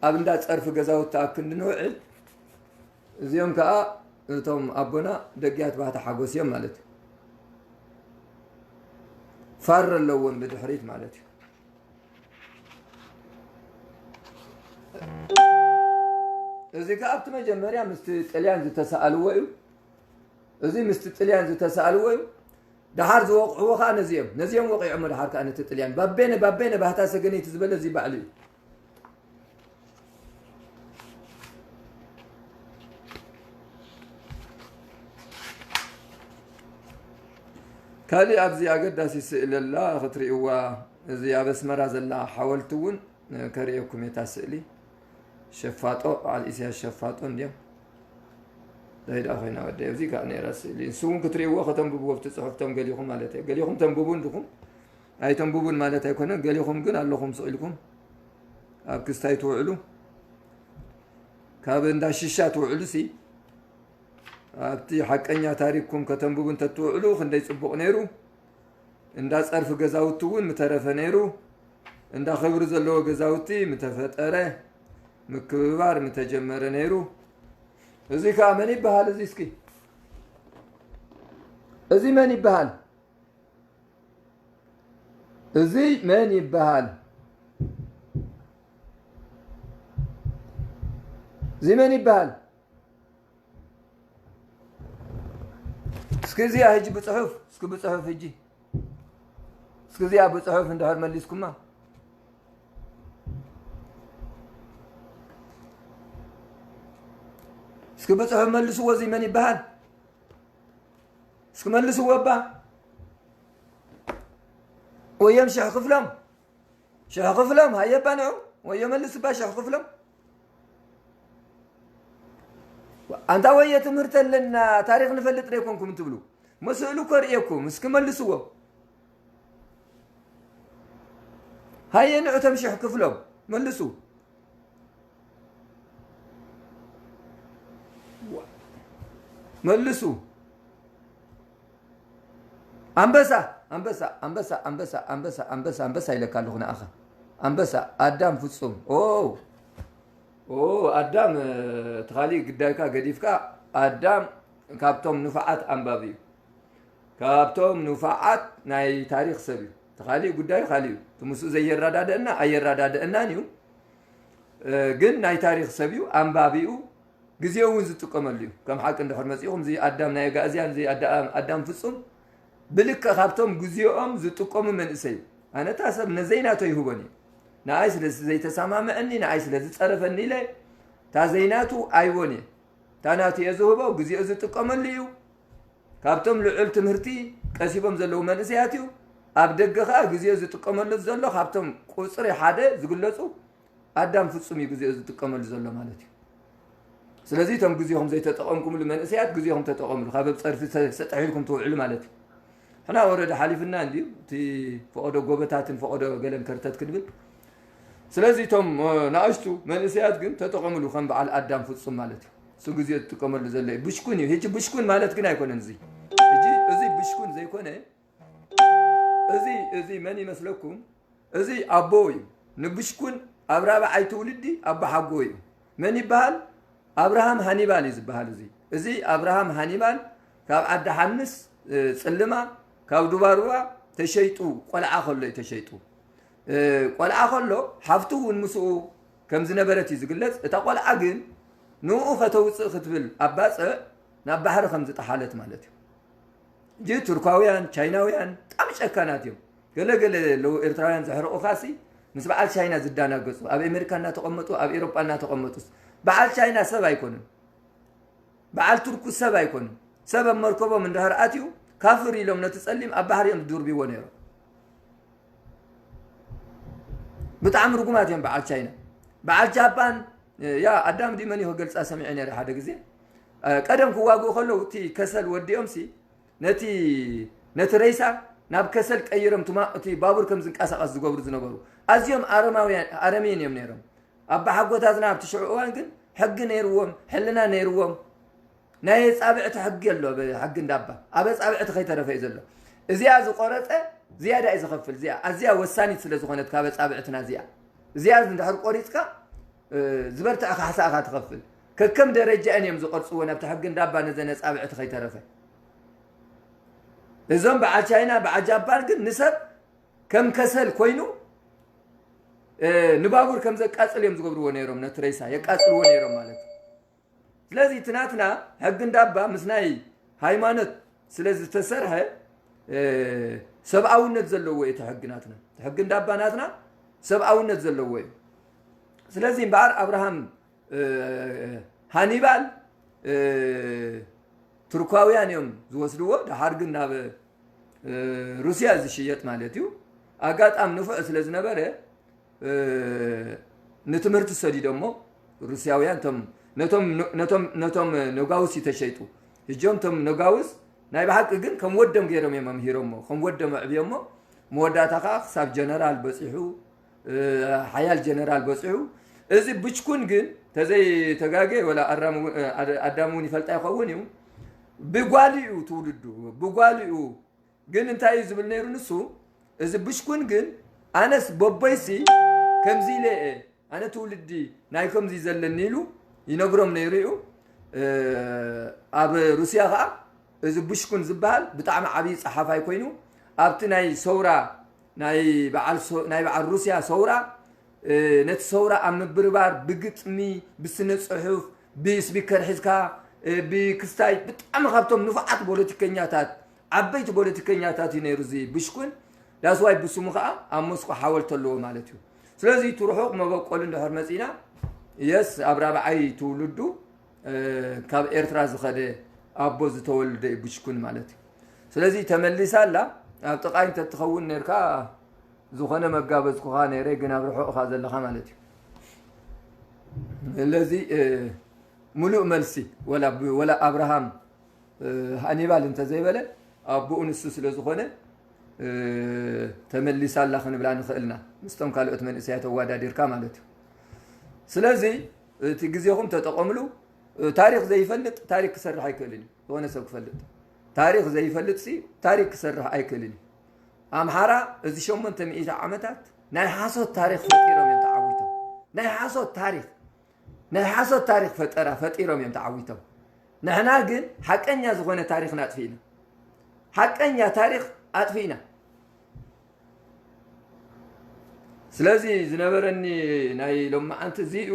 ኣብ እንዳ ጸርፊ ገዛውቲ ኣብ ክንዲ ንውዕል፣ እዚኦም ከኣ እቶም ኣቦና ደግያት ባህታ ሓጎስ እዮም ማለት እዩ። ፋር ኣለዎም ብድሕሪት ማለት እዩ። እዚ ከኣ ኣብቲ መጀመርያ ምስቲ ጥልያን ዝተሰኣልዎ እዩ። እዚ ምስቲ ጥልያን ዝተሰኣልዎ እዩ። ደሓር ዝወቕዕዎ ከዓ ነዚኦም ነዚኦም ወቂዖሞ። ደሓር ከዓ ነቲ ጥልያን ባቤነ ባቤነ ባህታ ሰገነይቲ ዝበለ እዚ ባዕሉ እዩ። ካልእ ኣብዚ ኣገዳሲ ስእሊ ኣላ ክትርእይዋ። እዚ ኣብ ኣስመራ ዘላ ሓወልቲ እውን ከርእየኩም እየ እታ ስእሊ። ሸፋጦ በዓል ኢሳያስ ሸፋጦ እንድዮም። እንታይ ደኣ ኮይና ወደይ ኣብዚ ከዓ ነይራ ስእሊ። ንሱ እውን ክትርእይዎ ከተንብብዎ ኣብቲ ጽሑፍቶም ገሊኹም ማለት እየ። ገሊኹም ተንብቡ እንድኹም ኣይተንብቡን ማለት ኣይኮነን። ገሊኹም ግን ኣለኹም ስቕ ኢልኩም ኣብ ክስታይ ትውዕሉ። ካብ እንዳ ሽሻ ትውዕሉ ሲ ኣብቲ ሓቀኛ ታሪክኩም ከተንብቡ እንተትውዕሉ ክንደይ ጽቡቕ ነይሩ። እንዳ ጸርፊ ገዛውቲ እውን ምተረፈ ነይሩ። እንዳ ክብሪ ዘለዎ ገዛውቲ ምተፈጠረ፣ ምክብባር ምተጀመረ ነይሩ። እዚ ከዓ መን ይበሃል? እዚ እስኪ እዚ መን ይበሃል? እዚ መን ይበሃል? እዚ መን ይበሃል? እስኪ እዚኣ ሕጂ ብጽሑፍ፣ እስኪ ብጽሑፍ ሕጂ፣ እስኪ እዚኣ ብጽሑፍ እንድሕር መሊስኩማ፣ እስኪ ብጽሑፍ መልስዎ። እዚ መን ይበሃል? እስኪ መልስዎ እባ። ወዮም ሽሕ ክፍሎም፣ ሽሕ ክፍሎም፣ ሃየባ ንዑ፣ ወዮ መልስባ ሽሕ ክፍሎም። ኣንታ ወየ ትምህርቲ ኣለና፣ ታሪኽ ንፈልጥ ዶ ኣይኮንኩም ትብሉ? መስእሉ እኮ ርእየኩም፣ እስኪ መልስዎ። ሃየ ንዑ ተምሽሕ ክፍሎም፣ መልሱ። መልሱ። ኣንበሳ፣ ኣንበሳ፣ ኣንበሳ፣ ኣንበሳ፣ ኣንበሳ፣ ኣንበሳ፣ ኣንበሳ ኢለካ ኣለኹ ንኣኻ። ኣንበሳ፣ ኣዳም ፍጹም። ኦ፣ ኦ፣ ኣዳም፣ እ፣ እቲ ካሊእ ግዳይካ ገዲፍካ፣ ኣዳም ካብቶም ንፉዓት ኣንባቢ እዩ። ካብቶም ንፉዓት ናይ ታሪኽ ሰብ እዩ። እቲ ካሊእ ጉዳዩ ካሊእ እዩ። እቲ ምስኡ ዘየረዳድአና ኣየረዳድአናን እዩ። እ፣ ግን ናይ ታሪኽ ሰብ እዩ፣ ኣንባቢ እዩ፣ ግዜኡ እውን ዝጥቀመሉ እዩ። ከም ሓቂ እንድሕር መጺኹም፣ እዚ ኣዳም ናይ ኣጋእዝያን፣ እዚ ኣዳ-፣ ኣዳም ፍጹም ብልክዕ ካብቶም ግዜኦም ዝጥቀሙ መንእሰይ እዩ። ኣነ እታ ሰብ ነዘይናቶ ይህቦን እየ። ንኣይ ስለ ዘይተሰማምዐኒ፣ ንኣይ ስለ ዝጸረፈኒ ኢለ እታ ዘይናቱ ኣይቦን እየ። እታ ናቱ እየ ዝህቦ፣ ግዜኡ ዝጥቀመሉ እዩ። ካብቶም ልዑል ትምህርቲ ቀሲቦም ዘለዉ መንእሰያት እዩ። ኣብ ደገ ኸኣ ግዜኡ ዝጥቀመሉ ዘሎ ካብቶም ቁጽሪ ሓደ ዝግለጹ ኣዳም ፍጹም እዩ ግዜኡ ዝጥቀመሉ ዘሎ ማለት እዩ። ስለዚ እቶም ግዜኹም ዘይተጠቐምኩምሉ መንእሰያት ግዜኹም ተጠቐምሉ፣ ካብ ኣብ ጸርፊ ተ-፣ ሰጠሕ ኢልኩም ትውዕሉ ማለት እዩ። ሕና ወረደ ሓሊፍና እንድዩ፣ እቲ ፈቐዶ ጎበታትን ፈቐዶ ገለን ከርተት ክንብል። ስለዚ እቶም፣ እ፣ ንኣሽቱ መንእሰያት ግን ተጠቐምሉ ከም በዓል ኣዳም ፍጹም ማለት እዩ። እሱ ግዜኡ ዝጥቀመሉ ዘሎ እዩ። ብሽኩን እዩ። ሕጂ ብሽኩን ማለት ግን ኣይኮነን እዚ። ሕጂ እዚ ብሽኩን ዘይኮነ፣ እዚ፣ እዚ መን ይመስለኩም? እዚ ኣቦ እዩ። ንብሽኩን ኣብ ራብዓይ ትውልዲ ኣቦሓጎ እዩ። መን ይበሃል? ኣብርሃም ሃኒባል እዩ ዝበሃል። እዚ፣ እዚ ኣብርሃም ሃኒባል ካብ ዓዲ ሓምስ፣ እ፣ ጽልማ፣ ካብ ዱባሩባ ተሸይጡ፣ ቆልዓ ከሎ እዩ ተሸይጡ። እ፣ ቆልዓ ከሎ ሓፍቱ እውን ምስኡ ከም ዝነበረት እዩ ዝግለጽ። እታ ቆልዓ ግን ንኡ ከተውጽእ ክትብል ኣብ ባጽዕ ናብ ባሕሪ ከም ዝጠሓለት ማለት እዩ። ሕጂ ቱርካውያን፣ ቻይናውያን ብጣዕሚ ጨካናት እዮም። ገለ ገለ ኣለዉ ኤርትራውያን ዘሕርቑኻሲ ምስ በዓል ቻይና ዝዳናገጹ፣ ኣብ ኣሜሪካ እናተቐመጡ፣ ኣብ ኤሮጳ እናተቐመጡስ። በዓል ቻይና ሰብ ኣይኮኑን። በዓል ቱርኩ ሰብ ኣይኮኑን። ሰብ ኣብ መርከቦም እንድሕር ኣትዩ፣ ካፍር ኢሎም ነቲ ጸሊም ኣብ ባሕሪ እዮም ዝድርብይዎ ነይሮም። ብጣዕሚ ርጉማት እዮም በዓል ቻይና። በዓል ጃፓን፣ ያ ኣዳም ድዩ መን እዩ ክገልጻ ሰሚዐ ነይረ ሓደ ግዜ። እ፣ ቀደም ክዋግኡ ከለዉ እቲ ከሰል ወዲኦምሲ ነቲ፣ ነቲ ሬሳ ናብ ከሰል ቀይሮም ትማ-፣ እቲ ባቡር ከም ዝንቀሳቐስ ዝገብሩ ዝነበሩ ኣዝዮም ኣረማውያን፣ ኣረሜን እዮም ነይሮም። ኣባሓጎታትና ኣብቲ ሽዑ እዋን ግን ሕጊ ነይርዎም፣ ሕልና ነይርዎም። ናይ ኣጻብዕቲ ሕጊ ኣሎ፣ ብ-፣ ሕጊ እንዳባ ኣብ ኣጻብዕቲ ከይተረፈ እዩ ዘሎ። እዚኣ ዝቆረጸ ዝያዳ እዩ ዝኸፍል። እዚኣ ኣዝያ ወሳኒት ስለ ዝኾነት ካብ ኣጻብዕትና እዚኣ፣ እዚኣ እንድሕር ቆሪጽካ፣ እ፣ ዝበርትዐ ካሕሳ ኢኻ ትኸፍል። ከከም ደረጃአን እዮም ዝቆርጽዎ ናብቲ ሕጊ እንዳባ ነዘን ኣጻብዕቲ ከይተረፈ። እዞም በዓል ቻይና፣ በዓል ጃፓን ግን ንሰብ ከም ከሰል ኮይኑ፣ እ፣ ንባቡር ከም ዘቃጽል እዮም ዝገብርዎ ነይሮም፣ ነቲ ሬሳ የቃጽልዎ ነይሮም ማለት እዩ። ስለዚ እቲ ናትና ሕጊ እንዳባ ምስ ናይ ሃይማኖት ስለ ዝተሰርሐ፣ ሰብኣውነት ዘለዎ እዩ እቲ ሕጊ ናትና። እቲ ሕጊ እንዳባ ናትና ሰብኣውነት ዘለዎ እዩ። ስለዚ እምበኣር ኣብርሃም ሃኒባል ቱርካውያን እዮም ዝወስድዎ። ደሓር ግን ናብ ሩስያ ዝሽየጥ ማለት እዩ። ኣጋጣሚ ንፉዕ ስለ ዝነበረ ንትምህርቲ ሰዲዶሞ ሩስያውያን ነቶም ነጋውስ እዩ ተሸይጡ። እጆም ቶም ነጋውስ ናይ ብሓቂ ግን ከም ወዶም ገይሮም እዮም ኣምሂሮሞ፣ ከም ወዶም ኣዕብዮሞ። መወዳእታ ከዓ ክሳብ ጀነራል በፂሑ፣ ሓያል ጀነራል በፂሑ። እዚ ብችኩን ግን ተዘይ ተጋገ ወላ ኣዳም እውን ይፈልጣ ይኸውን እዩ። ብጓሉ እዩ ትውልዱ፣ ብጓሉ እዩ። ግን እንታይ እዩ ዝብል ነይሩ ንሱ? እዚ ብሽኩን ግን ኣነስ በቦይሲ ከምዚ ኢለ እየ፣ ኣነ ትውልዲ ናይ ከምዚ ዘለኒ ኢሉ ይነግሮም ነይሩ እዩ። ኣብ ሩስያ ከዓ እዚ ብሽኩን ዝበሃል ብጣዕሚ ዓብዪ ፀሓፋይ ኮይኑ ኣብቲ ናይ ሰውራ ናይ በዓል ሩስያ ሰውራ ነቲ ሰውራ ኣብ ምብርባር ብግጥሚ፣ ብስነ ፅሑፍ፣ ብስፒከር ሒዝካ፣ ብክስታይ ብጣዕሚ ካብቶም ንፉዓት ፖለቲከኛታት፣ ዓበይቲ ፖለቲከኛታት እዩ ነይሩ እዚ ብሽኩን። ዳስዋይ ብስሙ ከዓ ኣብ ሞስኮ ሓወልቲ ኣለዎ ማለት እዩ። ስለዚ እቲ ርሑቕ መበቆሉ እንድሕር መፂና የስ ኣብ ራብዓይ ትውልዱ ካብ ኤርትራ ዝኸደ ኣቦ ዝተወልደ እዩ ብሽኩን ማለት እዩ። ስለዚ ተመሊሳ ኣላ ኣብ ጥቓይ እንተትኸውን ነርካ ዝኾነ መጋበዝኩኻ ነይረ፣ ግን ኣብ ርሑቕ ኢኻ ዘለኻ ማለት እዩ። ስለዚ ሙሉእ መልሲ ወላ ኣብርሃም ሃኒባል እንተዘይበለ ኣቦኡ ንሱ ስለ ዝኾነ ተመሊሳ ኣላ ክንብላ ንኽእልና ምስቶም ካልኦት መንእሰያት ተወዳዲርካ ማለት እዩ። ስለዚ እቲ ግዜኹም ተጠቐምሉ። ታሪኽ ዘይፈልጥ ታሪኽ ክሰርሕ ኣይክእልን እዩ። ዝኾነ ሰብ ክፈልጥ ታሪኽ ዘይፈልጥ ሲ ታሪኽ ክሰርሕ ኣይክእልን እዩ። ኣምሓራ እዚ ሸሞንተ ሚእቲ ዓመታት ናይ ሓሶት ታሪኽ ፈጢሮም እዮም ተዓዊቶም። ናይ ሓሶት ታሪኽ ናይ ሓሶት ታሪኽ ፈጠራ ፈጢሮም እዮም ተዓዊቶም። ንሕና ግን ሓቀኛ ዝኾነ ታሪኽና ኣጥፊእና። ሓቀኛ ታሪኽ ኣጥፊእና። ስለዚ ዝነበረኒ ናይ ሎማዓንቲ እዚ እዩ።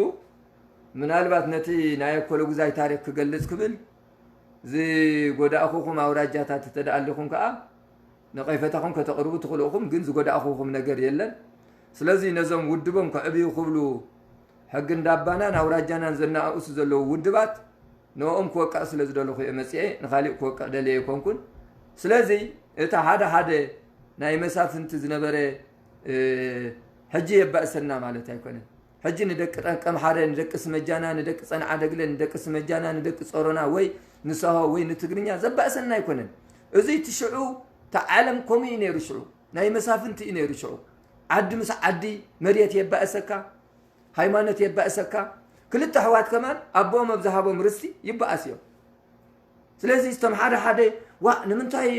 ምናልባት ነቲ ናይ ኣኮለጉዛይ ታሪኽ ክገልጽ ክብል ዝጎዳእኹኹም ኣውራጃታት እንተ ደኣ ኣሊኹም ከኣ ነቐፈታኹም ከተቕርቡ ትኽእሉ ኢኹም፣ ግን ዝጎዳእኹኹም ነገር የለን። ስለዚ ነዞም ውድቦም ከዕብዩ ክብሉ ሕጊ እንዳባናን ኣውራጃናን ዘነኣእሱ ዘለዉ ውድባት ንኦም ክወቅዕ ስለ ዝደለኹ እየ መፅኤ፣ ንኻሊእ ክወቅዕ ደልየ ኣይኮንኩን። ስለዚ እቲ ሓደ ሓደ ናይ መሳፍንቲ ዝነበረ ሕጂ የባእሰና ማለት ኣይኮነን። ሕጂ ንደቂ ጠንቀምሓረ፣ ንደቂ ስመጃና፣ ንደቂ ጸንዓደግለ፣ ንደቂ ስመጃና፣ ንደቂ ጸሮና ወይ ንሳሆ ወይ ንትግርኛ ዘባእሰና ኣይኮነን። እዚ እቲ ሽዑ እቲ ዓለም ከምኡ እዩ ነይሩ ሽዑ። ናይ መሳፍንቲ እዩ ነይሩ ሽዑ። ዓዲ ምስ ዓዲ መሬት የባእሰካ፣ ሃይማኖት የባእሰካ። ክልተ ኣሕዋት ከማን ኣቦኦም ኣብ ዝሃቦም ርስቲ ይበኣስ እዮም። ስለዚ እቶም ሓደ ሓደ ዋ ንምንታይ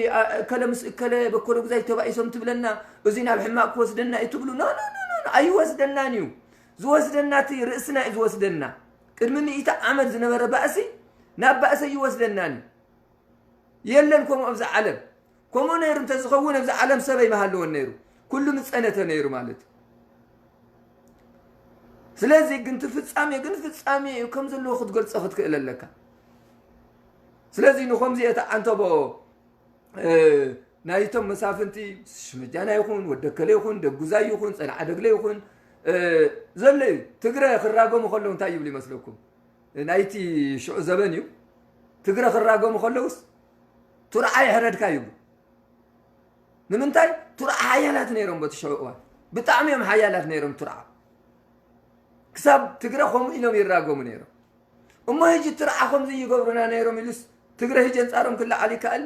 እከለ ምስ እከለ በኮሎ ግዛይ ተባኢሶም ትብለና፣ እዚ ናብ ሕማቕ ክወስደና እዩ ትብሉ። ኖ ኖ ኖ ኖ፣ ኣይወስደናን እዩ። ዝወስደና እቲ ርእስና እዩ ዝወስደና። ቅድሚ ሚእቲ ዓመት ዝነበረ ባእሲ ናብ ባእሲ ኣይወስደናን እዩ። የለን ከምኡ ኣብዚ ዓለም። ከምኡ ነይሩ እንተዝኸውን ኣብዚ ዓለም ሰብ ኣይምሃለወን ነይሩ። ኩሉ ምጸነተ ነይሩ ማለት እዩ። ስለዚ ግን እቲ ፍጻሜ ግን ፍጻሜ እዩ፣ ከም ዘለዎ ክትገልጾ ክትክእል ኣለካ። ስለዚ ንኸምዚኤ ተዓንተቦ ናይቶም መሳፍንቲ ሽመጃና ይኹን ወደከለ ይኹን ደጉዛይ ይኹን ጸንዓ ደግለ ይኹን ዘሎ እዩ። ትግረ ክራገሙ ከለዉ እንታይ ይብሉ ይመስለኩም? ናይቲ ሽዑ ዘበን እዩ። ትግረ ክራገሙ ከለውስ ቱርዓ ይሕረድካ ይብሉ። ንምንታይ? ቱርዓ ሓያላት ነይሮም በቲ ሽዑ እዋን። ብጣዕሚ እዮም ሓያላት ነይሮም ቱርዓ። ክሳብ ትግረ ከምኡ ኢሎም ይራገሙ ነይሮም። እሞ ሕጂ ቱርዓ ከምዚ ይገብሩና ነይሮም ኢሉስ ትግረ ሕጂ ኣንጻሮም ክለዓል ይከኣል?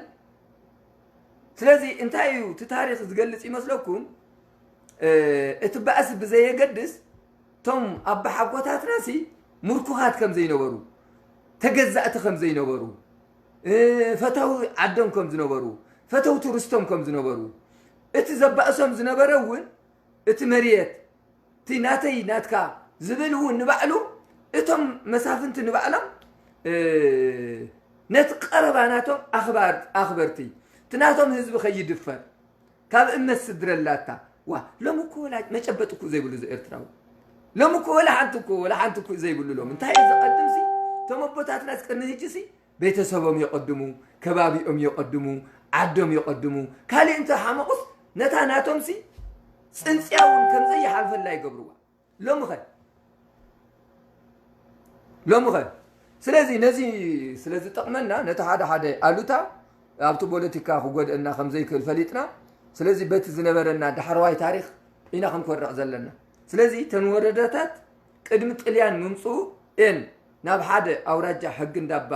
ስለዚ እንታይ እዩ እቲ ታሪኽ ዝገልጽ ይመስለኩም? እቲ ባእሲ ብዘየገድስ እቶም ኣባሓጎታትናሲ ምርኩኻት ከም ዘይነበሩ፣ ተገዛእቲ ከም ዘይነበሩ፣ ፈተዊ ዓዶም ከም ዝነበሩ፣ ፈተውቲ ርስቶም ከም ዝነበሩ፣ እቲ ዘባእሶም ዝነበረ እውን እቲ መሬት እቲ ናተይ ናትካ ዝብል እውን ንባዕሉ እቶም መሳፍንቲ ንባዕሎም ነቲ ቀረባ ናቶም ኣኽበርቲ እቲ ናቶም ህዝቢ ከይድፈር ካብ እመት ስድረላታ ዋ ሎም እኮ ወላ መጨበጥ እኮ ዘይብሉ እዚ ኤርትራዊ ሎም እኮ ወላ ሓንቲ እኮ ወላ ሓንቲ እኮ ዘይብሉ ሎም እንታይ እዩ ዘቐድም ሲ እቶም ኣቦታትናስ ቅድሚ ህጂ ሲ ቤተሰቦም የቐድሙ ከባቢኦም የቐድሙ ዓዶም የቐድሙ። ካልእ እንተ ሓመቑስ ነታ ናቶምሲ ጽንጽያ እውን ከም ዘይሓልፈላ ይገብርዋ። ሎምኸ? ሎምኸ? ስለዚ ነዚ ስለ ዝጠቕመና ነቲ ሓደ ሓደ ኣሉታ ኣብቲ ፖለቲካ ክጎድአና ከም ዘይክእል ፈሊጥና፣ ስለዚ በቲ ዝነበረና ዳሕረዋይ ታሪኽ ኢና ክንኮርዕ ዘለና። ስለዚ እተን ወረዳታት ቅድሚ ጥልያን ምምፅኡ እየን ናብ ሓደ ኣውራጃ ሕጊ እንዳባ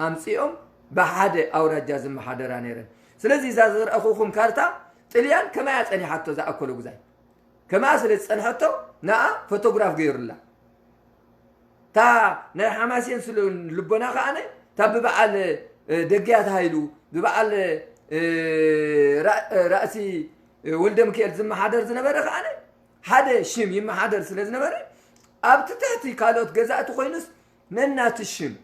ኣምፂኦም ብሓደ ኣውራጃ ዝመሓደራ ነይረን። ስለዚ እዛ ዝረእኹኹም ካርታ ጥልያን ከማያ ፀኒሓቶ ዝኣከሎ ጉዛይ ከማኣ ስለ ዝፀንሐቶ ንኣ ፎቶግራፍ ገይሩላ። እታ ናይ ሓማሴን ስለ ልቦና ከኣነ እታ ብበዓል እ፣ ደግያት ሃይሉ ብበዓል እ፣ ራ- እ፣ ራእሲ እ፣ ወልደ ሚካኤል ዝመሓደር ዝነበረ ከኣነ ሓደ ሽም ይመሓደር ስለ ዝነበረ ኣብቲ ትሕቲ ካልኦት ገዛእቲ ኮይኑስ ነናቲ ሽም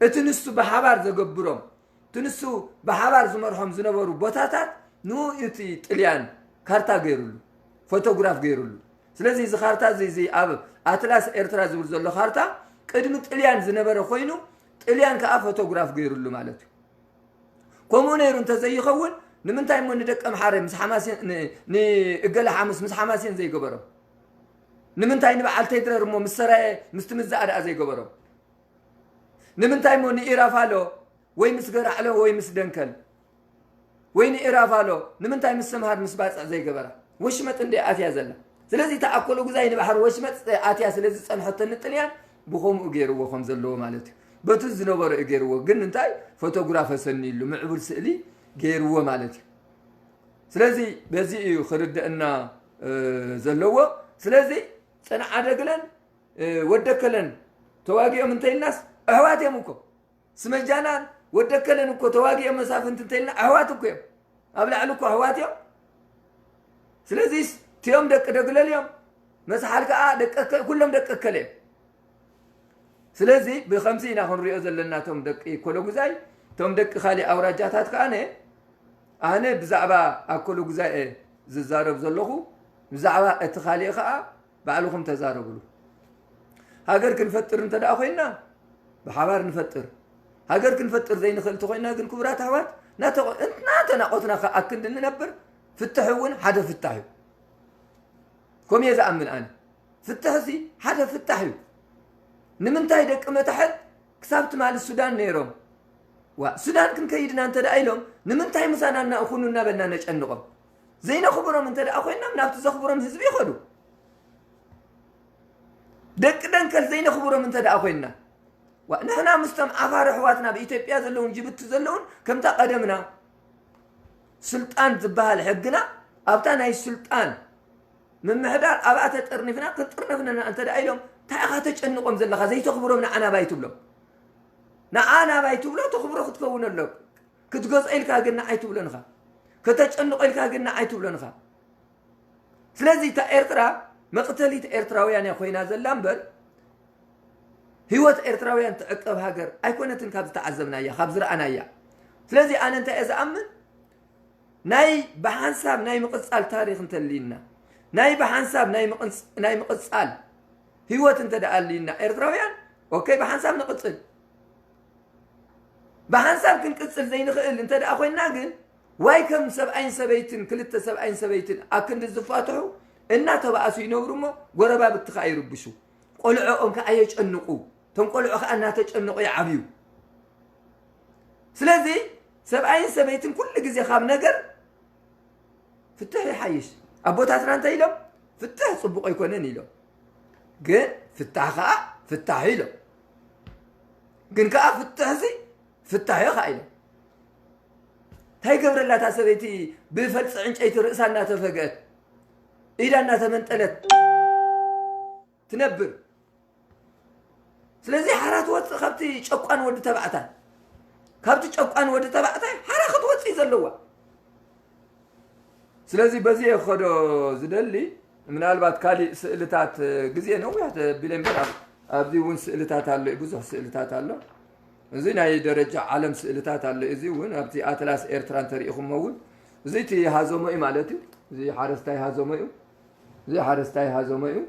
እቲ ንሱ ብሓባር ዘገብሮም እቲ ንሱ ብሓባር ዝመርሖም ዝነበሩ ቦታታት ንኡ እቲ ጥልያን ካርታ ገይሩሉ ፎቶግራፍ ገይሩሉ። ስለዚ እዚ ካርታ እዚ እዚ ኣብ ኣትላስ ኤርትራ ዝብል ዘሎ ካርታ ቅድሚ ጥልያን ዝነበረ ኮይኑ ጥልያን ከዓ ፎቶግራፍ ገይሩሉ ማለት እዩ። ከምኡ ነይሩ እንተዘይኸውን ንምንታይ እሞ ንደቀ ምሓረ ምስ ሓማሴን ን- ንእገለ ሓሙስ ምስ ሓማሴን ዘይገበሮም? ንምንታይ ንበዓል ቴድረር እሞ ምስ ሰራየ ምስ ትምዛኣ ደኣ ዘይገበሮም? ንምንታይ እሞ ንኢራፋሎ ወይ ምስ ገራዕሎ ወይ ምስ ደንከል ወይ ንኢራፋሎ ንምንታይ ምስ ሰምሃር ምስ ባፅዕ ዘይገበራ? ወሽመጥ እንደ ኣትያ ዘላ። ስለዚ እታ ኣኮሎ ጉዛይ ንባሕሪ ወሽመጥ ኣትያ ስለ ዝፀንሐቶ ንጥልያን ብኸምኡ ገይርዎ ከም ዘለዎ ማለት እዩ። በቲ ዝነበሮ እዩ ገይርዎ። ግን እንታይ ፎቶግራፍ ኣሰንይሉ ምዕቡል ስእሊ ገይርዎ ማለት እዩ። ስለዚ በዚ እዩ ክርደአና እ፣ ዘለዎ። ስለዚ ፅንዓ ደግለን እ፣ ወደከለን ተዋጊኦም እንተኢልናስ ኣሕዋት እዮም እኮ። ስመጃናን ወደከለን እኮ ተዋጊኦም መሳፍንቲ እንተኢልና ኣሕዋት እኮ እዮም። ኣብ ላዕሊ እኮ ኣሕዋት እዮም። ስለዚስ እቲኦም ደቂ ደግለል እዮም። መስሓል ከዓ ደቂ እከ- ኩሎም ደቂ እከለ እዮም። ስለዚ ብከምዚ ኢና ክንሪኦ ዘለና እቶም ደቂ ኮሎጉዛይ እቶም ደቂ ካሊእ ኣውራጃታት ከዓ ኣነ ብዛዕባ ኣኮሎጉዛይ እየ ዝዛረብ ዘለኹ። ብዛዕባ እቲ ካሊእ ከዓ ባዕልኹም ተዛረብሉ። ሃገር ክንፈጥር እንተ ደኣ ኮይና ብሓባር ንፈጥር። ሃገር ክንፈጥር ዘይንኽእል እንተኮይና ግን ክቡራት ኣሕዋት ናተቆ- እናተናቆትና ከኣ ክንዲ ንነብር ፍትሕ እውን ሓደ ፍታሕ እዩ። ከምኡ እየ ዝኣምን ኣነ። ፍትሕ እዚ ሓደ ፍታሕ እዩ። ንምንታይ ደቂ መታሕት ክሳብ ትማሊ ሱዳን ነይሮም ዋ ሱዳን ክንከይድና እንተ ደኣ ኢሎም ንምንታይ ምሳና እናእኹኑ እናበልና ነጨንቖም? ዘይነኽብሮም እንተ ደኣ ኮይና ናብቲ ዘኽብሮም ህዝቢ ይኸዱ። ደቂ ደንከል ዘይነኽብሮም እንተ ደኣ ኮይና ዋ ንሕና ምስቶም ዓፋር ኣሕዋትና ኣብ ኢትዮጵያ ዘለውን ጅቡቲ ዘለውን ከምታ ቀደምና ስልጣን ዝበሃል ሕግና ኣብታ ናይ ስልጣን ምምሕዳር ኣብኣ ተጠርኒፍና ክንጥርነፍ ነና እንተ ደኣ ኢሎም እንታይ ኢኻ ተጨንቖም ዘለኻ ዘይተኽብሮም ንዓና ባይ ትብሎም ንዓና ባይ ትብሎ ተኽብሮ ክትከውን ኣሎ ክትገዝኦ ኢልካ ግን ንዓይ ትብሎንኻ ከተጨንቖ ኢልካ ግን ንዓይ ትብሎንኻ ስለዚ እታ ኤርትራ መቕተሊት ኤርትራውያን እያ ኮይና ዘላ እምበር ህይወት ኤርትራውያን ትዕቀብ ሃገር ኣይኮነትን ካብ ዝተዓዘብናያ ካብ ዝረኣናያ ስለዚ ኣነ እንታይ እየ ዝኣምን ናይ ብሓንሳብ ናይ ምቕጻል ታሪኽ እንተልይና ናይ ብሓንሳብ ናይ ምቕንጽ- ናይ ምቕጻል ህይወት እንተ ደኣ ኣልይና ኤርትራውያን ኦኬ ብሓንሳብ ንቕጽል ብሓንሳብ ክንቅጽል ዘይንኽእል እንተ ደኣ ኮይንና ግን ዋይ ከም ሰብኣይን ሰበይትን ክልተ ሰብኣይን ሰበይትን ኣብ ክንዲ ዝፋትሑ እናተባኣሱ ይነብሩ እሞ ጎረባብቲ ከኣ ይርብሹ ቆልዖኦም ከኣ የጨንቑ እቶም ቆልዑ ከኣ እናተጨነቑ ይዓብዩ ስለዚ ሰብኣይን ሰበይትን ኩሉ ግዜ ካብ ነገር ፍትሕ ይሓይሽ ኣቦታትና እንታይ ኢሎም ፍትሕ ፅቡቕ ኣይኮነን ኢሎም ግን ፍታሕ ከዓ ፍታሕ ኢሎም ግን ከዓ ፍትሕ እዚ ፍታሕ እዩ ከዓ ኢሎም እንታይ ገብረላታ ሰበይቲ ብፈልፂ ዕንጨይቲ ርእሳ እናተፈገት ኢዳ እናተመንጠለት ትነብር ስለዚ ሓራ ትወፅእ ካብቲ ጨቋን ወዲ ተባዕታይ ካብቲ ጨቋን ወዲ ተባዕታይ ሓራ ክትወፅእ ዘለዋ ስለዚ በዚ እየ ክኸዶ ዝደሊ ምናልባት ካሊእ ስእልታት ግዜ ነዊሕ ተቢለ እምበር ኣብዚ እውን ስእልታት ኣሎ ብዙሕ ስእልታት ኣሎ እዚ ናይ ደረጃ ዓለም ስእልታት ኣሎ እዚ እውን ኣብቲ ኣትላስ ኤርትራ እንተሪኢኹሞ እውን እዚ እቲ ሃዘሞ እዩ ማለት እዩ እዚ ሓረስታይ ሃዘሞ እዩ እዚ ሓረስታይ ሃዘሞ እዩ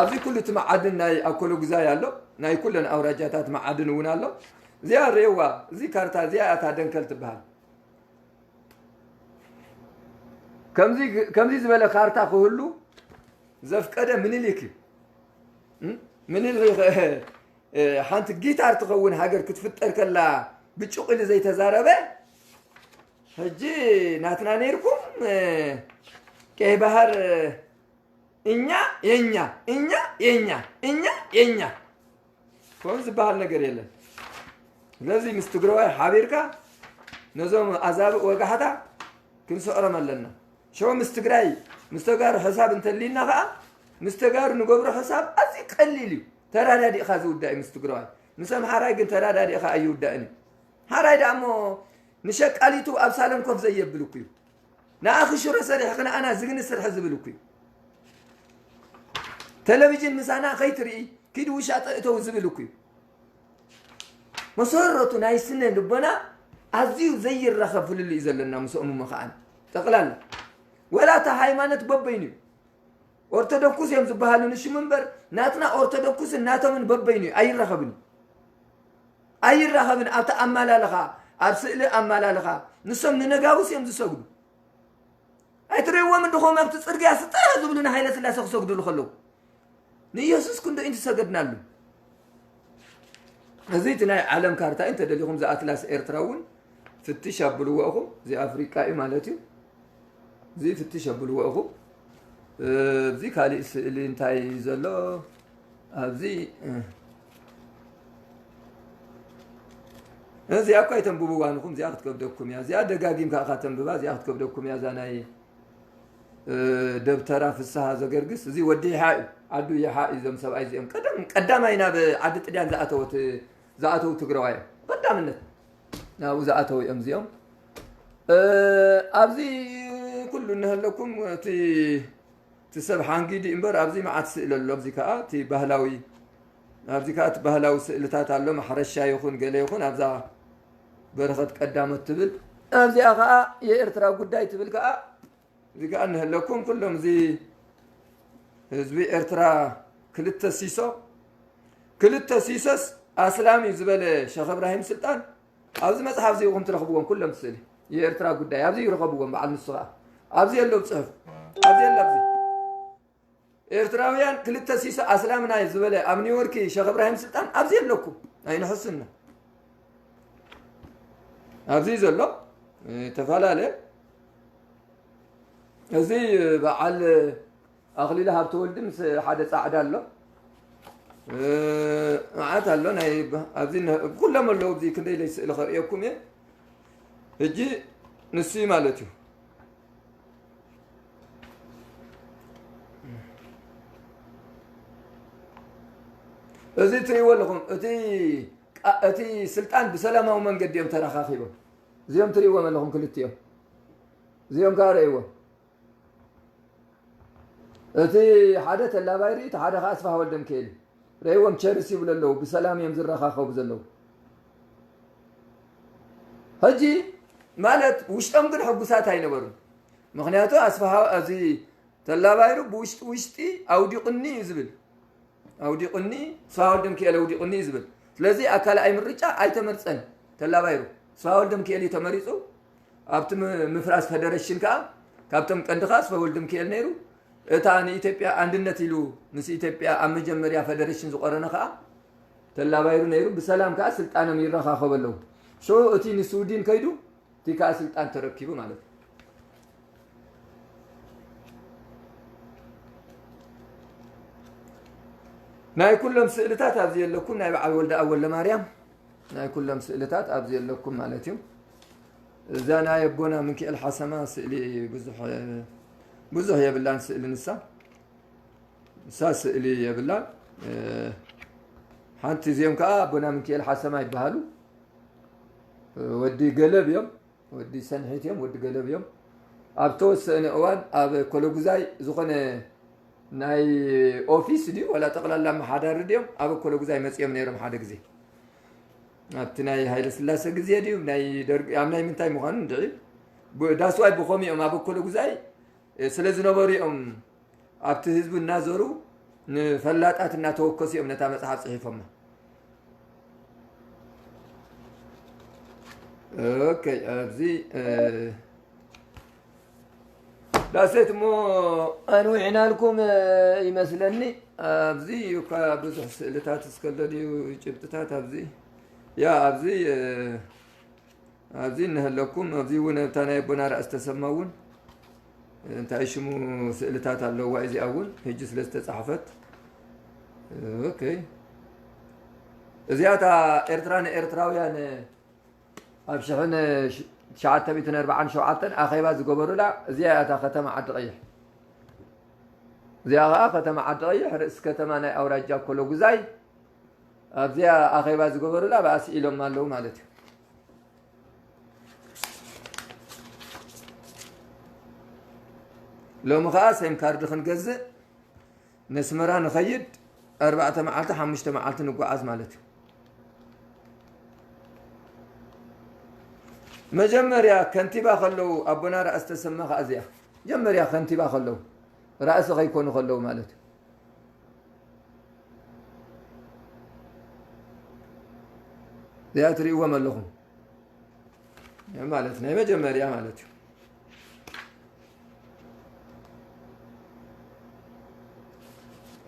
ኣብዚ ኩሉ እቲ መዓድን ናይ ኣኮሎ ጉዛይ ኣሎ ናይ ኩለን ኣውራጃታት መዓድን እውን ኣሎ እዚኣ ርእይዋ፣ እዚ ካርታ እዚኣ እታ ደንከል ትበሃል። ከምዚ ከምዚ ዝበለ ካርታ ክህሉ ዘፍቀደ ምኒልክ እዩ። እም? ምኒልክ እ፣ ሓንቲ ጊታር ትኸውን ሃገር ክትፍጠር ከላ ብጭቕ ኢሉ ዘይተዛረበ፣ ሕጂ ናትና ነይርኩም፣ እ፣ ቀይ ባህር፣ እ፣ እኛ የኛ፣ እኛ የኛ፣ እኛ የኛ። ከምኡ ዝበሃል ነገር የለን። ስለዚ ምስ ትግራዋይ ሓቢርካ ነዞም ኣዛብእ ወጋሕታ ክንስዕሮም ኣለና። ሸው ምስ ትግራይ፣ ምስ ተጋሩ ሕሳብ እንተሊና ኸዓ፣ ምስ ተጋሩ ንገብሮ ሕሳብ ኣዝዩ ቀሊል እዩ። ተራዳዲእኻ ዝውዳእ እዩ ምስ ትግራዋይ። ምስ ኣምሓራይ ግን ተራዳዲእኻ ኣይውዳእን እዩ። ሓራይ ደኣ እሞ ንሸቃሊቱ ኣብ ሳሎን ኮፍ ዘየብል እኮ እዩ። ንኣኺ ሽሮ ሰሪሕኺ ንኣና ዝግኒ ስርሒ ዝብል እኮ እዩ። ቴሌቪዥን ምሳና ከይትርኢ ኪድ ውሻጠ እተው ዝብል እኮ እዩ። መሰረቱ ናይ ስነ ልቦና ኣዝዩ ዘይራኸብ ፍልልይ እዩ ዘለና ምስኦም እሞ ከዓኒ ጠቕላላ ወላ እታ ሃይማኖት በበይኑ እዩ። ኦርቶዶክስ እዮም ዝበሃሉ ንሽሙ እምበር ናትና ኦርቶዶክስን ናቶምን በበይኑ እዩ። ኣይራኸብን እዩ። ኣይራኸብን ኣብቲ ኣመላልኻ፣ ኣብ ስእሊ ኣመላልኻ ንሶም ንነጋውስ እዮም ዝሰግዱ። ኣይትርእይዎም እንድኹም ኣብቲ ጽርግያ ስጠ ዝብሉ ንሃይለ ስላሴ ክሰግዱሉ ከለዉ ንኢየሱስ ክንዶ ኢንት ሰገድናሉ። እዚ እቲ ናይ ዓለም ካርታ እዩ። እንተደሊኹም እዚ ኣትላስ ኤርትራ እውን ፍትሽ ኣብልዎ ኢኹም። እዚ ኣፍሪቃ እዩ ማለት እዩ። እዚ ፍትሽ ኣብልዎ ኢኹም። እ፣ እዚ ካሊእ ስእሊ እንታይ እዩ ዘሎ? ኣብዚ፣ እ፣ እዚኣ እኳ ኣይተንብብዋን ኢኹም። እዚኣ ክትከብደኩም እያ። እዚኣ ደጋጊምካ ኢኻ ተንብባ። እዚኣ ክትከብደኩም እያ። እዛ ናይ፣ እ፣ ደብተራ ፍስሃ ዘገርግስ። እዚ ወዲ ይሓ እዩ። ዓዱ ይሓ እዩ። እዞም ሰብኣይ እዚኦም ቀደም፣ ቀዳማይ ናብ ዓዲ ጥድያን ዝኣተወት፣ ዝኣተው ትግራዋይ እዮም። ቀዳምነት ናብኡ ዝኣተው እዮም እዚኦም። እ፣ ኣብዚ ኩሉ እንሀለኩም እቲ፣ እቲ ሰብ ሓንጊዲ እምበር ኣብዚ መዓት ስእሊ ኣሎ። ኣብዚ ከኣ እቲ ባህላዊ፣ ኣብዚ ከኣ እቲ ባህላዊ ስእልታት ኣሎ። ማሕረሻ ይኹን ገለ ይኹን ኣብዛ በረኸት ቀዳሞት ትብል። ኣብዚኣ ከኣ የኤርትራ ጉዳይ ትብል ከኣ እዚ ከኣ እንሀለኩም ኩሎም እዚ ህዝቢ ኤርትራ ክልተ ሲሶ፣ ክልተ ሲሶስ ኣስላም እዩ ዝበለ ሸኽ እብራሂም ስልጣን ኣብዚ መጽሓፍ እዚ ኢኹም ትረኽብዎም ኩሎም ስእሊ የኤርትራ ጉዳይ ኣብዚ ይረኸብዎም። በዓል ንሱ ከኣ ኣብዚ የሎ ጽሑፍ፣ ኣብዚ የሎ ኣብዚ ኤርትራውያን ክልተ ሲሶ ኣስላምና እዩ ዝበለ ኣብ ኒውዮርክ ሸኽ እብራሂም ስልጣን ኣብዚ ኣለኩም። ኣይንሕስና ኣብዚ ዘሎ፣ እ፣ ተፈላለ እዚ በዓል ኣኽሊሉ ሃብተወልዲ ምስ ሓደ ጻዕዳ ኣሎ። እ፣ መዓት ኣሎ። ናይ ብ-፣ ኣብዚ ነ-፣ ኩሎም ኣለዉ። ኣብዚ ክንደይ ለይ ስእሊ ከርእየኩም እየ። ሕጂ ንሱ እዩ ማለት እዩ። እዚ ትርእይዎ ኣለኹም። እቲ ቃ-፣ እቲ ስልጣን ብሰላማዊ መንገዲ እዮም ተረኻኺቦም። እዚኦም ትርእይዎም ኣለኹም ክልቲኦም። እዚኦም ከኣ ረእይዎም። እቲ ሓደ ተላባይ ርኢ፣ እቲ ሓደ ከኣ ኣስፋህ ወልደ ሚካኤል እዩ። ረእይዎም ቸርስ ይብሉ ኣለዉ። ብሰላም እዮም ዝረኻኸቡ ዘለዉ። ሕጂ ማለት ውሽጦም ግን ሕጉሳት ኣይነበሩን። ምኽንያቱ ኣስፋሃ፣ እዚ ተላባይሩ ብውሽጢ ውሽጢ ኣውዲቑኒ እዩ ዝብል። ኣውዲቑኒ፣ ኣስፋሃ ወልደ ሚካኤል ኣውዲቑኒ እዩ ዝብል። ስለዚ ኣብ ካልኣይ ምርጫ ኣይተመርጸን ተላባይሩ። ኣስፋሃ ወልደ ሚካኤል እዩ ተመሪጹ። ኣብቲ ም-፣ ምፍራስ ፈደረሽን ከኣ ካብቶም ቀንዲ ከኣ ኣስፋሃ ወልደ ሚካኤል ነይሩ። እታ ንኢትዮጵያ ኣንድነት ኢሉ ምስ ኢትዮጵያ ኣብ መጀመርያ ፈደረሽን ዝቆረነ ከኣ ተላባይሩ ነይሩ። ብሰላም ከኣ ስልጣኖም ይረኻኸቡ ኣለዉ። ሽዑ እቲ ንስውዲን ከይዱ፣ እቲ ከኣ ስልጣን ተረኪቡ ማለት እዩ። ናይ ኩሎም ስእልታት ኣብዚ የለኩም፣ ናይ በዓል ወልደኣብ ወልደማርያም ናይ ኩሎም ስእልታት ኣብዚ የለኩም ማለት እዩ። እዛ ናይ ኣቦና ምንክኤል ሓሰማ ስእሊ ብዙሕ፣ ብዙሕ የብላን ስእሊ ንሳ። ንሳ ስእሊ የብላን። እ፣ ሓንቲ እዚኦም ከኣ ኣቦና ምንክኤል ሓሰማ ይበሃሉ። እ፣ ወዲ ገለብ እዮም፣ ወዲ ሰንሒት እዮም፣ ወዲ ገለብ እዮም። ኣብ ተወሰነ እዋን ኣብ ኮለጉዛይ ዝኾነ ናይ ኦፊስ ድዩ ዋላ ጠቕላላ ኣመሓዳሪ ድዮም ኣብ ኮለጉዛይ መጺኦም ነይሮም ሓደ ግዜ። ኣብቲ ናይ ሃይለ ስላሰ ግዜ ድዩ፣ ናይ ደርግ፣ ኣብ ናይ ምንታይ ምዃኑ እንድዒ። ብ-፣ ዳስዋይ ብኸምኡ እዮም ኣብ ኮለጉዛይ፣ እ፣ ስለ ዝነበሩ እዮም ኣብቲ ህዝቢ እናዞሩ ንፈላጣት እናተወከሱ እዮም ነታ መጽሓፍ ጽሒፎማ። ኦኬ፣ ኣብዚ እ፣ ዳሴት እሞ ኣንዊሕናልኩም እ፣ ይመስለኒ። ኣብዚ እኳ ብዙሕ ስእልታት እስከለድዩ ጭብጥታት ኣብዚ ያ ኣብዚ እ፣ ኣብዚ እንሀለኩም ኣብዚ እውን እታ ናይ ኣቦና ራእሲ ተሰማ እውን እንታይ ሽሙ ስእልታት ኣለዋ። እዚኣ እውን ሕጂ ስለ ዝተጻሕፈት ኦኬ፣ እዚኣ እታ ኤርትራ ንኤርትራውያን ኣብ ሽሕን ትሽዓተ ሚእትን ኣርባዓን ሸውዓተን ኣኼባ ዝገበሩላ እዚኣ እያ እታ ከተማ ዓዲ ቀይሕ። እዚኣ ኸዓ ከተማ ዓዲ ቀይሕ ርእሲ ከተማ ናይ ኣውራጃ ኮሎጉዛይ ኣብዚኣ ኣኼባ ዝገበሩላ ብኣ ስኢሎም ኣለዉ ማለት እዩ። ሎሚ ኸዓ ሴም ካርድ ክንገዝእ ነስመራ ንኸይድ ኣርባዕተ መዓልቲ ሓሙሽተ መዓልቲ ንጓዓዝ ማለት እዩ። መጀመርያ ከንቲባ ከለዉ ኣቦና ራእሲ ተሰማ ኸዓ እዚኣ መጀመርያ ከንቲባ ከለዉ ራእሲ ከይኮኑ ከለዉ ማለት እዩ። እዚኣ ትርእይዎም ኣለኹም ማለት ናይ መጀመርያ ማለት እዩ።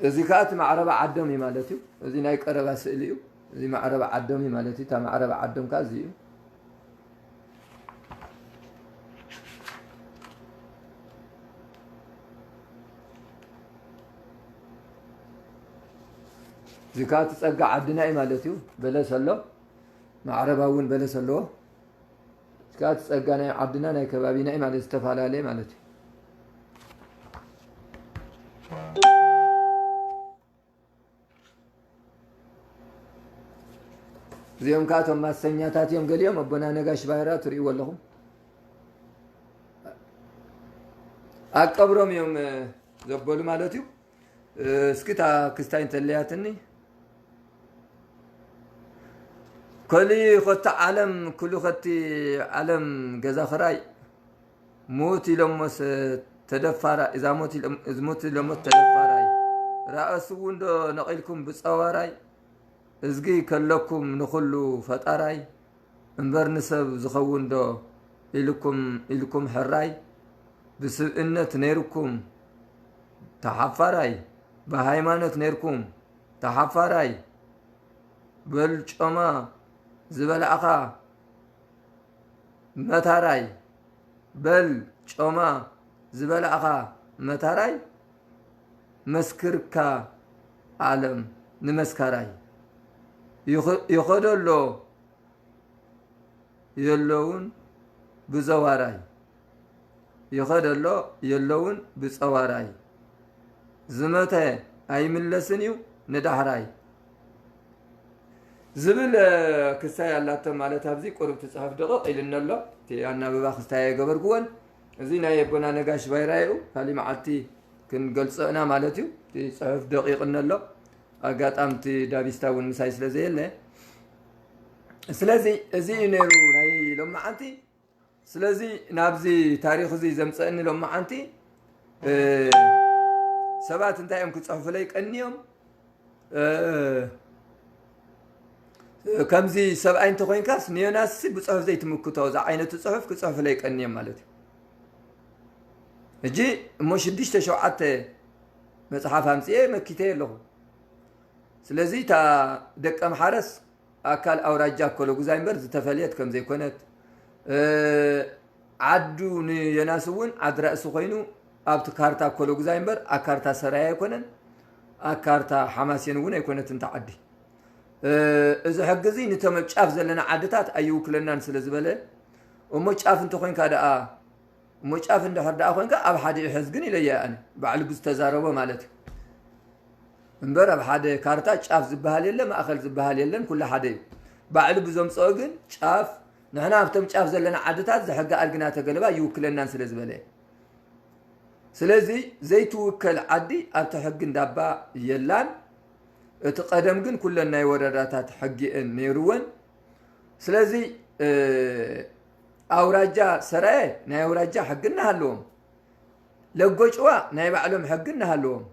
እዚ ከዓ እቲ ማዕረባ ዓዶም እዩ ማለት እዩ። እዚ ናይ ቀረባ ስእሊ እዩ። እዚ ማዕረባ ዓዶም እዩ ማለት እዩ። እታ ማዕረባ ዓዶም ከዓ እዚ እዩ። እዚ ከዓ እቲ ጸጋ ዓድና እዩ ማለት እዩ። በለስ ኣሎ፣ ማዕረባ እውን በለስ ኣለዎ። እዚ ከዓ እቲ ጸጋ ናይ ዓድና ናይ ከባቢና እዩ ማለት ዝተፈላለየ ማለት እዩ። እዚኦም ከዓ እቶም ማሰኛታት እዮም። ገሊኦም ኣቦና ነጋሽ ባይራ ትርእይዎ ኣለኹም። ኣብ ቀብሮም እዮም እ፣ ዘበሉ ማለት እዩ። እ፣ እስኪ እታ ክስታይ እንተለያትኒ ከሊ ኸቲ ዓለም ኩሉ ኸቲ ዓለም ገዛ ኽራይ ሙት ኢሎሞስ ተደፋራ እዛ ሞት ኢሎም- እዚ ሞት ኢሎሞስ ተደፋራይ ራእሲ እውን ዶ ነቒልኩም ብፀዋራይ እዝጊ ከለኩም ንኹሉ ፈጣራይ እምበር ንሰብ ዝኸውን ዶ ኢልኩም ኢልኩም ሕራይ ብስብእነት ነይርኩም ተሓፋራይ ብሃይማኖት ነይርኩም ተሓፋራይ በል ጮማ ዝበላዕኻ መታራይ በል ጮማ ዝበላዕኻ መታራይ መስክርካ ዓለም ንመስካራይ ይኸ- ይኸደሎ የለውን ብዘዋራይ ይኸደሎ የለውን ብፀዋራይ ዝመተ ኣይምለስን እዩ ንዳሕራይ ዝብል ክስታይ ኣላቶ ማለት ኣብዚ ቁሩብ ትፅሕፍ ደቐቕ ኢልኒ ኣሎ። እቲ ኣናብባ ክስታይ ኣይገበርክዎን። እዚ ናይ ኣቦና ነጋሽ ባይራ እዩ። ካሊእ መዓልቲ ክንገልፆ ኢና ማለት እዩ። እቲ ፅሑፍ ደቂቕኒ ኣሎ። ኣጋጣሚ እቲ ዳቢስታ እውን ምሳይ ስለ ዘየለ ስለዚ እዚ እዩ ነይሩ ናይ ሎማዓንቲ። ስለዚ ናብዚ ታሪኽ እዚ ዘምፀእኒ ሎማዓንቲ ሰባት እንታይ እዮም ክፅሕፉለይ ቀንዮም ከምዚ ሰብኣይ እንተኮይንካስ ንዮናስ ብፅሑፍ ዘይትምክቶ ዝዓይነቱ ፅሑፍ ክፅሕፉለይ ቀንዮም ማለት እዩ። ሕጂ እሞ ሽዱሽተ ሸውዓተ መፅሓፍ ኣምፅኤ መኪተየ ኣለኹ። ስለዚ እታ ደቀምሓረስ ኣካል ኣውራጃ ኮሎጉዛይ እምበር ዝተፈልየት ከምዘይኮነት ዓዱ ንዮናስ እውን ዓዲ ራእሲ ኮይኑ ኣብቲ ካርታ ኮሎጉዛይ እምበር ኣብ ካርታ ሰራየ ኣይኮነን ኣብ ካርታ ሓማሴን እውን ኣይኮነትን እታ ዓዲ። እዚ ሕጊ እዚ ንቶም ኣብ ጫፍ ዘለና ዓድታት ኣይውክለናን ስለ ዝበለ እሞ ጫፍ እንተኮይንካ ደኣ እሞ ጫፍ እንድሕር ደኣ ኮንካ ኣብ ሓደ ይሕዝ ግን ኢለየ ኣነ ባዕሉ ብዝተዛረቦ ማለት እዩ። እምበር ኣብ ሓደ ካርታ ጫፍ ዝበሃል የለ ማእኸል ዝበሃል የለን ኩሉ ሓደ እዩ። ባዕሉ ብዘምፅኦ ግን ጫፍ ንሕና ኣብቶም ጫፍ ዘለና ዓድታት ዝሕጊ ኣድግና ተገለባ ይውክለናን ስለ ዝበለ ስለዚ ዘይትውከል ዓዲ ኣብቲ ሕጊ እንዳባ የላን። እቲ ቀደም ግን ኩለን ናይ ወረዳታት ሕጊ እን ነይርወን። ስለዚ ኣውራጃ ሰራየ ናይ ኣውራጃ ሕጊ እናሃለዎም ለጎጭዋ ናይ ባዕሎም ሕጊ እናሃለዎም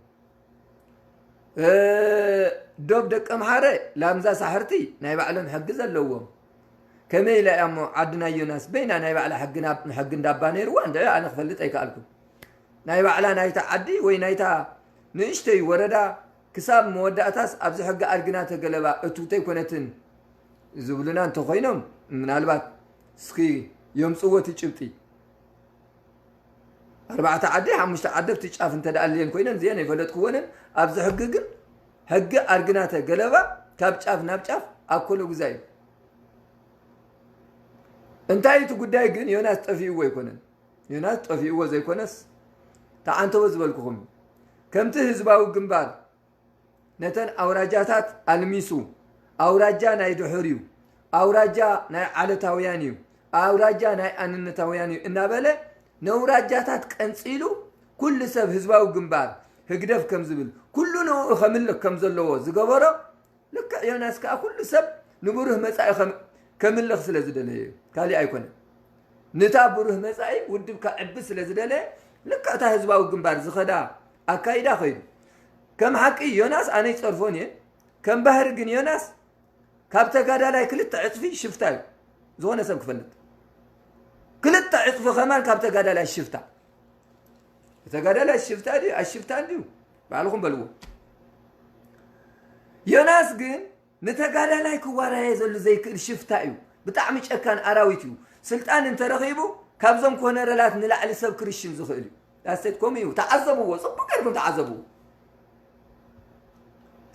ዶብ ደቀምሓረ ላምዛ ሳሕርቲ ናይ ባዕሎም ሕጊ ዘለዎም ከመይ ኢላ እያ እሞ ዓዲ ናይ ዮናስ በይና ናይ ባዕላ ሕጊ ናብ-፣ ሕጊ እንዳባ ነይርዋ? እንድዒ ኣነ ክፈልጥ ኣይከኣልኩን። ናይ ባዕላ ናይታ ዓዲ ወይ ናይታ ንእሽተይ ወረዳ ክሳብ መወዳእታስ ኣብዚ ሕጊ ኣድግና ተገለባ እትውተይ ኮነትን ዝብሉና እንተኾይኖም፣ ምናልባት እስኪ የምጽዎ እቲ ጭብጢ። ኣርባዕተ ዓዲ፣ ሓሙሽተ ዓዲ ኣብቲ ጫፍ እንተ ደኣ ኣልየን ኮይነን፣ እዚአን ኣይፈለጥክወንን። ኣብዚ ሕጊ ግን፣ ሕጊ ኣርግናተ ገለባ ካብ ጫፍ ናብ ጫፍ ኣኮሎ ግዛ እዩ። እንታይ እቲ ጉዳይ ግን፣ ዮናስ ጠፊእዎ ኣይኮነን። ዮናስ ጠፊእዎ ዘይኮነስ፣ ተዓንተቦ ዝበልኩኹም እዩ። ከምቲ ህዝባዊ ግንባር ነተን ኣውራጃታት ኣልሚሱ፣ ኣውራጃ ናይ ድሑር እዩ፣ ኣውራጃ ናይ ዓለታውያን እዩ፣ ኣውራጃ ናይ ኣንነታውያን እዩ እናበለ ነውራጃታት ቀንጺሉ፣ ኩሉ ሰብ ህዝባዊ ግንባር ህግደፍ ከም ዝብል፣ ኩሉ ንኡ ከምልኽ ከም ዘለዎ ዝገበሮ፣ ልክዕ ዮናስ ከኣ ኩሉ ሰብ ንብሩህ መጻኢ ከም-፣ ከምልኽ ስለ ዝደለየ እዩ። ካሊእ ኣይኮነን። ንታ ብሩህ መጻኢ ውድብ ከዕቢ ስለ ዝደለየ፣ ልክዕ እታ ህዝባዊ ግንባር ዝኸዳ ኣካይዳ ኸይዱ። ከም ሓቂ ዮናስ ኣነ ይጸርፎን እየ። ከም ባህሪ ግን ዮናስ ካብ ተጋዳላይ ክልተ ዕጽፊ ሽፍታ እዩ። ዝኾነ ሰብ ክፈልጥ። ክልተ ዕጽፊ ከማን ካብ ተጋዳላይ ሽፍታ። ተጋዳላይ ሽፍታ ድዩ? ኣሽፍታ እንድዩ? ባዕልኹም በልዎ። ዮናስ ግን ንተጋዳላይ ክዋራየ ዘሉ ዘይክእል ሽፍታ እዩ። ብጣዕሚ ጨካን ኣራዊት እዩ። ስልጣን እንተረኺቡ ካብዞም ኮነረላት ንላዕሊ ሰብ ክርሽን ዝኽእል እዩ። ዳሰት ኮም እዩ። ተዓዘብዎ፣ ጽቡቅ ጌርኩም ተዓዘብዎ።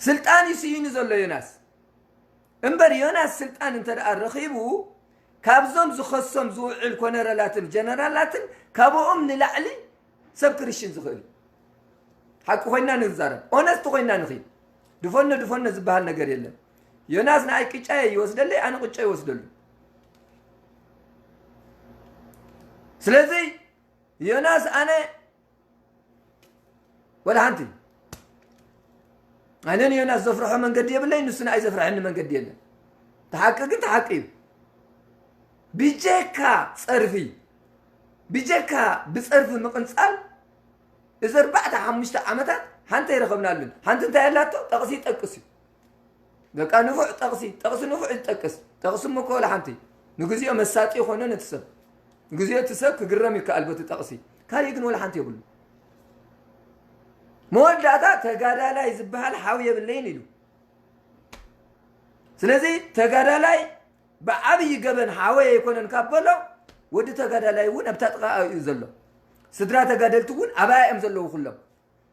ስልጣን እዩ ስኢኑ ዘሎ ዮናስ። እምበር ዮናስ ስልጣን እንተ ደኣ ረኺቡ ካብዞም ዝኸሶም ዝውዕል ኮነረላትን ጀነራላትን ካብኦም ንላዕሊ ሰብ ክርሽን ዝኽእል እዩ። ሓቂ ኮይና ንዛረብ፣ ኦነስት ኮይና ንኺድ። ድፈኖ ድፈኖ ዝበሃል ነገር የለን። ዮናስ ንኣይ ቅጫ ይወስደለይ፣ ኣነ ቅጫ ይወስደሉ። ስለዚ ዮናስ ኣነ ወላ ሓንቲ ኣነ ንዮናስ ዘፍርሖ መንገዲ የብለይ፣ ንሱ ንኣይ ዘፍርሐኒ መንገዲ የለን። ተሓቂ ግን ተሓቂ እዩ። ብጀካ ጸርፊ፣ ብጀካ ብጸርፊ ምቕንጻል፣ እዚ ኣርባዕተ ሓሙሽተ ዓመታት ሓንቲ ኣይረኸብናሉን። ሓንቲ እንታይ ኣላቶ? ጠቕሲ ይጠቅስ እዩ። በቃ ንፉዕ ጠቕሲ፣ ጠቕሲ ንፉዕ ይጠቅስ። ጠቕሲ እሞ እኮ ወላ ሓንቲ ንግዚኦ መሳጢ ይኾኖ ነቲ ሰብ። ንግዚኦ እቲ ሰብ ክግረም ይከኣል በቲ ጠቕሲ። ካሊእ ግን ወላ ሓንቲ የብሉ። መወዳእታ ተጋዳላይ ዝበሃል ሓው የብለይን ኢሉ። ስለዚ ተጋዳላይ ብዓብዪ ገበን ሓወይ ኣይኮነን ካብ በሎ፣ ወዲ ተጋዳላይ እውን ኣብታ ጥቓ እዩ ዘሎ። ስድራ ተጋደልቲ እውን ኣባያ እዮም ዘለዉ ኩሎም።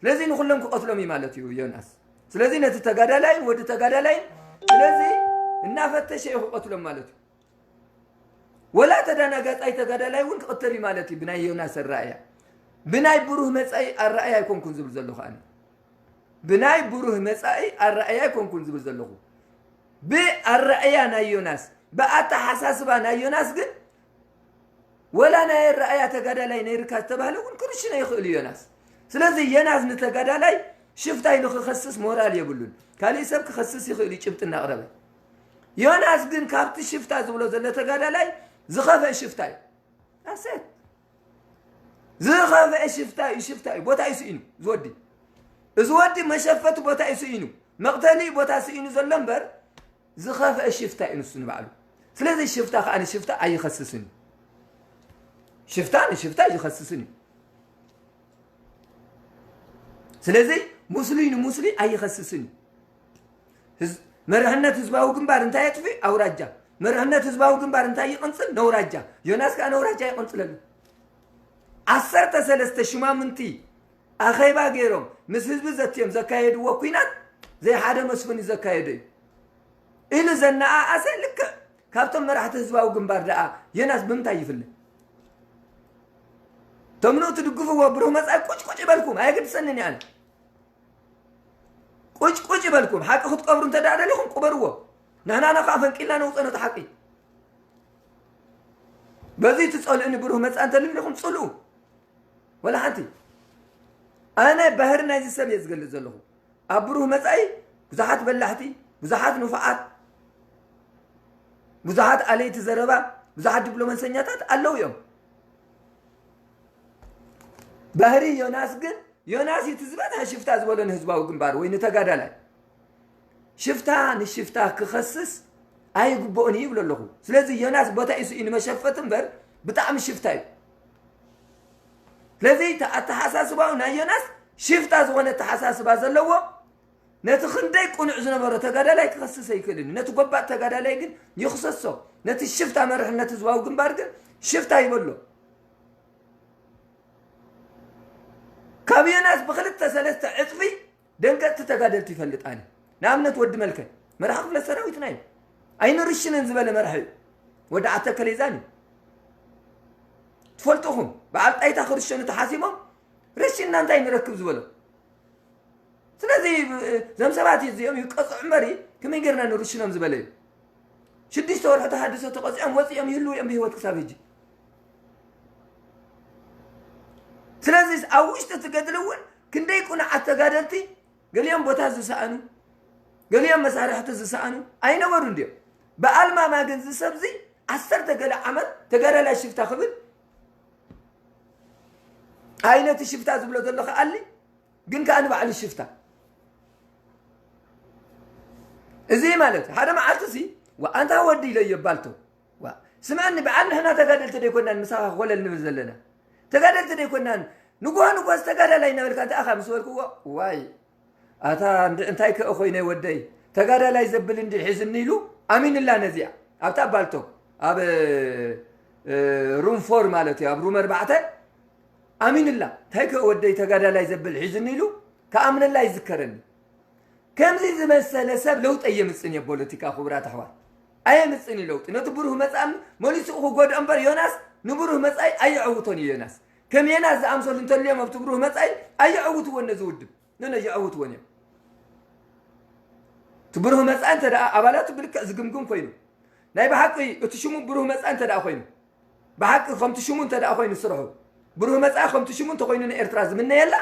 ስለዚ ንኩሎም ክቐትሎም እዩ ማለት እዩ ዮናስ። ስለዚ ነቲ ተጋዳላይን ወዲ ተጋዳላይን ስለዚ እናፈተሸ እዩ ክቐትሎም ማለት እዩ። ወላ ተደናጋጻይ ተጋዳላይ እውን ክቕተል እዩ ማለት እዩ ብናይ ዮናስ ኣረኣእያ። ብናይ ብሩህ መጻኢ ኣረኣእያ ኣይኮንኩን ዝብል ዘለኹ ኣነ። ብናይ ብሩህ መጻኢ ኣረኣእያ ኣይኮንኩን ዝብል ዘለኹ። ብኣረኣእያ ናይ ዮናስ፣ ብኣተሓሳስባ ናይ ዮናስ ግን ወላ ናይ ኣረኣእያ ተጋዳላይ ነይርካ ዝተባህለ እውን ክርሽኖ ይኽእል እዩ ዮናስ። ስለዚ ዮናስ ንተጋዳላይ ሽፍታ ኢሉ ክኸስስ ሞራል የብሉን። ካሊእ ሰብ ክኸስስ ይኽእል እዩ ጭብጢ እናቕረበ። ዮናስ ግን ካብቲ ሽፍታ ዝብሎ ዘሎ ተጋዳላይ ዝኸፍአ ሽፍታ እዩ። ኣሰት ዝኸፍአ ሽፍታ እዩ፣ ሽፍታ እዩ። ቦታ እዩ ስኢኑ፣ እዚ ወዲ። እዚ ወዲ መሸፈቲ ቦታ እዩ ስኢኑ። መቕተሊ ቦታ ስኢኑ ዘሎ እምበር፣ ዝኸፍአ ሽፍታ እዩ ንሱ ንባዕሉ። ስለዚ ሽፍታ ከኣ ንሽፍታ ኣይኸስስን እዩ። ሽፍታ ንሽፍታ ኣይኸስስን እዩ። ስለዚ ሙስሉይ ንሙስሉይ ኣይኸስስን እዩ። ህዝ-፣ መርሕነት ህዝባዊ ግንባር እንታይ የጥፊ? ኣውራጃ። መርሕነት ህዝባዊ ግንባር እንታይ ይቕንጽል? ነውራጃ። ዮናስ ከኣ ነውራጃ ይቕንጽለሉ። ዓሰርተ ሰለስተ ሹማምንቲ ኣኼባ ገይሮም ምስ ህዝቢ ዘትዮም ዘካየድዎ ኲናት ዘይሓደ መስፍን እዩ ዘካየዶ እዩ ኢሉ ዘነኣኣሰ ልክዕ ካብቶም መራሕቲ ህዝባዊ ግንባር ደኣ ዮናስ ብምንታይ ይፍለ? እቶም ንኡ ትድግፍዎ ብሩህ መጻኢ ቁጭ ቁጭ ይበልኩም፣ ኣየገድሰንን እዩ ኣነ። ቁጭ ቁጭ ይበልኩም፣ ሓቂ ክትቀብሩ እንተ ደኣ ደሊኹም ቅበርዎ። ንሕና ንኻ ፈንቂልና ነውጸ ነቲ ሓቂ። በዚ ትጸልእኒ ብሩህ መጻኢ እንተ ደሊኹም ጽልኡ። ወላ ሓንቲ። ኣነ ባህሪ ናይዚ ሰብ እየ ዝገልጽ ዘለኹ። ኣብ ብሩህ መጻኢ ብዙሓት በላሕቲ፣ ብዙሓት ንፉዓት፣ ብዙሓት ኣለይቲ ዘረባ፣ ብዙሓት ዲፕሎማሰኛታት ኣለዉ እዮም። ባህሪ ዮናስ ግን፣ ዮናስ እዩ እቲ ዝበዝሐ ሽፍታ ዝበሎ ንህዝባዊ ግንባር ወይ ንተጋዳላይ። ሽፍታ ንሽፍታ ክኸስስ ኣይግብኦን እዩ ይብሎ ኣለኹ። ስለዚ ዮናስ ቦታ ኢሱ እዩ ንመሸፈት እምበር ብጣዕሚ ሽፍታ እዩ። ስለዚ እቲ ኣተሓሳስባዊ ናይ ዮናስ ሽፍታ ዝኾነ ኣተሓሳስባ ዘለዎ፣ ነቲ ክንደይ ቅኑዕ ዝነበሮ ተጋዳላይ ክኸስስ ኣይክእልን እዩ። ነቲ ጎባጥ ተጋዳላይ ግን ይኽሰሶ። ነቲ ሽፍታ መርሒ ነቲ ህዝባዊ ግንባር ግን ሽፍታ ይበሎ። ካብ ዮናስ ብክልተ ሰለስተ ዕፅፊ ደንገፅቲ ተጋደልቲ ይፈልጥ ኣነ። ንኣብነት ወዲ መልከ መራሒ ክፍለ ሰራዊትና እዩ። ኣይንርሽንን ዝበለ መራሒ እዩ። ወዲ ዓተከሌዛን እዩ። ትፈልጡኹም በዓል ጣይታ ክርሸኑ ተሓሲቦም ረሽንና እንታይ ንረክብ ዝበሎ። ስለዚ እዞም ሰባት እዚኦም ይቀፅዑ እምበሪ ከመይ ጌርና ንርሽኖም ዝበለ እዩ። ሽዱሽተ ወርሒ ተሃድሶ ተቐፂዖም ወፂኦም ይህልው እዮም ብህይወት ክሳብ ሕጂ። ስለዚ ኣብ ውሽጢ እቲ ገድሊ እውን ክንደይ ቁኑዓት ተጋደልቲ ገሊኦም ቦታ ዝሰኣኑ፣ ገሊኦም መሳርሕቲ ዝሰኣኑ ኣይነበሩ እንድዮም። ብኣልማማ ግን ዝሰብዚ ዓሰርተ ገለ ዓመት ተጋዳላይ ሽፍታ ክብል ኣይነቲ ሽፍታ ዝብሎ ዘሎ ከኣሊ ግን ከኣ ንባዕሉ ሽፍታ። እዚ ማለት ሓደ መዓልቲ ሲ ዋ ኣንታ ወዲ ኢለዮ ባልቶ ዋ ስምዐኒ በዓል ንሕና ተጋደልቲ ደይኮናን ምሳኻ ኮለል ንብል ዘለና ተጋደልቲ ደይኮናን ንጎሆ ንጎስ ተጋዳላይ እናበልካ እንታይ ኣኻ ምስ በልክዎ ዋይ ኣታ እንዲ እንታይ ከእ ኮይነ ወደይ ተጋዳላይ ዘብል እንዲ ሒዝኒ ኢሉ ኣሚንላ ነዚኣ ኣብታ ባልቶ ኣብ ሩም ፎር ማለት እዩ ኣብ ሩም ኣርባዕተ ኣሚንላ እንታይ ከእ ወደይ ተጋዳላይ ዘብል ሒዝኒ ኢሉ ከኣምነላ ይዝከረኒ። ከምዚ ዝመሰለ ሰብ ለውጢ ኣየምፅን እየ ፖለቲካ ክቡራት ኣሕዋት ኣየምፅን እዩ ለውጢ ነቲ ብሩህ መፃኢ መሊሱ ክጎድኦ እምበር ዮናስ ንብሩህ መፃኢ ኣየዐውቶን እዩ ዮናስ ከም ዮናስ ዝኣምሰሉ እንተልዮም ኣብቲ ብሩህ መፃኢ ኣየዐውትዎን ነዚ ውድብ ነነ የዐውትዎን እዮም እቲ ብሩህ መፃኢ እንተ ደኣ ኣባላቱ ብልክዕ ዝግምግም ኮይኑ ናይ ብሓቂ እቲ ሽሙ ብሩህ መፃኢ እንተ ደኣ ኮይኑ ብሓቂ ከምቲ ሽሙ እንተ ደኣ ኮይኑ ስርሑ ብሩህ መፃኢ ከምቲ ሽሙ እንተኮይኑ ንኤርትራ ዝምነየላ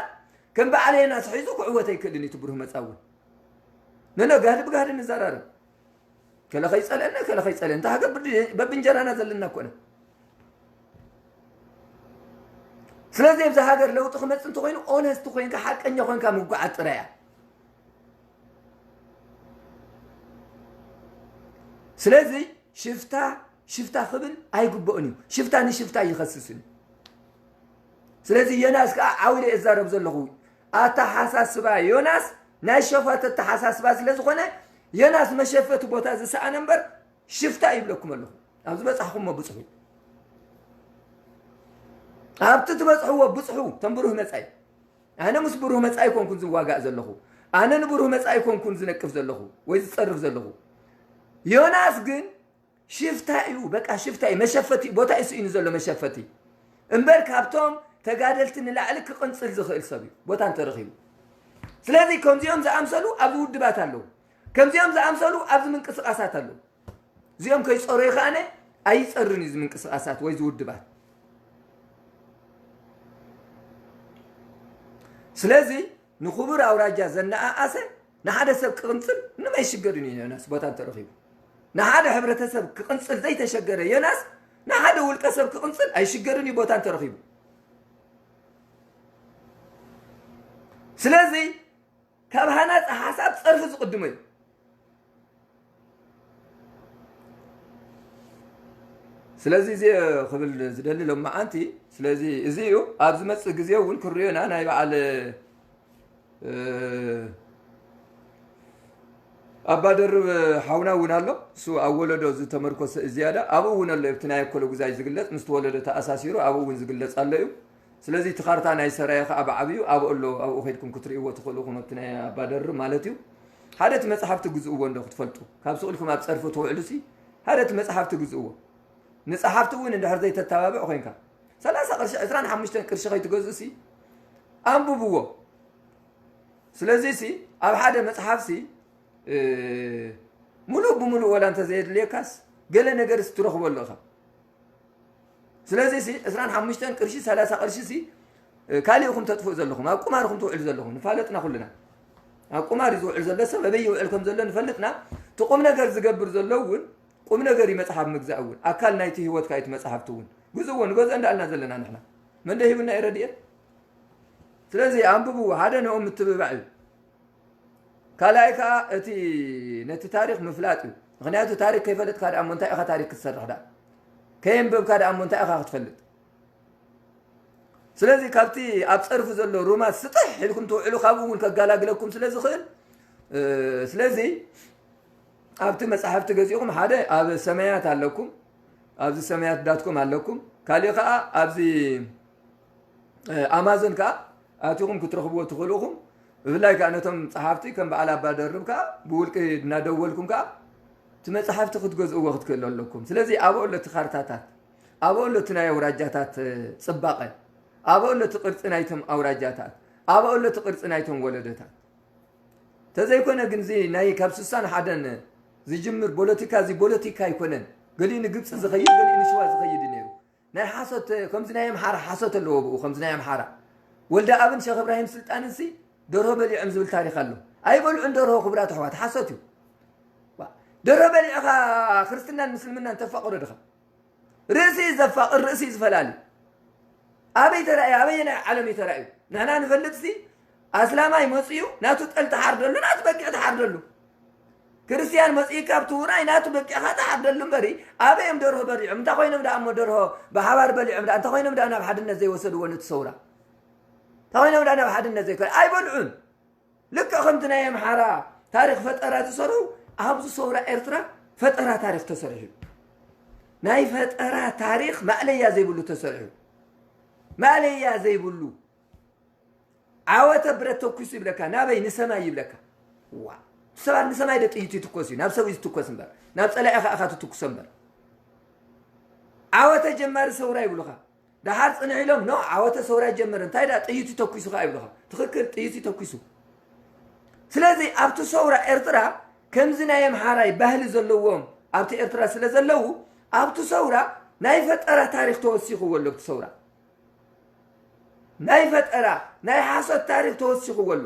ከም በዓል ዮናስ ሒዙ ክዕወት ኣይክእልን እዩ እቲ ብሩህ መፃኢ እውን ንነ ጋህዲ ብጋህዲ ንዘራረብ ከለ ከይፀልአና ከለ ከይፀልአ እንተ ሃገር በብንጀራና ዘለና ኮነ ስለዚ ኣብዚ ሃገር ለውጢ ክመፅ እንተኮይኑ ኦነስቲ ኮይንካ ሓቀኛ ኮይንካ ምጓዓዝ ጥራይ እያ ስለዚ ሽፍታ ሽፍታ ክብል ኣይግበኦን እዩ ሽፍታ ንሽፍታ ይኸስስን እዩ ስለዚ ዮናስ ከዓ ዓው ኢለ እዛረብ ዘለኹ ኣተሓሳስባ ዮናስ ናይ ሸፋት ኣተሓሳስባ ስለ ዝኾነ ዮናስ መሸፈቲ ቦታ ዝሰኣነ እምበር ሽፍታ ይብለኩም ኣለኹ ኣብ ዝበፃሕኹሞ ብፅሑ ኣብቲ ትበፅሕዎ ብፅሑ ተንብሩህ መፃይ ኣነ ምስ ብሩህ መፃኢ ኮንኩን ዝዋጋእ ዘለኹ ኣነ ንብሩህ መፃኢ ኮንኩን ዝነቅፍ ዘለኹ ወይ ዝፀርፍ ዘለኹ ዮናስ ግን ሽፍታ እዩ በቃ ሽፍታ እዩ መሸፈቲ ቦታ እዩ ስኢኑ ዘሎ መሸፈቲ እምበር ካብቶም ተጋደልቲ ንላዕሊ ክቕንፅል ዝኽእል ሰብ እዩ ቦታ እንተረኺቡ ስለዚ ከምዚኦም ዝኣምሰሉ ኣብዚ ውድባት ኣለዉ ከምዚኦም ዝኣምሰሉ ኣብዚ ምንቅስቃሳት ኣለዉ እዚኦም ከይፀሩ ይኸኣነ ኣይፀርን እዩ ምንቅስቃሳት ወይ ዝውድባት ስለዚ ንክቡር ኣውራጃ ዘነኣኣሰ ንሓደ ሰብ ክቕንፅል ምንም ኣይሽገርን እዩ ዮናስ ቦታ እንተረኺቡ ንሓደ ሕብረተሰብ ክቕንፅል ዘይተሸገረ ዮናስ ንሓደ ውልቀ ሰብ ክቕንፅል ኣይሽገርን እዩ ቦታ እንተረኺቡ ስለዚ ካብ ሃናፂ ሓሳብ ፀርፊ ዝቕድሞ እዩ ስለዚ እዚ ክብል ዝደሊ ሎማዓንቲ ስለዚ እዚ እዩ ኣብ ዝመፅእ ግዜ እውን ክሪዮና ናይ በዓል ኣባ ደርብ ሓውና እውን ኣሎ እሱ ኣብ ወለዶ ዝተመርኮሰ ዝያዳ ኣብኡ እውን ኣሎ ኣብቲ ናይ ኣኮለጉዛይ ዝግለፅ ምስ ወለዶ ተኣሳሲሩ ኣብኡ እውን ዝግለፅ ኣሎ እዩ ስለዚ እቲ ካርታ ናይ ሰራየ ከዓ ብዓብዩ ኣብኡ ኣሎ ኣብኡ ከድኩም ክትርእይዎ ትኽእሉ ከም ኣብቲ ናይ ኣባ ደርብ ማለት እዩ ሓደ እቲ መፅሓፍቲ ግዝእዎ እንዶ ክትፈልጡ ካብ ስቕ ኢልኩም ኣብ ፀርፊ ትውዕሉ ሲ ሓደ እቲ መፅሓፍቲ ግዝእዎ ንፀሓፍቲ እውን እንድሕር ዘይተተባብዕ ኮይንካ ሰላሳ ቅርሺ ዕስራን ሓሙሽተን ቅርሺ ከይትገዝኡ ሲ ኣንብብዎ ስለዚ ሲ ኣብ ሓደ መፅሓፍ ሲ ሙሉእ ብሙሉእ ወላ እንተዘየድልየካስ ገለ ነገር ሲ ትረኽበሉ ኢኻ ስለዚ ሲ ዕስራን ሓሙሽተን ቅርሺ ሰላሳ ቅርሺ ሲ ካልእ ኢኹም ተጥፍኡ ዘለኹም ኣብ ቁማር ኢኹም ትውዕሉ ዘለኹም ንፋለጥና ኩልና ኣብ ቁማር እዩ ዝውዕል ዘሎ ሰብ ኣበይ ይውዕል ከም ዘሎ ንፈልጥና እቲ ቁም ነገር ዝገብር ዘሎ እውን ቁም ነገር እዩ መፅሓፍ ምግዛእ እውን ኣካል ናይቲ ህይወትካ እዩ እቲ መፅሓፍቲ እውን ግዝእዎ ንገዝኦ እንዳኣልና ዘለና ንሕና መን ዶ ሂቡና እዩ ረድኤት ስለዚ ኣንብብዎ ሓደ ንኦም ምትብባዕ እዩ ካልኣይ ከዓ እቲ ነቲ ታሪክ ምፍላጥ እዩ ምኽንያቱ ታሪክ ከይፈለጥካ ደኣ እሞ እንታይ ኢኻ ታሪክ ክትሰርሕ ደኣ? ከየንበብካ ደኣ እሞ እንታይ ኢኻ ክትፈልጥ? ስለዚ ካብቲ ኣብ ጸርፊ ዘሎ ሩማት ስጥሕ ኢልኩም ትውዕሉ፣ ካብኡ እውን ከጋላግለኩም ስለ ዝኽእል፣ እ፣ ስለዚ ኣብቲ መጻሕፍቲ ገዚእኹም ሓደ ኣብ ሰማያት ኣለኩም፣ ኣብዚ ሰማያት ዳትኩም ኣለኩም፣ ካሊእ ከኣ ኣብዚ እ፣ ኣማዞን ከኣ ኣቲኹም ክትረኽብዎ ትኽእሉ ኢኹም። ብፍላይ ከኣ ነቶም ጸሓፍቲ ከም በዓል ኣባ ደርብ ከኣ ብውልቂ እናደወልኩም ከኣ እቲ መጻሕፍቲ ክትገዝእዎ ክትክእሉ ኣለኩም። ስለዚ ኣብኡ ኣሎ እቲ ካርታታት፣ ኣብኡ ኣሎ እቲ ናይ ኣውራጃታት፣ እ፣ ጽባቐ፣ ኣብኡ ኣሎ እቲ ቅርጺ ናይቶም ኣውራጃታት፣ ኣብኡ ኣሎ እቲ ቅርጺ ናይቶም ወለዶታት። ተዘይኮነ ግን እዚ ናይ ካብ ስሳን ሓደን ዝጅምር ፖለቲካ፣ እዚ ፖለቲካ ኣይኮነን። ገሊኡ ንግብጺ ዝኸይድ፣ ገሊኡ ንሽዋ ዝኸይድ እዩ ነይሩ። ናይ ሓሶት፣ ከምዚ ናይ ኣምሓራ ሓሶት ኣለዎ ብኡ፣ ከምዚ ናይ ኣምሓራ። ወልደ ኣብን ሸኽ እብራሂም ስልጣንንሲ ደርሆ በሊዖም ዝብል ታሪኽ ኣሎ። ኣይበልዑን ደርሆ ክቡራት ኣሕዋት፣ ሓሶት እዩ። ዋ፣ ደርሆ በሊዕኻ ክርስትናን ምስልምናን ተፋቕሮ ድኻ? ርእሲ እዩ ዘፋቕር፣ ርእሲ እዩ ዝፈላሊ። ኣበይ ተራእዩ? ኣበየናይ ዓለም እዩ ተራእዩ? ንሕና ንፈልጥሲ ኣስላማይ መፅዩ ናቱ ጠል ተሓርደሉ፣ ናቱ በጊዕ ተሓርደሉ። ክርስትያን መፅዩ ካብ ትውራይ ናቱ በጊዕኻ ተሓርደሉ እምበሪ፣ ኣበይ እዮም ደርሆ በሊዖም? እንታይ ኮይኖም ደኣ እሞ ደርሆ ብሓባር በሊዖም ደኣ? እንታይ ኮይኖም ደኣ ናብ ሓድነት ዘይወሰድዎ ነቲ ሰውራ? እንታይ ኮይኖም ደኣ ናብ ሓድነት ዘይኮነ? ኣይበልዑን። ልክዕ ከምቲ ናይ ኣምሓራ ታሪኽ ፈጠራ ዝሰርሑ፣ ኣብዚ ሰውራ ኤርትራ ፈጠራ ታሪኽ ተሰሪሑ። ናይ ፈጠራ ታሪኽ ማእለያ ዘይብሉ ተሰሪሑ። ማእለያ ዘይብሉ። ዓወተ ብረት ተኩሱ ይብለካ፣ ናበይ? ንሰማይ ይብለካ። ዋ፣ ሰባት ንሰማይ ዶ ጥይት ይትኮስ እዩ? ናብ ሰብ እዩ ዝትኮስ እምበር፣ ናብ ጸላኢ ከኣ ኢኻ ትትኩሶ እምበር። ዓወተ ጀማሪ ሰውራ ይብሉኻ። ደሓር ጽንሕ ኢሎም፣ ኖ፣ ዓወተ ሰውራ ይጀመር፣ እንታይ ደኣ ጥይት ይተኩሱ ከኣ ይብሉኻ። ትኽክል፣ ጥይት ይተኩሱ። ስለዚ ኣብቲ ሰውራ ኤርትራ ከምዚ ናይ ኣምሓራይ ባህሊ ዘለዎም ኣብቲ ኤርትራ ስለ ዘለዉ፣ ኣብቲ ሰውራ ናይ ፈጠራ ታሪኽ ተወሲኽዎ ኣሎ። ኣብቲ ሰውራ ናይ ፈጠራ፣ ናይ ሓሶት ታሪኽ ተወሲኽዎ ኣሎ።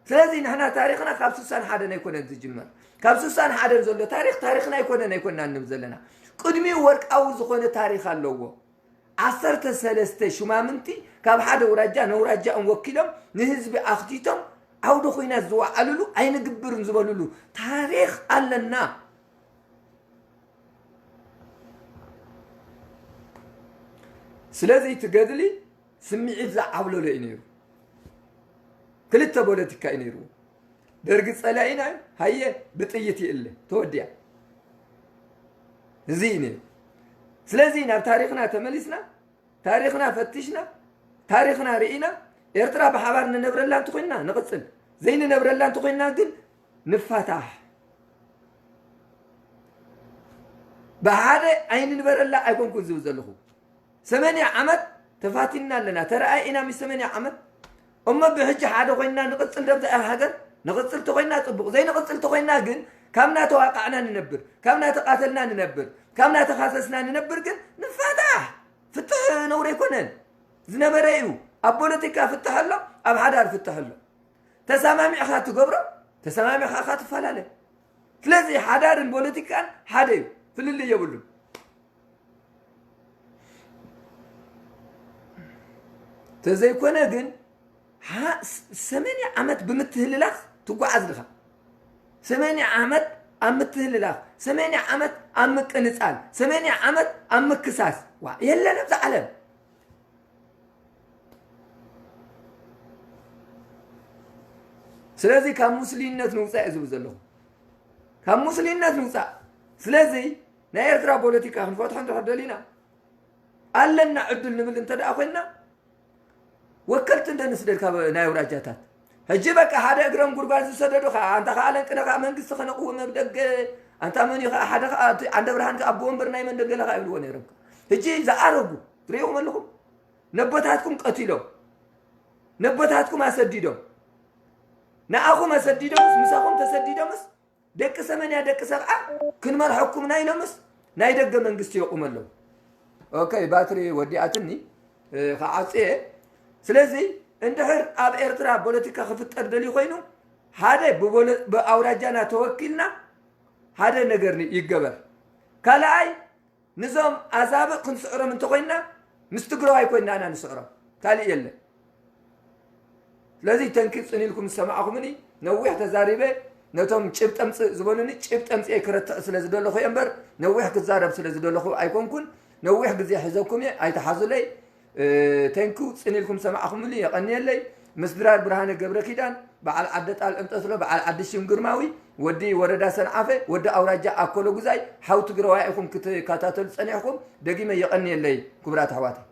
ስለዚ ንሕና ታሪኽና ካብ ስሳን ሓደን ኣይኮነን ዝጅመር። ካብ ስሳን ሓደን ዘሎ ታሪኽ ታሪኽና ኣይኮነን፣ ኣይኮንና ንብል ዘለና። ቅድሚኡ ወርቃዊ ዝኾነ ታሪኽ ኣለዎ። ዓሰርተ ሰለስተ ሹማምንቲ ካብ ሓደ ኣውራጃ ነውራጃኦም ወኪሎም ንህዝቢ ኣኽቲቶም ዓውደ ኹናት ዝወዓሉሉ ኣይንግብርን ዝበሉሉ ታሪኽ ኣለና። ስለዚ እቲ ገድሊ ስምዒት ዝዓብለሎ እዩ ነይሩ። ክልተ ፖለቲካ እዩ ነይርዎ። ደርጊ ጸላኢና እዩ፣ ሃየ ብጥይት ይእለ፣ ተወዲኣ። እዚ እዩ ነይሩ። ስለዚ ናብ ታሪኽና ተመሊስና፣ ታሪኽና ፈቲሽና፣ ታሪኽና ርኢና፣ ኤርትራ ብሓባር ንነብረላ እንተኾይንና ንቕጽል፣ ዘይንነብረላ እንተኾይንና ግን ንፋታሕ። ብሓደ ኣይንንበረላ ኣይኮንኩን ዝብል ዘለኹ። ሰማንያ ዓመት ተፋቲንና ኣለና። ተረኣኢና ምስ ሰማንያ ዓመት። እሞ ብሕጂ ሓደ ኮይንና ንቕጽል ዶ ኣብዛ ሃገር? ንቕጽል ተኾይንና ጽቡቕ። ዘይንቕጽል ተኾይንና ግን ካብ እናተዋቃዕና ንነብር፣ ካብ እናተቓተልና ንነብር፣ ካብ እናተኻሰስና ንነብር ግን ንፋታሕ። ፍትሕ ነውሪ ኣይኮነን። ዝነበረ እዩ። ኣብ ፖለቲካ ፍትሕ ኣሎ፣ ኣብ ሓዳር ፍትሕ ኣሎ። ተሰማሚዕኻ ትገብሮ፣ ተሰማሚዕኻ ኢኻ ትፈላለ። ስለዚ ሓዳርን ፖለቲካን ሓደ እዩ፣ ፍልልይ የብሉን። ተዘይኮነ ግን ሓ-፣ ስ-፣ ሰማንያ ዓመት ብምትህልላኽ ትጓዓዝ ድኻ? ሰማንያ ዓመት ኣብ ምትህልላኽ፣ ሰማንያ ዓመት ኣብ ምቅንጻል፣ ሰማንያ ዓመት ኣብ ምክሳስ። ዋ፣ የለን ኣብዛ ዓለም። ስለዚ ካብ ሙስሊምነት ንውጻእ እየ ዝብል ዘለኹ። ካብ ሙስሊምነት ንውጻእ። ስለዚ ናይ ኤርትራ ፖለቲካ ክንፈትሖ እንድሕር ደሊና፣ ኣለና ዕድል ንብል እንተ ደኣ ኮይንና፣ ወከልቲ እንደ ንስደድ ካብ ናይ ኣውራጃታት። ሕጂ በቃ ሓደ እግሮም ጉድጓድ ዝሰደዱ ከኣ፣ ኣንታ ከኣ ለንቅነ ከኣ መንግስቲ ከነቕውም ኣብ ደገ፣ ኣንታ መን እዩ ከኣ ሓደ ከኣ እቲ ዓንደ ብርሃን ከኣ ኣቦ ወንበር ናይ መን ደገለ ከኣ ይብልዎ ነይሮም። ሕጂ ዝኣረጉ ትርእይኹም ኣለኹም። ነቦታትኩም ቀቲሎም፣ ነቦታትኩም ኣሰዲዶም፣ ንኣኹም ኣሰዲዶምስ፣ ምሳኹም ተሰዲዶምስ፣ ደቂ ሰመንያ ደቂ ሰብዓ ክንመርሐኩምና ኢሎምስ፣ ናይ ደገ መንግስቲ የቑሙ ኣለዉ። ኦኬ፣ ባትሪ ወዲኣትኒ፣ እ፣ ክዓጽየ። ስለዚ እንድሕር ኣብ ኤርትራ ፖለቲካ ክፍጠር ደልዩ ኮይኑ፣ ሓደ ብቦለ-፣ ብኣውራጃና ተወኪልና ሓደ ነገር ን-፣ ይገበር። ካልኣይ፣ ንዞም ኣዛብእ ክንስዕሮም እንተኾይንና፣ ምስ ትግራዋይ ኮይንና ኢና ንስዕሮም። ካልእ የለን። ስለዚ ተንኪ ጽን ኢልኩም ዝሰማዕኹምኒ፣ ነዊሕ ተዛሪበ፣ ነቶም ጭብጠምፅእ ዝበሉኒ ጭብጠምፅኤ ክረትዕ ስለ ዝደለኹ እየ እምበር ነዊሕ ክዛረብ ስለ ዝደለኹ ኣይኮንኩን። ነዊሕ ግዜ ሕዘኩም እየ ኣይትሓዙለይ። ተንኩ ፅኒልኩም ሰማዕኹምሉ የቐንየለይ። ምስ ድራር ብርሃነ ገብረ ኪዳን በዓል ዓደ ጣል እንጠስሎ በዓል ዓዲ ሽም ግርማዊ ወዲ ወረዳ ሰንዓፈ ወዲ ኣውራጃ ኣኮሎ ጉዛይ ሓው ትግረዋይ ኢኹም ክትከታተሉ ፀኒሕኩም። ደጊመ የቐንየለይ ክቡራት ኣሕዋተይ።